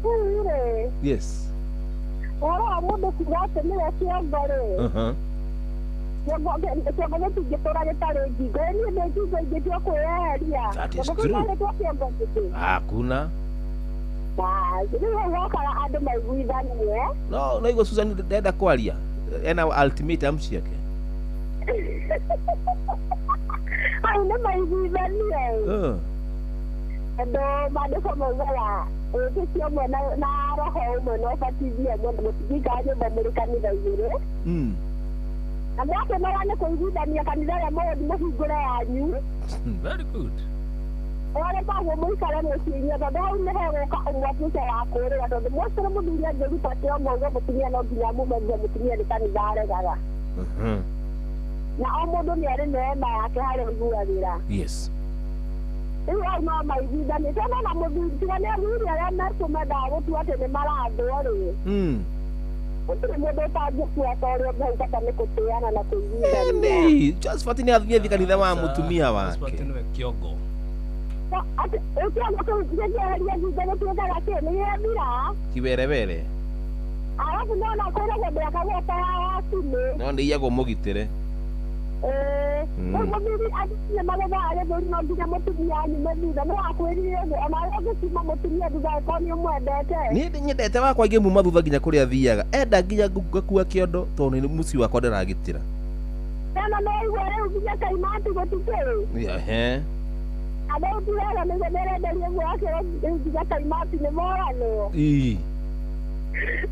Rĩu rĩ. Yes. Ũhoro wa mũndũ kuga atĩ nĩwe kĩongo rĩ. Kĩongo gĩtingĩtũra gĩtarĩ ngingo. Niĩ ndĩ ngingo ingĩtua kwĩyeheria. That is true. Hakuna. Rĩu wokaga andũ maiguithanie. No, no igua Susan ndenda kwaria. Ena ultimatum ciake. Au nĩ maiguithanie. Andũ maandĩko maugaga wĩtĩkio ũmwe na roho ũmwe na ũbatithio ũmwe na mũtingĩikara nyũmba mũrĩ kanitha igĩrĩ. Na mwakĩnoga nĩ kũiguithania kanitha ĩrĩa mũgũthiĩ mũhingũre yanyu. Very good. Ũrĩa maguo mũikare mũciĩ-inĩ tondũ hau nĩ hegũka ũmwe atuĩke wa kũũrĩra tondũ mũcio mũthuri angĩruta kĩongo ũguo mũtumia no nginya amumerie mũtumia nĩ kanitha aregaga. Na o mũndũ nĩ arĩ neema yake harĩa aiguagĩra. Yes. Rĩu hau no maiguithanie tondũ ona mũthuri tiga nĩ athuri arĩa mekũmendaga gũtua atĩ nĩ marathwo rĩ. Gũtirĩ mũndũ ũtangĩkua ta ũrĩa ũngĩ hau bata nĩ kũtĩana na kũiguithania. Josephat nĩ athiĩ kanitha wa mũtumia wake. Josephat nĩwe kĩongo. Atĩ kĩongo kĩu gĩkĩeheria ngingo gĩtuĩkaga kĩ nĩ gĩathira. Kiwerewere. Arabu nona kwĩragwo ndĩakagwo ta ya wacinĩ. No nĩ iyagwo mũgitĩre. Rĩu mũthuri Atumia magethaga gĩthũri no nginya mũtumia anyume thutha nĩ wakwĩrire ũguo ona we ũngĩcuma mũtumia thutha angĩkorwo nĩ ũmwendete. Niĩ nyendete wakwa ingĩmuma thutha nginya kũrĩa athiaga enda nginya ngakua kĩondo tondũ nĩ mũciĩ wakwa ndĩragitĩra. Tena no igua rĩu nginya kaimati gũtikĩrĩ. Ehe. Andũ tugaga nĩguo merenderie guo akĩrwo rĩu nginya kaimati nĩ moranwo. Ii.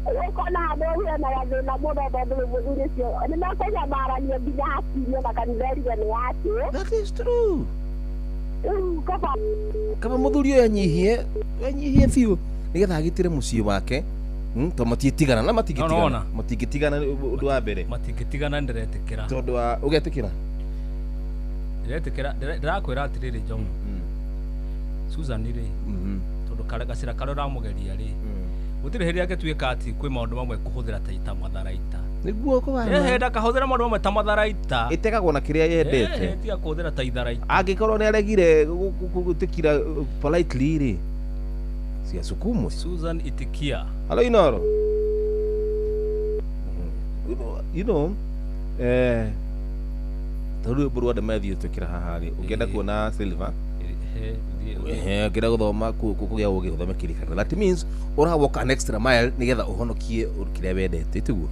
Ũkona handũ ũgĩe na gathĩna mũno tondũ rĩu mũthuri ũcio nĩ mekũnyamaranio nginya hakiri ona kanitha ĩrige nĩ yake. That is true. Rĩu kaba Kaba mũthuri ũyũ anyihie anyihie biũ nĩgetha agitĩre mũciĩ wake. Tondũ matiĩtigana na matingĩtigana. Nĩwona? Matingĩtigana nĩ ũndũ wa mbere. Matingĩtigana ndĩretĩkĩra. Tondũ wa ũgetĩkĩra. Ndĩretĩkĩra ndĩrakwĩra atĩrĩrĩ Njomo. Susan rĩ tondũ gacĩra karĩa ũramũgeria rĩ gũtirĩ hĩndĩ angĩtuĩka atĩ kwĩ maũndũ mamwe kũhũthĩra ta ita matharaita. Nĩguo kũhana. Ehe ndakahũthĩra maũndũ mamwe ta matharaita. Ĩtegagwo na kĩrĩa yendete. Ehe tiga kũhũthĩra ta itharaita. Angĩkorwo nĩ aregire gwĩtĩkĩra politely rĩ ciasukumwe. Susan itikia. Hello Inoro. You know, ta rĩu rwĩmbo rwa Matthew twĩkĩra haha rĩ ũngĩenda kuona silver ehe ũngĩenda gũthoma kũgĩa ũgĩ ũthome kĩrĩkanĩro. That means ũra walk an extra mile nĩgetha ũhonokie kĩrĩa wendete tiguo.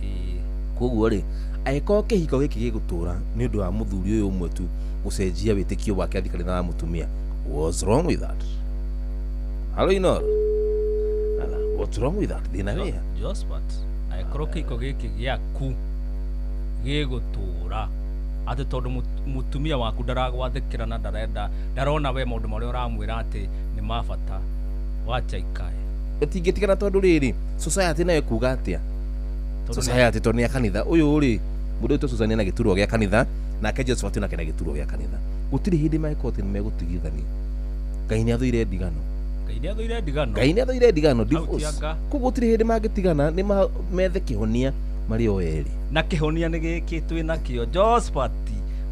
Koguo rĩ angĩkorwo kĩhiko gĩkĩ gĩgũtũra nĩ ũndũ wa mũthuri ũyũ ũmwe tu gũcenjia wĩtĩkio wake athiĩ kanitha wa mũtumia, what's wrong with that? Hello Inoro. Ala, what's wrong with that? Thĩna wĩ ha? Josephat angĩkorwo kĩhiko gĩkĩ gĩaku gĩgũtũra atĩ tondũ mũtumia waku ndaragwathĩkĩra na ndarenda ndarona we maũndũ marĩa ũramwĩra atĩ nĩ ma bata wacha ikae. Ĩtingĩtigana tondũ rĩrĩ society nayo ĩkuga atĩa? Society tondũ nĩ ya kanitha ũyũ rĩ mũndũ ũyũ Susan ena gĩturwa gĩa kanitha nake Josephat nake ena gĩturwa gĩa kanitha. Gũtirĩ hĩndĩ mangĩkorwo atĩ nĩmegũtigithania. Ngai nĩ athũire ndigano. Ngai nĩ athũire ndigano. Ngai nĩ athũire ndigano divorce. Koguo gũtirĩ hĩndĩ mangĩtigana nĩ methe kĩhonia marĩ o erĩ. Na kĩhonia nĩ gĩkĩ twĩ nakĩo Josephat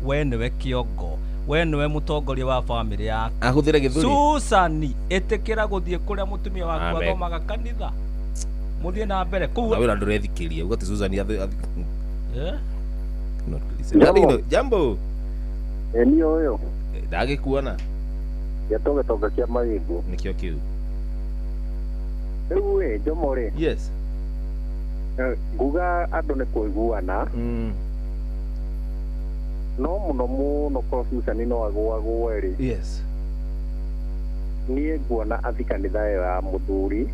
we nĩwe kĩongo we nĩwe mũtongoria wa bamĩrĩ yaku. Ahũthĩre gĩthũri. Susan ĩtĩkĩra gũthiĩ kũrĩa mũtumia waku athomaga kanitha. Mũthiĩ na mbere kũu. Na wĩra ndũrethikĩria uga atĩ Susan Jambo. Niĩ ũyũ. Ndagĩkuona. Gĩtwo gĩtonga kĩa mawingu. Nĩkĩo kĩu. Rĩu ĩ Njomo rĩ. Yes. Nguga andũ nĩ kũiguana. No mũno mũno korwo Susan no agũagũe rĩ. Yes. Niĩ nguona athi kanitha ĩyo ya mũthuri.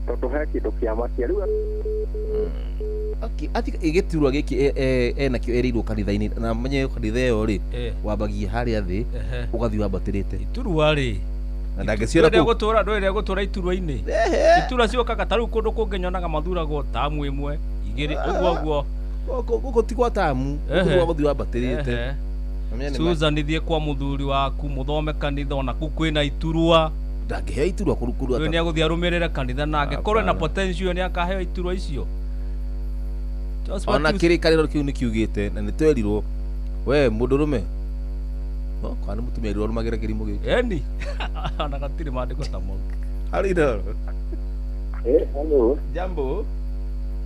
Tondũ he kĩndũ kĩa macia rĩu. Okay, ati gĩturwa gĩkĩ enakĩo erĩirwo kanitha-inĩ na menye kanitha ĩyo rĩ wambagia harĩa thĩ ũgathiĩ wambatĩrĩte. Iturwa rĩ na ndangĩciona kũu. Gũtũra ndwĩrĩ gũtũra iturwa-inĩ. Iturwa ciũkaga ta rĩu kũndũ kũngĩ nyonaga mathuragwo tamu ĩmwe igĩrĩ ũguo ũguo. Gũkũ ti gwa tamu gũkũ gũthiĩ wambatĩrĩte. Susan thiĩ kwa mũthuri waku mũthome kanitha ona kũu kwĩna iturwa. Ndangĩheo iturwa kũu kũu. Nĩ agũthiĩ arũmĩrĩre kanitha na angĩkorwo ena potential nĩ akaheo iturwa icio. Ona kĩrĩkanĩro kĩu nĩ kiugĩte na nĩ twerirwo we mũndũrũme no kana mũtumia erirwo arũmagĩre kĩrimũ gĩkĩ. Eni ona gatirĩ maandĩko ta mau. Harĩ Inoro. Hello. Jambo.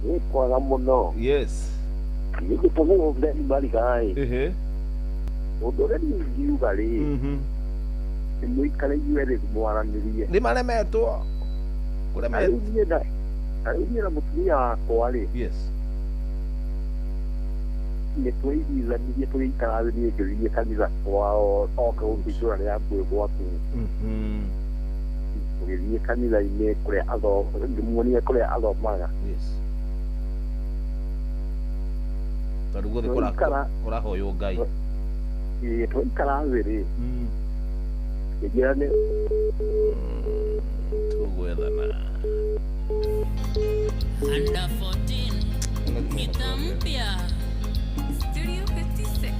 Nĩ kwaga mũno. Yes. Nĩ gĩtũmwo Ben Marigai. Ehe. Ũndũ ũrĩa niĩ ingiuga rĩ nĩ mũikare inyuerĩ mwaranĩrie. Nĩ maremetwo. Kũremetwo. Rĩu niĩ na mũtumia wakwa rĩ. Yes. Nĩ twaiguithanirie tũgĩikara thĩ niĩ ngĩthiĩ kanitha kwao oke gũkũ itũũra rĩa Mbuĩ gwaku. Tũgĩthiĩ kanitha-inĩ kũrĩa ngĩmuonia kũrĩa athomaga. Yes. Tondũ guothe kũrahoywo Ngai. Ĩĩ twaikara thĩ rĩ ngĩnjĩra nĩ tũgwethana. Under 14 mita mpya Studio 56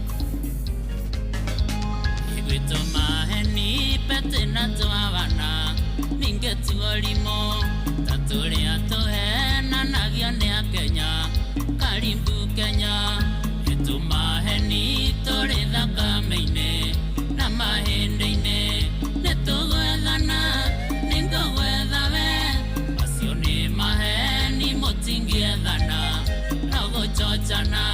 Igwito maheni pete na twawana ningetuolimo tatulia tuhena nagio nĩ a Kenya karibu Kenya ĩtũmaheni tũrĩ thakame-inĩ na mahĩndĩ-inĩ nĩtũgwethana nĩngũgwetha we macio nĩ maheni mũtingĩethana no gũchochana.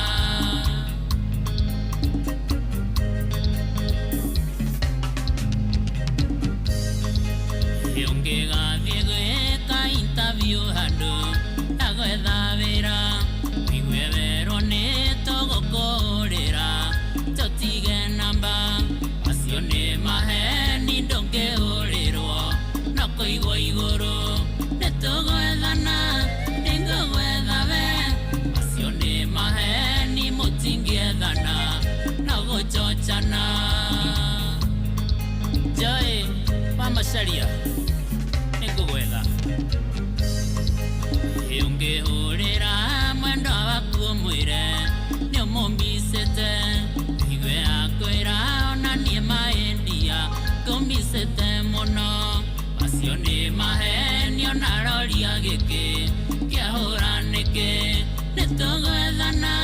Macharia nĩngũgwetha. Ĩ ũngĩhũrĩra mwendwa waku ũmwĩre nĩ ũmũmicĩte, igue akwĩra ona niĩ maĩndia ngũmicĩte mũno. Macio nĩ maheni ona roria gĩkĩ kĩahũra nĩkĩ, nĩtũgwethana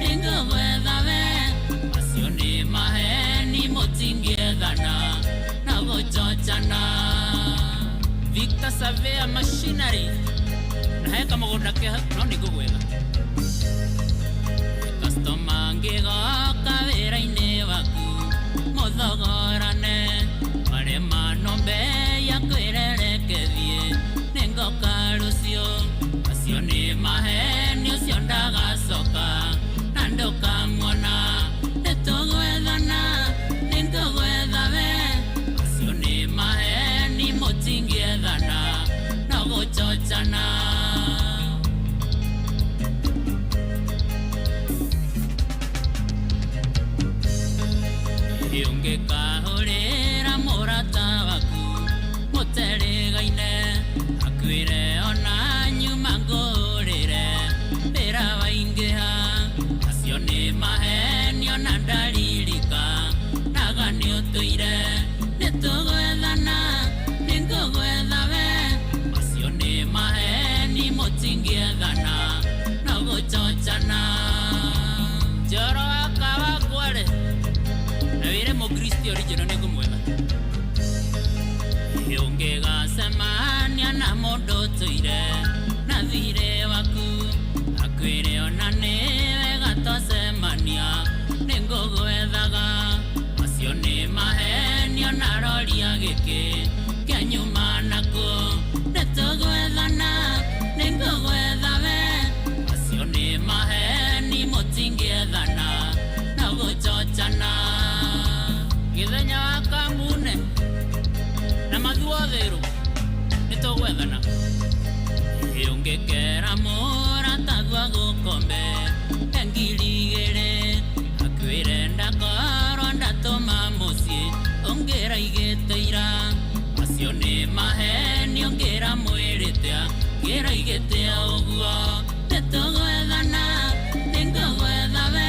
nĩngũgwetha we. Macio nĩ maheni mũtingĩethana na gũchochana. Victor Savea Machinery na he kamũgũnda ke no nĩngũgwetha. Customer angĩgoka wĩra-inĩ waku mũthogorane, marema nombe ya kwĩrerekethie nĩngoka rũciũ. Macio nĩ maheni ũcio ndagacoka na ndũkamuona, nĩtũgwethana nĩngũgwetha we. Macio nĩ maheni mũtingĩethana no gũchochana. Ĩ ũngĩkahũrĩra mũrata waku mũterĩgaine, akwĩre ona nyuma ngũrĩre wĩra waingĩha. Macio nĩ maheni ona ndaririka naga nĩ ũtũire, nĩtũgwethana nĩngũgwetha we. Macio nĩ maheni mũtingĩethana no gũchochana. Njoro waka wakwa-rĩ na wĩre mũkristo original nĩngũmwetha. Ĩ ũngĩgacemania na mũndũ ũtũire na thirĩ waku, akwĩre ona nĩ wega twacemania nĩngũgwethaga. Macio nĩ maheni ona roria gĩkĩ kĩa nyuma nakuo, nĩtũgwethana nĩngũgwetha we. Macio nĩ maheni mũtingĩethana na gũchochana. Gĩthenya wa Kamune na mathuotherũ nĩtũgwethana. Ĩ ũngĩkera mũrataguo agũkombe 2,000, akwĩre ndakorwo ndatũma mũciĩ ũngĩraigĩte ira. Macio nĩ maheni ũngĩra mwĩrĩte ngĩraigĩte ũguo, nĩtũgwethana nĩngũgwetha we.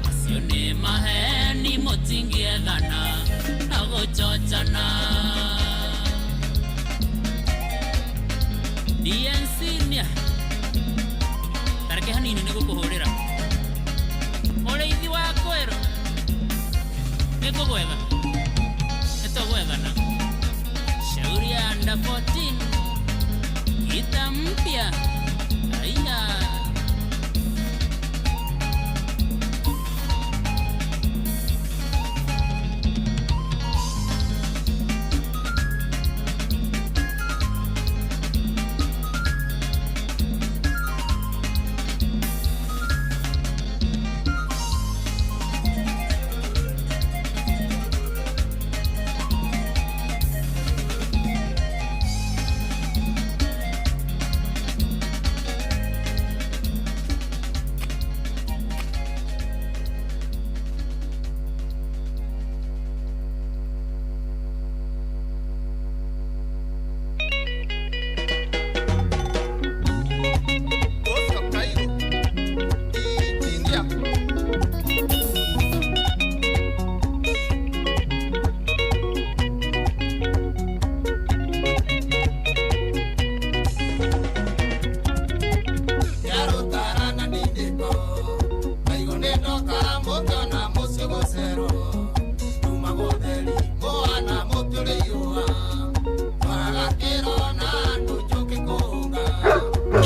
Macio nĩ maheni mũtingĩethana na gũchochana. DNC nia tareke hanini nĩgũkũhũrĩra. Mũrĩithi wa kwerũ nĩngũgwetha, nĩtũgwethana. Shauri ya under 14 gita mpya aiya.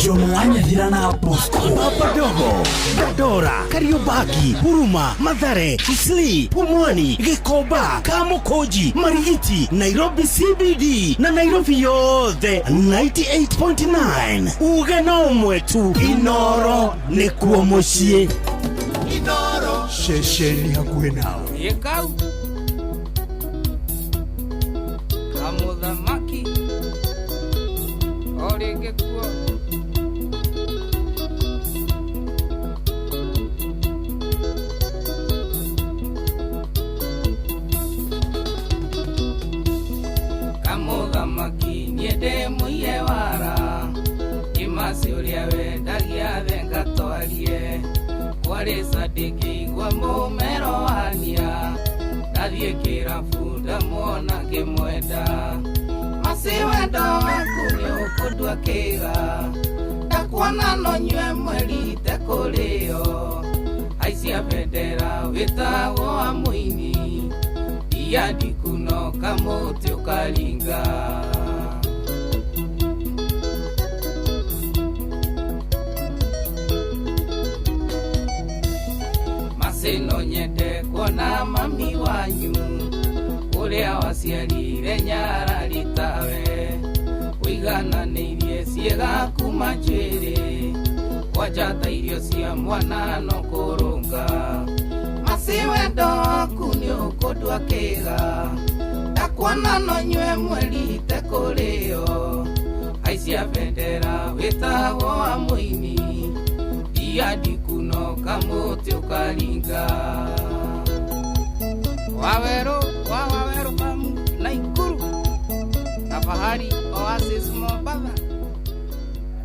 Jomo wa Nyathira na Bosco, Baba Dogo, Dandora, Kariobaki, Huruma, Mathare, Isli, Pumwani, Gikomba, Kamukunji, Marigiti, Nairobi CBD na Nairobi yothe 98.9. Uge no ũmwe tu, Inoro nĩkuo mũciĩ. Inoro ceceni hakuhĩ nawe. Gĩkau kamũthamaki o rĩngĩ kuo. Marisa ndĩngĩigua mũmero wania ndathiĩ kĩrabu ndamuona ngĩmwenda Masi wendo waku nĩũkũndua kĩga ndakuona no nyue mweri itekũrĩo aicia bendera wĩtagwo wa mũini ia ndikuno kamũtĩ ũkaringa. Masi no nyende kuona mami wanyu ũrĩa waciarire nyarari tawe ũigananĩirie ciĩga kuma njuĩrĩ kwanja ta irio cia mwana no kũrũnga Masi wendo waku nĩũkũndua kĩga ndakuona no nyue mweri itekũrĩo aicia bendera wĩtagwo wa mũini ia ndikuno kamũtĩ ũkaringa. Waweru wa Waweru famu Naikuru na Fahari Oasis Mombasa.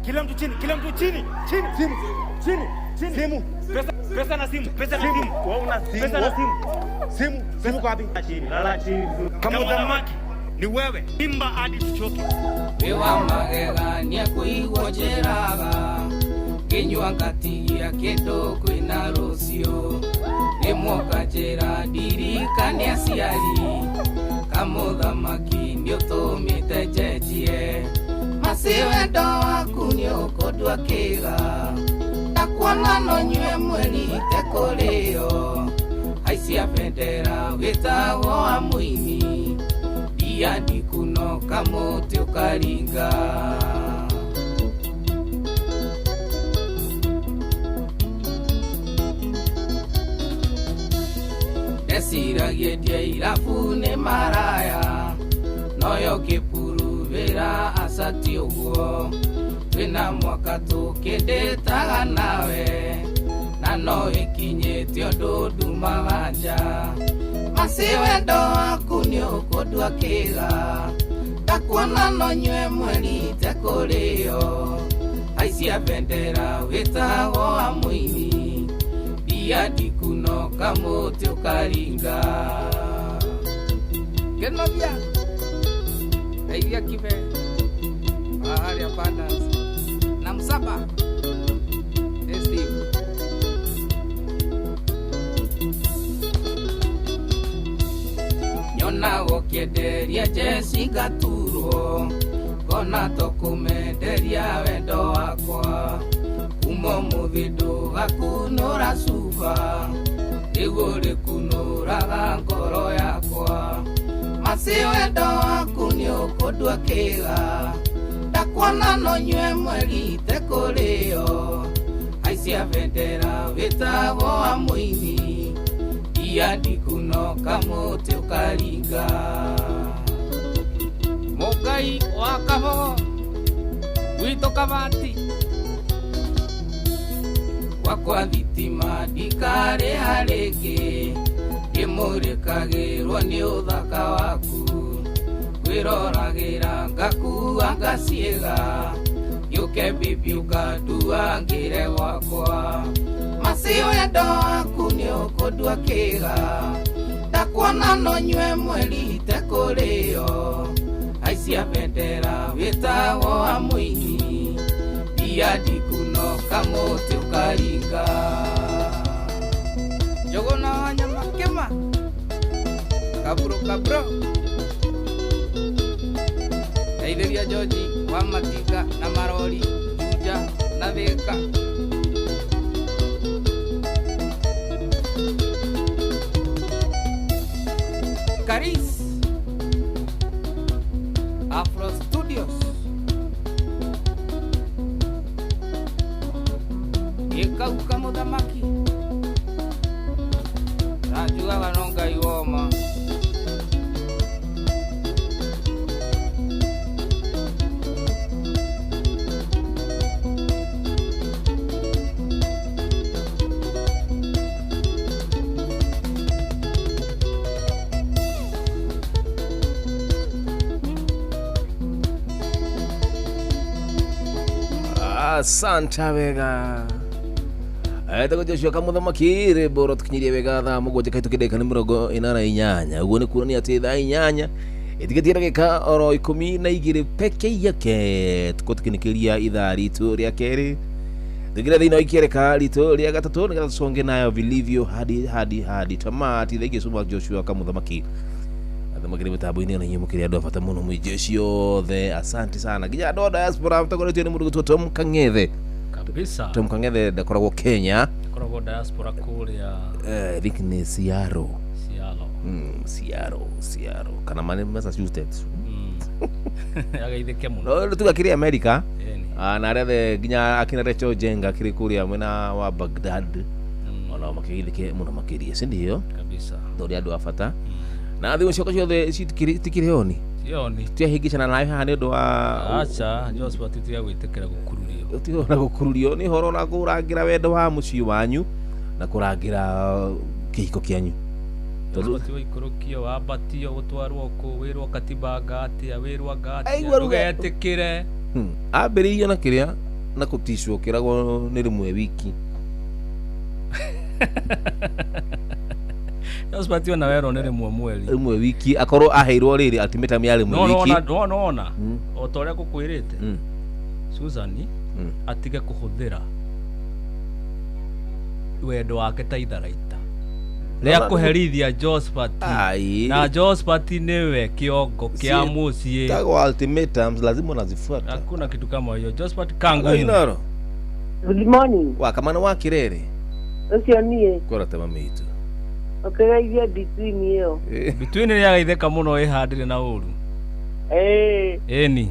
Kila mtu chini, kila mtu chini, chini, simu, chini, chini. Simu. Pesa, pesa na simu, pesa na simu. Wewe una simu. Pesa na simu. Simu, simu kwa wapi? Chini, lala chini. Kama uthamaki ni wewe. Imba hadi tuchoke. Wewa magegania kuigwa njeraga nginyua ngatigia kĩndũ kwĩna rũciũ rĩmwe ũkanjĩra ndirikane aciari kamũthamaki nĩũtũmĩte njenjie Masi wendo waku nĩũkũndua kĩga ndakuona no nyue mweri itekũrĩo aicia bendera wĩtagwo wa mũini ia ndikuno kamũtĩ ũkaringa. Ndeciragia ndia irabu nĩ maraya noyo kĩpuru wĩra aca ti ũguo twĩna mwaka tũkĩndĩtaga nawe na no ĩkinyĩte ũndũ ndumaga nja Masi wendo waku nĩũkũndua kĩga ndakuona no nyue mweri itekũrĩo aicia bendera wĩtagwo wa mũini ia ndikuno kamũtĩ ũkaringa. Kĩnovia Airia Kibe Fahari Abundance na Msaba Steve. Nyona gũkĩenderia njeci ngaturwo ngona tũkũmenderia wendo wakwa kuma ũmũthĩ ndũgakunũra cuba rĩu ũrĩkunũraga ngoro yakwa Masi wendo waku nĩũkũndua kĩga ndakuona no nyue mweri itekũrĩo aicia bendera wĩtagwo wa mũini ia ndikuno kamũtĩ ũkaringa. Mũngai wa Kabogo gwitũ Kabati gwakwa thitima ndikarĩha rĩngĩ ndĩmũrĩkagĩrwo nĩ ũthaka waku ngwĩroragĩra ngakua ngaciĩga gĩũke bibi ũkandua ngĩre gwakwa Masi wendo waku nĩũkũndua kĩga ndakuona no nyue mweri itekũrĩo aicia bendera wĩtagwo wa mũini ia ndikuno kamũtĩ ũkaringa. Njũgũna wa nyama kĩma kaburo kabro Teithĩria George wa Matinga na Marori Juja na Thĩka. Karis Afro Studios Gĩkauka mũthamaki Ranjugaga no Ngai woma. Asante wega. Etagwo Joshua Kamuthamaki rwĩmbo rũtũkinyirie wega thaa 7 kahĩtũkĩ ndagĩka nĩ 88. Ũguo nĩ kuonania atĩ thaa 8 ĩtigĩtie ndagĩka oro 12 peke yake tuko tukinikĩria ithaa ritũ rĩa kerĩ tũingĩre thĩinĩ wa ikĩereka ritũ rĩa gatatũ nĩgetha tũconge nayo vilivyo hadi hadi hadi tamati. Thank you so much Joshua Kamuthamaki athamakĩre mĩtambo-inĩ ona inyuĩ mũkĩrĩ andũ a bata mũno mwĩ jeshi yothe, asante sana nginya andũ a diaspora mũtongoretio nĩ mũndũ gwĩtwo Tom Kang'ethe. Kabisa. Tom Kang'ethe ndakoragwo Kenya, Koragwo diaspora kũrĩa I think nĩ Seattle. Seattle. Seattle, Seattle kana mani Massachusetts. Ageithĩke mũno. No tuga kĩrĩ America. Ĩni. Na arĩa othe nginya akina Rachel Jenga kĩrĩ kũrĩa mwena wa Baghdad onao makĩgeithĩke mũno makĩria, si ndio? Kabisa. Tondũ andũ a bata na thimũ ciakwa ciothe citikĩrĩ oni Sioni. tiahĩngĩcana nawe haha nĩ ũndũ wa Acha, Joshua tutiga gwĩtĩkĩra gũkururio. Tiga gũkururio nĩ ũhoro na kũrangĩra wendo wa mũciĩ wanyu na kũrangĩra kĩhiko kĩanyu. Tondũ ti wĩikũrũkio wambatio gũtwarwo kũ wĩrwo katiba ngatia wĩrwo ngatia Aigua ruga- ndũgetĩkĩre. Ambĩrĩirio na kĩrĩa na kũticwo kĩragwo nĩ rĩmwe wiki. Joshua ti ona werwo nĩ rĩmwe mweri. Rĩmwe wiki akorwo aheirwo rĩrĩ ultimatum ya rĩmwe No wiki. no no no o ta ũrĩa ngũkwĩrĩte Susan atige kũhũthĩra wendo wake ta itharaita rĩa kũherithia Josphat na Josphat nĩwe kĩongo kĩa mũciĩ. Tagwo ultimatums lazima unazifuata. Hakuna kitu kama hiyo. Josphat kangu. Inoro. Good morning. Wa kamana wa kirere. Ũcio niĩ. Kora tema mitu. Ũkĩgeithia between ĩyo. Between nĩ yagaithĩka mũno ĩhandire na ũru. Ĩni.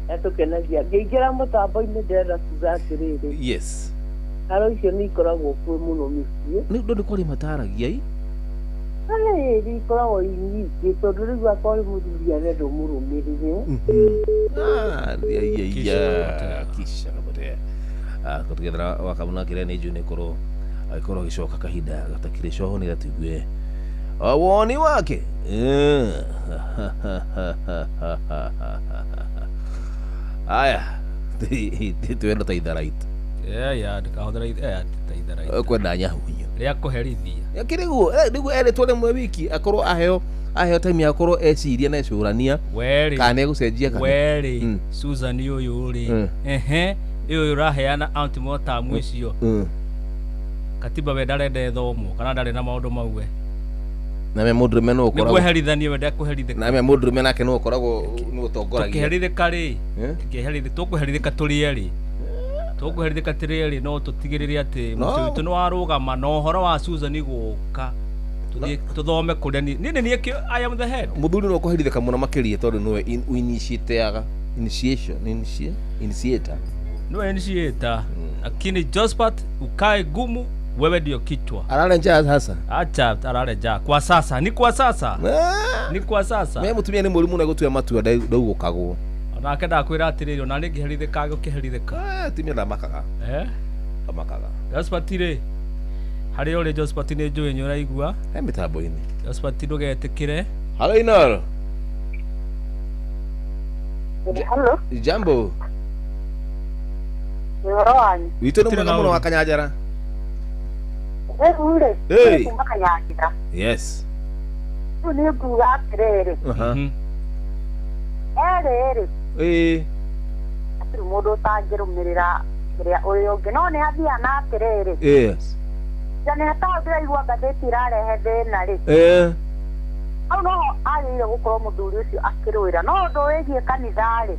Yatũkenagia. Ngĩingĩra mũtambo-inĩ ndĩrenda kuga atĩrĩrĩ. Yes. Haro icio nĩ ikoragwo kuo mũno mĩciĩ. Nĩ ũndũ nĩ kwaria mataragia i? Nĩ ikoragwo i nyingĩ tondũ rĩu akorwo nĩ mũthuri arenda ũmũrũmĩrĩre. Kisha kapotea. Kũtũgethera wa kamuna kĩrĩa nĩ njũĩ nĩ korwo agĩkorwo agĩcoka kahinda gatakĩrĩ coho nĩgetha tũigue woni wake. Aya twenda ta itharaita. Ya ndĩkahũthĩra ta itharaita. Kwenda nyahunyo. Rĩa kũherithia. Kĩrĩ guo nĩguo erĩtwo rĩmwe wiki akorwo aheo time ya akorwo eciria na ecũrania kana nĩegũcenjia kana. Werĩ Susan ũyũ rĩ ehe ũyũ ũraheana ultimatum icio katiba we ndarenda ĩthomwo kana ndarĩ na maũndũ mau we. Na me mũndũrũme nĩwe ũkoragwo. Nĩguo herithanie we ndekũherithĩka. Na me mũndũrũme nake nĩwe ũkoragwo nĩwe ũtongoragia. Tũkĩherithĩka rĩ tũkũherithĩka tũrĩ erĩ. Tũkũherithĩka tũrĩ erĩ no tũtigĩrĩre atĩ mũciĩ witũ nĩ warũgama na ũhoro wa Susan gũka tũthiĩ tũthome kũrĩa niĩ nĩ niĩ I am the head. Mũthuri nĩwe ũkũherithĩka mũno makĩria tondũ nĩwe initiator initiator. Nĩwe initiator. Lakini Josphat ukae gumu wewe ndio kichwa. Arare njaa sasa. Acha arare njaa kwa sasa. Ni kwa sasa. Ni kwa sasa. Me mutumia nĩ mũrimũ na gũtua matua ndaugũkagwo. Onake ndakwĩra atĩrĩrĩ ona nĩngĩherithĩka ngũkĩherithĩka. Atumia ndamakaga. Ndamakaga. Josphat rĩ harĩa ũrĩ Josphat nĩ njũĩ nĩ ũraigua. He mĩtambo-inĩ. Josphat ndũgetĩkĩre. Halo Inoro. Halo. Jambo. Ũhoro wanyu. Witũ nĩ mwega mũno wa Kanyanjara. Rĩu rĩ, kuma Kanyanjara. Yes. Rĩu nĩ nguga atĩrĩrĩ. Erĩ rĩ. Hatirĩ mũndũ ũtangĩrũmĩrĩra kĩrĩa ũrĩa ũngĩ no nĩ athiaga na atĩrĩrĩ. Yes. Na nĩ hata ndĩraigua ngathĩti ĩrarehe thĩna rĩ. Hau noho agĩrĩire gũkorwo mũthuri ũcio akĩrũĩra no ũndũ wĩgiĩ kanitha rĩ.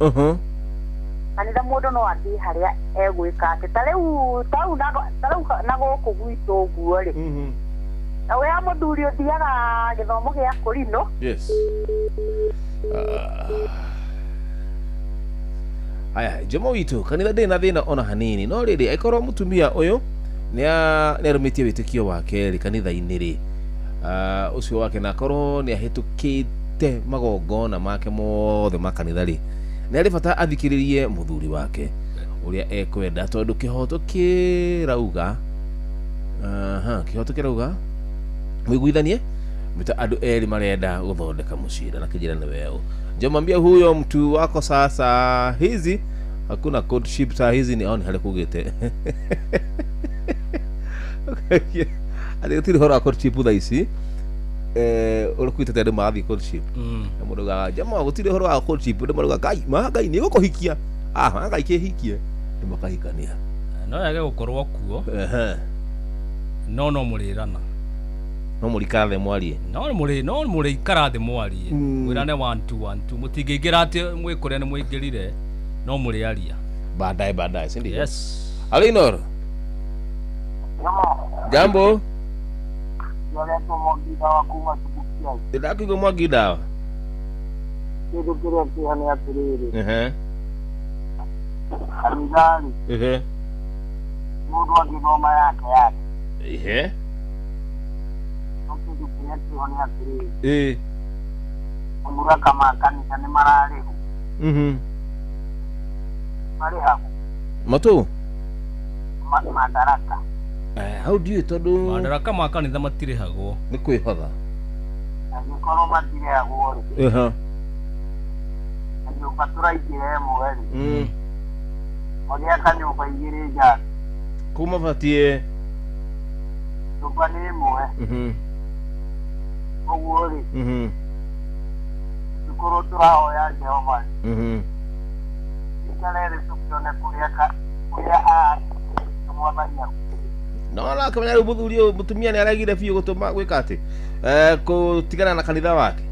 Kanitha mũndũ no athiĩ harĩa egwĩka atĩ ta rĩu na gũkũ gwitũ ũguo rĩ. Na wĩra mũthuri ũthiaga gĩthomo gĩa kũrinũ. Yes. Aya Jomo witũ kanitha ndĩrĩ na thĩna ona hanini no rĩrĩ angĩkorwo mũtumia ũyũ nĩarũmĩtie wĩtĩkio wake rĩ kanitha-inĩ rĩ ũcio wake na akorwo nĩahĩtũkĩte magongona make mothe ma kanitha rĩ nĩ arĩ bata athikĩrĩrie mũthuri wake ũrĩa ekwenda tondũ kĩhoto kĩrauga kĩhoto kĩrauga mũiguithanie mta andũ erĩ marenda gũthondeka mũciĩ na kĩnjĩra nĩ weũ. Njomambia huyo mtu wako sasa hizi hakuna courtship saa hizi ni harĩa kugĩte. Atĩ gũtirĩ ũhoro wa courtship thaa ici. Ũrĩa kwĩtĩte andũ marathiĩ courtship. Na mũndũ augaga jamaa gũtirĩ ũhoro wa courtship, andũ marauga Ngai, ma Ngai nĩ gũkũhikia. Ah, ma Ngai kĩhikie. Nĩ makahikania. No yage gũkorwo kuo. No no mũrĩrana. No mũrikara thĩ mwarie. No mũrĩ no mũrĩikara thĩ mwarie. Mwĩrane 1 2 1 2 mũtingĩingĩra atĩ mwĩkore nĩ mũingĩrire no mũrĩaria. Baadaye baadaye, si ndio? Yes. Alinor. Jambo. Yoretwo Mwangi Ndawa kuma Subukia. Ndakũigua Mwangi Ndawa. Kĩndũ kĩrĩa kĩha nĩ atĩrĩrĩ. Kanitha-rĩ. Mũndũ angĩthoma yake yake. No kĩndũ kĩrĩa kĩho nĩ atĩrĩrĩ. Mamuraka ma kanitha nĩ mararĩhwo. Marĩhagwo. Matũ? Madaraka. Hau ndiũĩ tondũ madaraka ma kanitha matirĩhagwo. Nĩ kwĩhotha. Angĩkorwo matirĩhagwo rĩ. Na nyũmba tũraingĩra ĩmwe rĩ. Magĩaka nyũmba igĩrĩ nja. Kũu mabatiĩ. Nyũmba nĩ ĩmwe. Ũguo rĩ. Tũkorwo tũrahoya Jehova. Ikare rĩ tũkĩone kũrĩa mwathani No na kamenya rĩu mũthuri ũyũ mũtumia nĩ aregire biũ gũtũma gwĩka atĩ gũtigana na kanitha wake.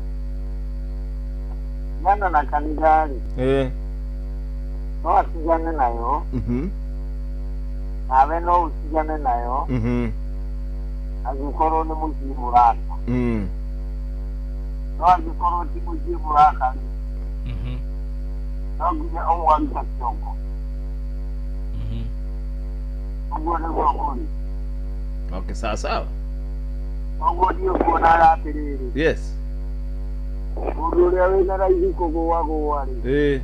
Tigana na kanitha rĩ. No atigane nayo. Nawe no ũtigane nayo. Angĩkorwo nĩ mũciĩ mũraka. No angĩkorwo ti mũciĩ mũraka rĩ. No nginya ũmwaruta kĩongo. Ũguo nĩguo kũrĩ. Okay, sawa sawa. Ũguo ndiĩ kuonaga atĩrĩrĩ. Yes. Mũndũ ũrĩa wĩna raithi kũgũagũa rĩ.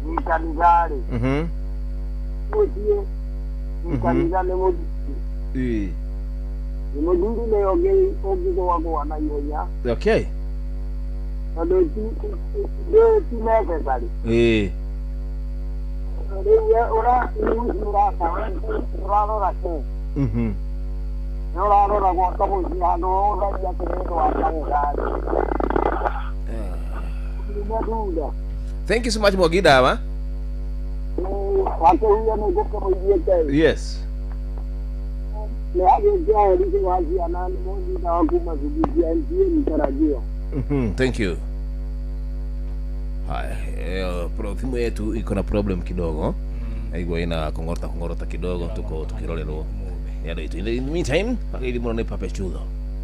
Nĩ kanitha rĩ. Mũciĩ nĩ kanitha nĩ mũthuri. Nĩ mũthuri nĩwe ũngĩgũagũa na ihenya. Okay. Tondũ ti necessary. Rĩu ũrarora kĩ? Nĩ ũrarora gwaka mũciĩ handũ ũtharia atĩ nĩ ũndũ wa kanitha rĩ. Thank you so much Mwangi Ndawa. Wakĩhuia nĩ ngũkĩmũiguĩte. Yes. Nĩ agĩtia erithi wa ciana nĩ Mwangi Ndawa kuma Subukia MCA mtarajiwa. Thank you. Haya, thimu yetu iko na problem kidogo. Aigua ina kongorota kongorota kidogo tuko tukirorerwo. Ni andũ aitũ. In the meantime, agĩthi mũno nĩ Pape Chulo.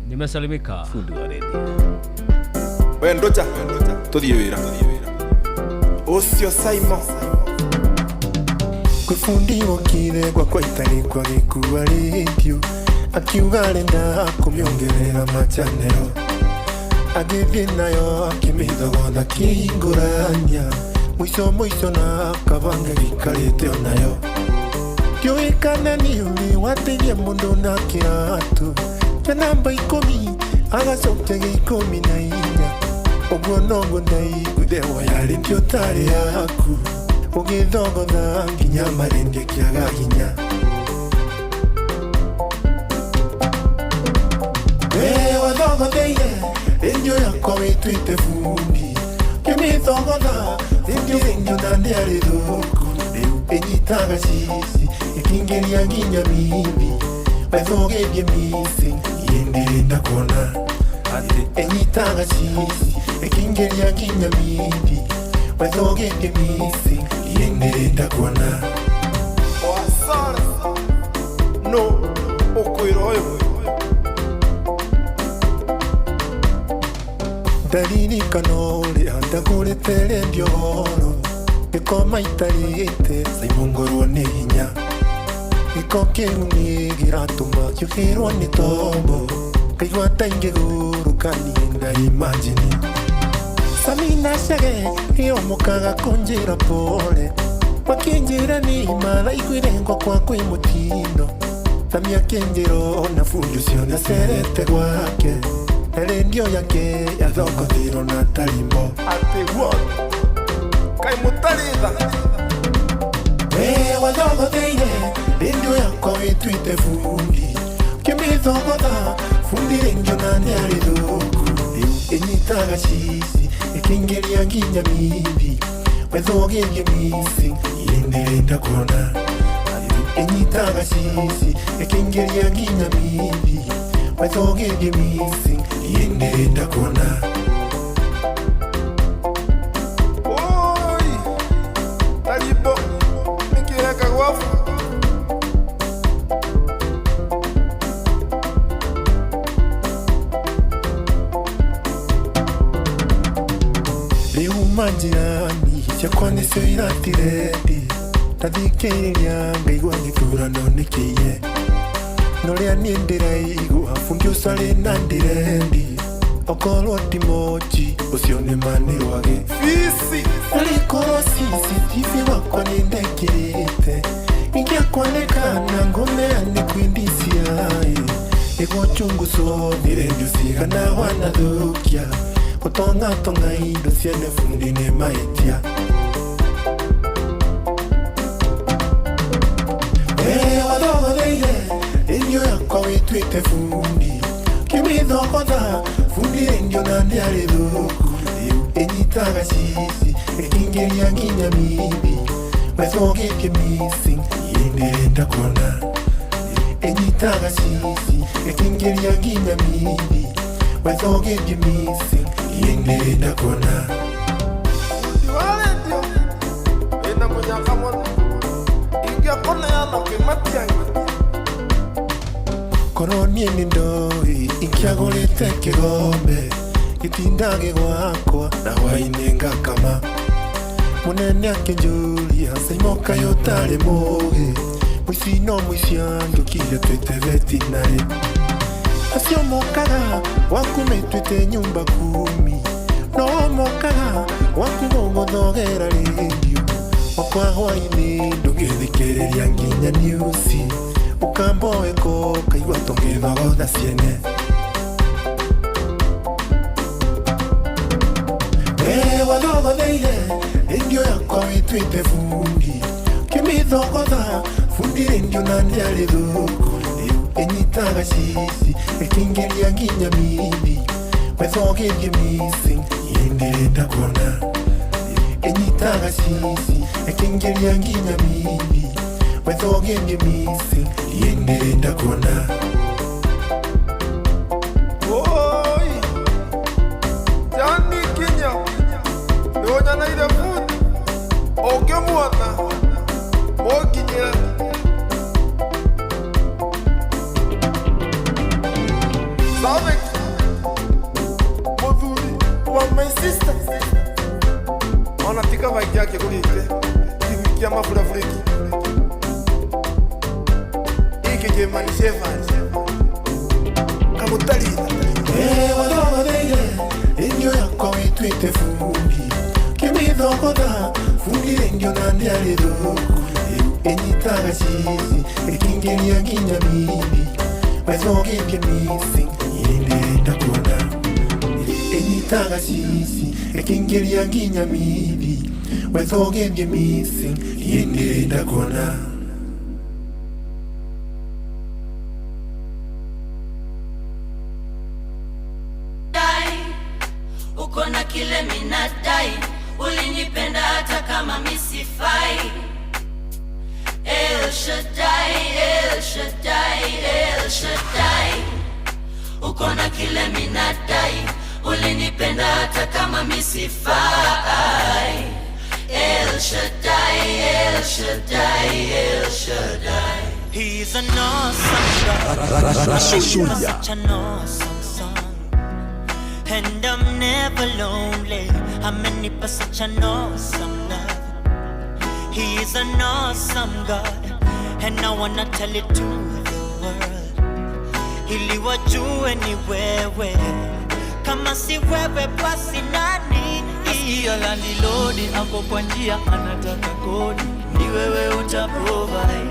Nimesalimika. Fundi wa radio. We ndocha, tuthiĩ wĩra. Ũcio Simon. Kwĩbundi wokire gwakwa itarĩ kwa gĩkua rĩndiũ akiuga arenda kũmĩongerera machanero agĩthiĩ nayo akĩmĩthogotha kĩhingũrania mũico mũico na kabanga gĩikarĩte onayo ndiũĩ kana nĩ ũrĩ wateithia mũndũ na kĩratũ kĩa namba 10 agacokia gĩa 14 ũguo noguo ndaiguire woya rĩndiũ tarĩ yaku ũgĩthogotha nginya marĩndĩ kĩaga hinya. We wathogotheire rĩndiũ yakwa wĩtuĩte bundi kĩmĩthogotha rĩndiũ rĩndiũ na ndĩarĩ thũku rĩu ĩnyitaga cici ĩkĩingĩria nginya mimi wethũgĩtie misi niĩ ndĩrenda kuona ĩnyitaga cici ĩkĩingĩria nginya mimi wethũgĩtie misi niĩ ndĩrenda kuona. Wasara no ũkwĩra ũyũ ndaririkana ũrĩa ndagũrĩte rĩndiũ goro gĩkoma itarĩte Simon ngorwo nĩ hinya gĩko kĩu nĩ kĩratũma kĩũhĩrwo nĩ tombo ngaigua ta ingĩgũrũka niĩ ndaimajini Samina Chege ĩomokaga kũnjĩra pole makĩnjĩra nĩ maraiguire gwakwa kwĩ mũtindo Sami akĩnjĩra ona bundi ũcio nĩacerete gwake na rĩndiũ yake yathogothirwo na tarimbo. Atĩ what? Kaĩ mũtarĩ tha? We wathogotheire rĩndiũ yakwa wĩtuĩte bundi Kĩmĩthogotha fundi rĩngĩ ona nĩarĩ thũku. Rĩu ĩnyitaga cici ĩkĩingĩria nginya mithi. Wethwo ũgĩthiĩ missing niĩ ndĩrenda kuona. Rĩu ĩnyitaga cici ĩkĩingĩria nginya mithi. Wethwo ũgĩthiĩ missing niĩ ndĩrenda kuona. Oi, taribo nikireka gwafu. Rĩu majirani ciakwa nĩcio iratirendi. Ndathikĩrĩria ngaigua gĩthurano nĩkĩiye. Na ũrĩa niĩ ndĩraigua bundi ũcio arĩ na ndirendi. Okorwo ti moji ũcio nĩ ma nĩ rwagĩ. Arĩkorwo CCTV wakwa nĩndekĩrĩte. Ingĩakwanĩkana ngũneane kwĩ DCI. Nĩguo chunguzo nĩ rendio cigana wanathũkia. Gũtongatonga indo ciene bundi nĩ mahĩtia. Wee wathogotheire rendio yakwa wĩtuĩte bundi. Kĩmĩthogotha bundi rĩngĩ ona nĩarĩ thũku. Rĩu ĩnyitaga cici ĩkĩingĩria nginya mithi. Wethwo ũgĩthiĩ missing niĩ ndĩrenda kuona. Ĩnyitaga cici ĩkĩingĩria nginya mithi. Wethwo ũgĩthiĩ missing niĩ ndĩrenda kuona. Fundi wa rendio wĩna mũnyaka mũno. Ingĩakũneana kwĩ Matiang'i. Korwo niĩ nĩ ndoĩ ingĩagũrĩte kĩgombe gĩtindage gwakwa na hwainĩ ngakama. Mũnene akĩnjũria Saimo kaĩ ũtarĩ mũgĩ. Mũici no mũici andũkire twĩte vetinarĩ. Acio mokaga gwaku metuĩte nyumba kumi. No mokaga gwaku gũgũthogera rendio. Wakwa hwainĩ ndũngĩthikĩrĩria nginya newsi. Ũkamboeko ũkaigua tũngĩthogotha ciene. Wee wathogotheire rendio yakwa wĩtuĩte bundi. Kĩmĩthogotha bundi rĩngĩ ona nĩarĩ thũku. Rĩu ĩnyitaga cici ĩkĩingĩria nginya mithi. Wethwo ũgĩthiĩ missing niĩ ndĩrenda kuona. Ĩnyitaga cici ĩkĩingĩria nginya mithi. Wethwo ũgĩthiĩ missing niĩ ndĩrenda kuona. Oi, Jani Kinya nĩũnyoneire bundi ũngĩmuona mũnginyĩre. Samek mũthuri wa my sister ona tika vaiki akĩgũrĩte kĩgui kĩa maburaburĩki gĩkĩ kĩmani Shevans kamũtarita. Wee wathogotheire rendio yakwa wĩtuĩte bundi. Kĩmĩthogotha bundi rĩngĩ ona nĩarĩ thũku. Rĩu ĩnyitaga cici ĩkĩingĩria nginya mithi. Wethwo ũgĩthiĩ missing niĩ ndĩrenda kuona. Ĩnyitaga cici ĩkĩingĩria nginya mithi. Wethwo ũgĩthiĩ missing niĩ ndĩrenda kuona. Uko na kile minadai, ulinipenda hata kama misifai. El Shaddai, El Shaddai, El Shaddai. Uko na kile minadai, ulinipenda hata kama misifai. El Shaddai, El Shaddai, El Shaddai. He's an awesome God. Such an awesome song. And I'm never lonely. Amenipa such an awesome love. He is an awesome God. And I wanna tell it to the world. Ili wajue ni wewe. Kama si wewe basi nani? Nasikia landilodi ako kwa njia anataka kodi. Ni wewe uta provide.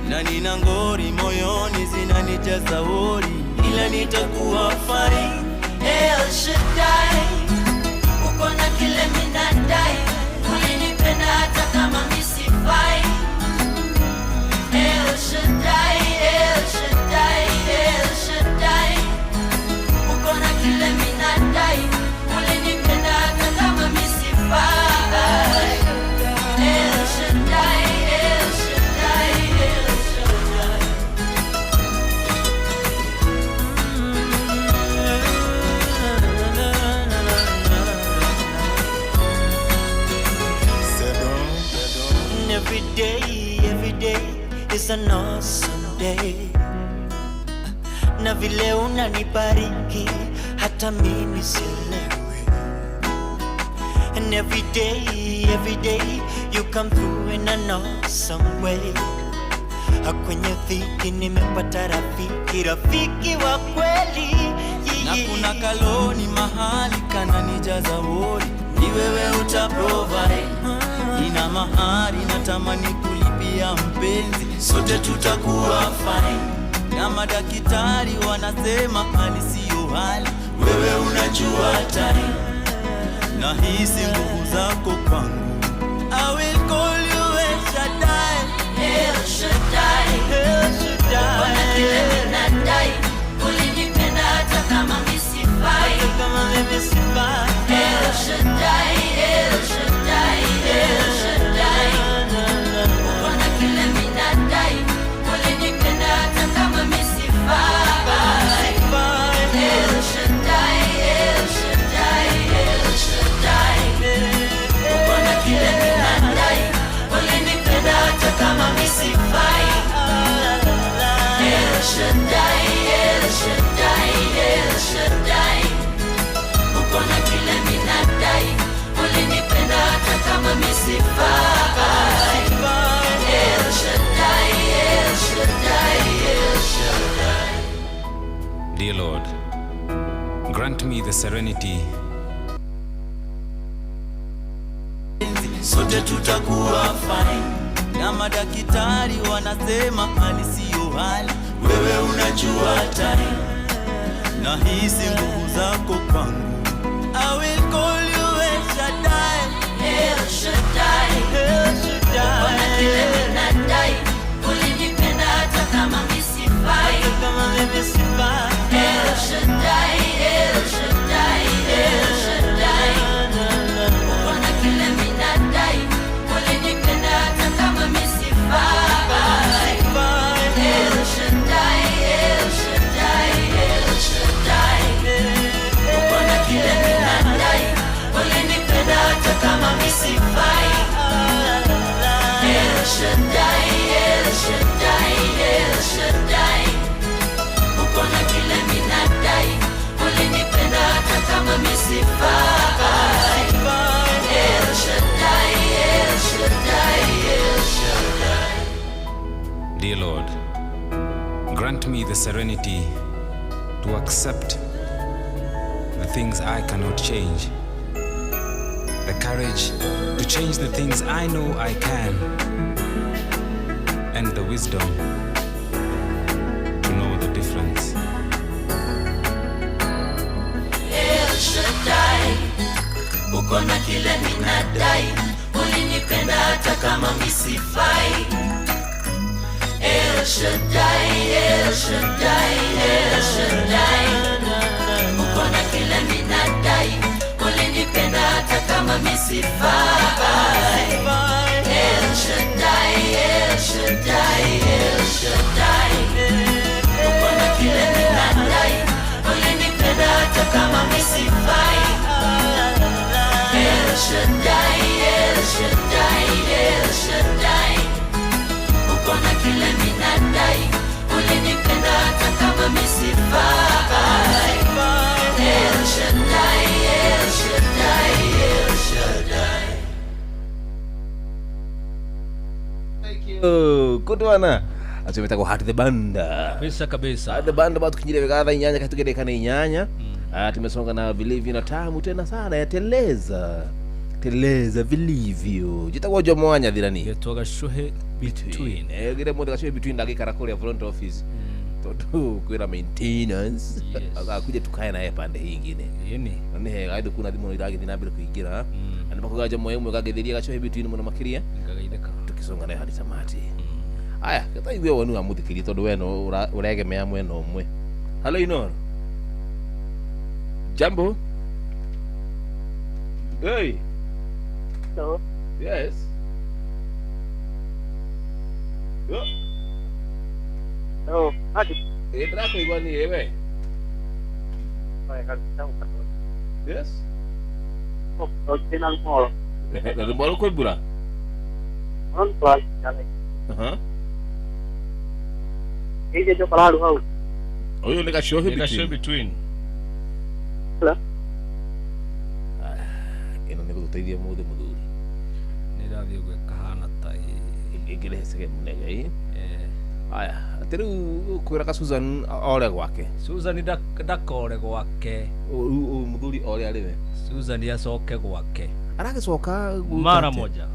Na nina ngori moyoni zinanijaza wori. Ila nitakuwa fine. El Shaddai, uko na kile minadai, ulinipenda hata kama misifai. El Shaddai, El Shaddai, El Shaddai. kile minadai, ulinipenda hata kama mimi sifai. El Shaddai, El Shaddai, El Shaddai. Every day is an awesome day. Na vile unanibariki hata mimi sielewi. And every day you come through in an awesome way. Kwenye dhiki nimepata rafiki, rafiki wa kweli. Na kuna kaloni mahali kananijaza wori, ni wewe uta provide. Nina mahari natamani kulipia mpenzi, sote tutakuwa fine. Na madaktari wanasema hali siyo hali, wewe unajua time. Nahisi nguvu zako kwangu, I will call you El Shaddai. El Shaddai, El Shaddai. Uko na kile ninadai, ulinipenda hata kama mimi sifai. Hata kama mimi sifai. El Shaddai, El Shaddai, El Shaddai. Uko na kile ninadai, ulinipenda hata kama mimi sifai. El Shaddai, El Shaddai, El Shaddai. Uko na kile ninadai, ulinipenda hata kama mimi sifai. El Shaddai, El Shaddai, El Shaddai. Uko na kile ninadai, ulinipenda hata kama mimi sifai. El Shaddai, El Shaddai, El Shaddai. Dear Lord, grant me the serenity sote tutakuwa fine. Na madaktari wanasema hali siyo hali, wewe unajua time. Nahisi nguvu zako kwangu, I will call you El Shaddai. El Shaddai, El Shaddai. Uko na kile ninadai, ulinipenda hata kama mimi sifai. Hata kama mimi sifai. El Shaddai, El Shaddai, El Shaddai. Uko na kile ninadai, ulinipenda hata kama mimi sifai. El Shaddai, El Shaddai, El Shaddai. Uko na kile ninadai, ulinipenda hata kama mimi sifai. El Shaddai, El Shaddai, El Shaddai. Uko na kile ninadai, ulinipenda hata kama mimi sifai. El Shaddai, El Shaddai, El Shaddai. Dear Lord, grant me the serenity to accept the things I cannot change, the courage to change the things I know I can, and the wisdom to know the difference. El Shaddai, uko na kile ninadai, ulinipenda hata kama mimi sifai. El Shaddai, El Shaddai, El Shaddai. Uko na kile ninadai, ulinipenda hata kama mimi sifai. El Shaddai, El Shaddai, El Shaddai. Uko na kile ninadai, ulinipenda hata kama mimi sifai. El Shaddai, El Shaddai, El Shaddai. Uko na kile ninadai, ulinipenda hata kama mimi sifai. El Shaddai, El Shaddai, El Shaddai. Thank you. Good one. Acio metagwo Heart the Band. Kabisa kabisa. Heart the Band bado tukinyire wega thaa inyanya katugereka na inyanya. Tumesonga na vilivyo na tamu tena sana ya teleza. Teleza vilivyo. Jitagwo Jomo wa Nyathirani. Getwo Gacuhi between. Gire mundu Gacuhi between ndagikara kuria front office. Tondu kwira maintenance. Agakuja tukae naye pande hii ingine. Yeni. Na nĩ hega ithu kuna thimũ iragĩthiĩ na mbere kũingĩra. Na nĩ makuga Jomo ĩmwe gagĩthĩria Gacuhi between mũno makĩria. Ngagaithĩka. Tukisonga naye hadi tamati. Aya, gĩtaigue woni wa mũthikĩria tondũ we no ũregemea mwena ũmwe. Hello Inoro. Jambo. Hey. Hello. Yes. Yo. Hello. Ati. Ĩ ndĩrakũigua niĩ we. Yes. Na rwĩmbo rũkwĩ mbura. Aha. Ũyũ nĩ Gacohi Nĩ Gacohi between. Between. Ĩno nĩ gũtũteithia mũthĩ mũthuri. Nĩ ĩrathiĩ ũguo ĩkahana ta ĩngĩrehe cege mũnege ĩ. Aya, atĩ rĩu kwĩraga Susan ore gwake. Susan ndakore gwake. Mũthuri ore arĩ we. Susan acoke gwake. Aragĩcoka gwĩka Mara atĩa? moja.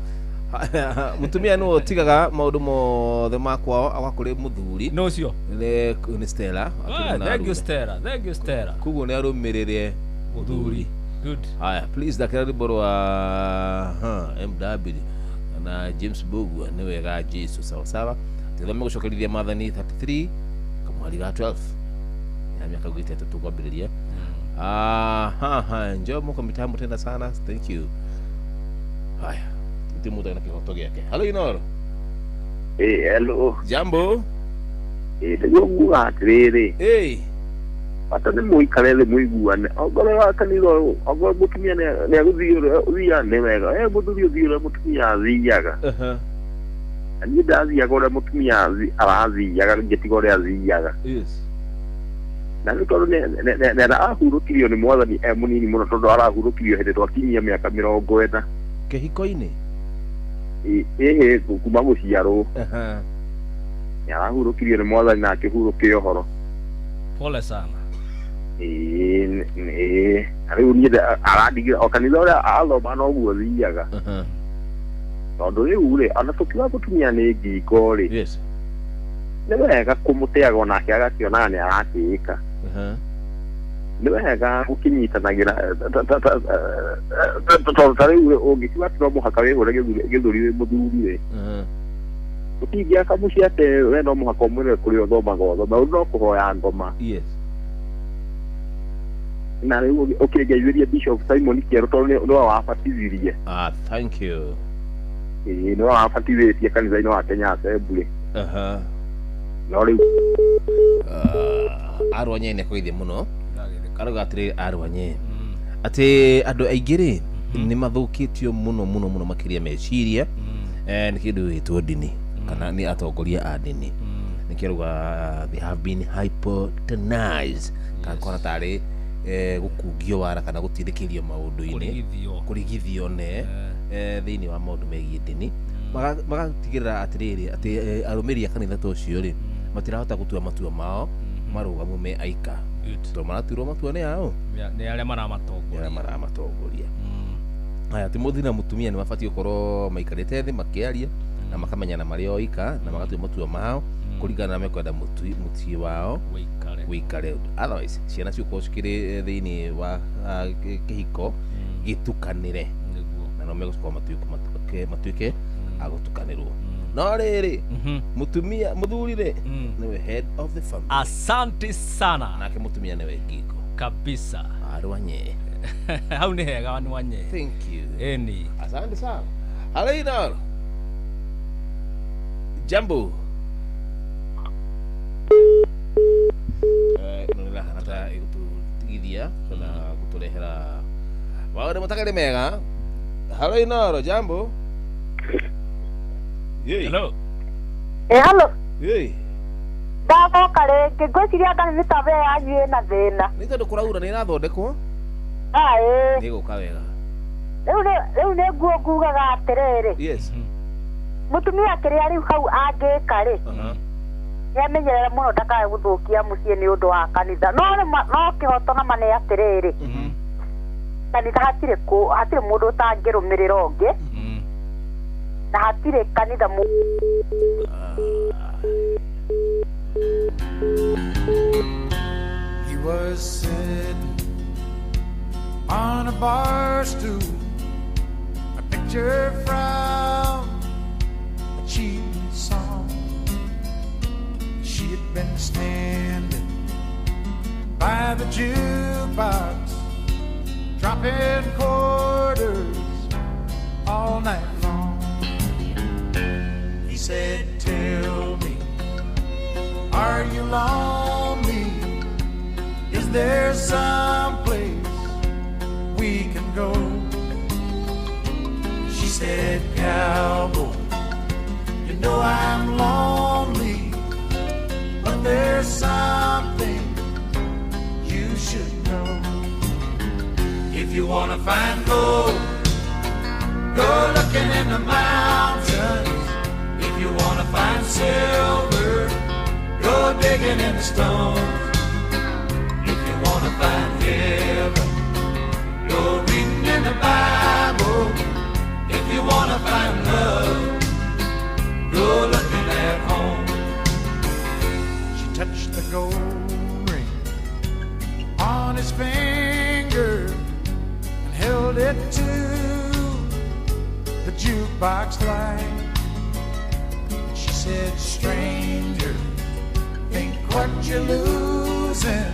Mũtumia nĩwe ũtigaga maũndũ mothe ma kwao agoka kũrĩ mũthuri. Nũ ũcio? Nĩ Stella. Ah, thank you Stella, thank you Stella. Koguo nĩ arũmĩrĩre mũthuri. Good. Haya, please thakĩra rwĩmbo rwa MW na James Mbugua nĩ wega Jesu sawa sawa. Tũthome gũcokerithia Maathani 33 kamweri ga 12 ya miaka ugĩte ĩtatũ kwambĩrĩria. Aha, njoo muko mitambo tena sana. Thank you. Haya, timu na kĩhoto gĩake. Hello Inoro. Eh, hello. Jambo. Eh, nĩguo nguga atĩrĩrĩ. Eh. Bata nĩ mũikare thĩ mũiguane. Ongorwo wa kanitha ũyũ, ongorwo mũtumia nĩ agũthiĩ ũrĩa ũthiaga nĩ wega. Eh, mũthuri ũthiĩ ũrĩa mũtumia athiaga. Na niĩ ndathiaga ũrĩa mũtumia arathiaga ngĩtiga ũrĩa athiaga. Yes. Na nĩ tondũ nĩ arahurũkirio nĩ mwathani e mũnini mũno tondũ arahurũkirio hĩndĩ twakinyia mĩaka 40. Kĩhiko-inĩ? Ĩhĩ kuma gũciarwo. Nĩ arahurũkirio nĩ mwathani na akĩhurũkia ũhoro. Pole sana. Ĩĩ ĩĩ rĩu niĩ arandigĩra o kanitha ũrĩa athoma noguo thiaga. Tondũ rĩu rĩ ona tũkiuga mũtumia nĩ ngingo rĩ. Yes. Nĩ wega kũmũteaga onake agakĩonaga nĩ aratĩĩka. Nĩ wega gũkĩnyitanagĩra tondũ ta rĩu ũngĩkiuga atĩ no mũhaka wĩhũre gĩthũri wĩ mũthuri rĩ. Ũtingĩaka mũciĩ atĩ we no mũhaka ũmwĩre kũrĩa ũthomaga ũthome, ũndũ no kũhoya ngoma. Yes. Na rĩu ũkĩngeithĩria Bishop Simon Kĩerũ tondũ nĩwe wabatithirie. Ah, thank you. Ĩĩ nĩwe wabatithĩtie kanitha-inĩ wa Kenya Assembly. No rĩu Arwanye nĩ akũgeithia mũno. Arauga atĩrĩrĩ arwanye atĩ andũ aingĩ rĩ nĩ mathũkĩtio mũno mũno mũno makĩria meciria nĩ kĩndũ gĩgwĩtwo ndini kana nĩ atongoria a ndini. Nĩkĩo arauga they have been hypotenized kana kora tarĩ gũkungio wara kana gũtindĩkĩrio maũndũ-inĩ kũrigithio ne thĩinĩ wa maũndũ megiĩ ndini. Magatigĩrĩra atĩrĩrĩ atĩ arũmĩrĩri a kanitha ta ũcio rĩ matirahota gũtua matua mao marũgamu me aika tondũ maratuirwo matua nĩ ao nĩ arĩa maramatongoria. Maramatongoria. Aya, atĩ mũthuri na mũtumia nĩ mabatiĩ gũkorwo maikarĩte thĩ makĩaria na makamenyana marĩ oika na magatua matua mao kũringana na mekwenda mũciĩ wao wĩikare. Otherwise ciana cigũkorwo cikĩrĩ thĩinĩ wa kĩhiko gĩtukanĩre na no megũcoka matuĩke a gũtukanĩrwo. No rĩrĩ mũtumia mũthuri rĩ nĩwe head of the family. Asante sana. Nake mũtumia nĩwe ngingo kabisa. Arwanye. Hau nĩ hega nĩ wanye. Thank you. Eni. Asante sana. Hello. Jambo. Ĩno nĩ ĩrahana ta ĩgũtũtigithia kana gũtũrehera maũndũ matakĩrĩ mega. Hello Inoro, jambo. Hello. Hello. Hey. Ndacoka rĩngĩ ngwĩciria anga nĩ mĩtambo ĩyo yanyu ĩna thĩna. Nĩ tondũ kũraura nĩ ĩrathondekwo. Ĩĩ. Nĩ ĩgũka wega. Rĩu nĩ nguo ngugaga atĩrĩrĩ. Yes. Mũtumia kĩrĩa rĩu hau angĩka rĩ. Nĩ amenyerere mũno ndakae gũthũkia mũciĩ nĩ ũndũ wa kanitha. No kĩhoto na ma nĩ atĩrĩrĩ. Kanitha hatirĩ mũndũ ũtangĩrũmĩrĩra ũngĩ. Na hatirĩ kanitha He was sitting on a bar stool, a picture from a cheating song. She had been standing by the jukebox, Dropping quarters all night long. He said, tell me, are you lonely? Is there some place we can go? She said, cowboy, you know I'm lonely, but there's something you should know. If you wanna find gold, go looking in the mountains. If you wanna find silver, go digging in the stones. If you wanna find heaven, go reading in the Bible. If you wanna find love, go looking at home. She touched the gold ring on his finger and held it to the jukebox light. And she said, stranger, think what you're losing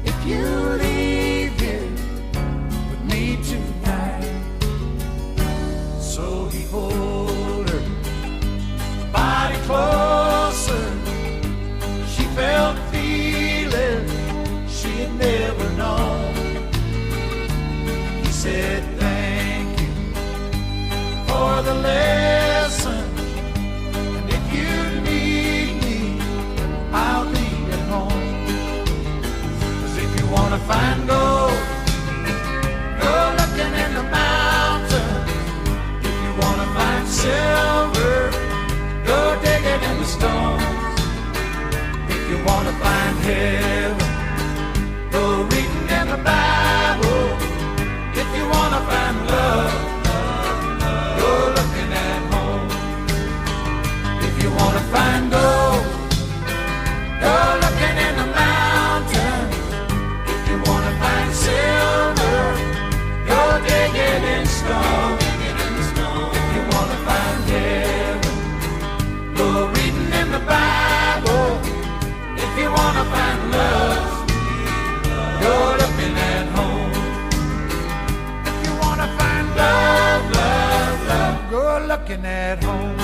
if you leave here with me tonight. So he pulled her body closer. She felt feelings she had never known. He said, thank you for the lesson, and if you need me, I'll be at home. 'Cause if you wanna find gold, go looking in the mountains. If you wanna find silver, go digging in the stones. If you wanna find heaven, go reading in the Bible. If you wanna find love, go looking at home. If you wanna find gold, go looking in the mountains. If you wanna find silver, go digging in stone. If you wanna find heaven, go reading in the Bible. If you wanna find love, go looking at home. If you wanna find love, love, love, go looking at home.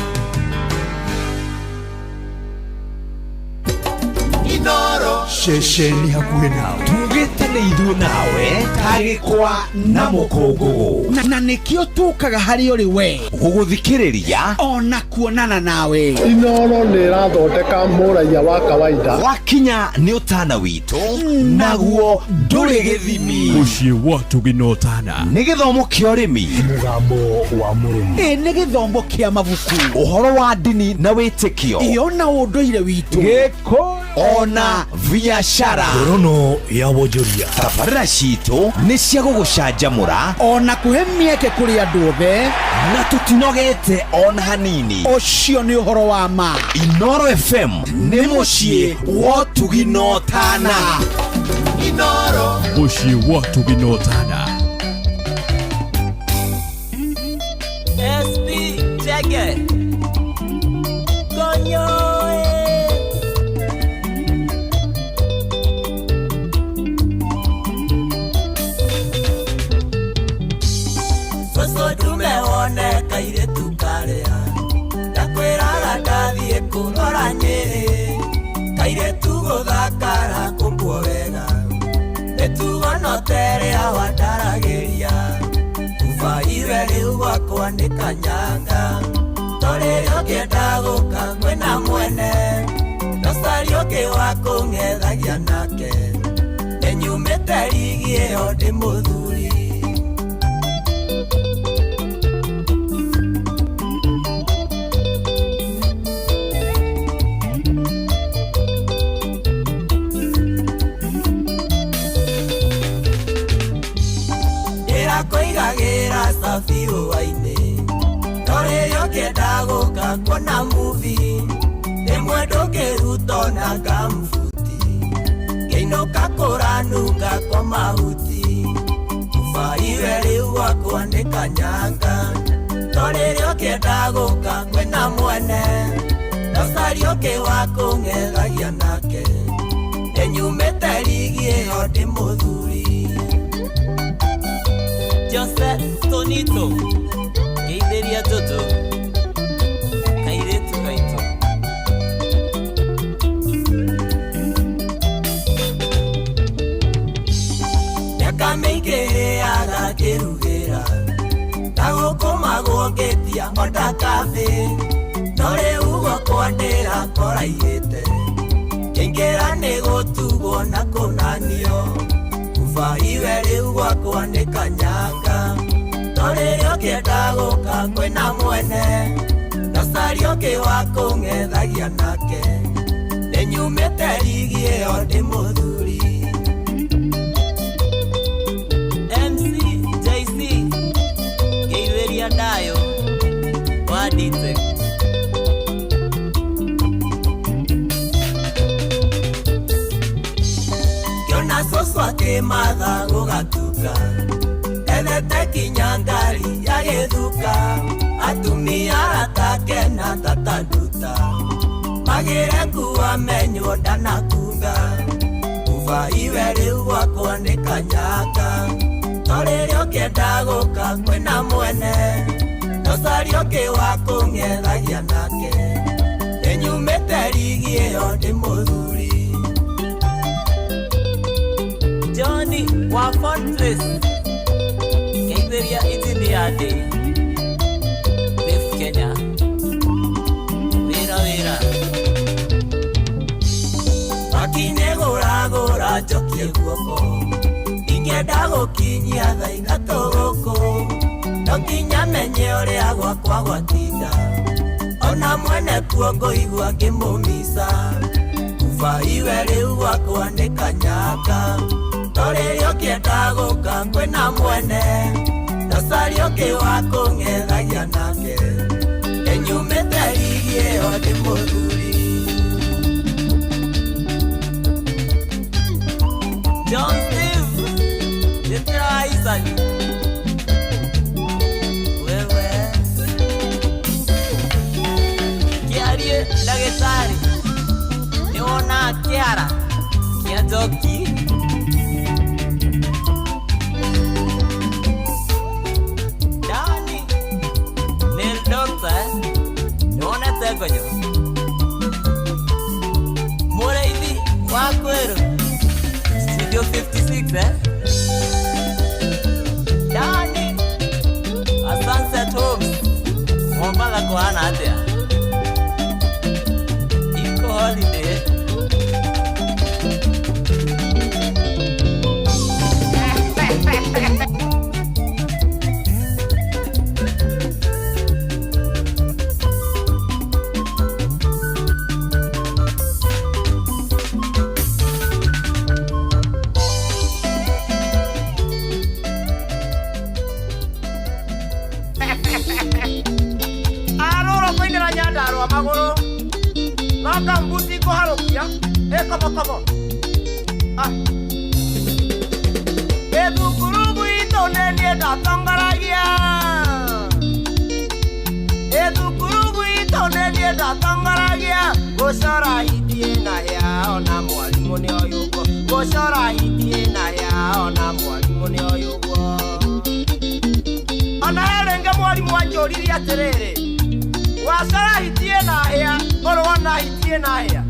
Inoro ceceni hakuhĩ nawe tugĩte nĩ ithuĩ nawe tagĩkwa na mũkũngũgũ na nĩkĩo tũkaga harĩ ũrĩ we gũgũthikĩrĩria ona kuonana nawe. Inoro nĩ ĩrathondeka mũraiya wa kawaida. Wakinya nĩ ũtana witũ naguo ndũrĩ gĩthimi. Mũciĩ wa Tũgĩ na Ũtana nĩ gĩthomo kĩa ũrĩmi, mũgambo wa mũrĩmi, ĩ nĩ gĩthomo kĩa mabuku, ũhoro wa ndini na wĩtĩkio, ĩ ona ũndũire witũ, gĩkũyũ ona biashara, ngorono ya wonjoria. Tabarĩra citũ nĩ cia gũgũcanjamũra ona kũhe mĩeke kũrĩ andũ othe, na tũtinogete ona hanini. Ũcio nĩ ũhoro wa ma. Inoro FM nĩ mũciĩ wa Ũtugi na Ũtana. Inoro mũciĩ wa Ũtugi na Ũtana. SP Jege Konyo. Tumeone kairetu karea ndakwĩraga ndathiĩ kũrora Nyĩrĩ kairetu gũthakara kũmbwo wega mĩtugo no ta ĩrĩa wandaragĩria ubaiwe rĩu gwakwa nĩ kanyanga torĩrĩa ũngĩenda gũka kwĩna mwene nocaria ũngĩ wa kũng'ethagia nake nĩnyumĩte rigi ĩyo ndĩ mũthuri. Ndĩrakoigagĩra cabi hwainĩ torĩrĩa ũngĩenda gũka kuona movie rĩmwe ndũngĩruta ona kambuti ngĩinũka kũranunga kwa mahuti ubaiwe rĩu gwakwa nĩ kanyanga torĩrĩa ũngĩenda gũka kwĩna mwene nocaria ũngĩ wa kũng'ethagia nake nĩnyumĩte rigi ĩyo ndĩ mũthuri. Jose Tonito ngeithĩria Jojo kairĩtu gaitũ. Mĩaka mĩingĩ ĩrĩaga ngĩrugĩra na gũkũmagwo ngĩtia onda kabe no rĩu gwakwa ndĩrakoraihĩte kĩingĩra nĩ gũtugwo na kũnanio kuba iwe rĩu gwakwa nĩ kanyanga no rĩrĩa ũkĩenda gũka kwĩna mwene no caria ũngĩ wa kũng'ethagia nake nĩ nyumĩte rigi ĩyo ndĩ mũthuri. MC JC ngeithĩria Ndayo wa Dite. Ngĩona cũcũ akĩmatha gũgatuka ethete kinya ngari ya gĩthuka atumia atake na tata nduta magĩre nguo amenywo ndanakunga kuba iwe rĩu gwakwa nĩ kanyaka no rĩrĩa ũkĩenda gũka kwĩna mwene no caria ũngĩ wa kũng'ethagia nake nĩ nyumĩte rigi ĩyo ndĩ mũthuri. Johnny wa Fortress ngeithĩria engineer ndĩ Dave Kenya wĩra wĩra. Makinegũragũra njokie guoko ingĩenda gũkinyia thaa ithatũ gũkũ no nginya menye ũrĩa gwakwa gwatinda ona mwene kuo ngũigua ngĩmũmica kuba iwe rĩu gwakwa nĩ kanyaka no rĩrĩa ũkĩenda gũka kwĩna mwene no caria ũngĩ wa kũng'ethagia nake nĩ nyumĩte rigi ĩyo ndĩ mũthuri. John Steve Jethro Isaac wewe kĩarie ndagĩtarĩ nĩwona kĩara kĩa njoki. Dani nĩ doctor nĩwonete ngonyo mũrĩithi wa kwĩrũ Studio 56 eh? Dani a Sunset Homes Mombatha kũhana atĩa? Eco holiday. Aroro koinĩra Nyandarũa magũrũ no kambuti ngũharũkia ĩkobokobo. Ĩthukuru gwitũ nĩ niĩ ndatongoragia ĩthukuru gwitũ nĩ niĩ ndatongoragia gũcora hiti ĩna hĩa ona mwarimũ nĩoĩ ũguo gũcora hiti ĩna hĩa ona mwarimũ nĩoĩ ũguo. Ona he rĩngĩ mwarimũ anjũririe atĩrĩrĩ wacora hiti ĩna hĩa ũrĩ wona hiti ĩna hĩa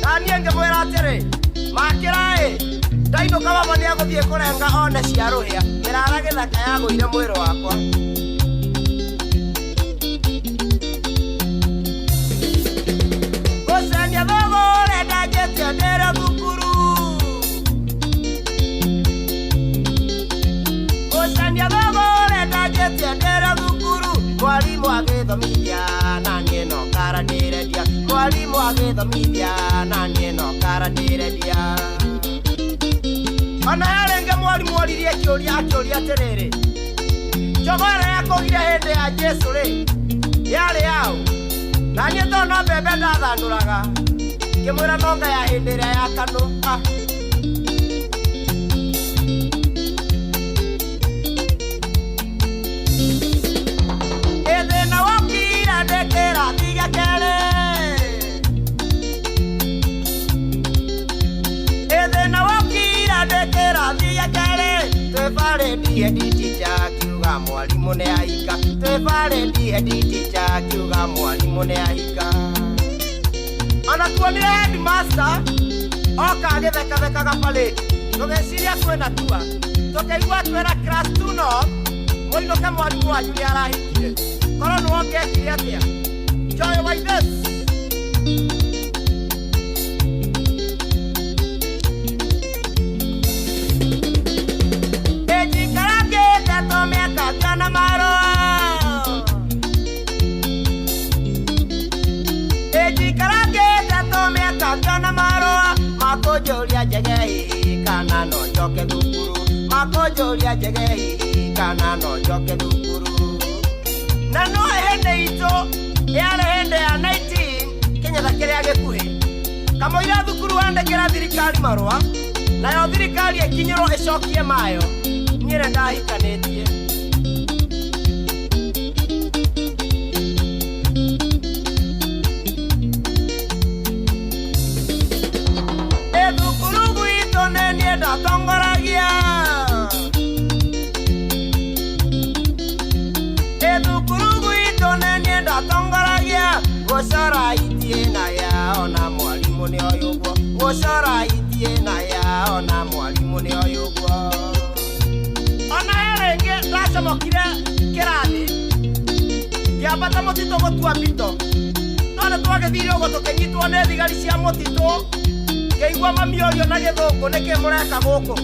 na niĩ ngĩmwĩra atĩrĩ makĩra ĩ ndainũka baba nĩegũthiĩ kũrenga one cia rũhĩa mĩrara gĩthaka yagũire mwĩrĩ wakwa. Gũcania thũgũrĩ ndanjĩtie ndĩrĩ thukuru gũcania thũgũrĩ ndanjĩtie ndĩrĩ thukuru mwarimũ agĩthomithia na niĩ no kara ndĩrendia mwarimũ agĩthomithia na niĩ no kara ndĩrendia. Ona he rĩngĩ mwarimũ oririe kĩũria akĩũria atĩrĩrĩ njogo ĩrĩa yakũgire hĩndĩ ya Jesũ rĩ yarĩ yaũ na niĩ tondũ no mbembe ndathandũraga ngĩmwĩra nonga ya hĩndĩ ĩrĩa ya kanũ. Ĩthĩna wokire ndĩ kĩrathi gĩa kerĩ ĩthĩna wokire ndĩ kĩrathi gĩa kerĩ twĩ barĩ parade head teacher akiuga mwarimũ nĩ ahika. Twĩ parade head teacher akiuga mwarimũ nĩ ahika. Ona tuonire headmaster oka agĩthekathekaga parade, tũgĩciria kwĩna tua, tũkĩigua twĩra class 2 no mũinũke mwarimũ wanyu nĩ arahikire. Korwo nĩ wongekire atĩa? Joy wa Ithes. Ĩnjikarangĩte tũmĩaka ngĩona marũa. Ĩnjikarangĩte tũmĩaka ngĩona marũa makũnjũria njege hihi kana no njoke thukuru, makũnjũria njege hihi kana no njoke thukuru. Na no hĩndĩ itũ yarĩ hĩndĩ ya 19 kĩnyatha kĩrĩa gĩkuhĩ, kamũira thukuru wandĩkĩra thirikari marũa, nayo thirikari ĩkinyĩrwo ĩcokie mayo. Niĩ nĩ ndahikanĩtie. Ĩ thukuru gwitũ nĩ niĩ ndatongoragia. Ĩ thukuru gwitũ nĩ niĩ ndatongoragia gũcora itie na ya ona mwarimũ nĩ oĩ ũguo, gũcora itie na ya ona mwarimũ nĩ oĩ ũguo. Ona he rĩngĩ ndacomokire kĩrathi ngĩambata mũtitũ gũtua mbito, no nĩ twagĩthire ũguo tũkĩnyitwo nĩ thigari cia mũtitũ. Ngĩigua mamiorio na gĩthũngũ nĩkĩ mũreka gũkũ,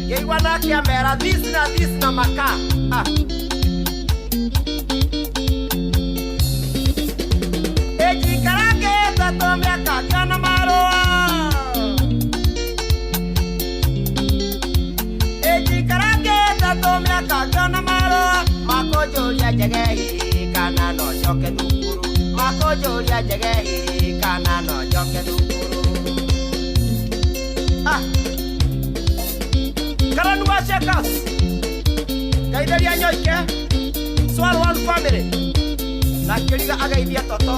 ngĩigua nake amera this na this na maka. Ah. Ĩnjikarangĩte tũmĩaka ngĩona marũa. Ĩnjikarangĩte tũmĩaka ngĩona marũa makũnjũria njege hihi kana no njoke thukuru, makũnjũria njege hihi kana no njoke thukuru. Ah. Karanu wa Checkers, Ngeithĩria Nyoike, Swal One Family, na Kĩriga ageithia Toto.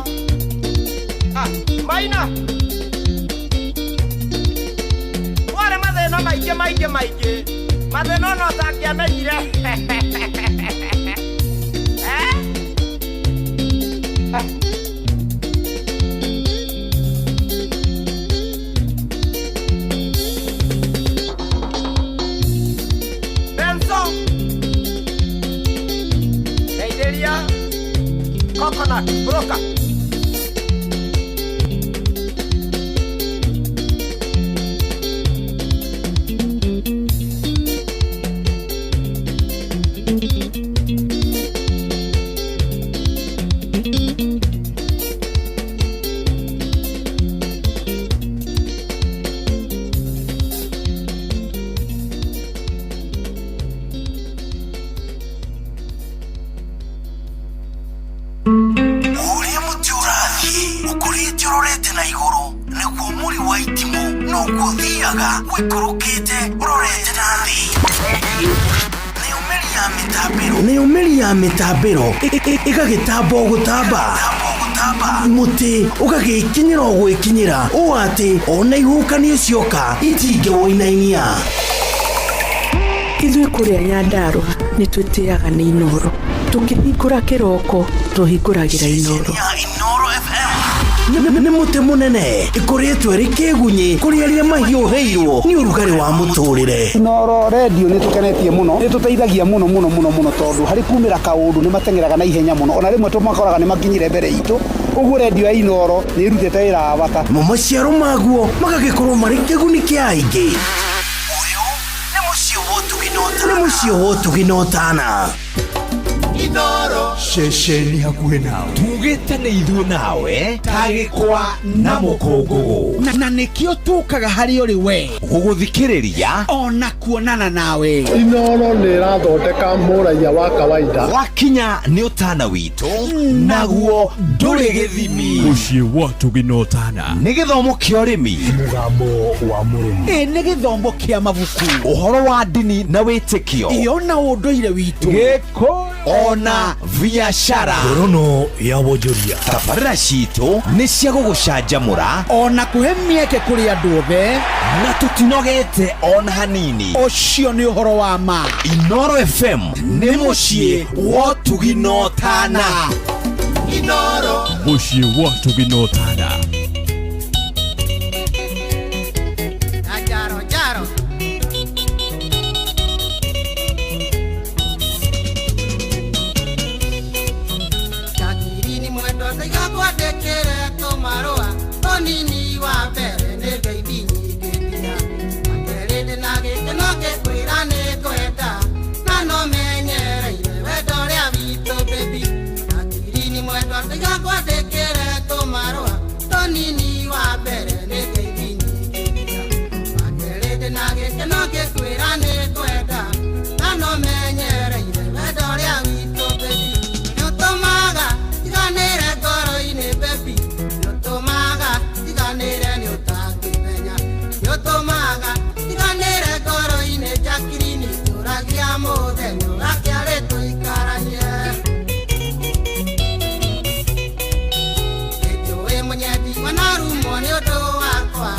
Ah, Maina. Kwarĩ mathĩna maingĩ maingĩ maingĩ, mathĩna ona ũtangĩamenyire. Eh? Ah. Benzo. Ngeithĩria Coconut Broker. Ũrĩa mũtĩ ũrathiĩ ũkũrĩte ũrorete na igũrũ nĩguo mũri wa itimũ noguo ũthiaga ũikũrũkĩte ũrorete na thĩ. Nayo mĩri ya mĩtambĩro ĩgagĩtamba o gũtamba, mũtĩ ũgagĩkinyĩra o gwĩkinyĩra ũũ atĩ ona ihuhũkanio cioka itingĩwũinainia. Ithuĩ kũrĩa Nyandarũa nĩ twĩtĩaga nĩ Inooro. Tũkĩhingũra kĩroko tũhingũragĩra Inooro. Nĩ mũtĩ mũnene ĩkũrĩtwo ĩrĩ kĩgunyĩ kũrĩ arĩa mahiũhĩirwo nĩ ũrugarĩ wa mũtũrĩre. Inooro redio nĩ tũkenetie mũno, nĩ tũteithagia mũno mũno mũno mũno tondũ harĩ kumĩra kaũndũ nĩ mateng'eraga na ihenya mũno, ona rĩmwe tũmakoraga nĩ makinyire mbere itũ. Ũguo redio ya Inooro nĩ ĩrutĩte wĩra wa bata. Mo maciaro maguo magagĩkorwo marĩ kĩguni kĩa aingĩ. Ũyũ nĩ mũciĩ wa ũtugi na ũtana. Nĩ mũciĩ wa ũtugi na ũtana. Inoro ceceni hakuhĩ nawe tugĩte nĩ ithuĩ nawe ta gĩkwa na mũkũngũgũ na nĩkĩo tũkaga harĩ ũrĩ we gũgũthikĩrĩria ona kuonana nawe. Inooro nĩ ĩrathondeka mũraiya wa kawaida. Wakinya nĩ ũtana witũ naguo ndũrĩ gĩthimi. Mũciĩ wa ũtugi na ũtana nĩ gĩthomo kĩa ũrĩmi, mũgambo wa mũrĩmi, ĩ nĩ gĩthomo kĩa mabuku, ũhoro wa ndini na wĩtĩkio, ĩyo na ũndũire witũ, Gĩkũyũ Ona biacara. Ngorono ya wonjoria. Tabarĩra citũ nĩ cia gũgũcanjamũra ona kũhe mĩeke kũrĩ andũ othe, na tũtinogete ona hanini. Ũcio nĩ ũhoro wa ma. Inoro FM nĩ mũciĩ wa ũtugi na ũtana. Inoro. Mũciĩ wa ũtugi na ũtana. Jaro, jaro. Jakirini mwendo ndaiga kwandĩkĩre tũmarũa tũnini wa mbere nĩ ngeithi nyingĩ akerĩ ndĩna gĩkeno ngĩkwĩra nĩ ngwenda na no menyereire wendo ũrĩa witũ baby. Jakirini mwendo ndaiga kwandĩkĩre tũmarũa tũnini wa mbere nĩ ngeithi nyingĩ akerĩ ndĩna gĩkeno ngĩkwĩra nĩ ngwenda na no menyereire wendo ũrĩa witũ baby. Nĩũtũmaga tiganĩre ngoro-inĩ baby, nĩũtũmaga tiganĩre nĩũtangĩmenya, nĩũtũmaga tiganĩre ngoro-inĩ Jacqueline njũragia mũthenya ũgakĩarĩ tũikaranie. Nĩnjũĩ mũnyendi wanarumwo nĩ ũndũ wakwa,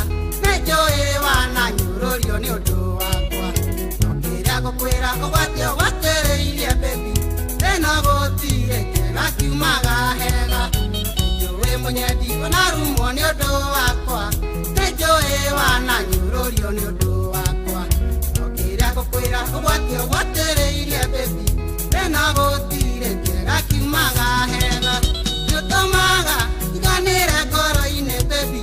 nĩnjũĩ wananyũrũrio nĩ ũndũ wakwa, no kĩrĩa ngũkwĩra ũgwati ũgwatĩrĩirie baby, thĩna gũtirĩ kĩega kiumaga hega. Nĩnjũĩ mũnyendi wanarumwo nĩ ũndũ wakwa, nĩnjũĩ wananyũrũrio nĩ ũndũ wakwa, no kĩrĩa ngũkwĩra ũgwati ũgwatĩrĩirie baby, thĩna gũtirĩ kĩega kiumaga hega. Nĩũtũmaga tiganĩre ngoro-inĩ baby,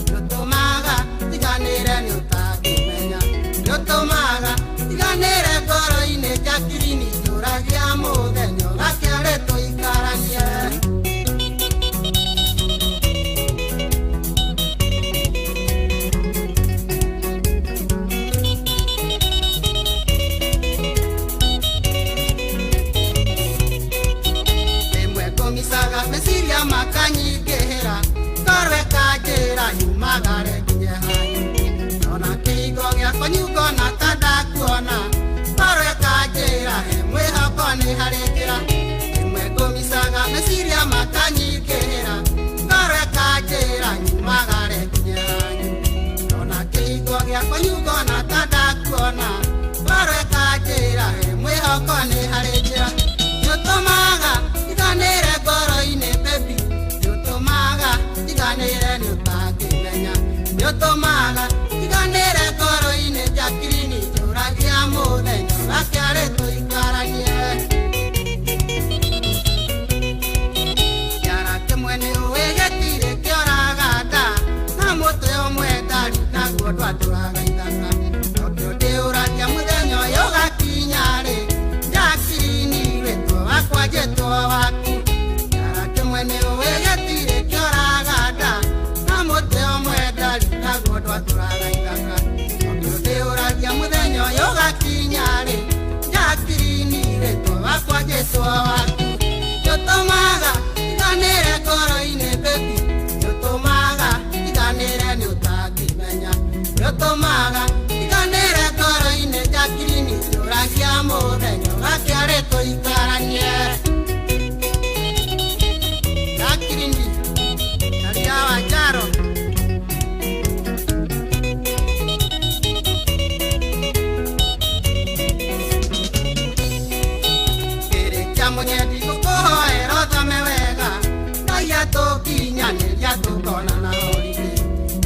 nĩũtũmaga tiganĩre nĩũtangĩmenya, nĩũtũmaga tiganĩre ngoro-inĩ Jacqueline njũragia mũthenya ũgakĩarĩ tũikaranie. Rĩmwe ngũmicaga meciria makanyingĩhĩra, ngorwo ĩkanjĩra nyumagare nginye hanyu, ona kĩhingo gĩakwa nyungona ta ndakuona, ngorwo ĩkanjĩra he mwĩhoko nĩ harĩ njĩra. Rĩmwe ngũmicaga meciria makanyingĩhĩra, ngorwo ĩkanjĩra nyumagare nginye hanyu, ona kĩhingo gĩakwa nyungona ta ndakuona, ngorwo ĩkanjĩra he mwĩhoko nĩ harĩ njĩra. Nĩũtũmaga tiganĩre ngoro-inĩ baby, nĩũtũmaga tiganĩre nĩũtangĩmenya, nĩũtũmaga tiganĩre ngoro-inĩ Jacqueline njũragia mũthenya ũgakĩarĩ tũikaranie. Kĩara kĩmwe nĩũĩ gĩtirĩ kĩoraga nda, na mũtĩ ũmwe ndari naguo ndwatũraga ithaka, tondũ ndĩũragia mũthenya ũyũ ũgakinya rĩ, Jacqueline wĩtwo wakwa njĩtwo waku. Kĩara kĩmwe nĩũĩ gĩtirĩ kĩoraga nda, na mũtĩ ũmwe ndari naguo ndwatũraga ithaka, tondũ ndĩũragia mũthenya ũyũ ũgakinya rĩ, Jacqueline wĩtwo wakwa njĩtwo waku. Nĩũtũmaga tiganĩre ngoro-inĩ baby, nĩũtũmaga tiganĩre nĩũtangĩmenya, nĩũtũmaga tiganĩre ngoro-inĩ Jacqueline njũragia mũthenya ũgakĩarĩ tũikaranie. Jacqueline Maria wa Njaro. Kĩrĩkia mũnyendi ngũkũhoera ũthome wega, Ngai atũkinyanĩria tũkonana holiday,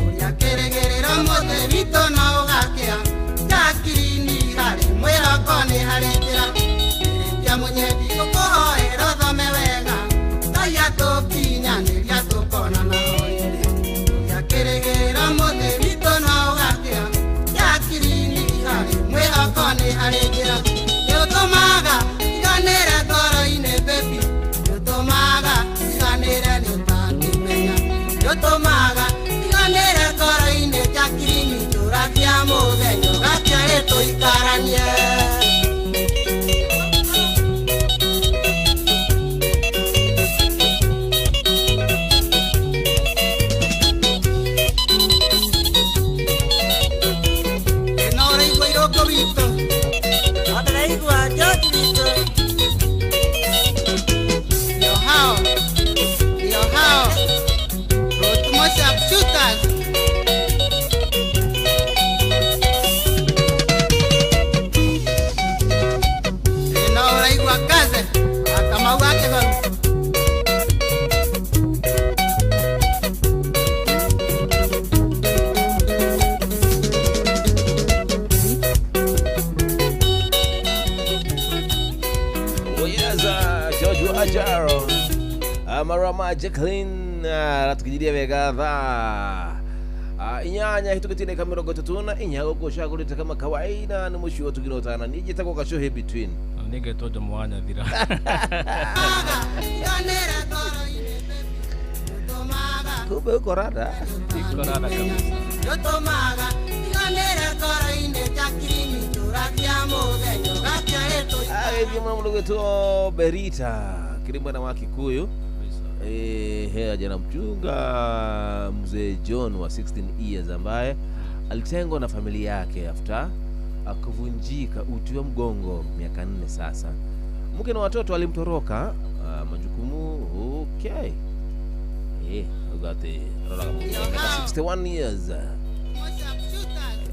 ũrĩa kĩrĩgĩrĩro mũthĩ witũ no ũgakĩa, Jacqueline harĩ mwĩhoko nĩ harĩ njĩra. Kĩrĩkia mũnyendi ngũkũhoera ũthome wega, Ngai atũkinyanĩria tũkonana holiday, ũrĩa kĩrĩgĩrĩro mũthĩ witũ no ũgakĩa, Jacqueline harĩ mwĩhoko nĩ harĩ njĩra. Nĩũtũmaga tiganĩre ngoro-inĩ baby, nĩũtũmaga tiganĩre nĩũtangĩmenya, nĩũtũmaga tiganĩre ngoro-inĩ Jacqueline njũragia mũthenya ũgakĩarĩ tũikaranie. Ĩno ũraigua irũngũ witũ, Ndĩraigua George witũ. kabisa George Ajaro Marama Jacqueline aratukinyiria wega thaa 8 hitukitie dakika 34 gũkũ cagũrĩte kama kawaida nĩ mũciĩ ũtugire ũtana niĩ njĩtagwo Gacuhi between nĩngetwo Jomo wa Nyathira. Kumbe uko rada. Iko rada kabisa. Agĩthiĩ mũno mũndũ gwĩtwo Berita kĩrĩ mwena wa Kikuyu. Aja na mchunga mzee John wa 16 years ambaye alitengwa na familia yake after kuvunjika uti wa mgongo miaka 4 sasa. Mke na watoto alimtoroka majukumu. Okay. Ugate 61 years.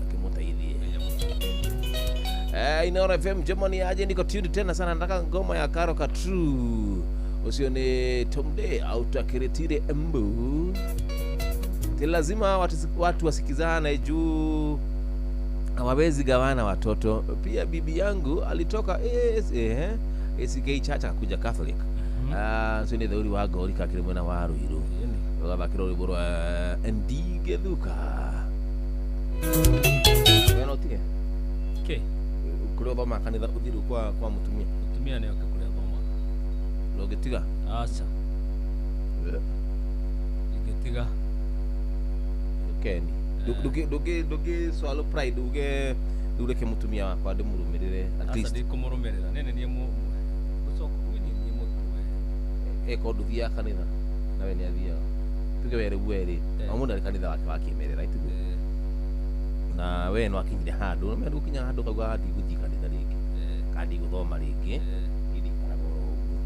Akimutaidhie. Inoro FM Germany aje niko tuned tena sana, nataka ngoma ya Karo Katru. Usione Tomde au takiretire embu. Ti lazima watu wasikizane juu hawawezi gawana watoto. Pia bibi yangu alitoka ACK Church akakuja Catholic. So ni thauri wa ngori kakire mwena wa Ruiru. Ugathakira rwimbo rwa Ndige Thuka. Wewe no tige? Ke. Kuria uthoma kanitha uthiru kwa mutumia. Mutumia nĩ oke kuria thoma. Ndũngĩtiga? Aca. Ingĩtiga. Keni. Ndũngĩ swallow pride uge reke mutumia wakwa ndĩmũrũmĩrĩre at least. Aca ndikũmũrũmĩrĩra. Nĩ niĩ mũcoka niĩ niĩ mũtwe. Eko ndũthiaga kanitha nawe nĩ athiaga. Tuge were werĩ. O mũndũ arĩ kanitha wake wa kĩmerera itiguo. Na we no akinyire handũ no mende gũkinya handũ kauga ndigũthiĩ kanitha rĩngĩ. Kana ndigũthoma rĩngĩ. Ithikaraga oro ũguo.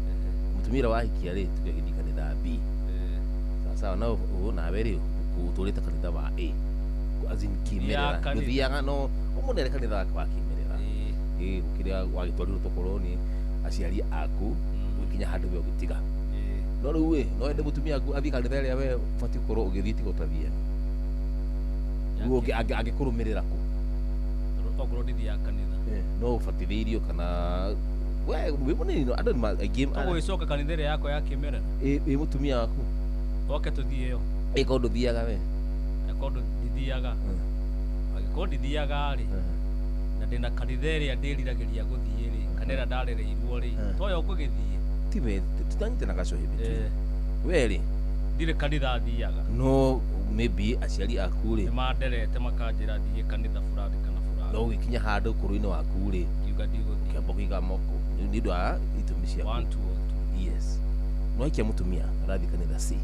Mũtumia ũrĩa wahikia rĩ tuge agĩthiĩ kanitha B. Sawa na ũguo nawe rĩ ũtũrĩte kanitha wa A. As in kĩmerera. Ndũthiaga no mũndũ arĩ kanitha wake wa kĩmerera. Gũkĩrĩa wagĩtwarirwo tokorwo nĩ aciari aku ũgĩkinya handũ we ũgĩtiga. No rĩu ĩ no wende mũtumia waku athiĩ kanitha ĩrĩa we ũbatiĩ gũkorwo ũgĩthiĩ tiga ũtathiaga. Rĩu angĩkũrũmĩrĩra kũ? Tondũ tokorwo ndithiaga kanitha. No ũbatithĩirio kana we wĩ mũnini no andũ nĩ aingĩ. Tũgũgĩcoka kanitha ĩrĩa yakwa ya kĩmerera. Ĩ mũtumia waku. Oke tũthiĩ ĩyo. Ĩkorwo ndũthiaga we. Ĩkorwo ndithiaga. Angĩkorwo ndithiaga rĩ na ndĩna kanitha ĩrĩa ndĩriragĩria gũthiĩ rĩ kana ĩrĩa ndarereirwo rĩ toyo ngũgĩthiĩ. Tiwe tutanyite na Gacuhi between. We rĩ ndirĩ kanitha thiaga. No maybe aciari aku rĩ nĩ manderete makanjĩra thiĩ kanitha fulani kana fulani. No ũgĩkinya handũ ũkũrũ-inĩ waku rĩ ngiuga ndigũthiĩ. Ũkĩamba kũiga moko nĩ ũndũ wa itũmi ciaku. 1 2 2. Yes. No aikia mũtumia arathiĩ kanitha C.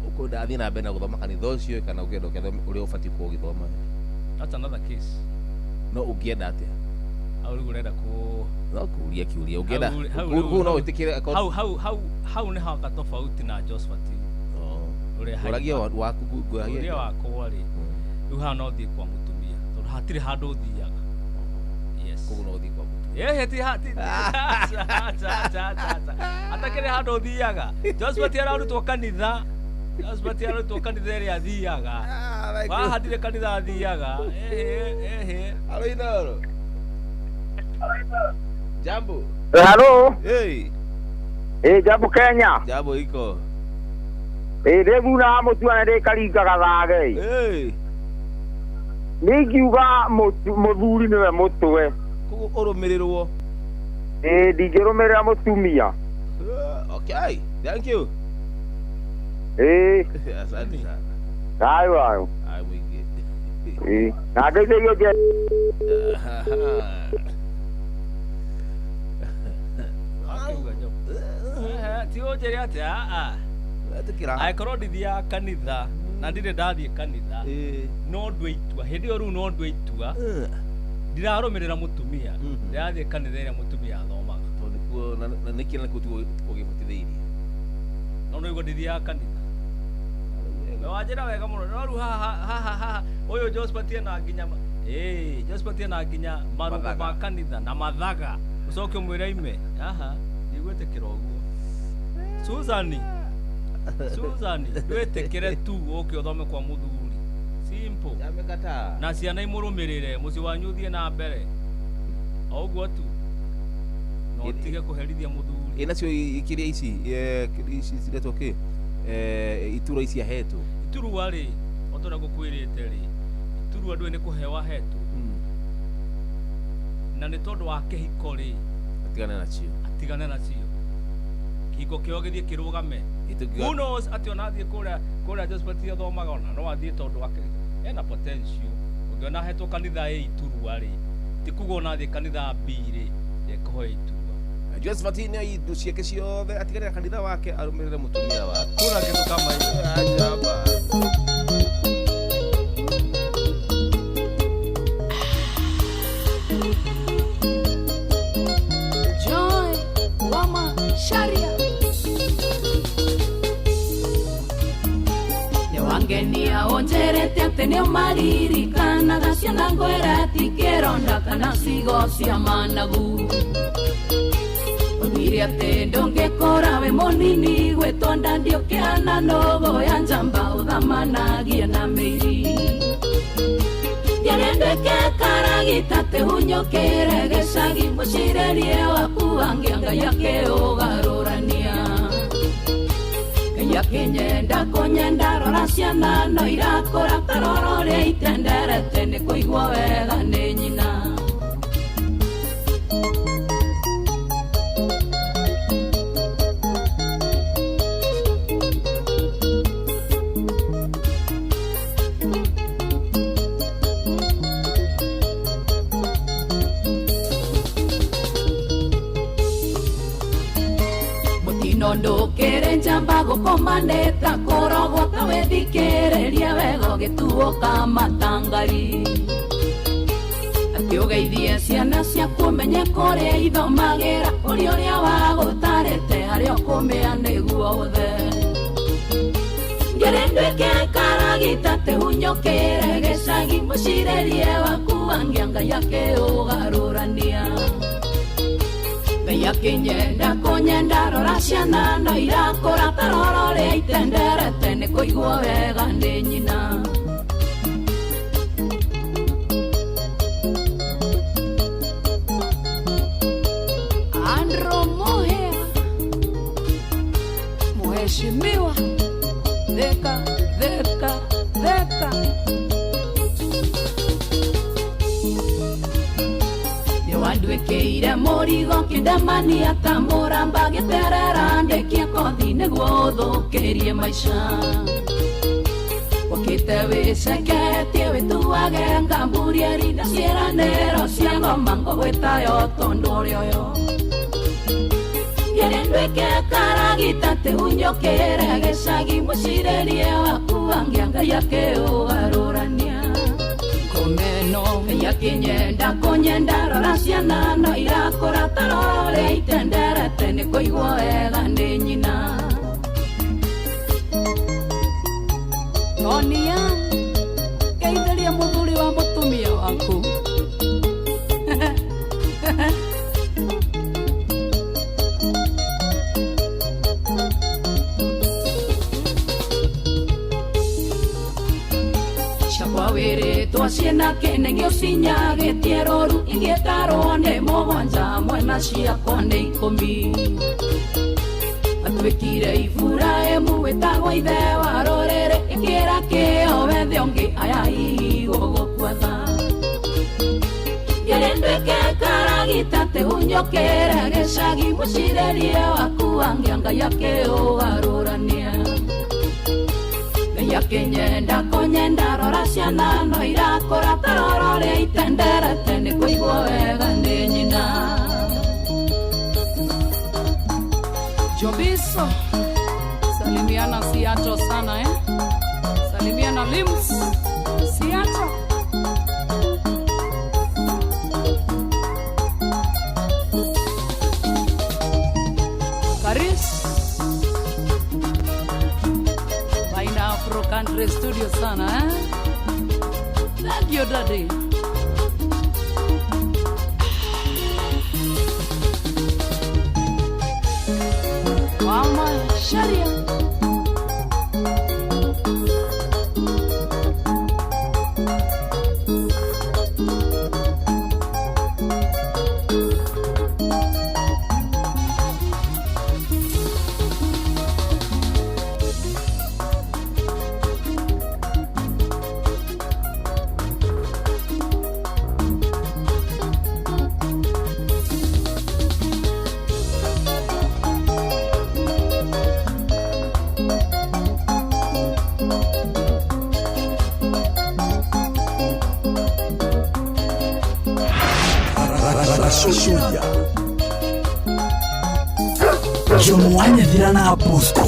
Ũkwenda athiĩ na mbere na gũthoma kanitha ũcio kana ũngĩenda ũkĩthome ũrĩa ũbatiĩ gũkorwo ũgĩthoma? That's another case. No ũngĩenda atĩa? Hau rĩu ũrenda kũ no kũria kĩũria ũngĩenda kũu no wĩtĩkĩre hau nĩ haka tofauti na Josephat. Ũrĩa ngũragia waku ngũragia ũrĩa wakwa rĩ rĩu haha no thiĩ kwa mũtumia tondũ hatirĩ handũ thiaga. Yes. Koguo no thiĩ kwa mũtumia. Ti atakĩrĩ handũ thiaga. Josephat ararutwo kanitha. Josephat ararutwo kanitha ĩrĩa athiaga. Haha hatirĩ kanitha athiaga. Halo Inoro. Jambo. Hello. Hey. Jambo Kenya. Jambo iko. Ndĩ muna mũtua nĩ ndĩkaringa gathage. Nĩ ingiuga mũthuri nĩwe mũtwe. Koguo ũrũmĩrĩrwo. Ndingĩrũmĩrĩra mũtumia. Okay, thank you. Asante sana. Hayo hayo. Hayo mwingi. Na ngeithĩrio nje. Ti ũnjĩre atĩa? Angĩkorwo ndithiaga kanitha na ndirĩ ndathiĩ kanitha no ndue itua hĩndĩ ĩyo rĩu no ndue itua ndirarũmĩrĩra mũtumia ndĩrathiĩ kanitha ĩrĩa mũtumia athomaga. Tondũ nĩkuo na nĩkĩ na nĩkuo ũgĩbatithĩirie. No nĩguo ndithiaga kanitha. Wanjĩra wega mũno no rĩu haha ũyũ Josephat ena nginya Josephat ena nginya marũgũ ma kanitha na mathaga ũcoke ũmwĩre ime haha ndigwĩtĩkĩra ũguo. Susan ndwĩtĩkĩre tu ũke ũthome kwa mũthuri. Simple. Yamekataa. Na ciana imũrũmĩrĩre mũciĩ wanyu ũthiĩ na mbere. O ũguo tu. No Na ũtige kũherithia mũthuri. Ĩ nacio ikĩrĩa ici ici ciretwo kĩ, iturwa ici ahetwo? Iturwa rĩ, o ta ũrĩa ngũkwĩrĩte rĩ, iturwa ndũĩ nĩ kũheo ahetwo, na nĩ tondũ wa kĩhiko rĩ, atigane nacio. Atigane nacio, kĩhiko kĩao gĩthiĩ kĩrũgame. Who knows atĩ ona athiĩ kũrĩa kũrĩa Josephat athomaga, ona no athiĩ tondũ ena potential. Ũngĩona ahetwo kanitha ĩ iturwa rĩ, ti kuga ona athiĩ kanitha B rĩ, ndekũheo iturwa. Josephat nĩ indo ciake ciothe atigane na kanitha wake, arũmĩrĩre mũtumia wake. Kũna kĩndũ kama hiyo. Ajaba. Joy Wama Sharia Nĩwangenia onjerete atĩ nĩũmaririkanaga ciana ngwĩra ti kĩronda kana cigo cia managu. Oigire atĩ ndũngĩkũra wĩ mũnini gwĩtwo nda ndiũkĩhana nũgũ ya njamba ũthamanagia na mĩiri. Ndiarendeke karagita tĩhunyũkĩre gĩcagi mũcirĩrie waku angĩa Ngai akĩũgarũrania. Ngai akĩnyenda kũnyenda rora ciana no irakũra ta roro rĩa itenderete nĩ kũigwo wega nĩ nyina. Ndũkĩrĩ njamba gũkomanĩta kũrogwo ta wĩthikĩrĩrie wega ũgĩtuũka matangari. Atĩ ũgeithie ciana ciaku ũmenye kũrĩa ithomagĩra, ũrĩa ũrĩa wagũtarĩte harĩa ũkũmĩa nĩguo ũthe. Ngĩrĩ nduĩke karagita tĩhunyũkĩre gĩcagi mũcirĩrie waku angĩa Ngai akĩũgarũrania. Ngai akĩnyenda kũnyenda rora ciana no irakũra ta roro rĩa itenderete nĩ kũigwo wega nĩ nyina. Andro Mohea, mheshimiwa Theka Theka Theka. Nĩwanduĩkĩire mũrigo kĩndemania ta mũramba gĩterera ndĩkie kothi nĩguo ũthũkĩrie maica. Ũkĩte wĩceketie wĩtuage ngamburieri na ciĩranĩro cia ngoma ngũgwĩtayo tondũ ũrĩ ũyũ. Ngĩrĩ nduĩke karagita tĩhunyũkĩre gĩcagi mũcirĩrie waku angĩa Ngai akĩũgarũrania. Ngomeno Ngai akĩnyenda kũnyenda rora ciana no irakũra ta roro rĩa itenderete nĩ kũigwo wega nĩ nyina. Tonia, geithĩria mũthuri wa mũtumia waku. Ciakwa wĩrĩtwo ciĩna kĩnegio cinyagĩtie rũru ingĩtarwo nĩ mũgwanja mwena ciakwa nĩ ikũmi. Atuĩkire Iburahĩmu wĩtagwo ithe wa rũrĩrĩ ĩkĩra kĩo wethe ũngĩ aya hihi gũgũkua tha. Ngĩrĩ nduĩke karagita tĩhunyũkĩre gĩcagi mũcirĩrie waku angĩa Ngai akĩũgarũrania. Ngai akĩnyenda kũnyenda rora ciana no irakũra ta roro rĩa itenderete nĩ kũigwo wega nĩ nyina. Jobiso, salimiana Seattle sana eh? Salimiana Lims, Seattle. Karis, Baina Afro Country Studio sana eh? Thank you daddy. Mama Sharia. Racũria Jomo wa Nyathira na Bosco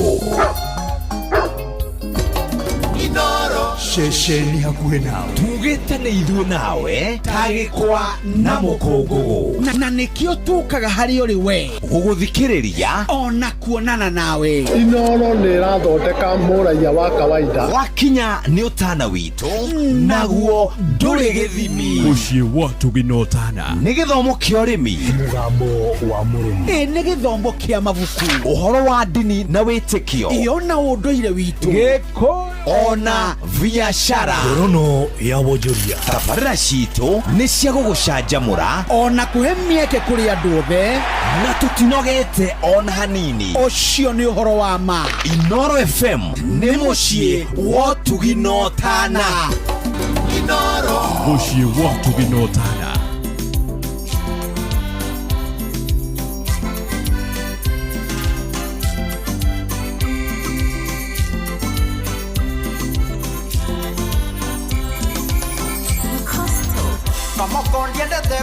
ceceni hakuhĩ nawe tugĩte nĩ ithuĩ nawe ta gĩkwa na mũkũngũgũ na nĩkĩo tũkaga harĩ ũrĩ we gũgũthikĩrĩria ona kuonana nawe. Inoro nĩ ĩrathondeka mũraiya wa kawaida. Wakinya nĩ ũtana witũ naguo ndũrĩ gĩthimi. Mũciĩ wa Tũginotana nĩ gĩthomo kĩa ũrĩmi, mũgambo wa mũrĩmi, ĩ nĩ gĩthomo kĩa mabuku, ũhoro wa ndini na wĩtĩkio, ĩyo na ũndũire witũ, gĩkũyũ ona biacara. Ngorono ya wonjoria. Tabarĩra citũ nĩ cia gũgũcanjamũra ona kũhe mĩeke kũrĩ andũ othe, na tũtinogete ona hanini. Ũcio nĩ ũhoro wa ma. Inoro FM nĩ mũciĩ wa Tũginotana. Inoro mũciĩ wa Tũginotana.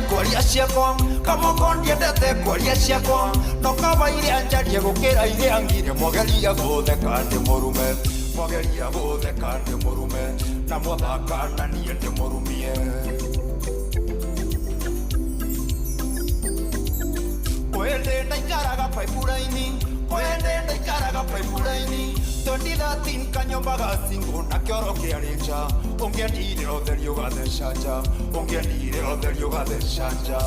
Kwaria ciakwa kamoko ndiendete kwaria ciakwa no kaba iria njarie gũkĩra iria ngire mwageria gũtheka ndĩ mũrume mwageria gũtheka ndĩ mũrume na mwathaka na niĩ ndĩ mũrumie kwende ndaikaraga paipuraini kwende ndaikaraga paipuraini 2013 kanyomba gacingo na kĩoro kĩarĩ nja ũngĩendire ũtheri ũgatheca nja ũngĩendire ũtheri ũgatheca nja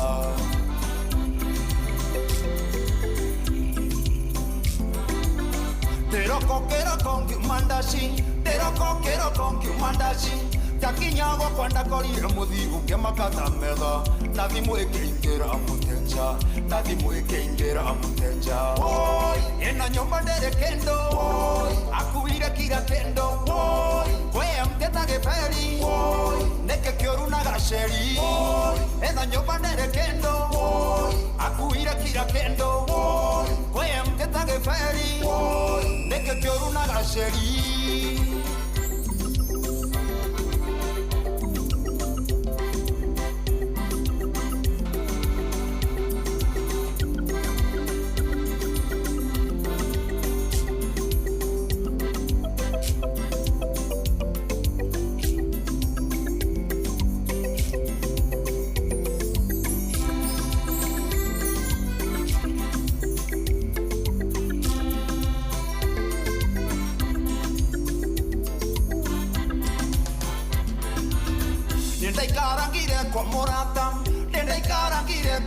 ndĩroko kĩroko ngiuma ndaci ndĩroko kĩroko ngiuma ndaci ndakinya gwakwa ndakorire mũthiru ngĩmakata metha na thimũ ĩkĩingĩra mũtenja na thimũ ĩkĩingĩra mũtenja oi ĩna nyũmba ndĩrĩ kĩndũ oi akuire kira kĩndũ oi kwĩ mteta gĩberi oi nĩkĩ kĩũru na gaceri oi ĩna nyũmba ndĩrĩ kĩndũ oi akuire kira kĩndũ oi kwĩ mteta gĩberi oi nĩkĩ kĩũru na gaceri.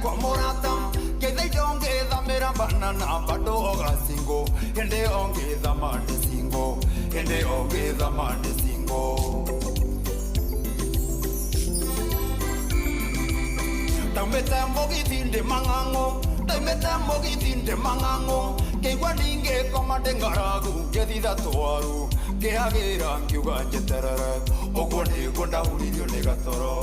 Kwa morata kethe ndongithamĩra banana bado ogacingo hĩndĩ ongithama ndĩ singo hĩndĩ ongithama ndĩ singo ndaumĩte mũgithi ndĩ mang'ang'o ndaumĩte mũgithi ndĩ mang'ang'o ngĩigua ningĩkoma ndĩ ng'aragu ngĩthitha twaru ngĩhagĩra ngiuga njeterere ũguo nĩguo ndahuririo nĩ gatoro.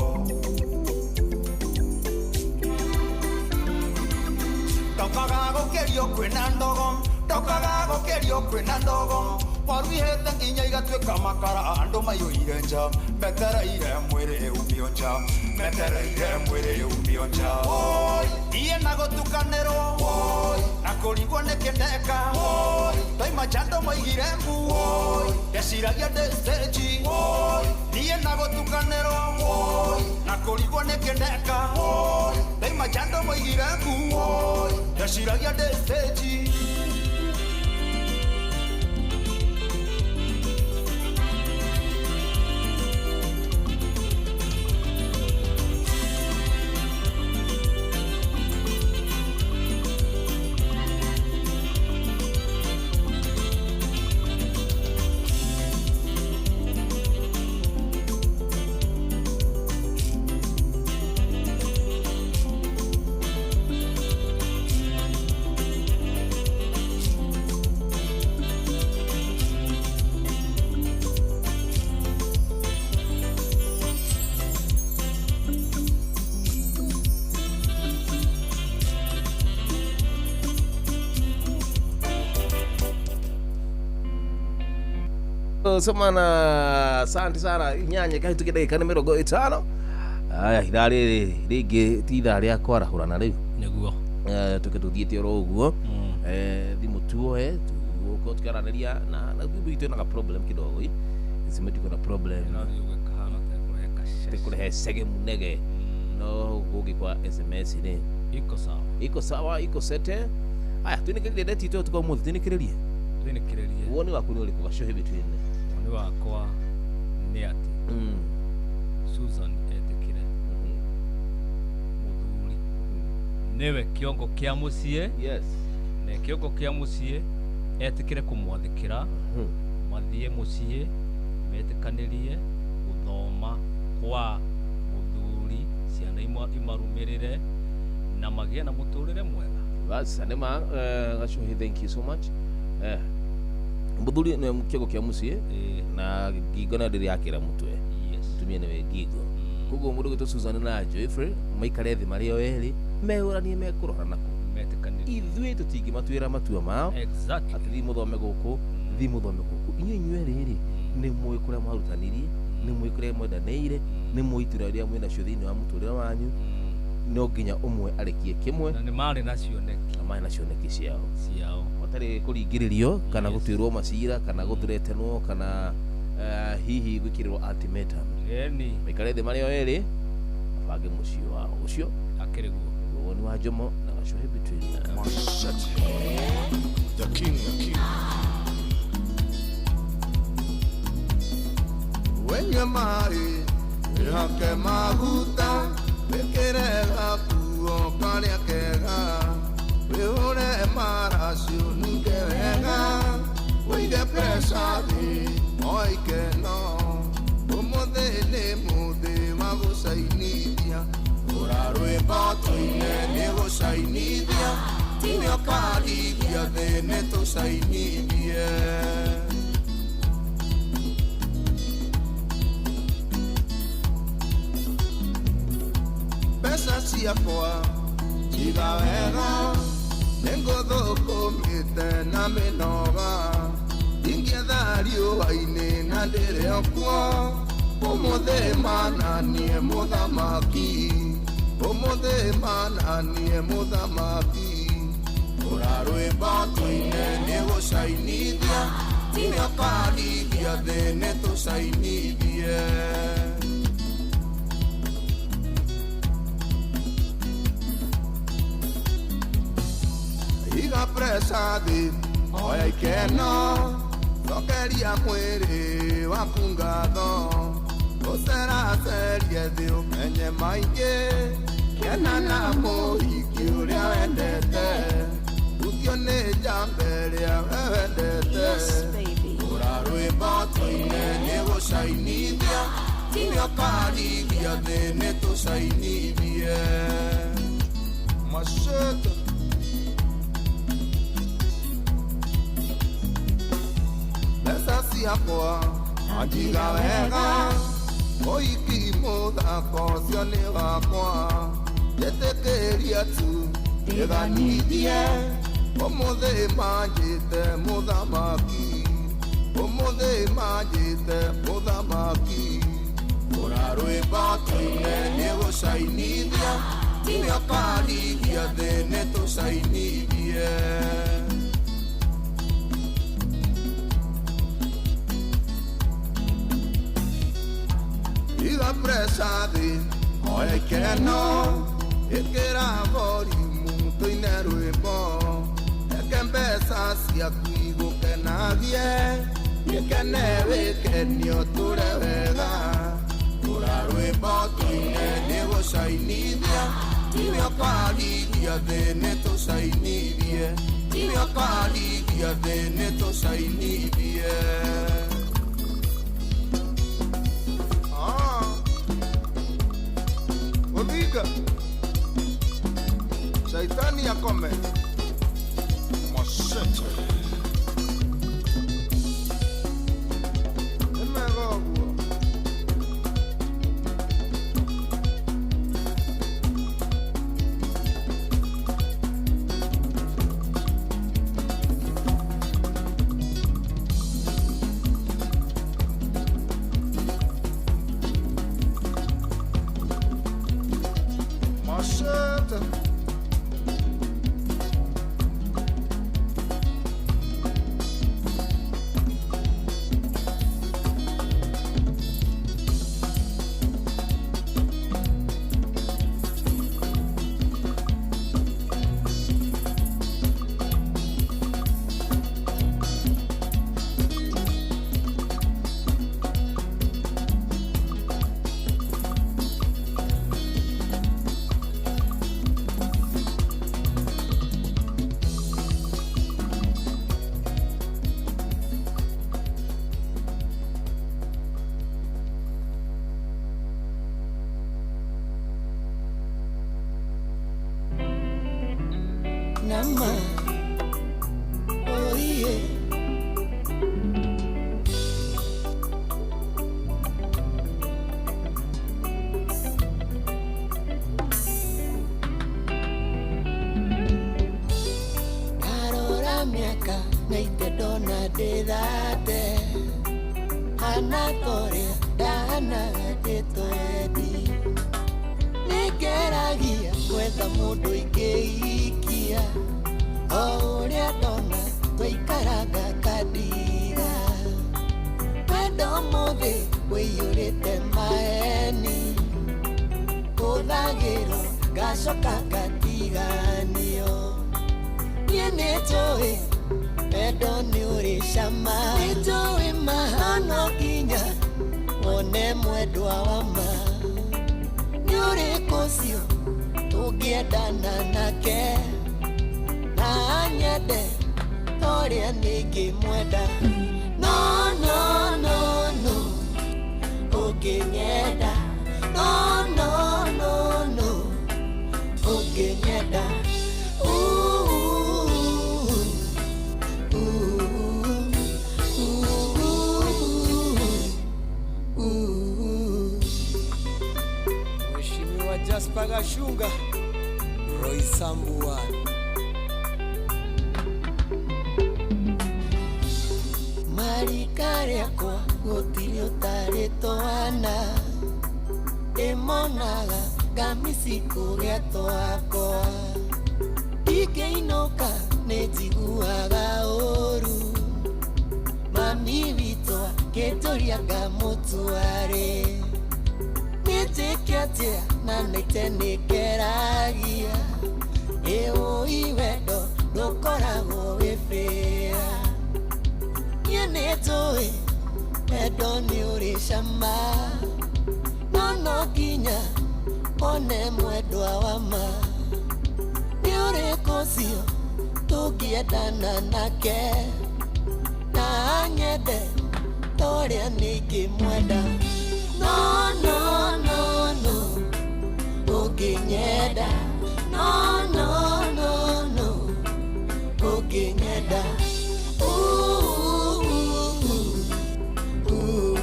Ndokaga gũkĩrio kwĩna ndogo ndokaga gũkĩrio kwĩna ndogo waruihĩte nginya igatuĩka makara andũ maiyũire nja metereire mwĩrĩ umio nja metereire mwĩrĩ umio nja oi niĩ na gũtukanĩrwo oi na kũrigwo nĩkĩ ndeka oi ndoima nja andũ moigire mbu oi ndeciragia ndĩ stage oi niĩ na gũtukanĩrwo oi na kũrigwo nĩkĩ ndeka oi ndoima nja andũ moigire mbu oi ndeciragia ndĩ stage. Samana, asante sana nyanya kahitukia dakika 50. Aya, ithaa rĩrĩ rĩngĩ ti ithaa rĩa kwarahũrana rĩu. Nĩguo. Tũke tũthiĩte oro ũguo. Thimũ tuoe tũkorwo tũkĩaranĩria na thimũ itũ ĩna problem kidogo ĩ. Thimũ tuko na problem. Tĩkũrehe cege munege. No gũkĩ kwa SMS rĩ. Iko sawa. Iko sawa, iko sete. Aya, twinĩkĩrĩrie ndeti itũ ũtukũ wa ũmũthĩ, twinĩkĩrĩrie. Twinĩkĩrĩrie. Woni waku nĩ ũrĩkũ Gacuhi between? Woni wakwa nĩ atĩ Susan etĩkĩre mũthuri nĩwe kĩongo kĩa mũciĩ. Yes. Na kĩongo kĩa mũciĩ etĩkĩre kũmwathĩkĩra, mathiĩ mũciĩ metĩkanĩrie gũthoma kwa mũthuri, ciana imarũmĩrĩre na magĩe na mũtũrĩre mwega. Bas, nĩma Gacuhi, thank you so much. Mũthuri nĩwe kĩongo kĩa mũciĩ na ngingo nayo ndĩrĩ yakĩra mũtwe. Mũtumia nĩwe ngingo. Koguo mũndũ gwĩtwo Susan na Joyfrey maikare thĩ marĩ o erĩ mehũranie mekũrora nakũ. Metĩkanĩrie. Ithuĩ tũtingĩmatuĩra matua mao. Exactly. Atĩ thiĩ mũthome gũkũ, thiĩ mũthome gũkũ. Inyuĩ inyuerĩ rĩ, nĩ mũĩ kũrĩa mwarutanirie, nĩ mũĩ kũrĩa mwendanĩire, nĩ mũĩ itura rĩrĩa mwĩnacio thĩinĩ wa mũtũrĩre wanyu. No nginya ũmwe arĩkie kĩmwe. Na nĩ marĩ na cioneki. Na marĩ na cioneki ciao. Ciao. Matarĩ kũringĩrĩrio kana gũtuĩrwo macira kana gũthreatenwo kana hihi gwĩkĩrĩrwo ultimatum. Ĩni. Maikare thĩ marĩ o erĩ mabange mũciĩ wao ũcio. Akĩrĩ guo. Nĩguo woni wa Jomo na Gacuhi between. Machete. The king, the king. Wenywe maĩ, wĩhake maguta, wĩkĩre gakuo karĩa kega, wĩhũre maraci ũnunge wega, wĩige pressure thĩ o ikeno, ũmũthĩ nĩ mũthĩ wa gũcainithia, hũra rwĩmbo tũine nĩ gũcainithia, tiwe ũkarithia thĩ nĩ tũcainithie. Mbeca ciakwa njiga wega, nĩngũthũkũmĩte na mĩnoga, ingĩetha riũa-inĩ na ndĩrĩ o kuo, ũmũthĩ mana niĩ mũthamaki, ũmũthĩ mana niĩ mũthamaki, hũra rwĩmbo tũine nĩ gũcainithia, tiwe ũkarithia thĩ nĩ tũcainithie. Iga pressure thĩ oya ikeno, cokeria mwĩrĩ waku ngatho, ũceracerie thĩ ũmenye maingĩ, kena na mũhiki ũrĩa wendete, ũthiũ nĩ njamba ĩrĩa we wendete. Hũra rwĩmbo tũine nĩ gũcainithia, tiwe ũkarithia thĩ nĩ tũcainithie. Machete. Mbeca ciakwa njiga wega, ũhiki mũthako ũcio nĩ wakwa, njĩtĩkĩria tu ndĩganithie, ũmũthĩ manjĩte mũthamaki, ũmũthĩ manjĩte mũthamaki, hũra rwĩmbo tũine nĩ gũcainithia, tiwe ũkarithia thĩ nĩ tũcainithie. Iga pressure thĩ oya ikeno, ĩkĩra volume tũine rwĩmbo, reke mbeca ciaku igũkenagie, gĩkene wĩkenie ũtũre wega, hũra rwĩmbo tũine nĩ gũcainithia, tiwe ũkarithia thĩ nĩ tũcainithie, tiwe ũkarithia thĩ nĩ tũcainithie. Odinga, Shaitani akome. Machete. Nĩ mega ũguo. Nama oh yeah. Ndarora miaka naite ndona ndĩthate hana toria ndahanaga ndĩtwendi nĩngeragia gwetha mũndũ ingĩikia o ũrĩa ndona twaikaraga kandiga wendo mũthĩ wĩiyũrĩte maheni hũthagĩrwo ngacoka ngatiganio niĩ nĩnjũĩ wendo nĩ ũrĩ cama nĩnjũĩ ma no nginya wone mwendwa wa ma nĩ ũrĩkũ ũcio tũngĩendana nake na anyende torĩa nĩngĩmwenda no no no no ũngĩnyenda no no no no ũngĩnyenda Mheshimiwa Jasper Gashunga, Roy Sambuan. Marika rĩakwa gũtirĩ ũtarĩ twana ndĩmonaga ngamisi kũgĩa twakwa ingĩinũka nĩ njiguaga ũru mami witũ akĩnjũria ngamũtwarĩ nĩnjĩke atĩa na nĩte nĩngeragia ĩũi wendo ndũkoragwo wĩ fair niĩ nĩnjũĩ wendo nĩ ũrĩ cama no no nginya one mwendwa wa ma nĩ ũrĩkũ ũcio tũngĩendana nake na anyende torĩa nĩingĩmwenda no no no no ũngĩnyenda no no no no ũngĩnyenda ooh ooh ooh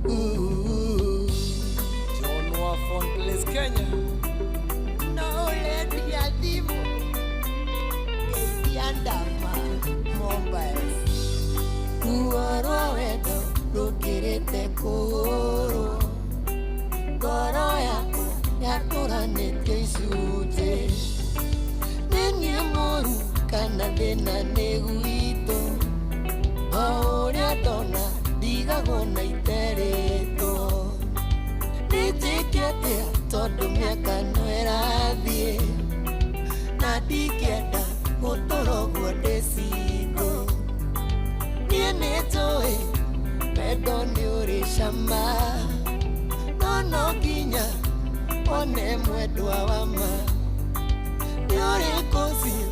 ooh. John Wafon Place, Kenya. No lady adimu Ndama Mobiles Ruo rwa wendo rũkĩrĩte kũhũrwo ngoro yakwa yatũranĩtio icunjĩ nĩ niĩ mũru kana thĩna nĩ gwitũ o ũrĩa ndona ndigagwo na iterĩtwo nĩnjĩke atĩa tondũ mĩaka no ĩrathiĩ na ndingĩenda gũtũra ũguo ndĩ single niĩ nĩnjũĩ wendo nĩ ũrĩ cama no no nginya one mwendwa wa ma nĩ ũrĩkũ ũcio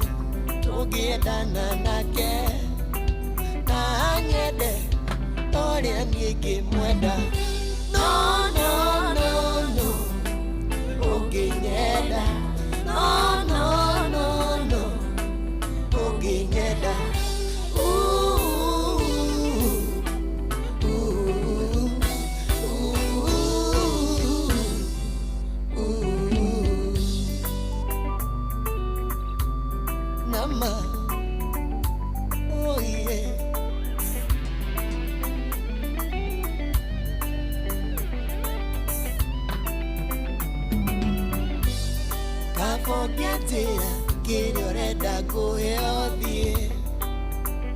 tũngĩendana nake na anyende torĩa niĩ ingĩmwenda no no no no ũngĩnyenda no no no no ũngĩnyenda ooh ooh ooh ooh nama oh yeah. Kafogĩatĩra kĩrĩa ũrenda kũhe ũthiĩ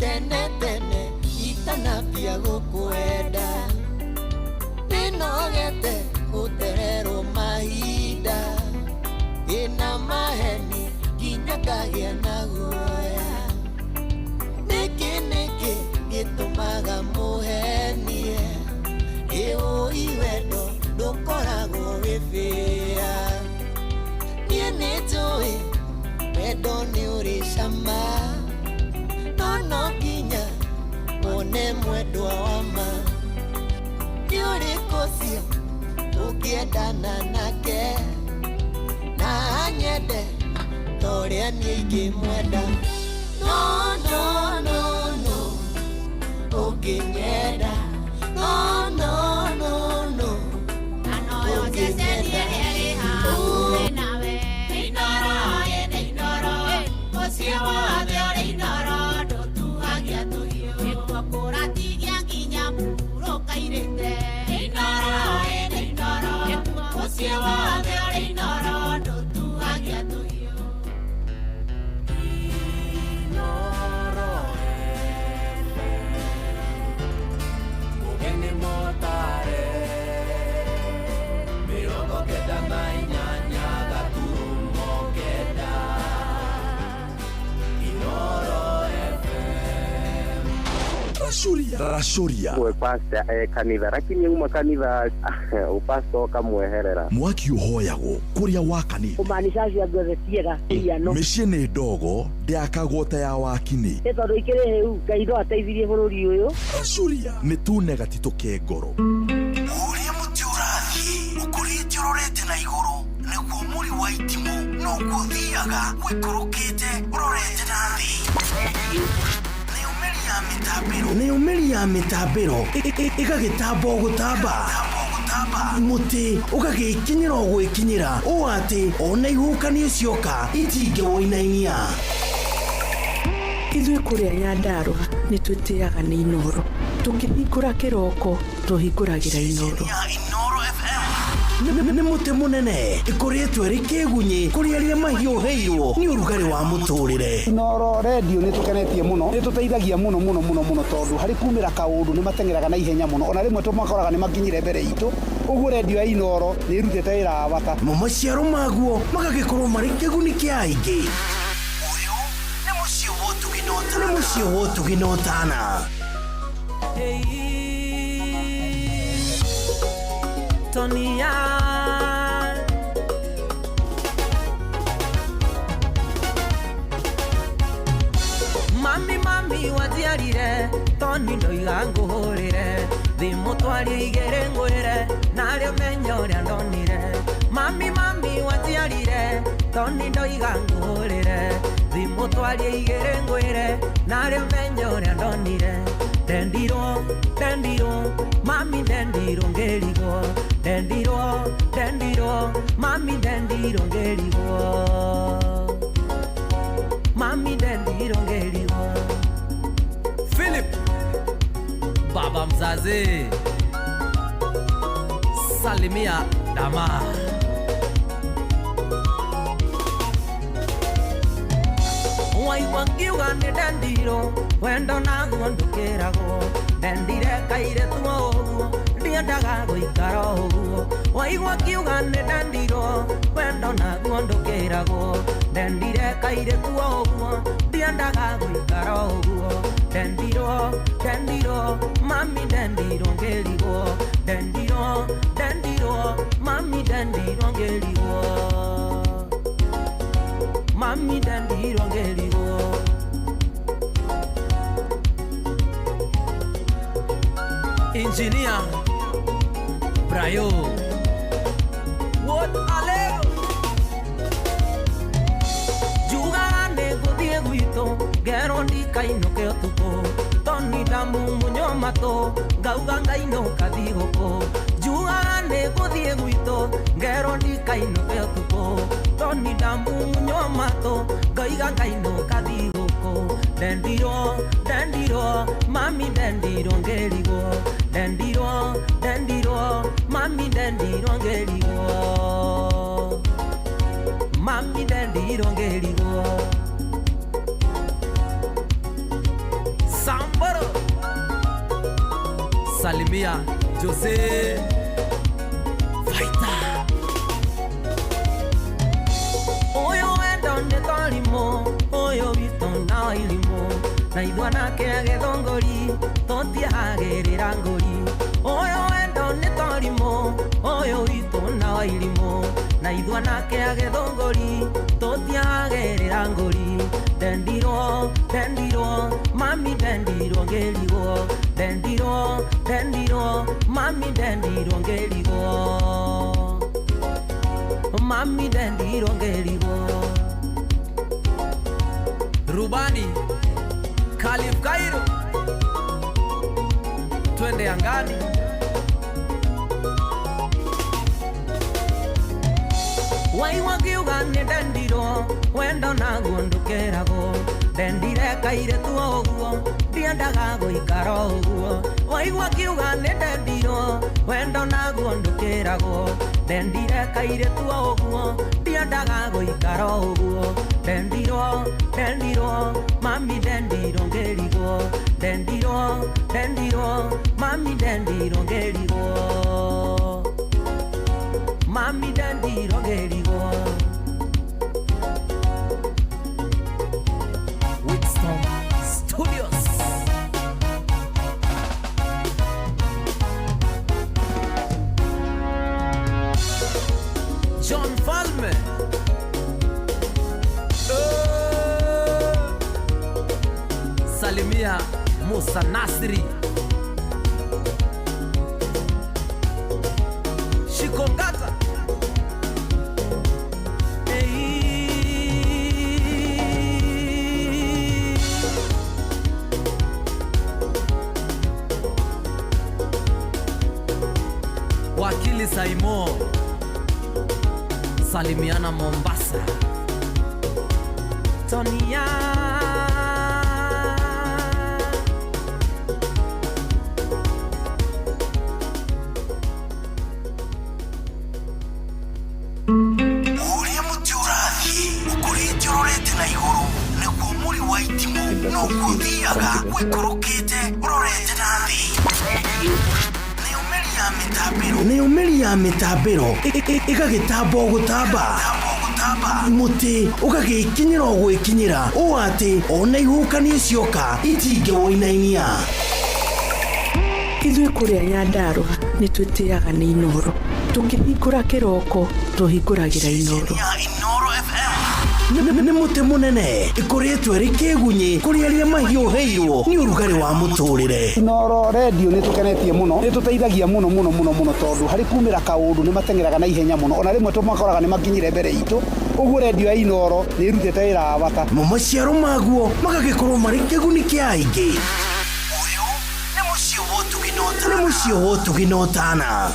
tene tene itanambia gũkwenda nĩnogete gũtererwo mahinda ĩna maheni nginya ngagĩa na guoya nĩkĩ nĩkĩ gĩtũmaga mũhenie ĩũi wendo ndũkoragwo wĩ fair niĩ nĩnjũĩ wendo nĩ ũrĩ cama no no nginya wone mwendwa wa ma nĩ ũrĩkũ ũcio tũngĩendana nake ũrĩa niĩ ingĩmwenda. No, no, no, no, ũngĩnyenda. No, no, no, no, ũngĩnyenda. Rashuria Pastor kanitha lakini uma kanitha upastor ukamweherera mwaki uhoyagwo kuria wakanite kumaanisha acio angĩ othe tiega iano mĩciĩ nĩ ndogo ndĩakagwo ta ya wakini nĩ tondũ ikĩrĩ hĩu Ngai no ateithirie bũrũri ũyũ. Rashuria nĩ tune gatitũ ke ngoro ũrĩa mũtĩ ũrathiĩ ũkũrĩte ũrorete na igũrũ nĩguo mũri wa itimũ noguo ũthiaga ũikũrũkĩte ũrorete na thĩ. Nĩ umĩri ya mĩtambĩro ĩgagĩtamba gũtamba mũtĩ ũgagĩkinyĩra o gwĩkinyĩra ũũ atĩ ona ihuhũkanio cioka itingĩwũinainia. Ithuĩ kũrĩa Nyandarũa nĩ twĩtĩaga nĩ Inooro. Tũkĩhingũra kĩroko tũhingũragĩra Inooro. Nĩ mũtĩ mũnene ĩkũrĩtwo ĩrĩ kĩgunyĩ kũrĩ arĩa mahiũhĩirwo nĩ ũrugarĩ wa mũtũrĩre. Inooro redio nĩ tũkenetie mũno, nĩ tũteithagia mũno mũno mũno mũno tondũ harĩ kumĩra kaũndũ nĩ mateng'eraga na ihenya mũno, ona rĩmwe tũmakoraga nĩ makinyire mbere itũ. Ũguo redio ya Inooro nĩ ĩrutĩte wĩra wa bata. Mo maciaro maguo magagĩkorwo marĩ kĩguni kĩa aingĩ. Ũyũ nĩ mũciĩ wa ũtugi na ũtana. Nĩ mũciĩ wa ũtugi na ũtana. Tonia Mami mami watiarire Toni ndoiga nguhurire thimu twarie igere ngwire nario menya uria ndonire. Mami mami watiarire Toni ndoiga nguhurire thimu twarie igere ngwire nario menya uria ndonire. Ndendirwo ndendirwo mami ndendirwo ngĩrigwo ndendirwo ndendirwo mami ndendirwo ngĩrigwo mami ndendirwo ngĩrigwo. Philip baba mzazi salimia dama. Waigua ngiuga nĩ ndendirwo wendo naguo ndũkĩragwo ndendire kairĩtu o ũguo ndiendaga gũikara o ũguo. Waigua ngiuga nĩ ndendirwo wendo naguo ndũkĩragwo ndendire kairĩtu o ũguo ndiendaga gũikara o ũguo. Ndendirwo ndendirwo mami ndendirwo ngĩrigwo ndendirwo ndendirwo mami ndendirwo ngĩrigwo mami ndendirwo ngĩrigwo. Engineer Brayo What aleo Jugaga nĩ ngũthiĩ gwitũ ngerwo ndikainũke ũtukũ Toni ndamumunywo matũ ngauga ngainũka thigũkũ. Jugaga nĩ ngũthiĩ gwitũ ngerwo ndikainũke ũtukũ Toni ndamumunywo matũ ngauga ngainũka thigũkũ. Ndendirwo ndendirwo mami ndendirwo ngĩrigwo ndendirwo ndendirwo mami ndendirwo ngĩrigwo mami ndendirwo ngĩrigwo. Samboro salimia Jose Fighter. Ũyũ wendo nĩ torimũ ũyũ witũ na irimũ na ithuĩ anake a gĩthũngũri tũtiagĩrĩra ngũri. Ũyũ wendo nĩ torimũ ũyũ witũ na irimũ na ithuĩ anake a gĩthũngũri tũtiagĩrĩra ngũri. Ndendirwo ndendirwo mami ndendirwo ngĩrigwo ndendirwo ndendirwo mami ndendirwo ngĩrigwo mami ndendirwo ngĩrigwo. Rubani Khalif Cairo, twende angani. Waigua ngiuga nĩ ndendirwo wendo naguo ndũkĩragwo ndendire kairĩtu o ũguo ndiendaga gũikara o ũguo waigua ngiuga nĩ ndendirwo wendo naguo ndũkĩragwo ndendire kairĩtu o ũguo ndiendaga gũikara o ũguo ndendirwo ndendirwo mami ndendirwo ngĩrigwo ndendirwo ndendirwo mami ndendirwo ngĩrigwo mami ndendirwo ngĩrigwo. Winston Studios. John Falme. Salimia Musa Nasri. Shikongata. Wakili Saimo, salimiana Mombasa. Tonia Ũrĩa mũtĩ ũrathiĩ ũkũrĩte ũrorete na igũrũ nĩguo mũri wa itimũ noguo ũthiaga ũikũrũkĩte ũrorete na thĩ. Nĩyo mĩri ya mĩtambĩro ĩgagĩtamba o gũtamba mũtĩ ũgagĩkinyĩra o gwĩkinyĩra ũũ atĩ ona ihuhũkanio cioka itingĩwũinainia. Ithuĩ kũrĩa Nyandarũa nĩ twĩtĩaga nĩ Inooro. Tũkĩhingũra kĩroko tũhingũragĩra Inooro. Nĩ mũtĩ mũnene ĩkũrĩtwo ĩrĩ kĩgunyĩ kũrĩ arĩa mahiũhĩirwo nĩ ũrugarĩ wa mũtũrĩre. Inooro redio nĩ tũkenetie mũno, nĩ tũteithagia mũno mũno mũno mũno tondũ harĩ kumĩra kaũndũ nĩ mateng'eraga na ihenya mũno ona rĩmwe tũmakoraga nĩ makinyire mbere itũ ũguo redio ya Inooro nĩ ĩrutĩte wĩra wa bata. Mo maciaro maguo magagĩkorwo marĩ kĩguni kĩa aingĩ. Ũyũ nĩ mũciĩ wa ũtugi na ũtana. Nĩ mũciĩ wa ũtugi na ũtana.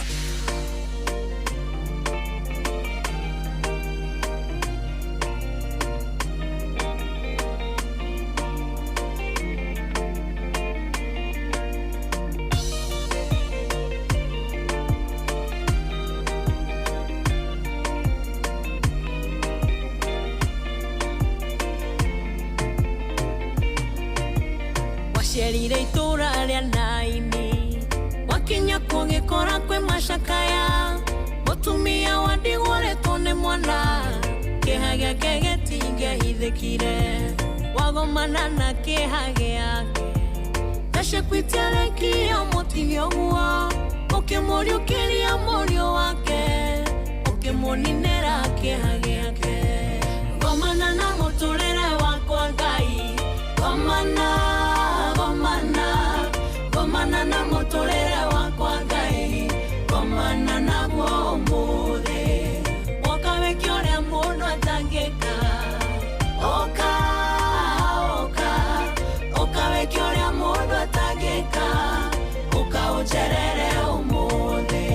Wacerire itũra rĩa Naini wakinya kũgĩkora kwĩ macakaya mũtumia wa ndigwa ũrĩtwo nĩ mwana kĩeha gĩake gĩtingĩahithĩkire wagomana na kĩeha gĩake gacekuitiarekia mũtige ũguo ũkĩmũriũkĩria mũriũ wake ũkĩmũninĩra kĩeha gĩake gomana na mũtũrĩre wakwa Ngai gomana gomana gomana na mũtũrĩre wakwa Ngai gomana naguo ũmũthĩ woka wĩke ũrĩa mũndũ atangĩka oka oka oka wĩke ũrĩa mũndũ atangĩka ũka ũnjerere ũmũthĩ.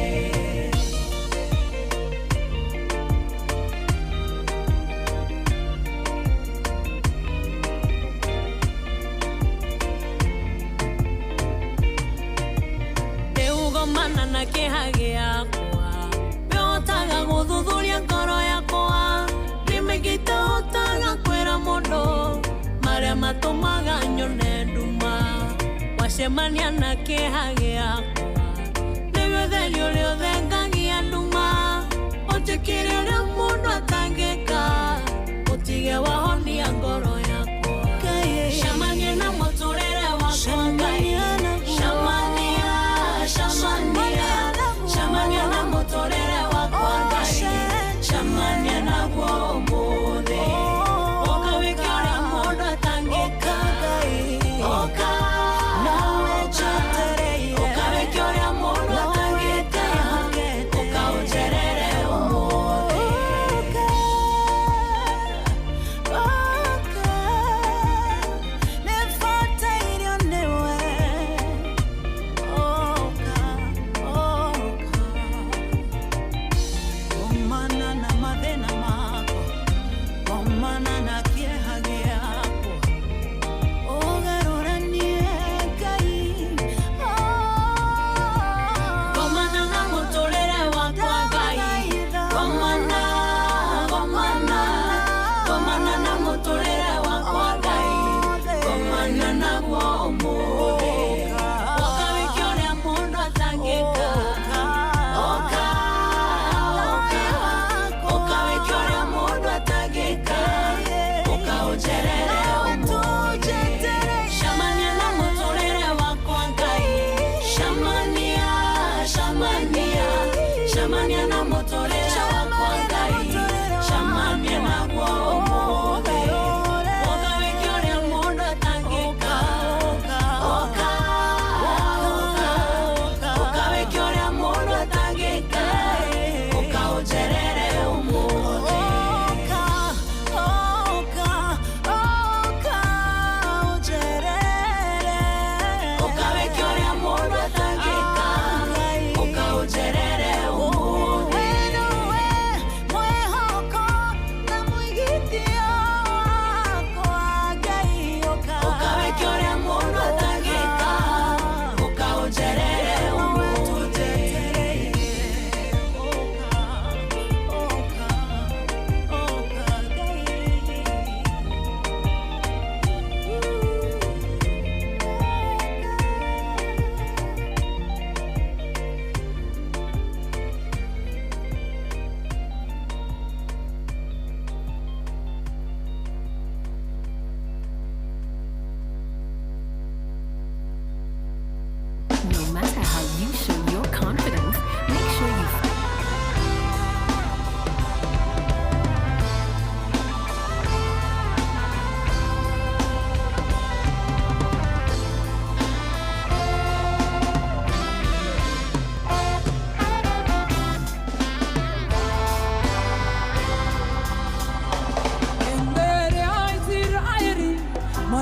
Gomana na kĩeha gĩakwa wĩhotaga gũthuthuria ngoro yakwa ndĩmĩingĩ itahotaga kwĩra mũndũ marĩa matũmaga nyone nduma wacemania na kĩeha gĩakwa nĩwe ũtheri ũrĩa ũthengagia nduma ũnjĩkĩre ũrĩa mũndũ atangĩka ũtige wahonia ngoro yakwa cemania na mũtũrĩre wakwa Ngai cemania Shamania, shamania na mũtũrĩre wakwa Ngai shamania naguo ũmũthĩ ũka wĩke ũrĩa mũndũ atangĩka ũka ũka wĩke ũrĩa mũndũ atangĩka ũka ũnjerere.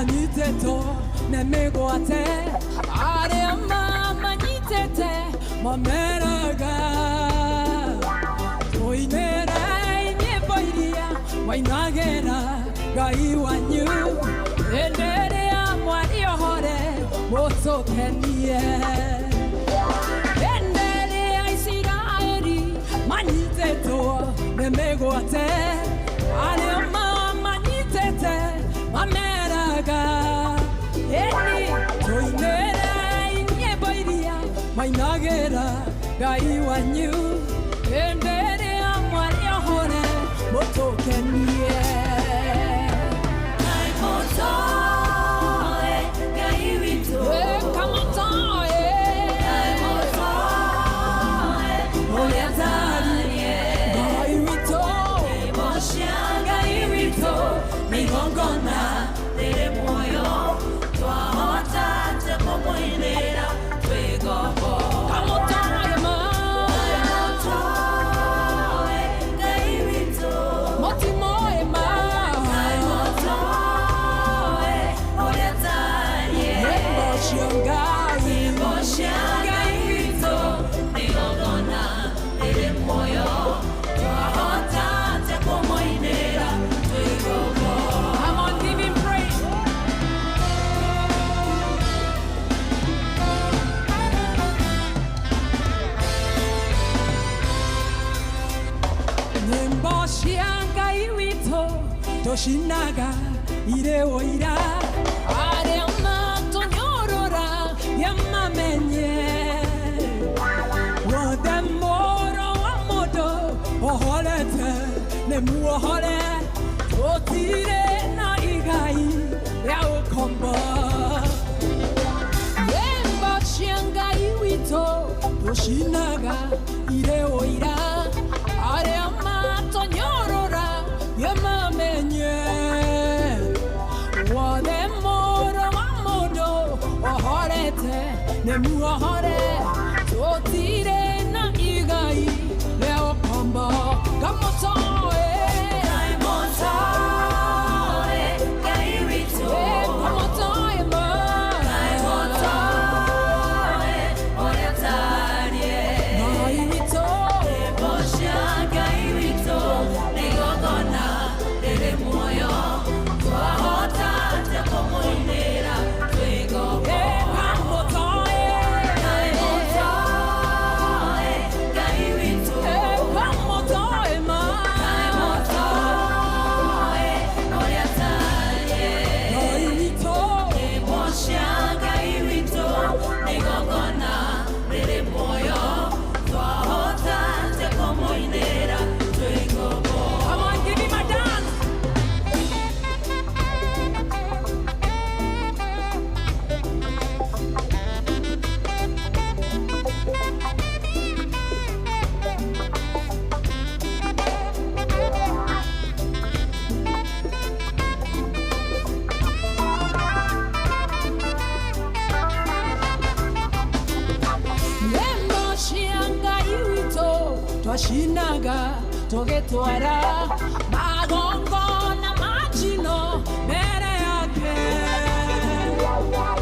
Manyitĩtwo nĩ mĩgwate arĩa mamanyitĩte mameraga tũinĩre nyĩmbo iria mwainagĩra Ngai wanyu hĩndĩ ĩrĩa mwarĩ ohore mũtũkenie hĩndĩ ĩrĩa Isiraeli manyitĩtwo nĩ mĩgwate arĩa mamanyitĩte mameraga ĩni tũinĩre nyĩmbo iria mainagĩra Ngai wanyu hĩndĩ ĩrĩa mwarĩ ohore mũtũkenie. Ngai mũtoe, Ngai witũ. Kamotoe. Ngai mũtoe, ũrĩa atariĩ. Ngai witũ. Nyĩmbo cia Ngai witũ nĩ igongona rĩrĩ muoyo, twahota atĩa kũmũinĩra twĩ ngombo? Kamotoe ma. Ngai mũtoe, Ngai witũ. Motimoe ma. Ngai mũtoe, ũrĩa atariĩ. Nyĩmbo cia Ngai. Nyĩmbo cia Ngai witũ nĩ igongona rĩrĩ muoyo, twahota atĩa kũmũinĩra twĩ ngombo? Come on, give him praise. Nyĩmbo cia Ngai witũ tũcinaga irĩ ũira arĩa matũnyorora nĩmamenye wothe mũrũ wa mũndũ ũhorete nĩ muohore tũtirĩ na igai rĩa ũkombo. Nyĩmbo cia Ngai witũ tũcinaga irĩ ũira arĩa matũnyorora nĩmamenye wothe mũrũ wa mũndũ ũhorete nĩ muohore tũtirĩ na igai rĩa ũkombo. Kamotoe. Ngai mũtoe, Ngai witũ. Kamotoe ma. Ngai mũtoe, ũrĩa atariĩ. Ngai witũ. Nyĩmbo cia Ngai witũ nĩ igongona rĩrĩ muoyo, twahota atĩa kũmũinĩra twĩ ngombo? Kamotoe. Ngai mũtoe, Ngai witũ. Kamotoe ma. Ngai mũtoe, ũrĩa atariĩ. Ngai witũ. Nyĩmbo cia Ngai witũ nĩ igongona rĩrĩ muoyo, twahota atĩa kũmũinĩra twĩ ngombo? Come on, give him a dance. Nyĩmbo cia Ngai witũ twacinaga tũgĩtwara magongona ma njino mbere yake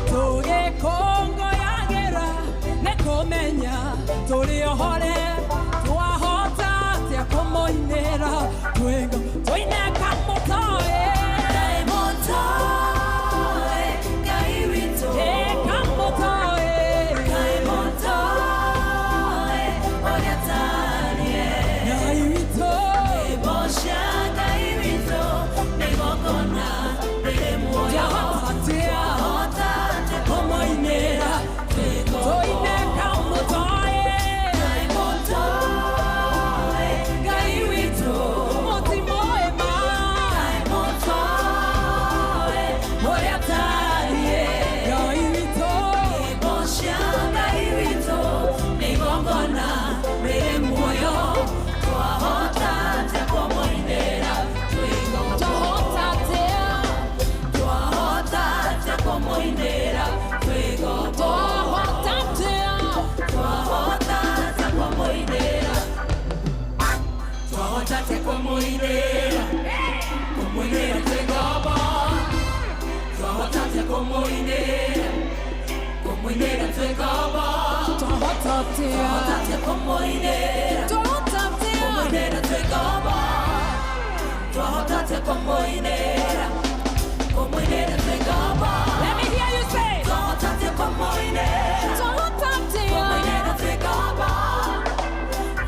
tũgĩkũngũyagĩra nĩ kũmenya tũrĩ ohore twahota atĩa kũmũinĩra twĩ ngombo? Tũine Kamotoe. Ngai mũtoe, Ngai witũ. Kamotoe. Ngai mũtoe, ũrĩa atariĩ. Ngai witũ. Nyĩmbo cia Ngai witũ nĩ igongona rĩrĩ muoyo, Twahota atĩa twahota atĩa kũmũinĩra twĩ ngombo? Tũine Kamotoe. Ngai mũtoe, Ngai witũ. Motimoe ma. Ngai mũtoe, ũrĩa atariĩ. Ngai witũ. Nyĩmbo cia Ngai witũ nĩ igongona rĩrĩ muoyo, twahota atĩa kũmũinĩra twĩ ngombo? Twahota atĩa. Twahota atĩa kũmũinĩra twĩ ngombo? Twahota atĩa. Twahota atĩa kũmũinĩra? Twahota atĩa kũmũinĩra? Kũmũinĩra twĩ ngombo. Twahota Twahotate kũmũinĩra, kũmũinĩra twĩ ngombo. Twahotate kũmũinĩra, kũmũinĩra twĩ ngombo. Twahotate kũmũinĩra, kũmũinĩra twĩ ngombo. Let me hear you say. Twahotate kũmũinĩra, kũmũinĩra twĩ ngombo.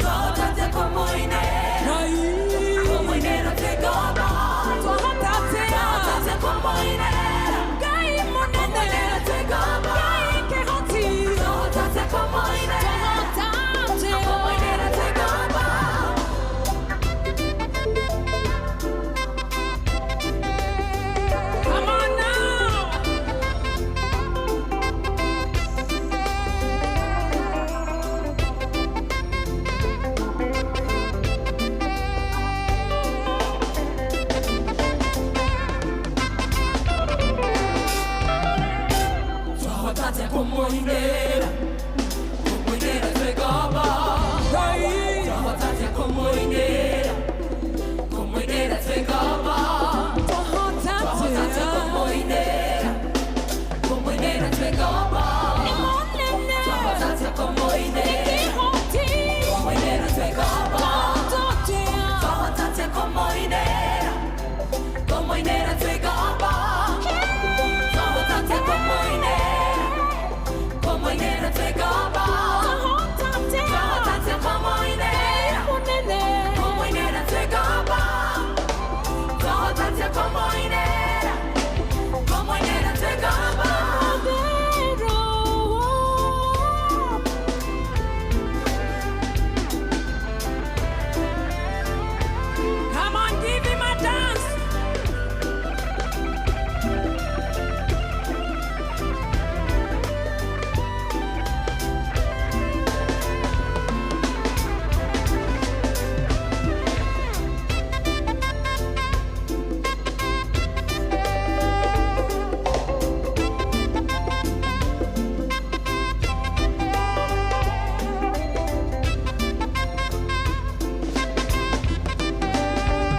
Twahotate kũmũinĩra, kũmũinĩra twĩ ngombo. Twahotate kũmũinĩra, kũmũinĩra twĩ ngombo. Twahotate kũmũinĩra, kũmũinĩra twĩ ngombo. Come on now. Twahotate kũmũinĩra, kũmũinĩra twĩ ngombo. Twahotate kũmũinĩra, kũmũinĩra twĩ ngombo. Twahotate kũmũinĩra, kũmũinĩra twĩ ngombo. Twahotate kũmũinĩra, kũmũinĩra twĩ ngombo. Twahotate kũmũinĩra, kũmũinĩra twĩ ngombo. Twahotate kũmũinĩra, kũmũinĩra twĩ ngombo. Twahotate kũmũinĩra, kũmũinĩra twĩ ngombo. Twahotate kũmũinĩra, kũmũinĩra twĩ ngombo. Come on, give him a dance.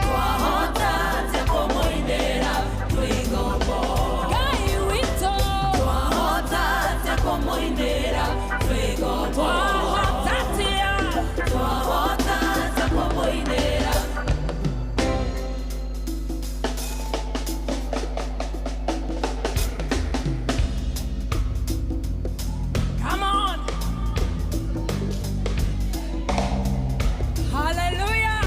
Twahotate kũmũinĩra twĩ ngombo. Ngai witũ. Twahotate kũmũinĩra twĩ ngombo. Twahotate kũmũinĩra. Come on. Hallelujah.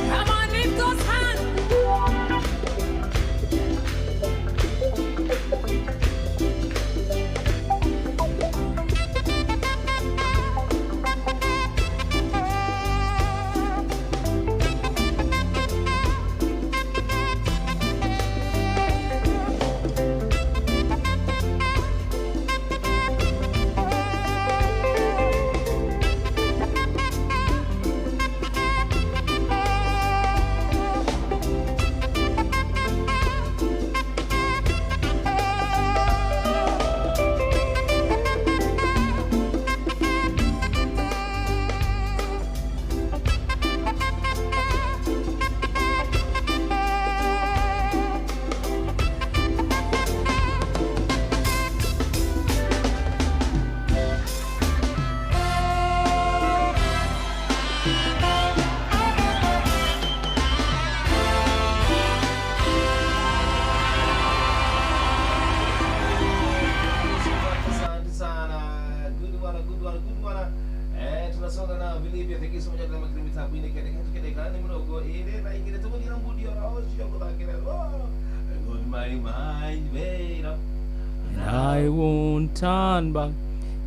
Come on, lift those hands. Asante sana. Good one, good one, good one. Tunasonga na vilivyo. Thank you so much kwa makini mitambo ine kende kende kende kande mdogo ile na ingine tukugira mbudi ora osho kuthakira. Oh, good my mind made up. And I won't turn back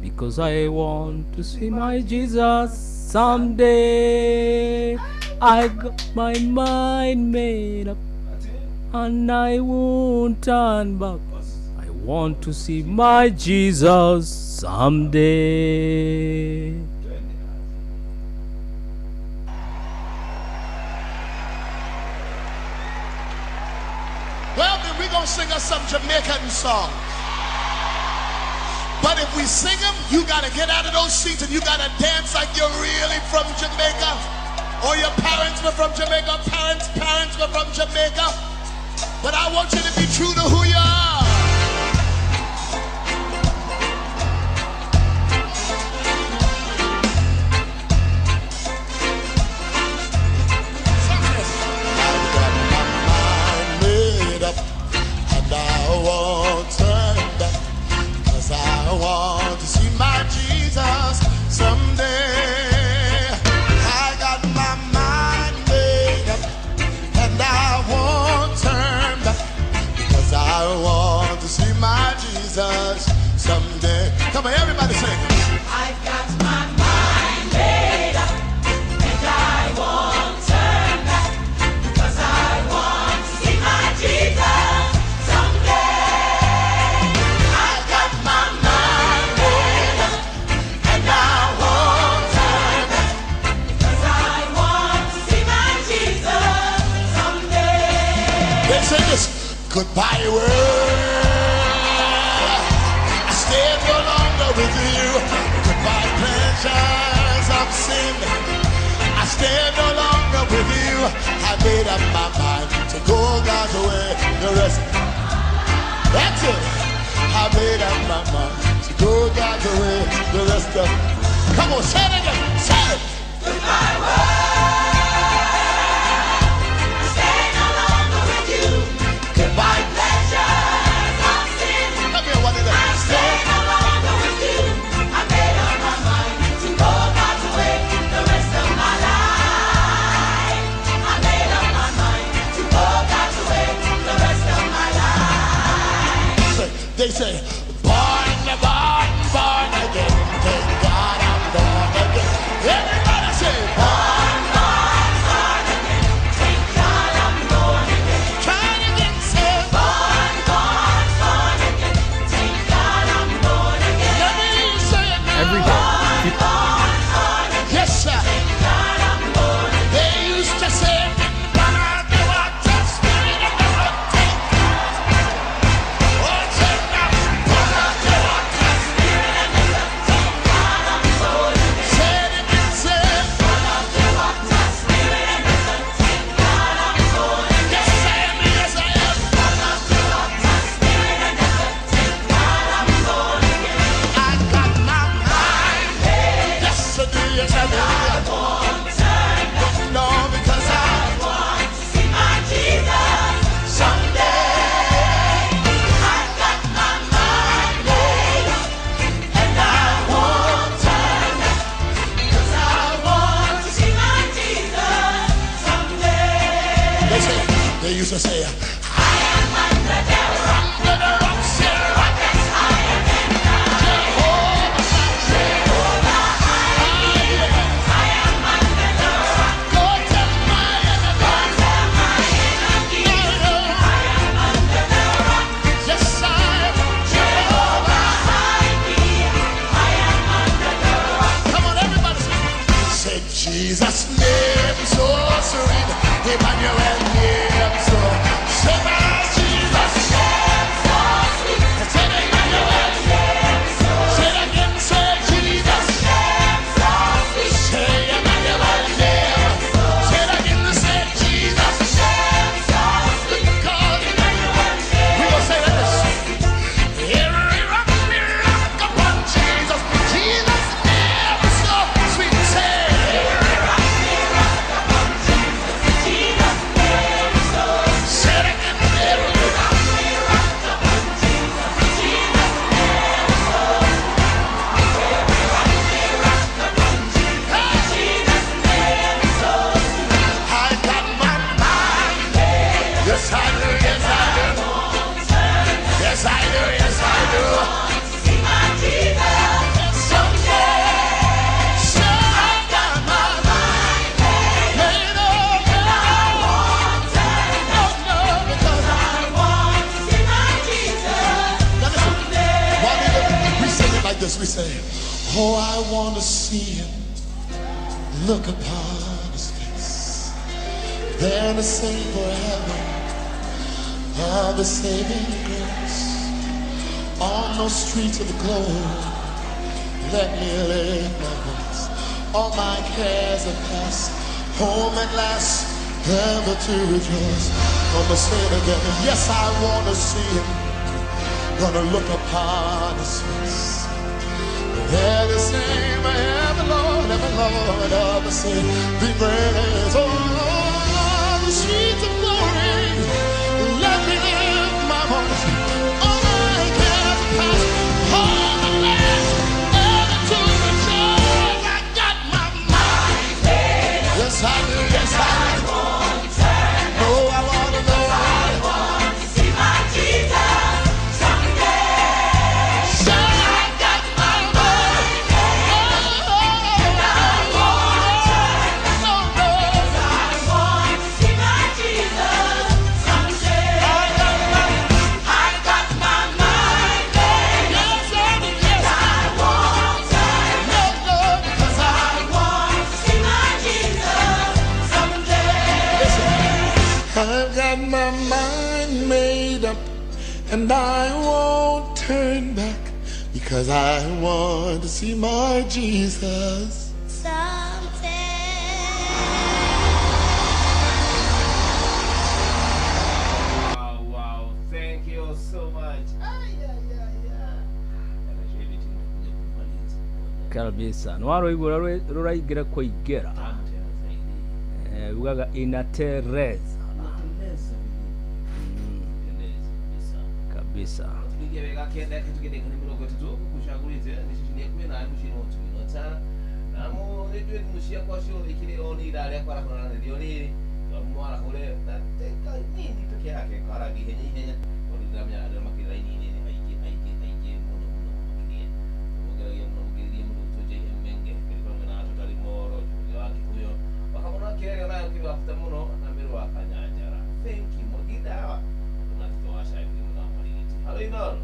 because I want to see my Jesus someday. I got my mind made up and I won't turn back. I want to see my Jesus someday. Well, then we're going to sing us some Jamaican songs. But if we sing them, you got to get out of those seats and you got to dance like you're really from Jamaica. Or your parents were from Jamaica, parents' parents were from Jamaica. But I want you to be true to who you are. I've got my mind made up and I won't turn back, 'cause I want to see my Jesus someday. I got my mind made up and I won't turn back, because I want to see my Jesus someday. Come on, everybody sing. I've got my mind made up and I won't turn back, because I want to see my Jesus someday. I've got my mind made up and I won't turn back, because I want to see my Jesus someday. They say this, goodbye world, I stand no longer with you. Goodbye pleasures of sin, I stand no longer with you. I made up my mind to go God's way. The rest, that's it. I made up my mind to go God's way. The rest of, come on, say it again, say it. Goodbye world, I stand no longer with you. Goodbye pleasures of sin, Come here, one of them. I stand no longer with you. I made up my mind to go God's way the rest of my life. I made up my mind to go God's way the rest of my life. They say, born, born, born again. Thank God I'm born again. Everybody say, born, born, born again. Thank God I'm born again. Try it again, say, born, born, born again. Thank God I'm born again. Let me hear you say it now. Every day. Born, born, born again. Yes, sir. Thank God I'm born again. They used to say, born, the water, spirit of the Lord, take. Oh, say now, born, the water, spirit of the Lord, thank God I'm born again. Say it again, say it. Born of the water, spirit of the Lord, thank God I'm born again. Yes, I am, yes, I am. Born of the water, spirit of the Lord, thank God I'm born again. I got my mind. Yes, I do, yes, I do. I won't turn back. No, because I want to see my Jesus someday. I've got my mind made up and I won't turn back, because I want to see my Jesus someday. They say, they used to say, I am under the rock, under the rock, say, rock that I am in now. Jehovah, Jehovah, I am under the rock. Go tell my enemy. Go tell my enemies. I am under the rock. Yes, I am. Jehovah, hide me. I am under the rock. Come on, everybody. Say Jesus' name so sweet, Emmanuel name so. Say my Jesus name so sweet, Say Emmanuel name so. Say it again, say Jesus name so sweet. Say Emmanuel name. Say it again, say Jesus name so sweet. Call Emmanuel name. We gonna say like this. Every rock, rock upon Jesus. Jesus name so sweet. Say Every rock, rock upon Jesus. Jesus name so sweet. Say it again. Every rock, rock upon Jesus. Jesus name so sweet. Every rock, rock upon Jesus. Jesus name so sweet. I got my mind. Yes, I do. Yes, I do. Yes, I do. Yes, I do. See my Jesus someday. I've got my mind made made up. and I won't turn back. No, because I want to see my Jesus Now listen. someday. Juanita, we sing it like this. We say, oh, I want to see him. Look upon his face. Then to sing forever of the saving grace. On those streets of gold, let me lift my voice. All my cares are past, home at last, ever to rejoice. Gonna say it again, yes, I wanna see him. Gonna look upon his face. They're the same, ever Lord, ever Lord, of the same. The greatest, oh, the streets of glory. Let me lift my voice. All my cares are past, home at last, ever to rejoice. I got my mind. Yes, I do. Yes, I do. Oh, I wanna know. I want to see my Jesus someday. I got my mind. And I want I want to see my Jesus someday. I got my mind made up. Yes, I do. Yes, I want because I want to see my Jesus someday. I've got my mind made up and I won't turn back because I want to see my Jesus. Wow, wow. Thank you so much. Ay, ay, ay, ay. Kabisa nĩ warũigua ũrĩa rũraingĩra kũingĩra. Ugaga inatereza kabisa. Tukiingia wega kenda kitugendeka ni 30 gukucagurite ni cicini kwina muciĩ no tugino ta na mu nĩ muciĩ kwa cio ikire o ni ira rĩa kwarahũra rĩrio rĩrĩ mwarahũre na ndagĩka nini peke yake kwaragi ihenya ihenya tondũ ndĩramenya andũ makĩrĩ raini-inĩ nĩ aingĩ aingĩ aingĩ mũno mũno makĩria mũgeragia mũno mũgĩrĩrie mũndũ gwĩtwo JM Menge kĩrĩko mwena wa Totari Moro Njũgĩ wa Kikuyu wakamũno kĩrĩa nayo kĩrĩ wa bata mũno na Mĩrũ wa Kanyanjara. Thank you Mũgindawa na Tito wa Shai kũrĩ mwena wa Marigiti. Halo Inoro.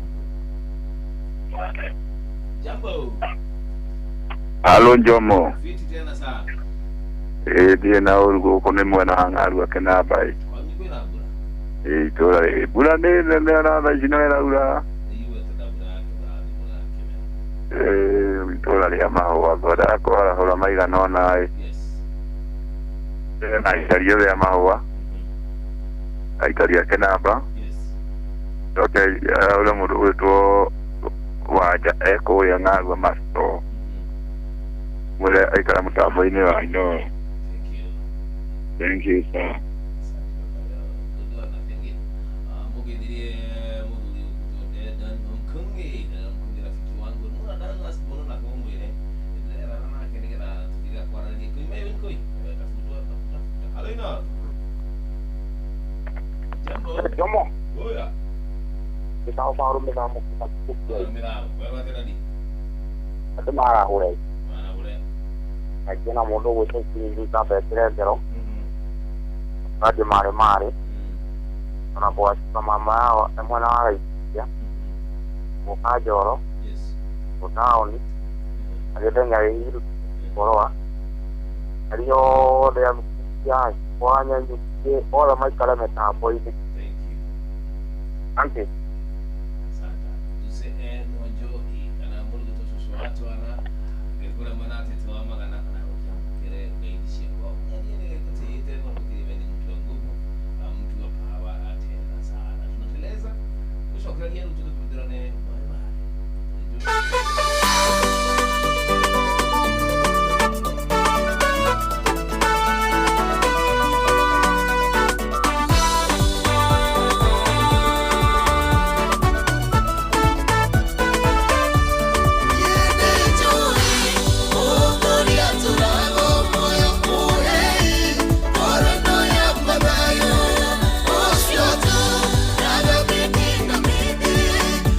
Jambo. Halo Njomo. Fiti tena sana. Ĩĩ ndirĩ na ũru gũkũ nĩ mwena wa Ng'arua Kĩnambai. Kwanyu kwĩna mbura? Ĩĩ itũũra rĩrĩ mbura nĩ nene ona thaa ici no ĩraura. Ĩĩ itũũra rĩa mahũa ngwendaga kwarahũra maigana ũna ĩ. Na aikari othe a mahũa. Aikari a Kĩnamba. Njoke ũrĩa mũndũ ũgwĩtwo Wanja e kũrĩa Ng'arua Masto. Mwĩre aikara mũtambo-inĩ wa Inooro. Thank you sir. Mũgĩthirie mũthuri ũgwĩtwo Dedan Mkungi, Dedan Mkungi rafiki wangu muna Danas mũno na kũmwĩre ndĩrerana nake nĩgetha tũtige kwaranĩria kuima iyo nkoi tafutwa tafuta. Halo Inooro. Jambo. Jomo. Oya. Gĩcaũ Paũlũ mĩthamo Mĩthamo wewe tena ndi andũ marahũre marahũre kaingĩ na mũndũ ũgwĩtwo Steve Kabetire ngero Radi marĩ marĩ ona bwaciba mama yao e mwena wa Laikipia gũka Njoro gũtaũni agĩte Nyahĩhiru Boroa arĩa othe athuthuria kwa Nyanyuki othe maikare mĩtambo-inĩ. Asante. Duse N Wanjohi kana mũndũ ũgwĩtwo cũcũ wa Twana ngĩkũra mwena atete wa magana kana gũkĩamũkĩre ngeithi ciakwa niĩ nĩgũtĩĩte no gũtirĩ ni mtu wa nguvu, mtu wa power tena sana tunateleza gũcokereria rĩu tũgĩtũthirane bye bye.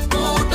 Oh,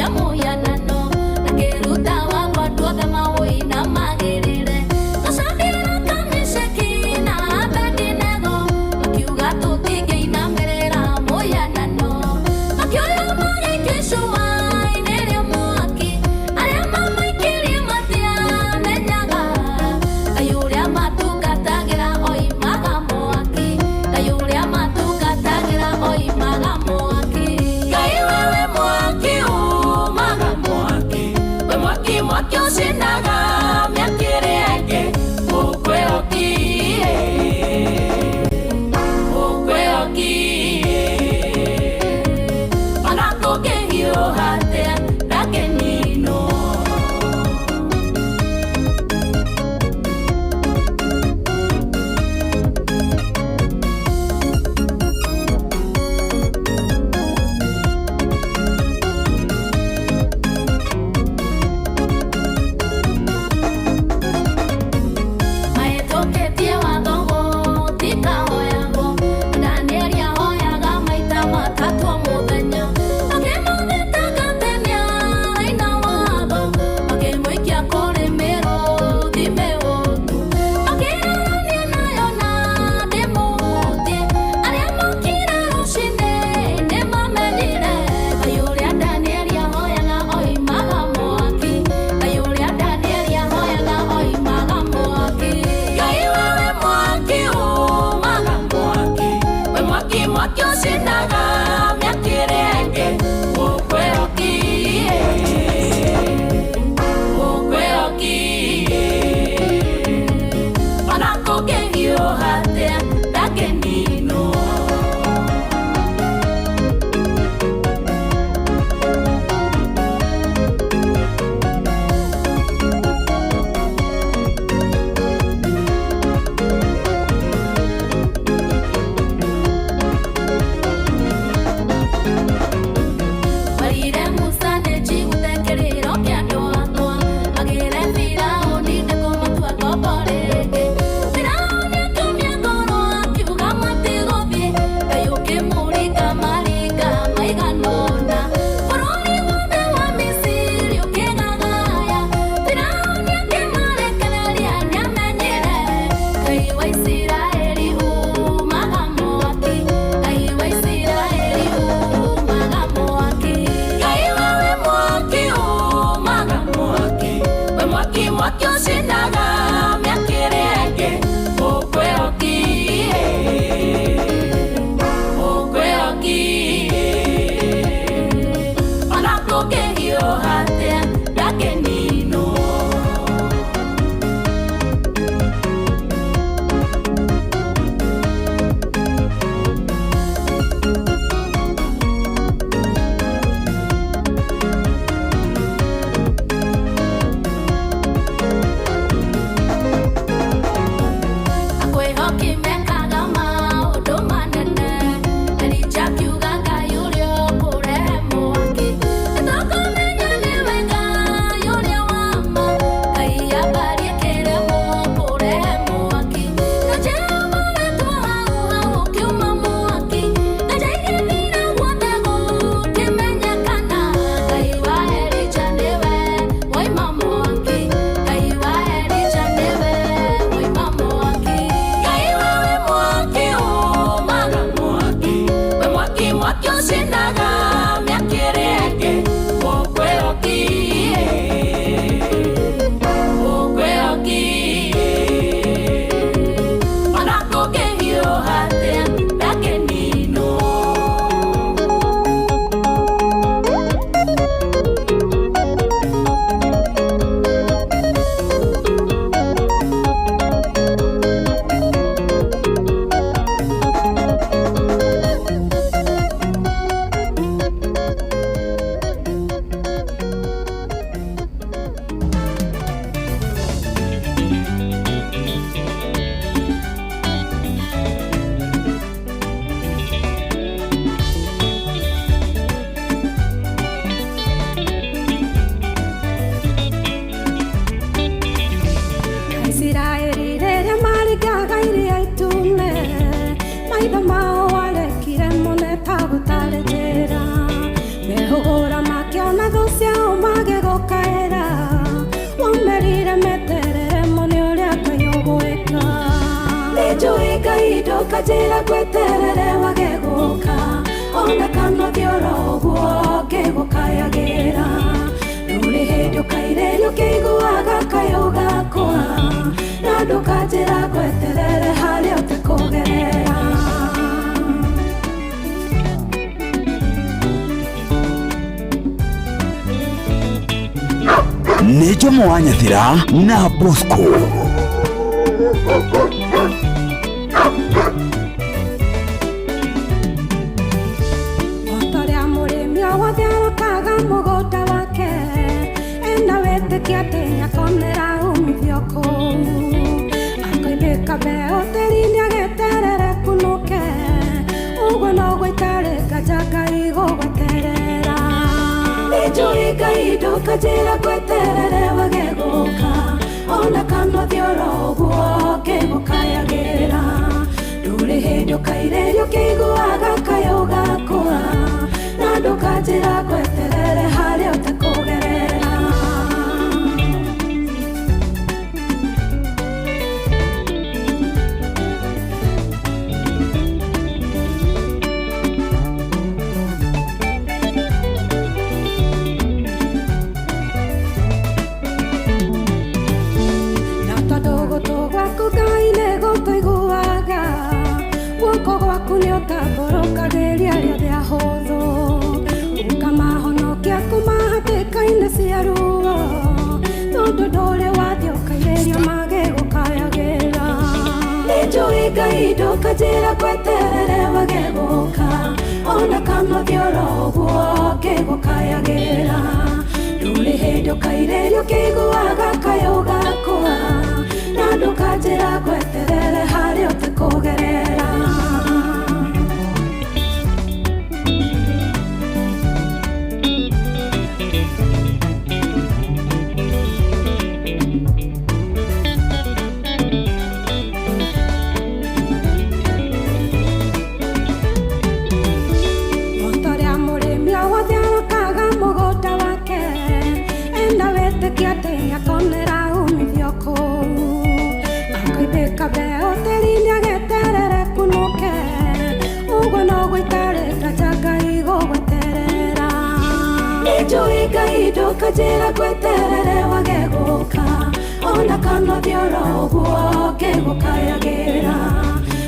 cia mũhianano akĩruta wakwa andũ othe mawũinamagĩrĩre. Shadraka, Meshaki na Abednego makiuga tũtingĩinamĩrĩra mũhianano. Makĩoywo magĩikio icua-inĩ rĩa mwaki, arĩa mamaikĩrie matiamenyaga. Ngai ũrĩa matungatagĩra oimaga mwaki, Ngai ũrĩa matungatagĩra oimaga mwaki. Ngai wewe mwaki umaga mwaki, we mwaki mwaki ũcinaga mĩaki ĩrĩa ĩngĩ ũkwĩhokie, ũkwĩhokie. Ona kũngĩhiũha atĩa ndangĩninwo. Mahĩtũkĩtie watho gũtikahoyagwo, Danieli ahoyaga maita matatũ o mũthenya. Makĩmũthitanga atĩ nĩaraina watho, makĩmũikia kũrĩ mĩrũthi mĩhũtu. Makĩrorania nayo na ndĩmũhutie, arĩa mokire rũciinĩ nĩmamenyire Ngai ũrĩa Danieli ahoyaga oimaga mwaki, Ngai ũrĩa Danieli ahoyaga oimaga mwaki. Ngai wewe mwaki umaga mwaki, we mwaki mwaki ũcinaga mĩaki ĩrĩa ĩngĩ ũkwĩhokie, ũkwĩhokie. Ona kũngĩhiũha atĩa ndangĩninwo. Marire Musa nĩnjiguĩte kĩrĩro kĩa andũ akwa, magĩre Firaũni ndĩkũmatua ngombo rĩngĩ. Firaũni akĩũmia ngoro akiuga matigũthiĩ, Ngai ũkĩmũringa maringa maigana ũna. Bũrũri wothe wa Misiri ũkĩgagaya, Firaũni akĩmarekereria nĩamenyire Ngai wa Isiraeli umaga mwaki, Ngai wa Isiraeli umaga mwaki. Ngai wewe mwaki umaga mwaki, we mwaki mwaki ũcinaga mĩaki ĩrĩa ĩngĩ ũkwĩhokie, ũkwĩhokie. Ona kũngĩhiũha atĩa ndangĩninwo. Akwĩhoki mekaga maũndũ manene, Elija akiuga Ngai ũrĩa ũkũrehe mwaki. Nĩtũkũmenya nĩwe Ngai. Ndũkanjĩra ngweterere wage gũka ona kana thiĩ oro ũguo ngĩgũkayagĩra ndũrĩ hĩndĩ ũkairĩrio ũkĩiguaga kayũ gakwa na ndũkanjĩra ngweterere harĩa ũtekũgerera. Nĩ Jomo wa Nyathira na Bosco. Otorĩa mũrĩmi o wothe arokaga mũgũnda wake ena wĩtĩkio atĩ nĩakonera umithio kũu akoimbĩka mbeũ tĩri-inĩ agĩterere kunũke ũguo noguo itarĩ nganja Ngai gũgweterera. Nĩnjũĩ Ngai ndũkanjĩra ngweterere wage gũka ona kana ũthiĩ oro ũguo ngĩgũkayagĩra ndũrĩ hĩndĩ ũkairĩrio ũkĩiguaga kayũ gakwa na ndũkanjĩra ngweterere harĩa ũtekũgerera. Na tondũ gũtũ gwaku Ngai nĩgũtũiguaga guoko gwaku nĩũtambũrũkagĩria arĩa othe ahũthũ ũkamahonokia kuma hatĩka-inĩ cia ruo tondũ ndũrĩ wathiĩ ũkairĩrio magĩgũkayagĩra. Nĩnjũĩ Ngai ndũkanjĩra ngweterere wage gũka ona kana ũthiĩ oro ũguo ngĩgũkayagĩra ndũrĩ hĩndĩ ũkairĩrio ũkĩiguaga kayũ gakwa na ndũkanjĩra ngweterere harĩa ũtekũgerera. Otorĩa mũrĩmi o wothe arokaga mũgũnda wake ena wĩtĩkio atĩ nĩakonera umithio kũu akoimbĩka mbeũ tĩri-inĩ agĩterere kunũke ũguo noguo itarĩ nganja Ngai gũgweterera. Nĩnjũĩ Ngai ndũkanjĩra ngweterere wage gũka ona kana ũthiĩ oro ũguo ngĩgũkayagĩra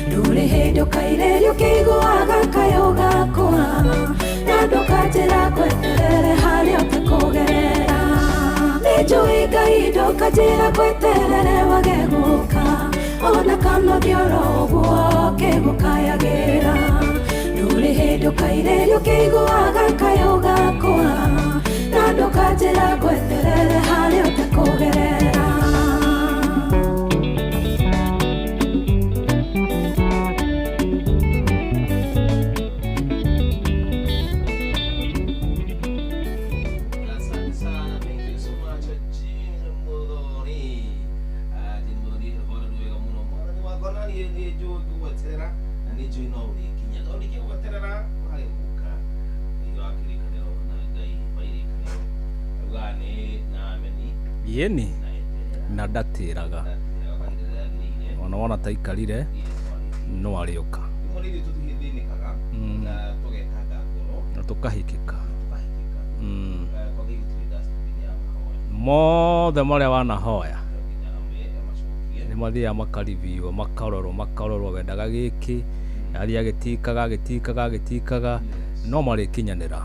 ndũrĩ hĩndĩ ũkairĩrio ũkĩiguaga kayũ gakwa na ndũkanjĩra ngweterere harĩa ũtekũgerera. Nĩnjũĩ Ngai ndũkanjĩra ngweterere wage gũka ona kana ũthiĩ oro ũguo ngĩgũkayagĩra ndũrĩ hĩndĩ ũkairĩrio ũkĩiguaga kayũ gakwa na ndũkanjĩra ngweterere harĩa ũtekũgerera. Asante sana, thank you so much, Jean Muthoni. Jean Muthoni, rũhoro nĩ wega mũno. Mwathani wakwa na niĩ nĩ njũĩ ngũgweterera na nĩ njũĩ no ũrĩkinya. Tondũ ndingĩgweterera wage gũka thĩinĩ wa kĩrĩkanĩro na Ngai wa irĩkanĩro. Augaga nĩ na ameni Yeni na ndatĩraga kahinda rĩrĩa rĩagĩrĩire. Ona wona taikarire no arĩũka. Rĩmwe nĩ ithuĩ tũthĩnĩkaga na tũgetanga ngoro Na tũkahĩkĩka. Tũkahĩkĩka. Kwa Ngai gũtirĩ dustbin ya mahoya. Mothe marĩa wanahoya nginya amacokie. Nĩ mathiaga makariviwo makarorwo makarorwo wendaga gĩkĩ athiĩ agĩtikaga agĩtikaga agĩtikaga no marĩkinyanĩra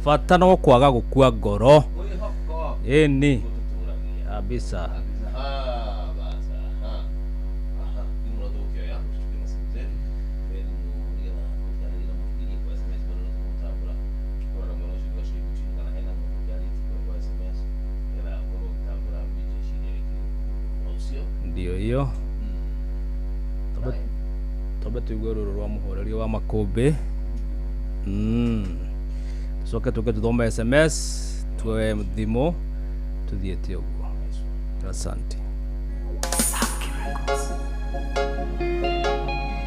bata no kwaga gũkua ngoro. Mwĩhoko ĩni ũtũtũragia. Kabisa. Ah, basi, aha. Aha, thimũ no tũgũkĩoya, tũcokie macimũ zetu, tuoe thimũ nĩgetha kũtarĩria na mũkinyĩrie kwa SMS bado no tũgũtambũra. Kũrora mwena ũcio wa ciringi chini kana hena mũndũ ũkĩarĩtie kwa SMS nĩgetha ũkorwo ũgĩtambũra mĩjeshi ĩrĩa ĩkĩrĩ ũcio. Ndio hiyo twambe tũigue rũrũ rwa mũhorerio wa makũmbĩ tũcoke tũke tũthome SMS tuoe thimũ tũthiĩte ũguo. Asante.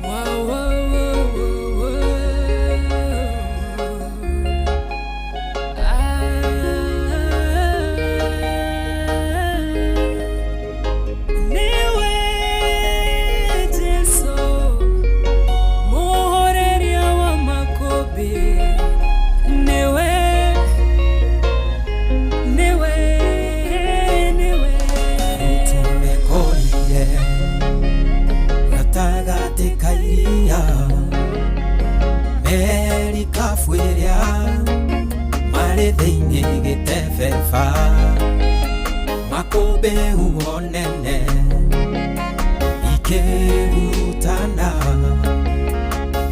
Wow, wow, wow, wow, wow. Niwe Jesu, Baba Makũmbĩ huho nene Ikĩhurutana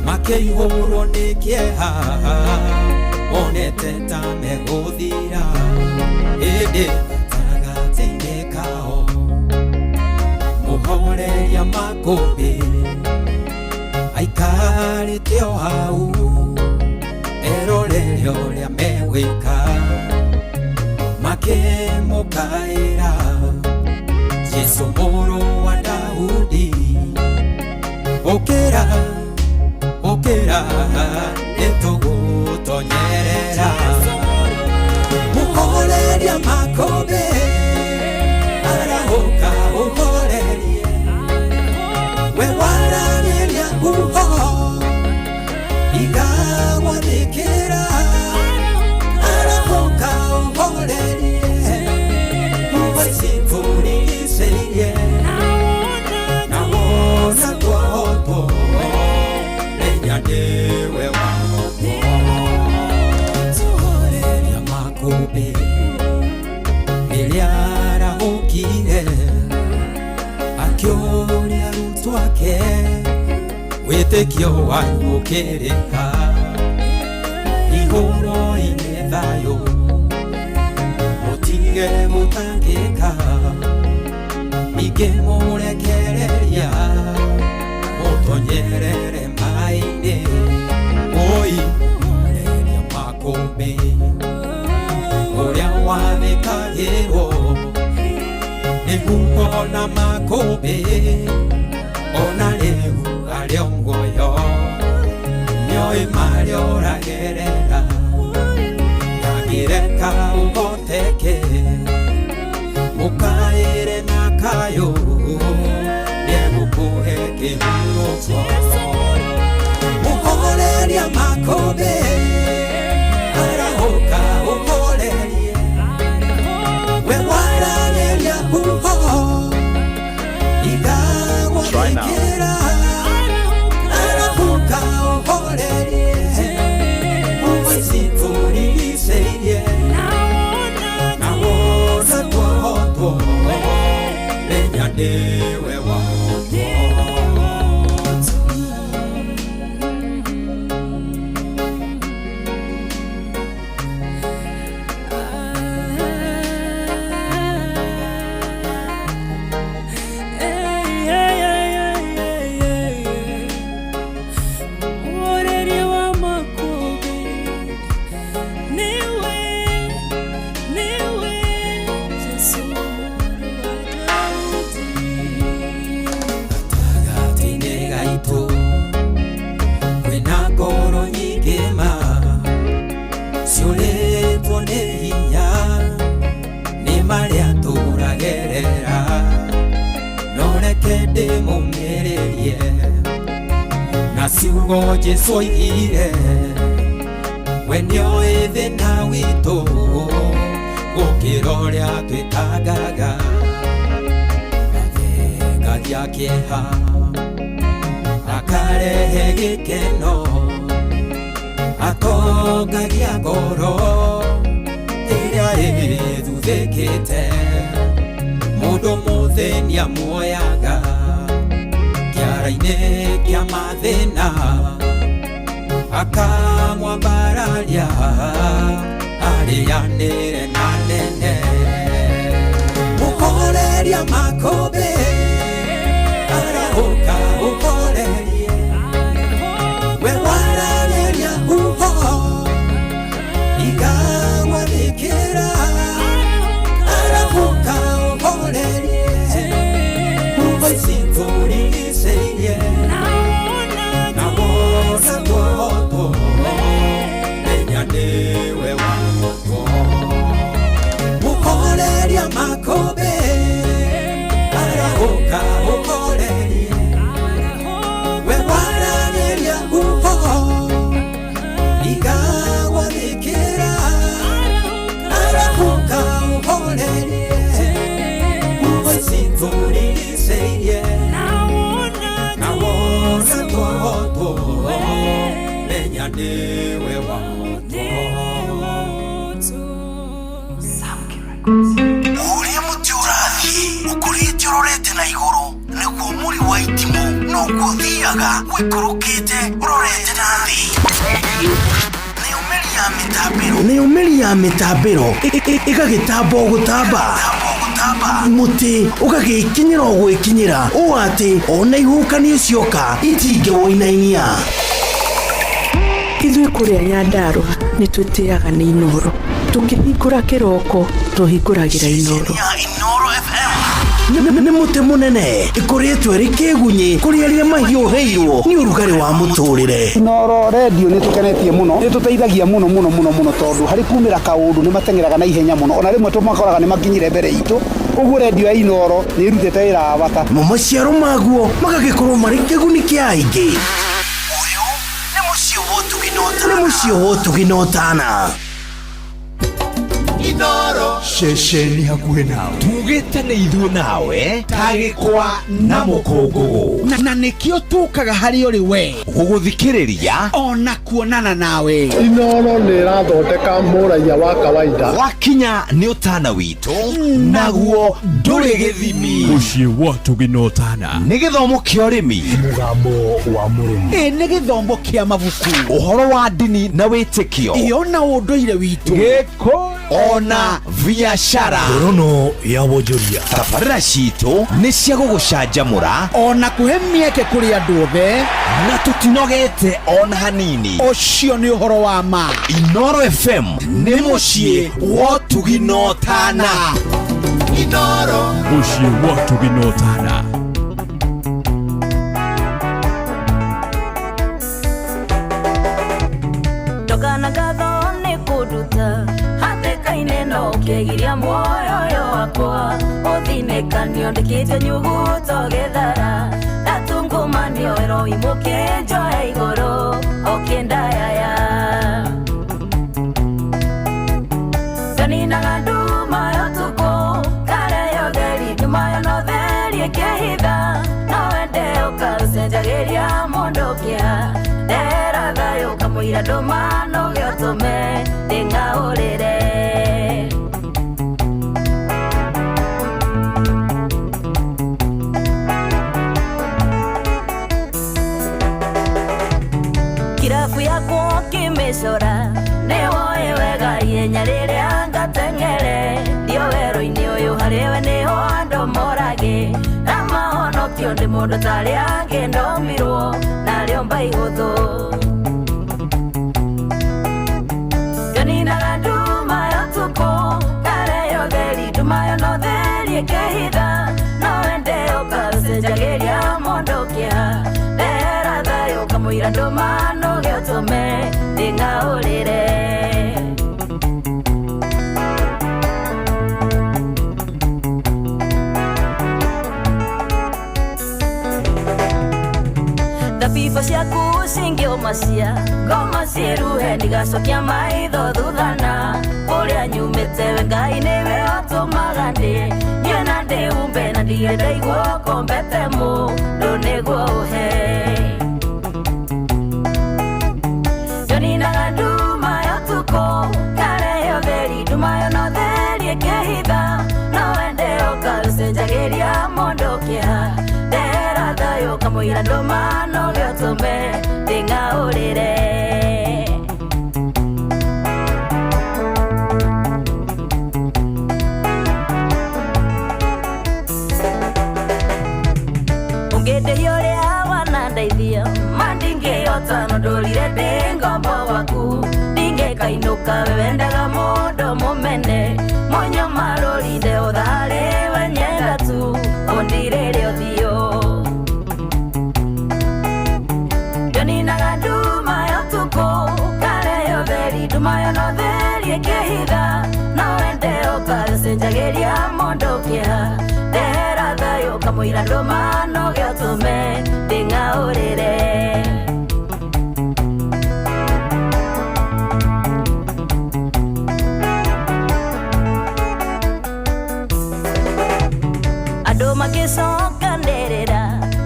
Makĩihũrwo nĩ kĩeha Monete ta megũthira Ĩndĩ gatagatĩ-inĩ kao Mũhoreria makũmbĩ Aikarĩte o hau Erorere ũrĩa megwĩka Makĩmũkaĩra Jesũ mũrũ wa Daudi Ũkĩra, ũkĩra Nĩtũgũtonyerera Mũhoreria makũmbĩ Arahũka ũhorerie We waragĩria huho Igagwathĩkĩra Arahũka ũhorerie Huho ici tũrigicĩirie Na wona twohotwo Menya nĩwe wahotwo Mũhoreria makũmbĩ Rĩrĩa arahũkire Akĩũria arutwo ake Wĩtĩkio wanyu ũkĩrĩ ha Igũrũ-inĩ thayũ Mũtige gũtangĩka Ningĩ mũrekereria Mũtonyerere maĩ-inĩ Oi mũhoreria makũmbĩ Ũrĩa wathĩkagĩrwo Nĩ huho na makũmbĩ Ona rĩu arĩ o muoyo Nĩoĩ marĩa ũragerera Ndangĩreka ũhoteke Mũkaĩre na kayũ Nĩegũkũhe kĩhurũko Mũhoreria makũmbĩ Arahũka ũhorerie We waragĩria huho Igagwathĩkĩra Arahũka ũhorerie Huho ici tũrigicĩirie Na wona twohotwo Menya nĩwe wahotwo Mũhoreria wa makũmbĩ nĩwe, nĩwe Jesũ mũrũ wa Daudi. Gatagatĩ-inĩ gaitũ kwĩna ngoro nyingĩ ma ciũrĩtwo nĩ hinya nĩ marĩa tũragerera no reke ndĩmũmĩrĩrie na ciugo Jesũ oigire we nĩoĩ thĩna witũ gũkĩra ũrĩa twĩtangaga athengagia kĩeha akarehe gĩkeno atongagia ngoro ĩrĩa ĩthuthĩkĩte mũndũ mũthĩni amuoyaga kĩara-inĩ kĩa mathĩna akamwambararia arĩanĩre na nene Mũhoreria makũmbĩ Arahũka ũhorerie We waragĩria huho Igagwathĩkĩra Arahũka ũhorerie Huho ici tũrigicĩirie Na wona twohotwo Menya nĩwe wahotwo Mũhoreria makũmbĩ Arahũka ũhorerie We waragĩria huho Igagwathĩkĩra Arahũka ũhorerie Huho ici tũrigicĩirie Na wona twohotwo Menya nĩwe wahotwo Sam Noguo ũthiaga ũikũrũkĩte ũrorete na thĩ. Nayo mĩri ya mĩtambĩro ĩgagĩtamba o gũtamba, mũtĩ ũgagĩkinyĩra o gwĩkinyĩra ũũ atĩ ona ihuhũkanio cioka itingĩwũinainia. Ithuĩ kũrĩa Nyandarũa nĩ twĩtĩaga nĩ Inooro. Tũkĩhingũra kĩroko tũhingũragĩra Inooro. Nĩ mũtĩ mũnene ĩkoretwo ĩrĩ kĩgunyĩ kũrĩ arĩa mahiũhĩirwo nĩ ũrugarĩ wa mũtũrĩre. Inooro redio nĩ tũkenetie mũno, nĩ tũteithagia mũno mũno mũno mũno tondũ harĩ kumĩra kaũndũ nĩ mateng'eraga na ihenya mũno, ona rĩmwe tũmakoraga nĩ makinyire mbere itũ. Ũguo redio ya Inooro nĩ ĩrutĩte wĩra wa bata. Mo maciaro maguo magagĩkorwo marĩ kĩguni kĩa aingĩ. Ũyũ nĩ mũciĩ wa ũtugi na ũtana. Nĩ mũciĩ wa ũtugi na ũtana. Inoro ceceni hakuhĩ nawe tugĩte nĩ ithuĩ nawe ta gĩkwa na mũkũngũgũ na nĩkĩo tũkaga harĩ ũrĩ we gũgũthikĩrĩria ona kuonana nawe. Inooro nĩ ĩrathondeka mũraiya wa kawaida. Wakinya nĩ ũtana witũ naguo ndũrĩ gĩthimi. Mũciĩ wa ũtugi na ũtana. Nĩ gĩthomo kĩa ũrĩmi, mũgambo wa mũrĩmi, ĩ nĩ gĩthomo kĩa mabuku, ũhoro wa ndini na wĩtĩkio, ĩ ona ũndũire witũ, gĩkũyũ ona biacara. Ngorono ya wonjoria. Tabarĩra citũ nĩ cia gũgũcanjamũra ona kũhe mĩeke kũrĩ andũ othe, na tũtinogete ona hanini. Ũcio nĩ ũhoro wa ma. Inooro FM nĩ mũciĩ wa ũtugi na ũtana. Inooro mũciĩ wa ũtugi na ũtana. Ndokana ngatho nĩ kũnduta hatĩka-inĩ no ũkĩgiria muoyo ũyũ wakwa ũthinĩkanio ndĩkĩte nyuguto gĩthara ndatungũmanio ĩroimũkĩ njoe igũrũ ũkĩndayaya ndaninaga nduma ya ũtukũ karehe ũtheri nduma yo no theri ĩkĩhitha no wende ũkaũcenjagĩria mũndũ kĩa ndehera thayũ kamũira ndũma no gĩotũme ndĩng'aũrĩre. Kirabu yakwa ũkĩmĩcora nĩwoĩ wega ihenya rĩrĩa ngateng'ere ndio werũ-inĩ ũyũ harĩwe nĩho andũ morage na mahonokio nĩ mũndũ tarĩ angĩ ndomirwo narĩo mba ihũthũ. Ndaninaga nduma ya ũtukũ karehe ũtheri nduma yo no theri ĩkĩhitha no wende ũkaũcenjagĩria mũndũ kĩa ndehera thayũ kamũira ndũma no gĩotũme ndĩng'aũrĩre. Thabibũ ciaku cingĩũma cia ngoma ciĩruhe ndigacokia maitho thuthana kũrĩa nyumĩte we Ngai nĩwe ũtũmaga ndĩ nyue na ndĩhumbe na ndige ndaigua ũkombete mũndũ nĩguo ũhe. Ndaninaga nduma ya ũtukũ karehe ũtheri nduma yo no theri ĩkĩhitha no wende ũkaũcenjagĩria mũndũ kĩa ndehera thayũ kamũira ndũma no gĩotũme ndĩng'aũrĩre. Ũngĩndĩhia ũrĩa wanandeithia ma ndingĩhota no ndũrire ndĩ ngombo waku ndingĩkainũka we wendaga mũndũ mũmene mũnyamarũri ndeũtha harĩ we nyenda tu ũndirĩre ũthiũ. Ndaninaga nduma ya ũtukũ karehe ũtheri nduma yo no theri ĩkĩhitha no wende ũkaũcenjagĩria mũndũ kĩa ndehera thayũ kamũira ndũma no gĩotũme ndĩng'aũrĩre. Andũ magĩcokanĩrĩra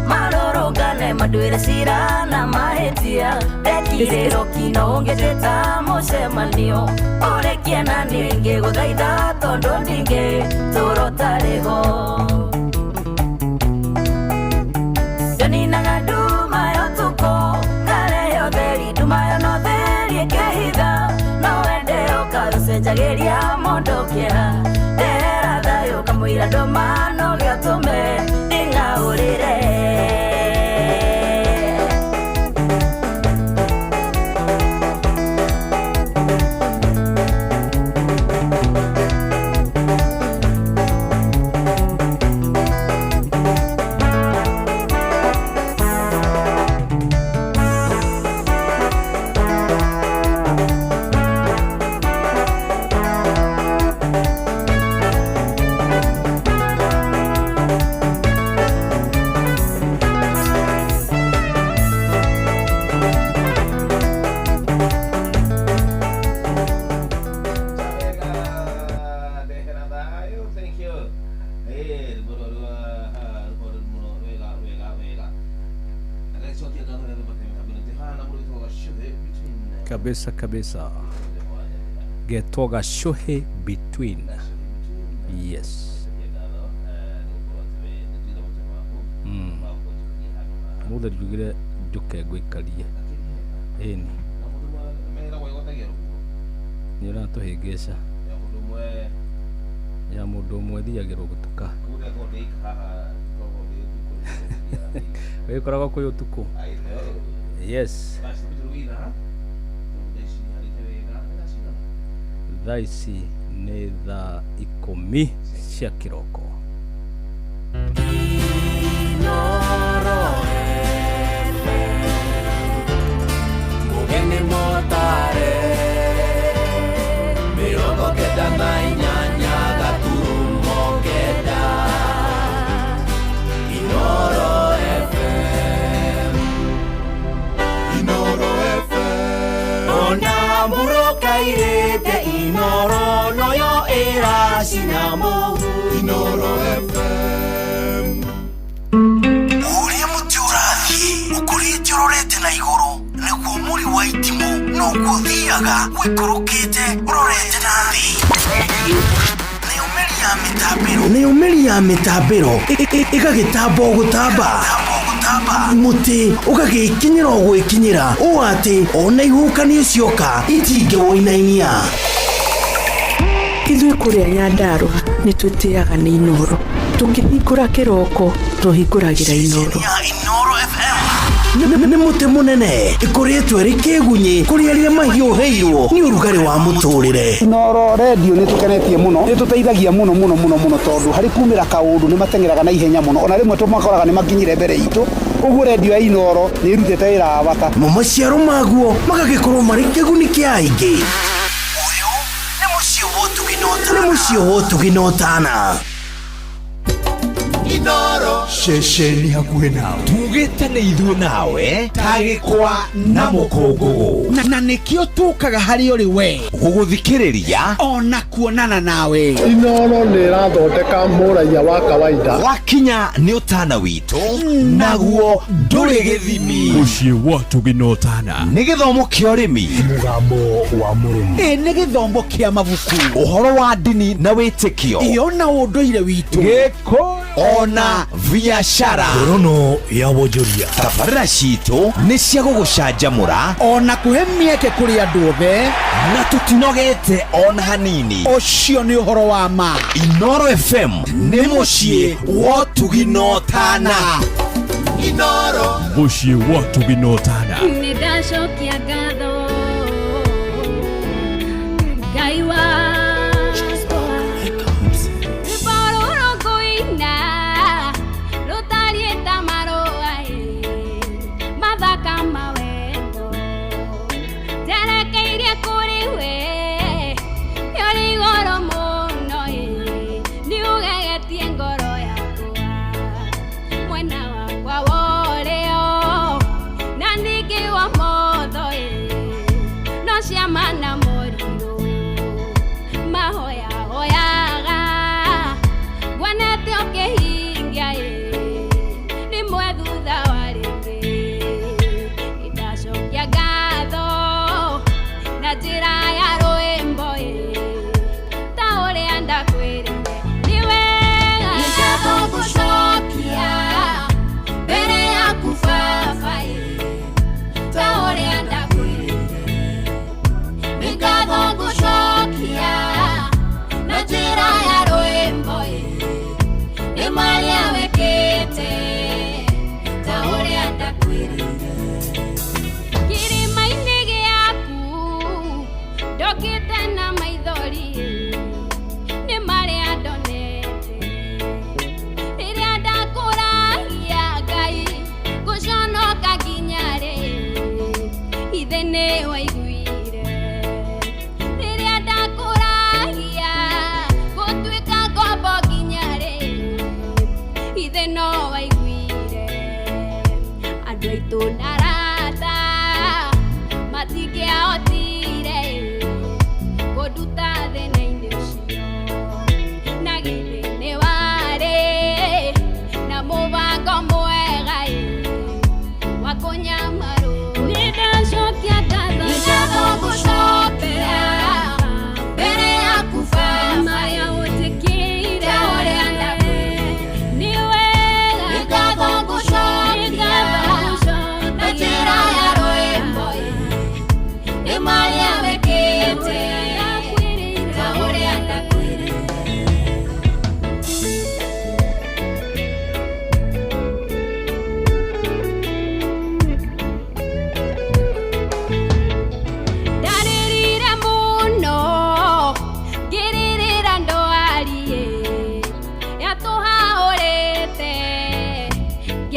marũrũngane manduĩre cira na mahĩtia ndekirĩrwo kino ũngĩnjĩta mũcemanio ũrĩkie na niĩ ngĩgũthaitha tondũ ndingĩtũra ũtarĩ ho. Ndaninaga Kabisa kabisa. Getwo Gacuhi Between. Yes. Mũthĩ njugire njũke ngũikarie. Ĩni. Nĩ ũratũhĩngĩca. Ya mũndũ ũmwe thiagĩrwo gũtuka. Wĩkoragwo kwĩ ũtukũ. Yes. Thaa ici nĩ thaa 10 cia kĩroko. Mugeni motare 98.9 Inoro FM. Inoro FM. Ona murokairete Inoro noyo ĩracinamo. Inoro FM. Ũrĩa mũtĩ ũrathiĩ ũkũrĩte ũrorete na igũrũ nĩguo mũri wa itimũ noguo ũthiaga ũikũrũkĩte ũrorete na thĩ. Nayo mĩri ya mĩtambĩro ĩgagĩtamba o gũtamba, mũtĩ ũgagĩkinyĩra o gwĩkinyĩra ũũ atĩ ona ihuhũkanio cioka itingĩwũinainia. Ithuĩ kũrĩa Nyandarũa nĩ twĩtĩaga nĩ Inoro. Tũkĩhingũra kĩroko tũhingũragĩra Inoro. Nĩ mũtĩ mũnene ĩkũrĩtwo ĩrĩ kĩgunyĩ kũrĩ arĩa mahiũhĩirwo nĩ ũrugarĩ wa mũtũrĩre. Inoro redio nĩ tũkenetie mũno, nĩ tũteithagia mũno mũno mũno mũno tondũ harĩ kumĩra kaũndũ nĩ mateng'eraga na ihenya mũno, ona rĩmwe tũmakoraga nĩ makinyire mbere itũ. Ũguo redio ya Inoro nĩ ĩrutĩte wĩra wa bata. Mo maciaro maguo magagĩkorwo marĩ kĩguni kĩa aingĩ. Ũyũ nĩ mũciĩ wa ũtugi na ũtana. Nĩ mũciĩ wa ũtugi na ũtana. Inoro ceceni hakuhĩ nawe tugĩte nĩ ithuĩ nawe ta gĩkwa na mũkũngũgũ, na nĩkĩo tũkaga harĩ ũrĩ we gũgũthikĩrĩria ona kuonana nawe. Inoro nĩ ĩrathondeka mũraiya wa kawaida. Wakinya nĩ ũtana witũ naguo ndũrĩ gĩthimi. Mũciĩ wa ũtugi na ũtana. Nĩ gĩthomo kĩa ũrĩmi, mũgambo wa mũrĩmi. Ĩ nĩ gĩthomo kĩa mabuku, ũhoro wa ndini na wĩtĩkio, ĩyo na ũndũire witũ, gĩkũyũ ona biashara. Ngorono ya wonjoria. Tabarĩra citũ nĩ cia gũgũcanjamũra ona kũhe mĩeke kũrĩ andũ othe, na tũtinogete ona hanini. Ũcio nĩ ũhoro wa ma. Inoro FM nĩ mũciĩ wa ũtugi na ũtana. Inoro mũciĩ wa ũtugi na ũtana. Nĩ ndacokia ngatho Ngai wakwa.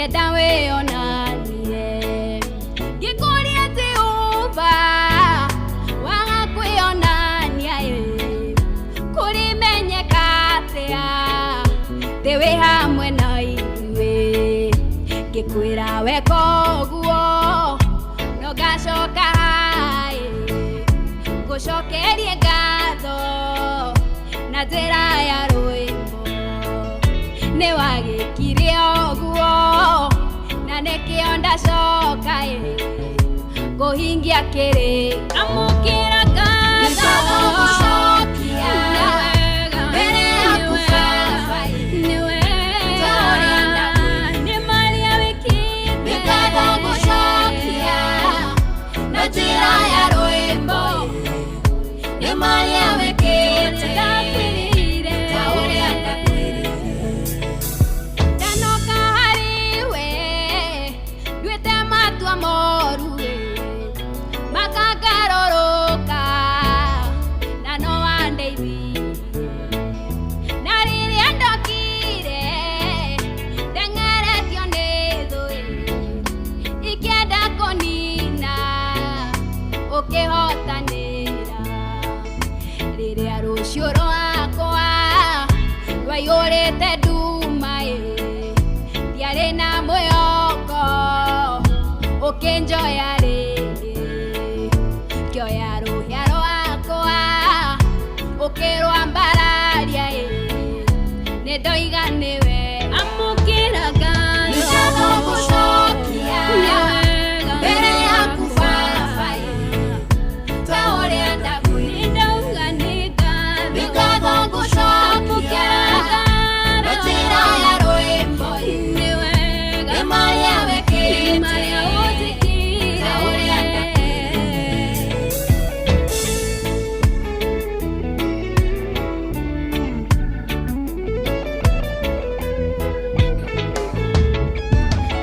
Ngĩenda wĩonanie ngĩkũria Jehova waga kwĩonania ĩ kũrĩmenyeka atĩa thĩ wĩ hamwe na ithuĩ ngĩkwĩra weka ũguo no ngacoka ĩ ngũcokerie ngatho na njĩra ya rwĩmbo nĩ wagĩkire ũguo na nĩkĩo ndacoka ĩ kũhingia kĩrĩ amũkĩra ngatho gũcokia mbere yaku Baba nĩ wega nĩ marĩa wĩkĩte nĩ ngatho gũcokia na njĩra ya rwĩmbo nĩ marĩa wĩkĩte ndakwĩrire ta ũrĩa ndakwĩrire ndanoka harĩ we nduĩte matua moru makangarũrũka na no wandeithirie na rĩrĩa ndokire ndeng'eretio nĩ thũ ikĩenda kũnina ũkĩhotanĩra rĩrĩa rũciũ rwakwa rwaiyũrĩte nduma ĩ ndiarĩ na mwĩhoko ũkĩnjoya rĩngĩ ngĩoya rũhĩa rwakwa ũkĩrwambararia ĩ nĩ ndoiga nĩwe amũkĩra ngatho gũcokia mbere yaku Baba ĩ ta ũrĩa ndakwĩrire ndauga nĩ ngatho gũcokia na njĩra ya rwĩmbo nĩ wega nĩ marĩa wĩkĩte marĩa ũnjĩkĩire ta ũrĩa ndakwĩrire.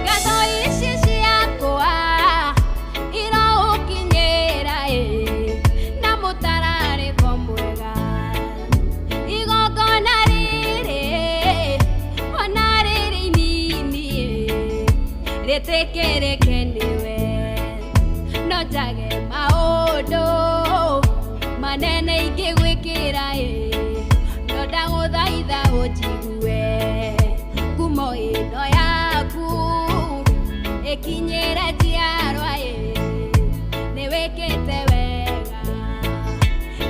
Ngatho ici ciakwa iroũkinyĩra ĩ na mũtararĩko mwega igongona rĩrĩ ona rĩrĩ inini ĩ rĩtĩkĩrĩke nĩwe no njage maũndũ manene ingĩgwĩkĩra ĩ no ndagũthaitha ũnjigue ngumo ĩno yaku ĩkinyĩre njiarwa ĩ nĩ wĩkĩte wega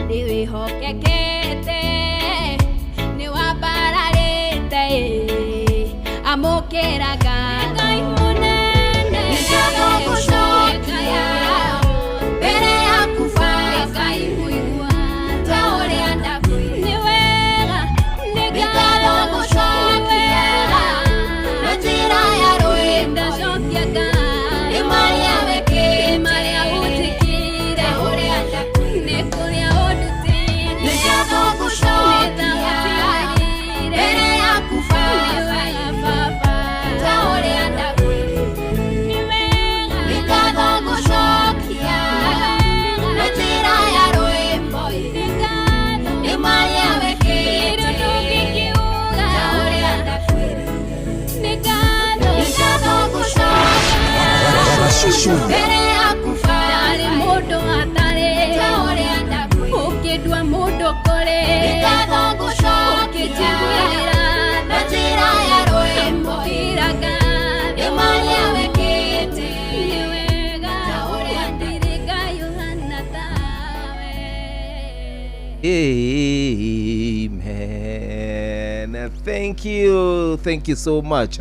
nĩ wĩhokekete nĩ wambararĩte ĩ amũkĩra ngatho Ngai mũnene nĩ ngatho gũcokia mbere yaku Baba ta ũrĩa ndakwĩrire nĩ wega nĩ ngatho gũcokia na njĩra ya rwĩmbo ndacokia ngatho nĩ marĩa wĩkĩte marĩa ũnjĩkĩire ta ũrĩa ndakwĩrire nĩ kũrĩa ũndutĩte nĩ ngatho gũcokia mbere yaku Baba ta ũrĩa ndakwĩrire nĩ wega nĩ ngatho gũcokia na njĩra ya rwĩmbo nĩ marĩa wĩkĩte ndũngĩkiuga ta ũrĩa ndakwĩrire nĩ ngatho gũcokia mbere yaku Baba ndarĩ mũndũ atarĩ ta ũrĩa ndakwĩrire ũkĩndua mũndũ kũrĩ nĩ ngatho gũcokia ũkĩnjiguĩra na njĩra ya rwĩmbo amũkĩra ngatho nĩ marĩa wĩkĩte nĩ wega ta ũrĩa ndirĩ Ngai ũhana tawe. Amen. Thank you so much.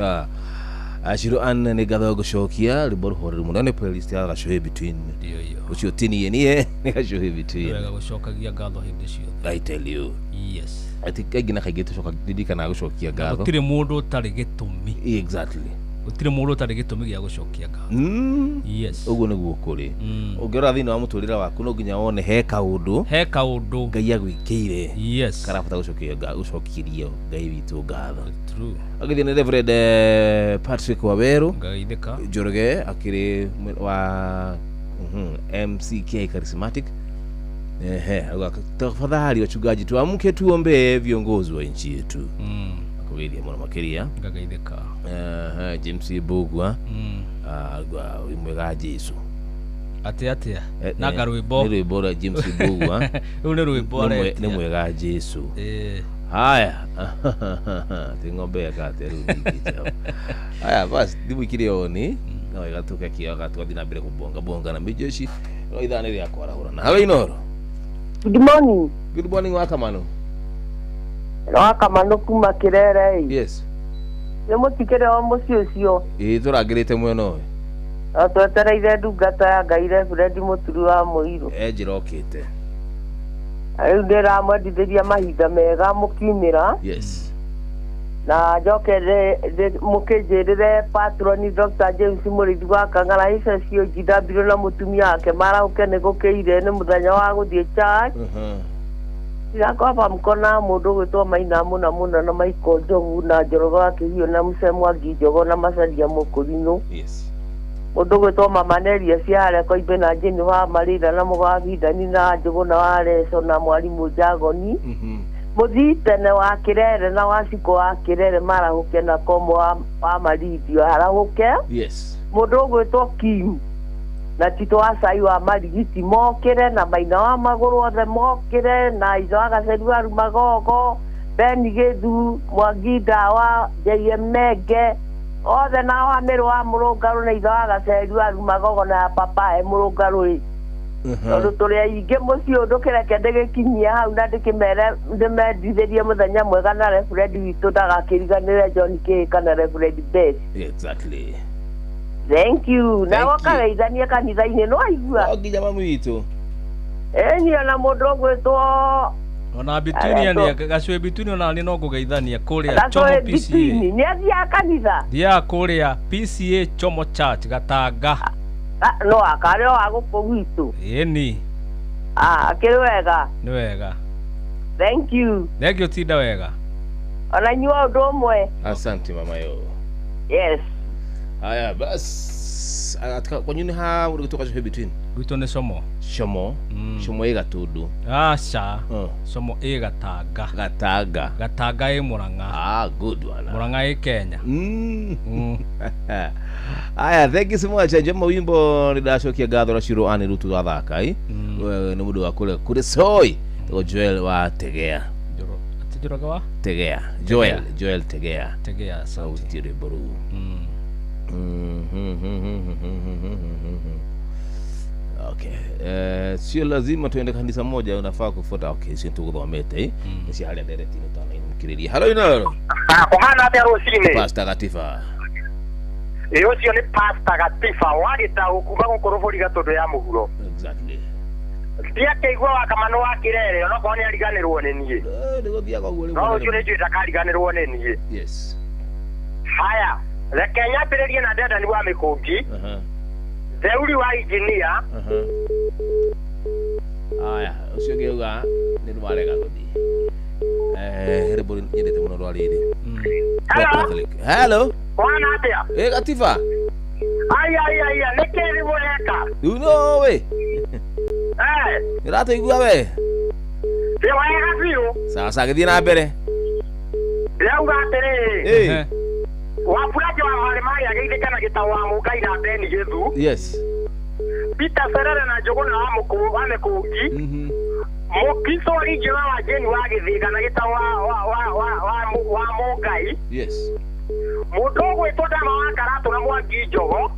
Ashiro Ann nĩ ngatho gũcokia rwĩmbo rũhoreru mũno nĩ playlist ya Gacuhi between ũcio ti niĩ niĩ nĩ Gacuhi between wega gũcokagia ngatho hĩndĩ ciothe I tell you yes I think kaingĩ na kaingĩ tũcoka ririkanaga gũcokia ngatho gũtirĩ mũndũ ũtarĩ gĩtũmi exactly gũtirĩ mũndũ ũtarĩ gĩtũmi gĩa gũcokia ngatho yes ũguo nĩguo kũrĩ ũngĩrora thĩinĩ wa mũtũrĩre waku no nginya wone he kaũndũ Ngai agwĩkĩire yes karabata gũcokia gũcokirio Ngai witũ ngatho true agĩthiĩ nĩ Reverend Patrick Waweru ngageithĩka Njoroge akĩrĩ wa MCK Charismatic ehe auga tafadhali wachungaji tuamke tuombee viongozi wa nchi yetu. Kũgeithia mũno makĩria. Ngageithĩka. James Mbugua. Wĩ mwega Jesu. Atĩ atĩa? Eh, Na eh, karwĩmbo. Nĩ rwĩmbo rwa James Mbugua. Rũu nĩ rwĩmbo aretia. Nĩ mwega Jesu. Eh. Haya. Ti ng'ombe yeka atĩa rĩu ningĩ hau. Haya basi thimũ ikĩrĩ oni. No ĩgatuĩka kĩoga tũgathiĩ na mbere kũbonga bonga na mĩjeshi. No ithaa nĩ rĩa kwarahũrana. Halo Inoro. Good morning. Good morning Wakamano. Wakamano kuma Kirere. Yes. Nĩ mũtikĩrĩ o mũciĩ ũcio. Ĩĩ tũrangĩrĩte mwena ũyũ. No twetereire ndungata ya Ngai Reverend Mũturi wa Mũirũ. E njĩra okĩte. Rĩu ndĩramwendithĩria mahinda mega mũkiumĩra. Yes. Na njoke mũkĩnjĩrĩre patroni Dr. James Mũrĩithi wa Kang'ara HSOGW na mũtumia wake marahũke nĩ gũkĩire nĩ mũthenya wa gũthiĩ church. Igakwamba mkona mũndũ ũgwĩtwo Maina mũna mũna na Michael Njogu na Njoroge wa Kĩhiũ na Mũce Mwangi Njogo na Macaria Mũkũrinũ. Yes. Mũndũ ũgwĩtwo Mama Neria Ciare Koimbe na Jane wa Marira na Mũgwa Bindani na Njũgũna wa Reco na Mwarimũ Njagoni. Mũthii tene wa Kĩrere na Wacikũ wa Kĩrere marahũke na Komo wa Marindio arahũke. Yes. Mũndũ ũgwĩtwo Kim na Tito wa Cai wa Marigiti mokĩre na Maina wa Magũrũ othe mokĩre na Itho wa Gaceri wa Rumagogo Ben Gĩthu Mwangi Ndawa JM Menge othe na wa Mĩrũ wa Mũrũngarũ na Itho wa Gaceri wa Rumagogo na Papa e Mũrũngarũ ĩ tondũ tũrĩ aingĩ mũciĩ ũyũ ndũkĩreke ndĩgĩkinyie hau na ndĩkĩmere ndĩmendithĩrie mũthenya mwega na referendi witũ ndagakĩriganĩre John K kana referendi Beth. Exactly. Thank you. Na ũkageithania kanitha-inĩ no aigua. No nginya mamu witũ. Ĩni ona mũndũ ũgwĩtwo Ona Bitunia nĩ gacũĩ Bitunia ona niĩ no ngũgeithania kũrĩa Chomo Gacũĩ PCA. Bitini nĩ athiaga kanitha. Thiaga kũrĩa PCA Chomo Church Gatanga. No akarĩ o wa gũkũ gwitũ. Ĩni. Akĩrĩ wega. Nĩ wega. Thank you. Thank you tinda wega. Ona inyuĩ ũndũ ũmwe. Asante mama yo. Yes. Haya bas. Kwanyu nĩ ha ũrĩ gĩtũka between? Gwitũ nĩ Chomo. Chomo. Chomo ĩ Gatundu. Aca. Chomo ĩ Gatanga. Gatanga. Gatanga ĩ Murang'a. Ah, good one. Murang'a ĩ Kenya. Aya, thank you so much. Njema wimbo nĩndacokia ngatho Racirũ Anĩ Rutu twathaka ĩ. Nĩ mũndũ wa kũrĩa kũrĩ Soi. Tagwo Joel wa Tegea. Atĩ Njoroge wa? Tegea. Joel, Joel Tegea. Tegea, asante. Sauti rwĩmbo rũu. Okay. Sio lazima tuende kanisa moja, unafaa kufuata. Okay, sio tuguthomete. Nĩ harĩa ndereti-inĩ ũtanainũkĩrĩria. Hello Inoro. Kũhana atĩa rũcinĩ? Pastor Gatifa. Ĩ ũcio nĩ Pastor Gatifa wa Gĩtaũ kuma gũkũ Rũbũri Gatũndũ ya mũhuro. Exactly. Ndiakĩigua wa Kamano wa Kĩrere onokorwo nĩ ariganĩrwo nĩ niĩ. Nĩgũthiaga ũguo rĩmwe No na ũcio rĩmwe. nĩ njũĩ ndakariganĩrwo nĩ niĩ. Yes. Haya, reke nyambĩrĩrie na Ndendani wa Mĩkũngi, Theuri wa injinia. Aya, ũcio ũngĩ auga nĩ rwarega gũthiĩ. Rwĩmbo nyendete mũno rwa rĩrĩ. Rwa Catholic. Hello. Kwana atĩa? Ĩ Gatifa. Ai ai ai, nĩkĩ rĩu ũreka? Rĩu no we. Nĩũratũigua we? Ndĩ wega biũ. Sasa gĩthiĩ na mbere. Ndĩrauga atĩrĩrĩ. Ĩ. Waburaji wa marĩ marĩa geithĩka na Gĩtaũ wa Mũngai na Beni Gĩthu. Yes. Peter Serere na Njũgũna wa Mũkũ wa Mĩkũngi. Mũkiso Rinjĩra wa Jane wa Gĩthĩga na Gĩtaũ wa Mũngai. Yes. Mũndũ ũgwĩtwo Ndama wa Karatũ na Mwangi Njogo.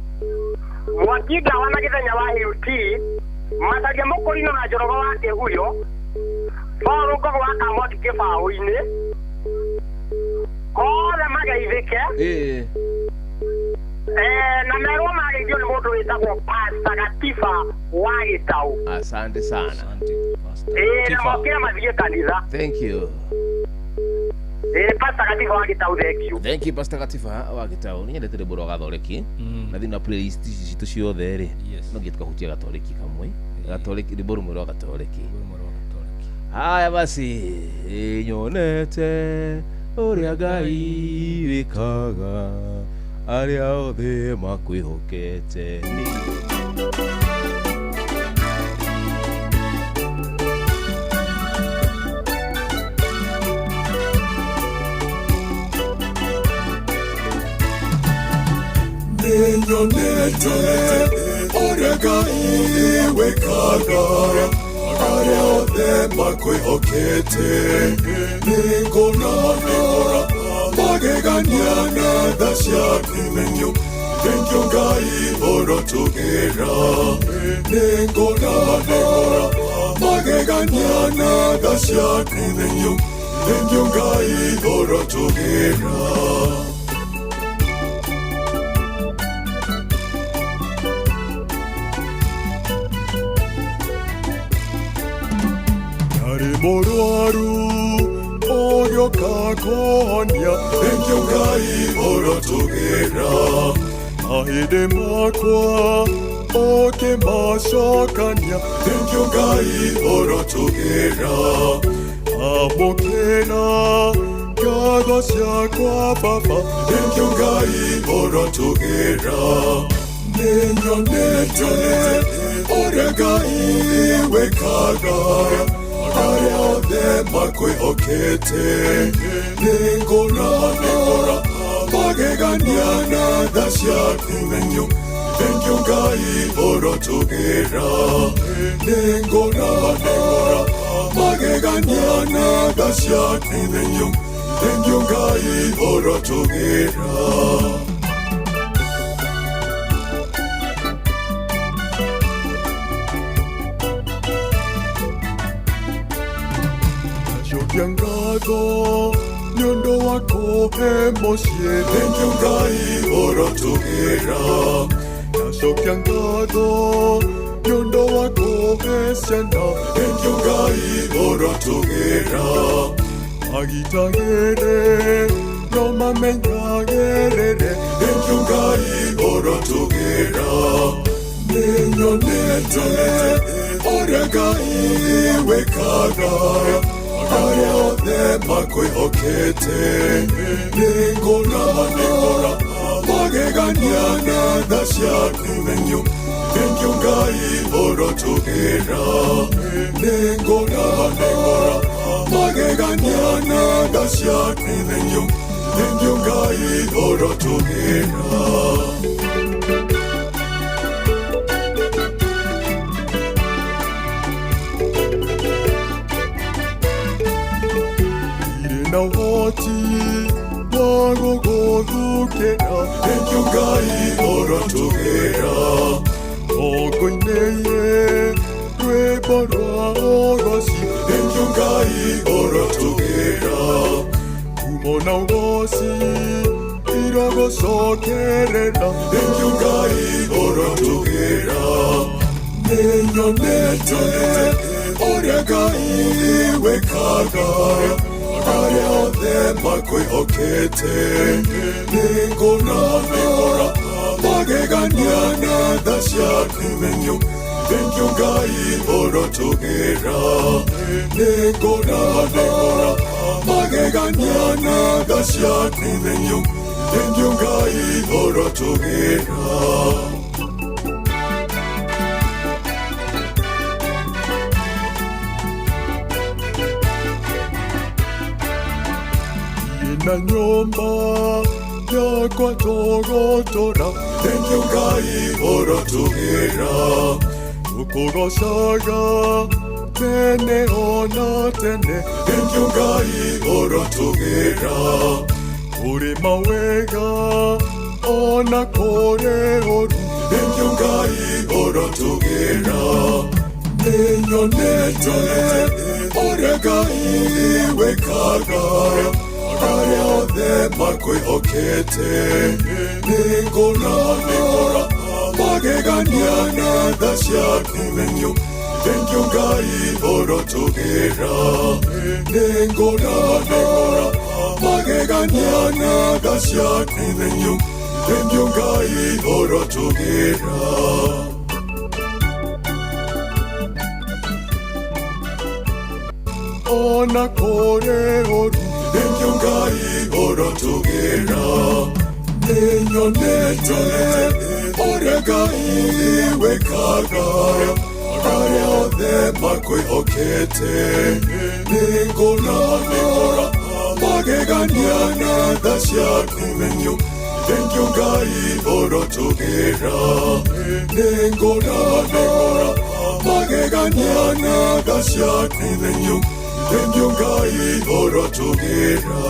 Mwangi Ndawa na Gĩthenya wa HUT. Macaria Mũkũrinũ na Njoroge wa Kĩhuyo. Paul Ngogo wa Kamwangi Kĩbaũ-inĩ. Othe mageithĩke. Na merwo mageithio nĩ mũndũ wĩtagwo Pastor Gatifa wa Gĩtaũ. Asante sana. Na mokĩre mathiĩ kanitha. Thank you. Pastor Gatifa wa Gĩtaũ, thank you. Thank you Pastor Gatifa wa Gĩtaũ. Nĩ nyendete rwĩmbo rwa Gathoreki. Na thĩinĩ wa playlist ici citũ ciothe rĩ, no nginya tũkahutia Gathoreki kamwe. Gathoreki, rwĩmbo rũmwe rwa Gathoreki. Haya basi, nyonete ũrĩa Ngai wĩkaga arĩa othe makwĩhokete. Nĩnyonete ũrĩa Ngai wĩkaga arĩa othe makwĩhokete. Nĩngona magegania na tha ciaku. Thengiũ Ngai ũrotũgĩra. Nĩngona magegania na tha ciaku. Thengiũ Ngai ũrotũgĩra. Mũrwaru ũgĩũka kũhonia. Thengiũ Ngai ũrotũgĩra. Mahĩndĩ makwa ũkĩmacokania. Thengiũ Ngai ũrotũgĩra. Amũkĩra ngatho ciakwa Baba. Thengiũ Ngai ũrotũgĩra. Nĩnyonete ũrĩa Ngai wĩkaga arĩa othe makwĩhokete. Nĩngona magegania na tha ciaku. Thengiũ Ngai ũrotũgĩra. Nĩngona magegania na tha ciaku. Thengiũ Ngai ũrotũgĩra. Cokia ngatho nĩ ũndũ wa kũhe mũciĩ. Thengiũ Ngai ũrotũgĩra. Ndacokia ngatho nĩ ũndũ wa kũhe ciana. Thengiũ Ngai ũrotũgĩra. Magitagĩre no mamenyagĩrĩre. Thengiũ Ngai ũrotũgĩra. Nĩnyonete ũrĩa Ngai wĩkaga arĩa othe makwĩhokete. Nĩngona magegania na tha ciaku. Thengiũ Ngai ũrotũgĩra. Nĩngona magegania na tha ciaku. Thengiũ Ngai ũrotũgĩra. Na ũhoti wa gũgũthukĩra. Thengiũ Ngai ũrotũgĩra. Ngũinĩire rwĩmbo rwa ũgoci. Thengiũ Ngai ũrotũgĩra. Ngumo na ũgoci irogũcokerera. Thengiũ Ngai ũrotũgĩra. Nĩnyonete ũrĩa Ngai wĩkaga arĩa othe makwĩhokete. Nĩngona magegania na tha ciaku. Thengiũ Ngai ũrotũgĩra. Nĩngona magegania na tha ciaku. Thengiũ Ngai ũrotũgĩra. Na nyũmba yakwa tũgũtũra. Thengiũ Ngai ũrotũgĩra. Tũkũgocaga tene ona tene. Thengiũ Ngai ũrotũgĩra. Kũrĩ mawega ona kũrĩ ũru. Thengiũ Ngai ũrotũgĩra. Nĩnyonete ũrĩa Ngai wĩkaga arĩa othe makwĩhokete. Nĩngona magegania na tha ciaku. Thengiũ Ngai ũrotũgĩra. Nĩngona magegania na tha ciaku. Thengiũ Ngai ũrotũgĩra. Ona kũrĩ ũru. Thengiũ Ngai ũrotũgĩra. Nĩnyonete ũrĩa Ngai wĩkaga arĩa othe makwĩhokete. Nĩngona magegania na tha ciaku. Thank you Ngai orotugira Nengora nengora magegania na tha ciaku. Thank you Ngai orotugira.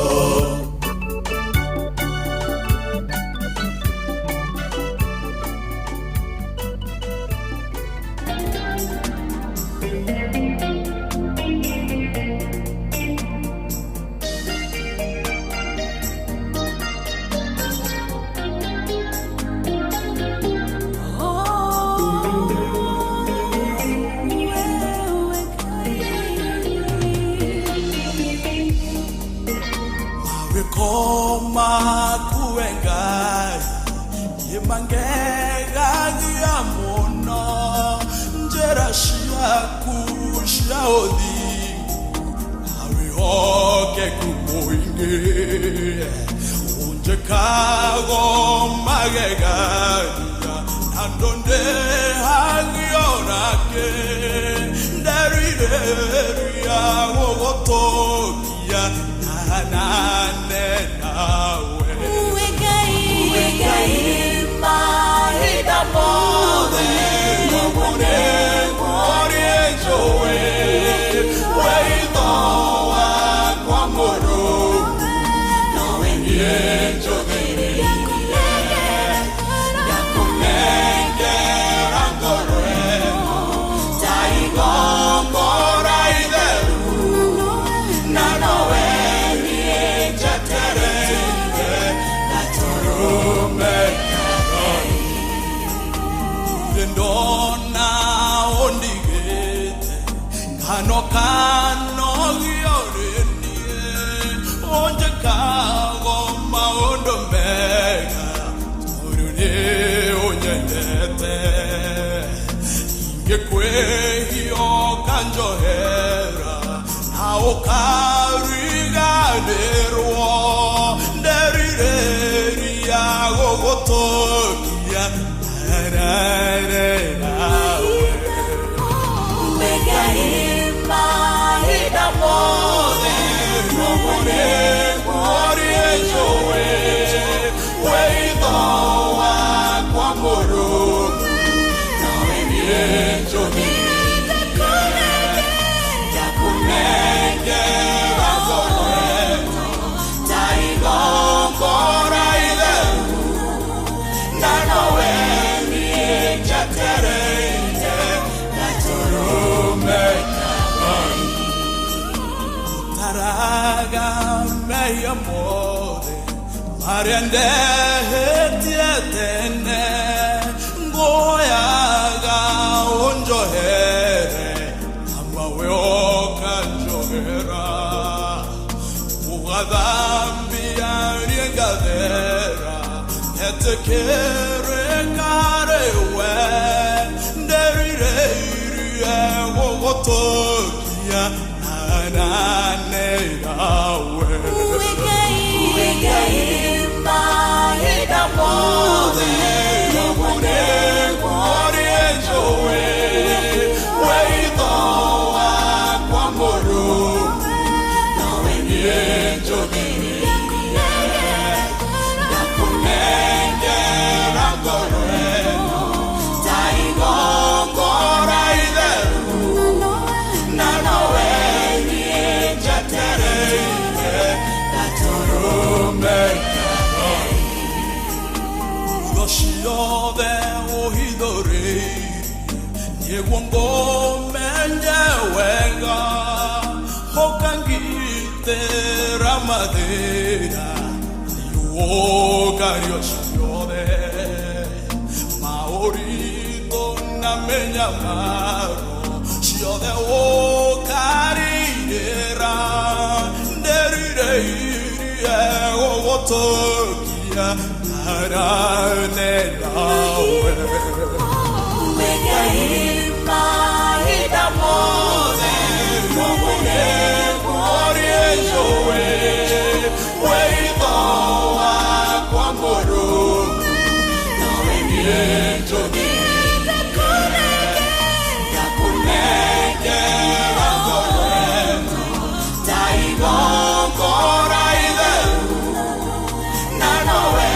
Na nowe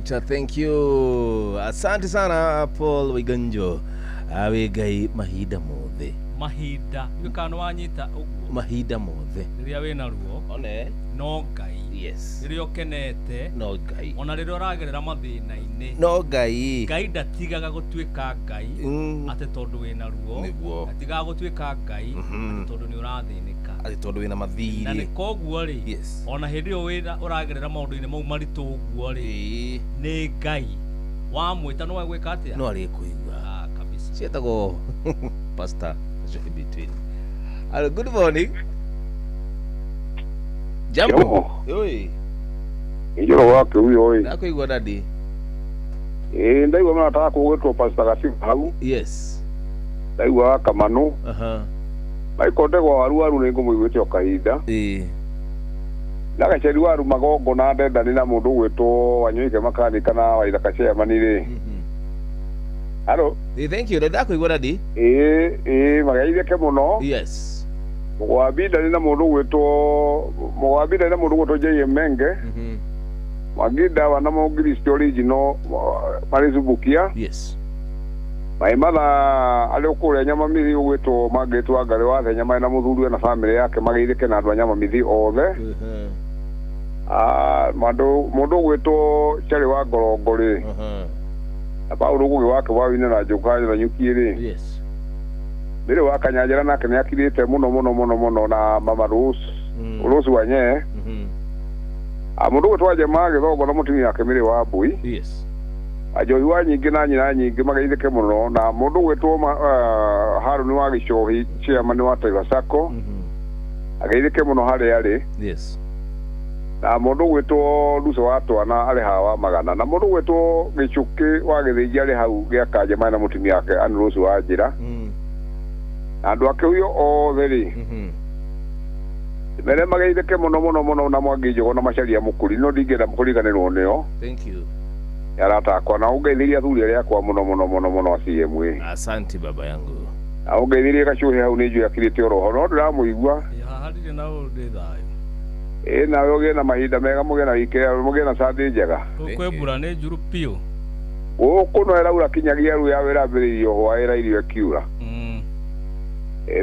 Alright, thank you. Asante sana Paul Wiganjo. Awe Ngai mahinda mothe. Mahinda nĩ wanyita ũguo Mahinda mothe. Rĩrĩa wĩna ruo one no Ngai. Yes. Rĩrĩa ũkenete no Ngai. Ona rĩrĩa ũragerera mathĩna-inĩ no Ngai. Ngai ndatigaga gũtuĩka Ngai atĩ tondũ wĩna ruo. Nĩguo. Ndatigaga gũtuĩka Ngai atĩ tondũ nĩ ũrathĩnĩka. Atĩ tondũ wĩna mathirĩ. Na nĩ koguo rĩ. Yes. Ona hĩndĩ ĩyo wĩna ũragerera maũndũ-inĩ mau maritũ ũguo rĩ nĩ Ngai wamwĩta no egwĩka atĩa? No arĩkũigua. Ah, kabisa. Ciĩtagwo Pastor in between. Hello, good morning. Jambo. Oi. Njoro wake huyo oi. Ndakuigua daddy. Ndaigua mwana kugwetwo Pastor Gatibu hau. Yes. Ndaigua Kamanu. Aha. Michael Ndegwa waru nĩ ngũmũiguĩte o kahinda. Na gaceri waru magongo na ndendani na mũndũ ũgwĩtwo Wanyoike makanika na Waithaka chairman rĩ. Hello. Thank you. Ndakuigua daddy. Magaitheke mũno. Yes. Mũgwambi na mũndũ ũgwĩtwo Mũgwambi na mũndũ ũgwĩtwo J.M. Menge. Mwangi Ndawa na Mũngiristi original marĩ Zubukia. Yes. Mai matha arĩ kũrĩa Nyamamithi ũgwĩtwo Margaret Wangari wa Thenya marĩ na mũthuriwe na famĩlĩ yake mageithĩke na andũ a Nyamamithi othe. Mũndũ ũgwĩtwo Charĩ wa Ngorongo rĩ. Na Paulo Ngũgĩ wake wa Wine na Njoka na Nyuki rĩ. Yes. Mĩrĩ wa Kanyanjara nake nĩ akirĩte mũno mũno mũno mũno na Mama Rose. Rose wa Nyee. Mũndũ ũgwĩtwo Njema Gĩthongo na mũtumia wake Mĩrĩ wa Mbui. Yes. Ajohi wa nyingĩ na nyina nyingĩ mageithĩke mũno na mũndũ ũgwĩtwo Harũni wa Gĩcohi chairman wa Taifa Sacco. Ageithĩke mũno harĩa arĩ. Yes. Na mũndũ ũgwĩtwo Luso wa Twana arĩ haha wa Magana na mũndũ ũgwĩtwo Gĩchũkĩ wa Gĩthĩnji arĩ hau gĩa Kanja na mũtumia wake Ann Rose wa Njĩra. Na andũ ake huyo othe rĩ mere mageithĩke mũno mũno mũno na Mwangi Njogo na Macharia Mũkuri no ndingĩenda kũriganĩrwo nĩo. Thank you. Arata akwa na ũngeithĩrie athuri arĩa akwa mũno mũno mũno mũno a CMA. Asante baba yangu. Na ũngeithĩrie Gacuhi hau nĩ njũĩ akirĩte oroho no ndĩramũigua. Haha ndirĩ na ũndũ ndĩ thayũ. Nawe ũgĩe na mahinda mega mũgĩe na wike mũgĩe na Sunday njega. Gũkũ mbura nĩ njuru biũ. Gũkũ no ĩraura kinyagia rĩu ya wĩra ambĩrĩirio hwaĩ ĩrairio ĩkiura.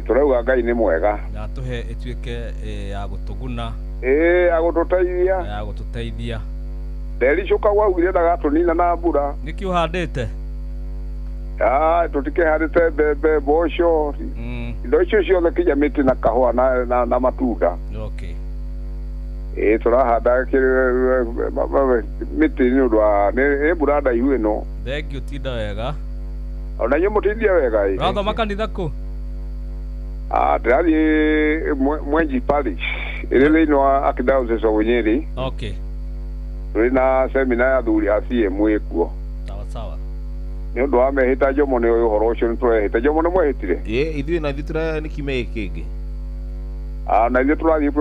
Tũrauga Ngai nĩ mwega. Na atũhe ĩtuĩke ya gũtũguna. Ya gũtũteithia. Ya gũtũteithia. Ndericoka waugire ndagatũnina na mbura. Nĩkĩ ũhandĩte? Tũtikĩhandĩte mbembe, mboco, indo icio ciothe kinya mĩtĩ na kahũa na matunda. Okay. Tũrahanda mĩtĩ nĩ ũndũ wa nĩ mbura ndaihu ĩno. Thengiũ, tinda wega. Ona inyuĩ mũtindie wega ĩ. Ũrathoma kanitha kũ? Ndĩrathiĩ Mwenji Parish ĩrĩ thĩinĩ wa Archdiocese of Nyeri. Okay. Tũrĩ na semina ya athuri a CMA kuo. Sawa sawa. Nĩ ũndũ wa mehĩta Jomo nĩ ũhoro ũcio nĩ tũrehĩta. Jomo nĩ mwehĩtire? Ithuĩ na ithuĩ tũra nĩ kiumia gĩkĩ kĩngĩ. Na ithuĩ tũrathiĩ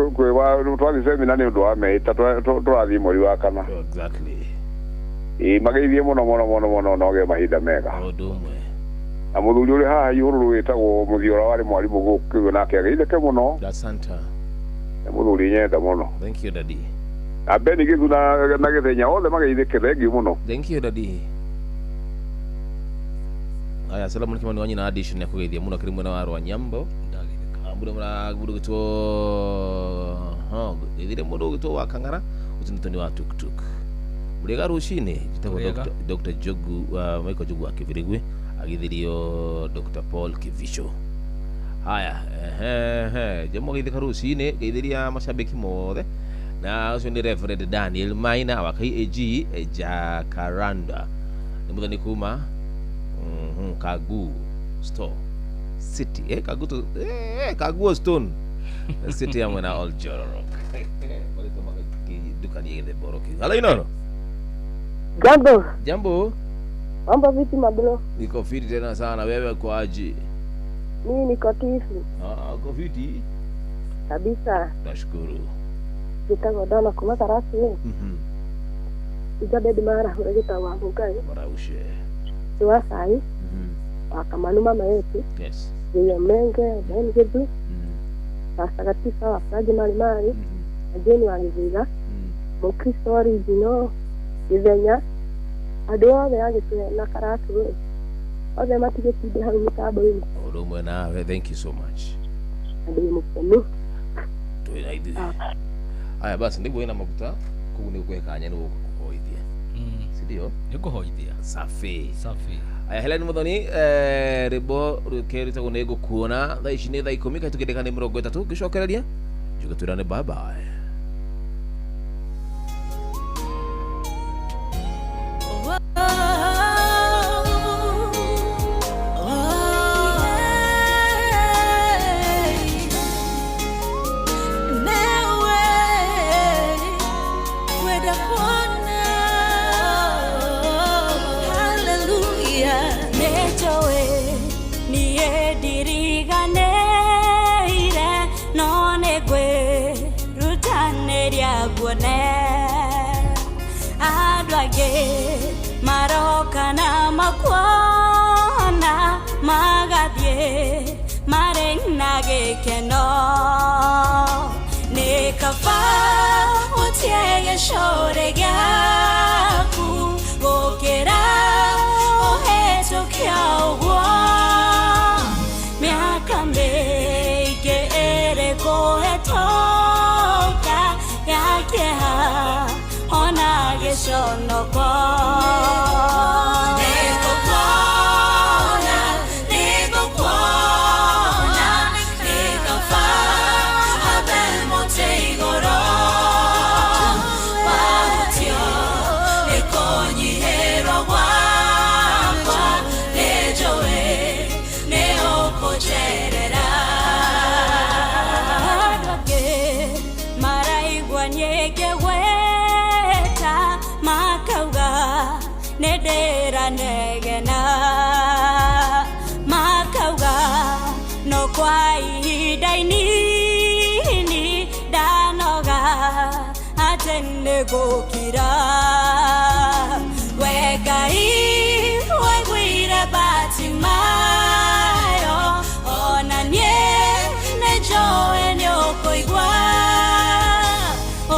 tũrathiĩ semina nĩ ũndũ wa mehĩta tũrathiĩ mweri wa kana. Exactly. Mageithie mũno mũno mũno mũno na ũgĩe mahinda mega. Ũndũ ũmwe. Na mũthuri ũrĩ haha ihũrũrũ wĩtagwo Mũthiora warĩ mwarimũ gũkũ nake ageithĩke mũno. Asante. Nĩ mũthuri nyenda mũno. Thank you daddy. Na Beni Gĩthu na Gĩthenya othe mageithĩke, thengiũ mũno. Thank you daddy. Aya, salamu kimani wanyu na addition ya kugeithia mũno kĩrĩ mwena wa Rwanyambo. Mũndũ mũra gĩtwo geithire mũndũ ũgĩtwo wa Kang'ara ũcio nĩ wa tuk-tuk. Mũrĩega rũcinĩ njĩtagwo Dr. Jogu Michael Jogu wa Kĩbirigwi agithirio Dr. Paul Kivisho. Haya, Jomo geithĩka rũcinĩ geithiria mashabiki mothe na ũcio nĩ Reverend Daniel Maina wa KAG Jacaranda nĩ mũthoni kuma Kagu Store City Kagu Kaguo Stone City ya mwena Old Jororok marĩtwa magĩdukania gĩthemba kĩu. Halo Inooro. Jambo. Jambo. Mambo vipi mabro? Niko fiti tena sana, wewe kwa aje? Mimi niko tifi. Uko fiti? Kabisa. Nashukuru. Njĩtagwo Donna kuma Karatu. Ijabedi mara huragita wa Ngai. Maraushe. Wa sai. Wa Kamanu mama yetu. Yes. Yeye Menge, Ben Gedu. Pastor Gatifa wa Flaji Mali Mali. Ajeni wa Githiga. Mukristo original Githenya. Andũ othe a Gĩtwe na Karatu rĩ, othe matigĩtinde hau mĩtambo-inĩ. Ũndũ ũmwe nawe, thank you so much. Ndĩ mũkenu. Twĩ na ithuĩ. Aya basi, nĩguo ĩna maguta koguo nĩ gũkũhe kanya nĩ gũkũhoithia, si ndio? Nĩ ngũhoithia. Safi. Safi. Aya, Helen Muthoni, rwĩmbo rwĩke rwĩtagwo nĩ ngũkuona. Thaa ici nĩ thaa 10 kaitũkĩndĩka nĩ 30, ngĩcokereria njuge twĩrane bye bye. Maroka na makuona magathiĩ marĩ na gĩkeno, nĩ kaba ũtie gĩcũrĩ gĩaku gũkĩra ũhetũkia ũguo mĩaka mĩingĩ ĩrĩ kũhetũka ya kĩeha ona gĩconoko. Nĩngũkuona, nĩngũkuona, nĩ kaba hambe mũtĩ igũrũ wahutio nĩ kũnyihĩrwo gwakwa, nĩnjũĩ nĩ ũkũnjerera. Andũ angĩ maraigua niĩ ngĩgweta makauga nĩ ndĩranegena, makauga no kwa ihinda inini ndanoga atĩ nĩ gũkira. We Ngai waiguire Batimayo, ona niĩ nĩnjũĩ nĩ ũkũigua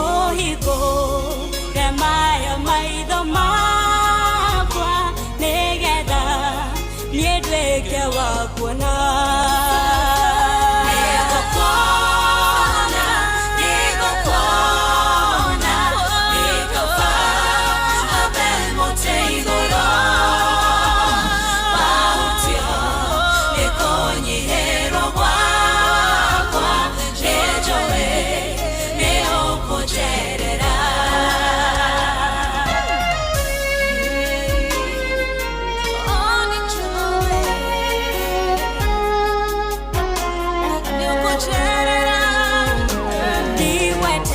ũhingũre mayo maitho makwa nĩgetha niĩ nduĩke wa kuona. Nĩngũkuona, nĩngũkuona, nĩ kaba hambe mũtĩ igũrũ wahutio nĩ kũnyihĩrwo gwakwa, nĩnjũĩ nĩ ũkũnjerera.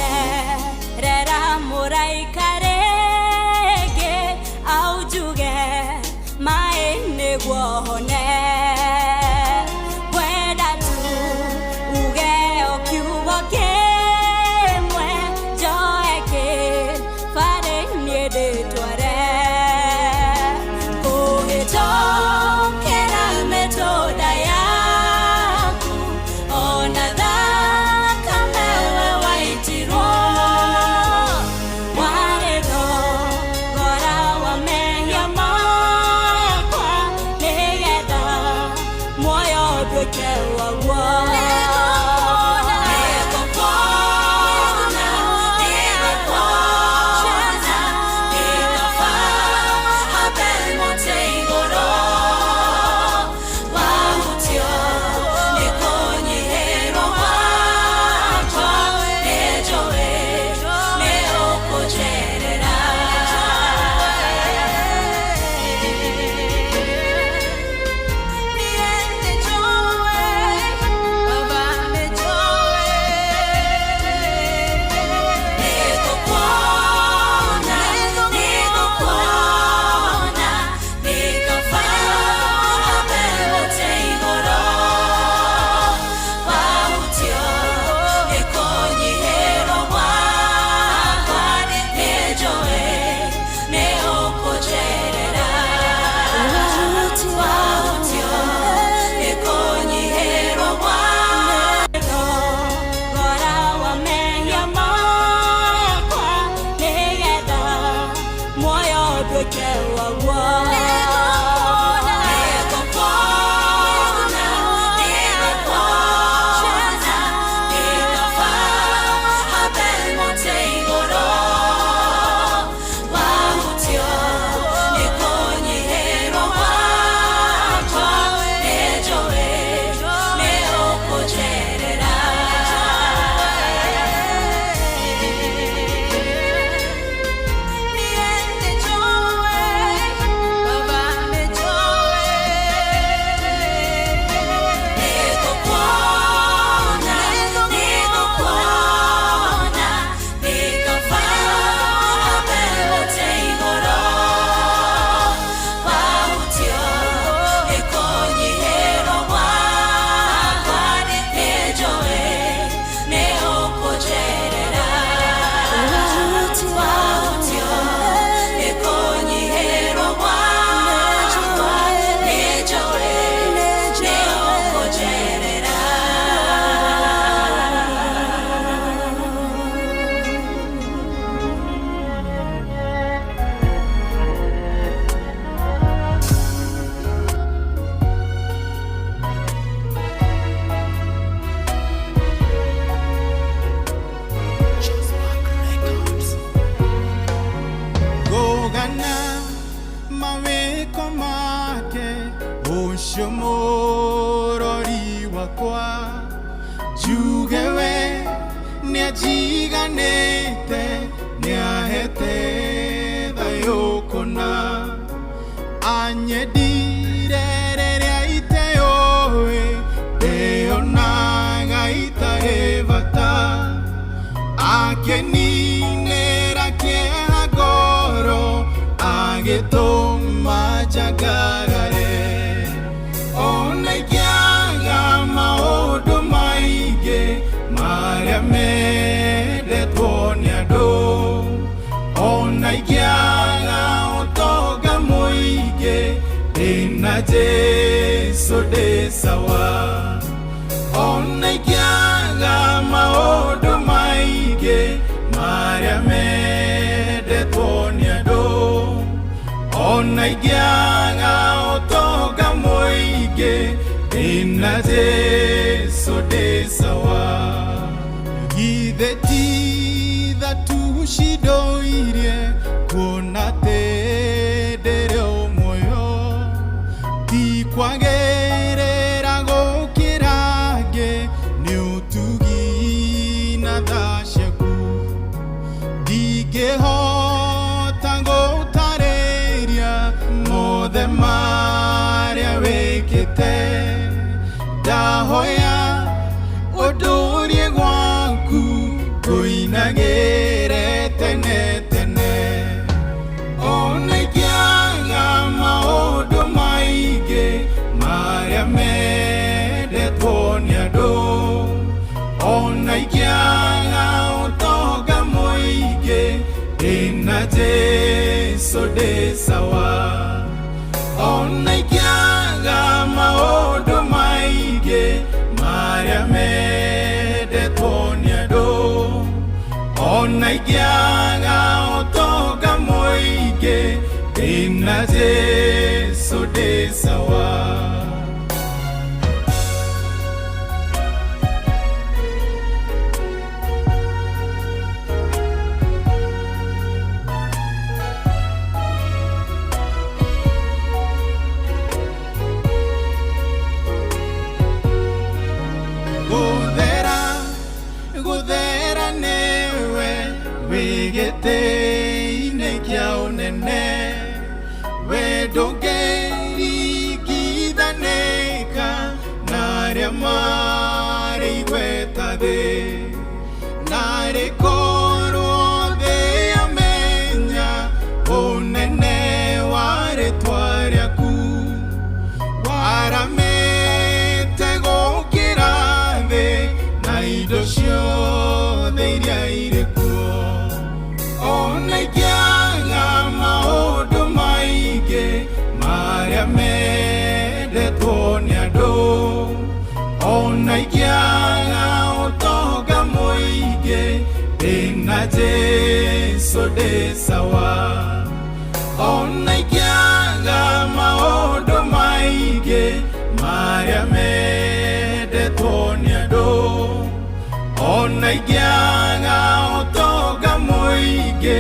Ndigweterera mũraika rĩngĩ aunjuge maĩ nĩguo hone, ngwenda tu uge o kiugo kĩmwe njoe kĩbarĩ niĩ ndĩtware. Kũhĩtũkĩra mĩtũnda yaku ona thakame we waitirwo, warĩ thogora wa mehia makwa nĩgetha Ithe waguo. Nĩngũkuona, nĩngũkuona, nĩngaba hambe mũtĩ igũrũ. Wahutio nĩ kũnyihĩrwo gwakwa, nĩnjũĩ nĩ ũkũnjerera. Nĩngũkuona, nĩngũkuona, nĩngaba hambe mũtĩ igũrũ. Wahutio nĩ kũnyihĩrwo gwakwa, nĩnjũĩ nĩ ũkũnjerera. Wahutio nĩ kũnyihĩrwo gwakwa, nĩnjũĩ nĩ ũkũnjerera. Ngũgana mawĩko make ũcio mũrori wakwa njuge we nĩanjiganĩte nĩahete thayũ kũna anyendire rĩrĩa iteũĩ ndĩonaga itarĩ bata akeninĩra kĩeha ngoro agĩtũma njangarare ona ingĩaga maũndũ maingĩ marĩa mendetwo nĩ andũ ona ingĩaga ũtonga mũingĩ ndĩna Jesũ ndĩ sawa ona ingĩaga maũndũ maingĩ marĩa mendetwo nĩ andũ ona ingĩaga ũtonga mũingĩ ndĩna Jesũ ndĩ sawa githĩ ti tha tu cindoirie kuona atĩ ndĩrĩ o muoyo ti kwagĩrĩra gũkĩra angĩ nĩ ũtugi na tha ciaku ndingĩhota gũtarĩria mothe marĩa wĩkĩte ndahoya ũndũrie gwaku ngũinagĩre tene tene ona ingĩaga maũndũ maingĩ marĩa mendetwo nĩ andũ ona ingĩaga ũtonga mũingĩ ndĩna Jesũ ndĩ sawa ona ingĩaga maũndũ maingĩ marĩa mendetwo nĩ andũ ona ingĩaga ũtonga mũingĩ ndĩna Jesũ ndĩ sawa. Guthera guthera niwe wĩ gĩtĩ-inĩ kĩa ũnene we ndũngĩringithanĩka na arĩa marĩ igweta thĩ narĩ korwo thĩ yamenya ũnene wa rĩtwa rĩaku waramĩte gũkĩra thĩ na indo ciothe iria irĩ kuo ona ingĩaga maũndũ maingĩ marĩa mendetwo nĩ andũ ona ingĩaga ũtonga mũingĩ ndĩna Jesũ ndĩ sawa ona ingĩaga ũtonga mũingĩ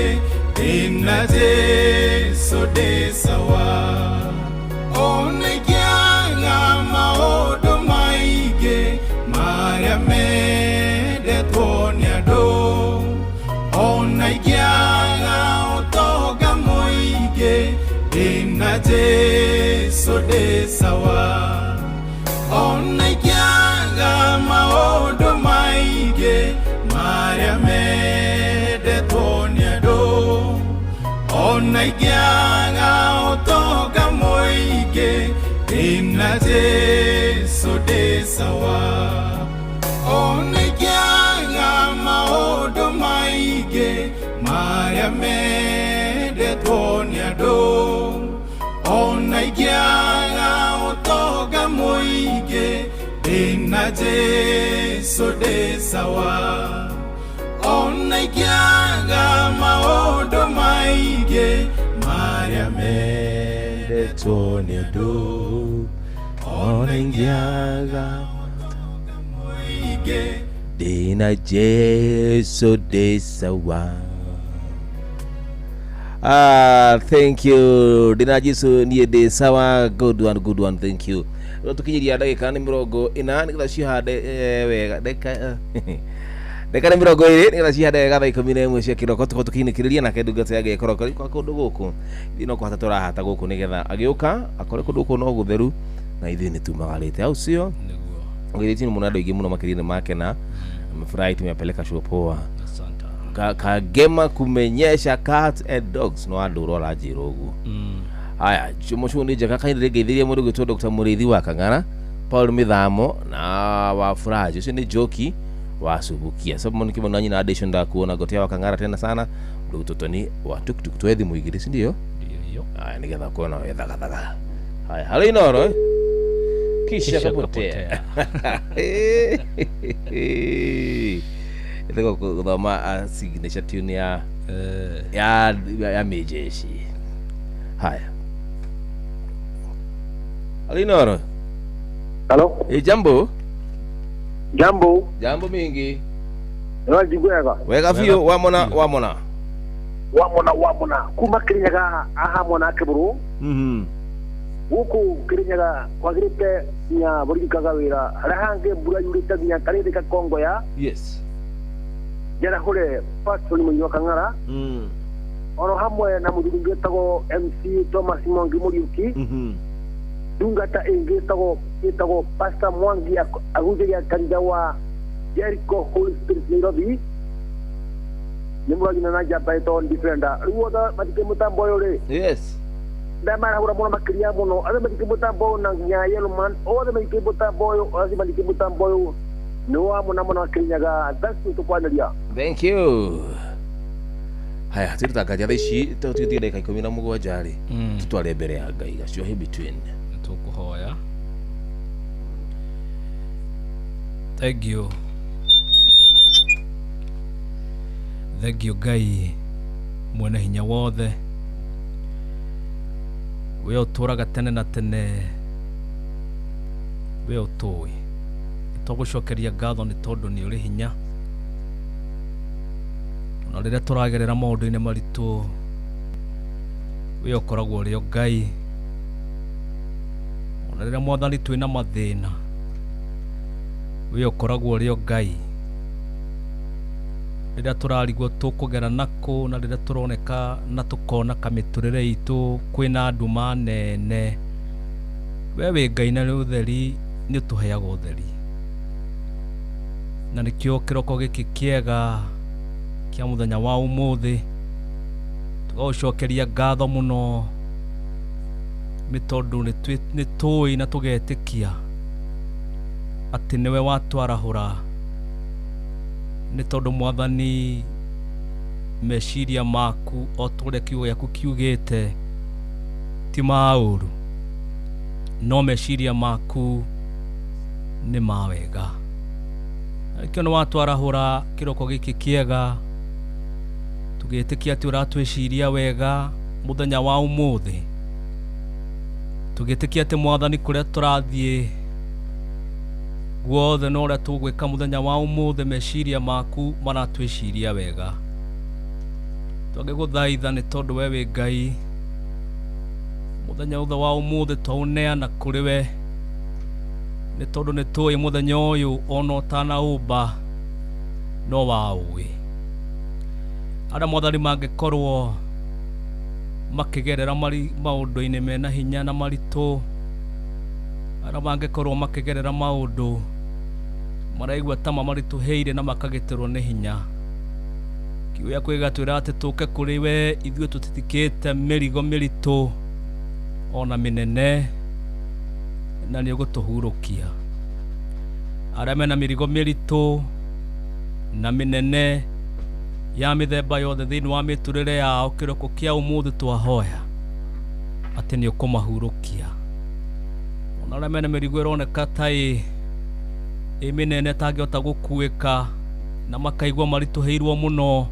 ndĩna Jesũ ndĩ sawa. Ona ingĩaga maũndũ maingĩ marĩa mendetwo nĩ andũ, ona ingĩaga ũtonga mũingĩ ndĩna Jesũ ndĩ sawa. Ona ingĩaga maũndũ maingĩ marĩa mendetwo nĩ andũ, ona ingĩaga ũtonga mũingĩ ndĩna Jesũ ndĩ sawa. Ona ingĩaga maũndũ maingĩ marĩa mendetwo nĩ andũ, ona ingĩaga ũtonga mũingĩ ndĩna Jesũ ndĩ sawa. Ona ingĩaga maũndũ maingĩ marĩa mendetwo nĩ andũ, ona ingĩaga mũingĩ ndĩna Jesũ ndĩ sawa. Ah, thank you ndĩna Jesũ niĩ ndĩ sawa. Good one, good one, thank you. Rĩu tũkinyĩria ndagĩka nĩ 40 nĩgetha cihande wega ndagĩka ndagĩka nĩ 20 nĩgetha cihande wega thaa 11 cia kĩroko tũkorwo tũkĩinĩkĩrĩria nake ndungata ya Ngai ĩkorwo kwa kũndũ gũkũ ithuĩ no kũhata tũrahata gũkũ nĩgetha agĩũka akore kũndũ gũkũ no gũtheru na ithuĩ nĩ tumagarĩte au sio? Ũgĩrĩtie mũno andũ aingĩ mũno makĩria nĩ makena amefurahi tumepeleka show poa. Kagema kumenyesha cats and dogs no andũ ũrora njĩra ũguo. Haya mũcuo nĩ njega kahinda rĩngeithĩria mũndũ ũgwĩtwo Dr. Mũrĩithi wa Kang'ara, Paul Mĩthamo na wa Furaji ũcio nĩ Njoki wa Subukia Solomon Kimono nyina addition ndakuona gotea wa Kang'ara tena sana mũndũ ũgwĩtwo Tony wa tuktuk twethi mũigĩrĩ si ndio? Ndio. Haya nĩgetha kuona wethagathaga. Haya halo Inoro eh? Kisha kapotea. Ĩthego gũthoma signature tune ya ya mijeshi. Haya Alinoro. Halo. Jambo. Jambo. Jambo mingi. Nĩwajiguaga? Wega biũ wamona wamona. Wamona wamona kuma Kirinyaga aha mwana Kĩbũrũ. Gũkũ Kirinyaga kwagĩrĩte nginya bũririkaga wĩra harĩa hangĩ mbura yurĩte nginya karĩthĩ Kakongoya. Yes. Njarahũre Pastor Mũini wa Kang'ara. Oro hamwe na mũthuri ũngĩ wĩtagwo MC Thomas Mwangi Mũriũki. Ndungata ĩngĩ ĩtagwo Pastor Mwangi ahunjagia kanitha wa Jericho Holy Spirit Nairobi. Nĩ mũragina na njamba ĩtagwo Defender. Rĩu othe matikĩ mũtambo ũyũ rĩ. Yes. Ndamarahũra mũno makĩria mũno othe matikĩ mũtambo ũyũ na nginya Yellow Man othe matikĩ mũtambo ũyũ othe matikĩ mũtambo ũyũ nĩ wa mũno mũno Kirinyaga. Thanks tũkwanĩria. Thank you. Haya tũtangaja thaa ici tũtigĩtie ndagĩka 17 rĩ tũtware mbere ya Ngai gacohe between tũkũhoya. Thank you. Thank you Ngai mwene hinya wothe we ũtũũraga tene na tene we ũtũĩ tũgũcokeria ngatho nĩ tondũ nĩ ũrĩ hinya ona rĩrĩa tũragerera maũndũ-inĩ maritũ we ũkoragwo ũrĩ o Ngai ona rĩrĩa Mwathani twĩna mathĩna we ũkoragwo ũrĩ o Ngai rĩrĩa tũrarigwo tũkũgera nakũ na rĩrĩa tũroneka na tũkona kamĩtũrĩre itũ kwĩna nduma nene we wĩ Ngai na nĩ ũtheri nĩ ũtũheaga ũtheri na nĩkĩo kĩroko gĩkĩ kĩega kĩa mũthenya wa ũmũthĩ tũgagũcokeria ngatho mũno nĩ tondũ nĩ tũĩ na tũgetĩkia atĩ nĩwe watwarahũra nĩ tondũ Mwathani meciria maku o ta ũrĩa kiugo gĩaku kiugĩte ti ma ũũru no meciria maku nĩ ma wega nĩkĩo nĩ watwarahũra kĩroko gĩkĩ kĩega tũgĩtĩkia atĩ ũratwĩciria wega mũthenya wa ũmũthĩ tũgĩtĩkia atĩ Mwathani kũrĩa tũrathiĩ Guothe na ũrĩa tũgwĩka mũthenya wa ũmũthĩ, meciria maku maratwĩciria wega. Twagĩgũthaitha nĩ tondũ we wĩ Ngai. Mũthenya ũthe wa ũmũthĩ twaũneana kũrĩ we, nĩ tondũ nĩ tũĩ mũthenya ũyũ ona ũtanaũmba no waũĩ. Arĩa Mwathani mangĩkorwo makĩgerera maũndũ-inĩ mena hinya na maritũ, arĩa mangĩkorwo makĩgerera maũndũ maraigua ta mamaritũhĩire na makagitĩrwo nĩ hinya, kiugo gĩaku gĩgatwĩra atĩ tũke kũrĩ we ithuĩ tũtitikĩte mĩrigo mĩritũ ona mĩnene, na nĩ ũgũtũhurũkia. Arĩa mena mĩrigo mĩritũ na mĩnene ya mĩthemba yothe thĩinĩ wa mĩtũrĩre yao, kĩroko kĩa ũmũthĩ twahoya atĩ nĩ ũkũmahurũkia. Ona arĩa mena mĩrigo ĩroneka ta ĩ mĩnene tangĩhota gũkuĩka na makaigua maritũhĩirwo mũno,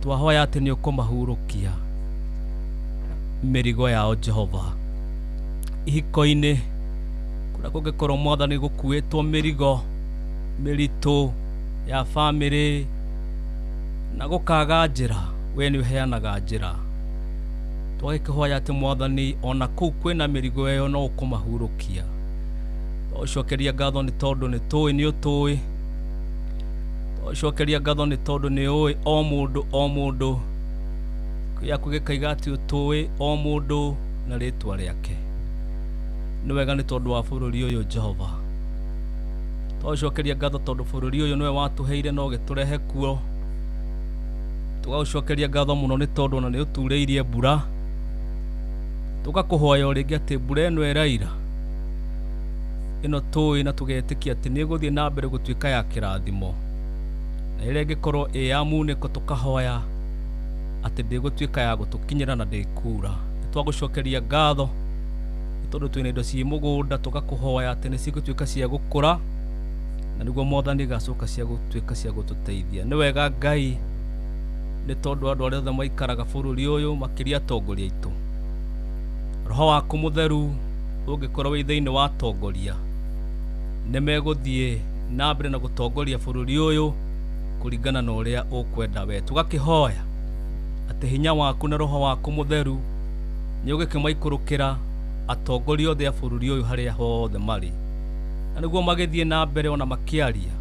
twahoya atĩ nĩ ũkũmahurũkia mĩrigo yao Jehova. Ihiko-inĩ kũrĩa kũngĩkorwo Mwathani gũkuĩtwo mĩrigo mĩritũ ya bamĩrĩ na gũkaga njĩra, we nĩ ũheanaga njĩra. Twagĩkĩhoya atĩ Mwathani ona kũu kwĩna mĩrigo ĩyo no ũkũmahurũkia. Twacokeria ngatho nĩ tondũ nĩ tũĩ nĩ ũtũĩ. Twacokeria ngatho nĩ tondũ nĩ ũĩ o mũndũ o mũndũ. Gĩaku gĩkaiga atĩ ũtũĩ o mũndũ na rĩtwa rĩake. Nĩ wega nĩ tondũ wa bũrũri ũyũ Jehova. Twacokeria ngatho tondũ bũrũri ũyũ nĩwe watũheire na ũgĩtũrehe kuo. Tũgagũcokeria ngatho mũno nĩ tondũ ona nĩ ũturĩirie mbura. Tũgakũhoya o rĩngĩ atĩ mbura ĩno ĩraira ĩno tũĩ na tũgetĩkia atĩ nĩ ĩgũthiĩ na mbere gũtuĩka ya kĩrathimo, na ĩrĩa ĩngĩkorwo ĩ ya munĩko tũkahoya atĩ ndĩgũtuĩka ya gũtũkinyĩra na ndĩkura. Nĩ twagũcokeria ngatho nĩ tondũ twĩna indo ciĩ mũgũnda, tũgakũhoya atĩ nĩ cigũtuĩka cia gũkũra na nĩguo Mwathani igacoka cia gũtuĩka cia gũtũteithia. Nĩ wega Ngai nĩ tondũ andũ arĩa othe maikaraga bũrũri ũyũ makĩria atongoria aitũ, Roho waku mũtheru ũngĩkorwo wĩ thĩinĩ wa atongoria, nĩ megũthiĩ na mbere na gũtongoria bũrũri ũyũ kũringana na ũrĩa ũkwenda we. Tũgakĩhoya atĩ hinya waku na Roho waku mũtheru nĩ ũgĩkĩmaikũrũkĩra atongoria othe a bũrũri ũyũ harĩa hothe marĩ, na nĩguo magĩthiĩ na mbere ona makĩaria,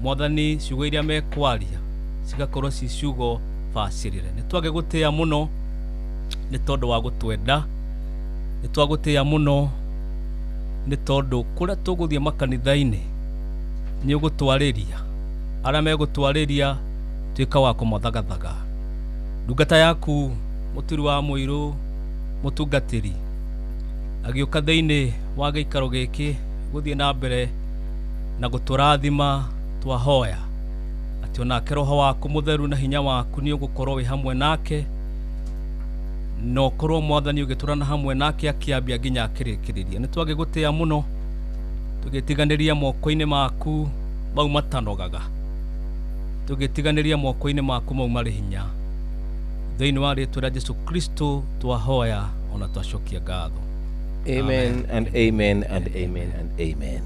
Mwathani ciugo iria mekwaria cigakorwo ci ciugo bacĩrĩre. Nĩ twagĩgũtĩĩa mũno nĩ tondũ wa gũtwenda, nĩ twagũtĩĩa mũno nĩ tondũ kũrĩa tũgũthiĩ makanitha-inĩ nĩ ũgũtwarĩria, arĩa megũtwarĩria tuĩka wa kũmathagathaga. Ndungata yaku mũturi wa mũirũ mũtungatĩri agĩũka thĩinĩ wa gĩikaro gĩkĩ gũthiĩ na mbere na gũtũrathima, twahoya atĩ onake Roho waku mũtheru na hinya waku nĩ ũgũkorwo wĩ hamwe nake, na ũkorwo Mwathani ũgĩtũrana hamwe nake akĩambia nginya akĩrĩkĩrĩria. Nĩ twagĩgũtĩĩa mũno tũgĩtiganĩria moko-inĩ maku mau matanogaga, tũgĩtiganĩria moko-inĩ maku mau marĩ hinya. Thĩinĩ wa rĩtwa rĩa Jesu Kristo twahoya ona twacokia ngatho. Amen and amen and amen and amen.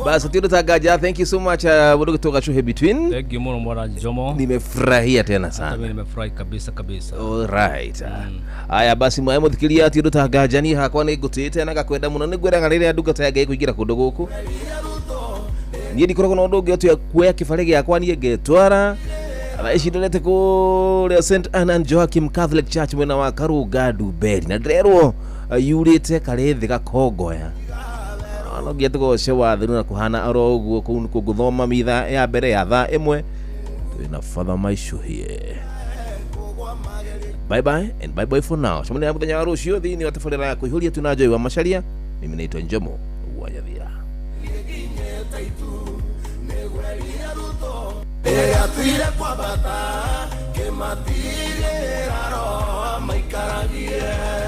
Basi Tio Tagaja, thank you so much. Mudu kutoka Chuhe Between. Thank you muno mwana Jomo. Nimefurahia tena sana. Hata mimi nimefurahi kabisa kabisa. All right. Aya basi mwae muthikiria Tio Tagaja ni hakwa ni ngutite na gakwenda muno ni ngwiraga riria ndungata ya Ngai kuingira kundu guku. Niĩ ndikoragwo na ũndũ ũngĩ otu kuoya kĩbarĩ gĩakwa niĩ ngetwara. Thaa ici ndorete kũrĩa St Anne and Joachim Catholic Church mwena wa Karunga Ndumberi, na ndĩrerwo yurĩte karĩ thĩ gakongoya. No nginya tũgoce watheru na kũhana oro ũguo kũu nĩkuo ngũthoma mitha ya mbere ya thaa ĩmwe twĩna Father Maicũhie. Bye bye and bye bye for now. Cemania mũthenya wa rũciũ thĩinĩ wa tabarĩra ya kũihũria tuna Joy wa Macharia. Mimi naitwa Njomo wa Nyathira. Rĩrĩa atuire kwambata kĩmatigĩra roho amaikaragie.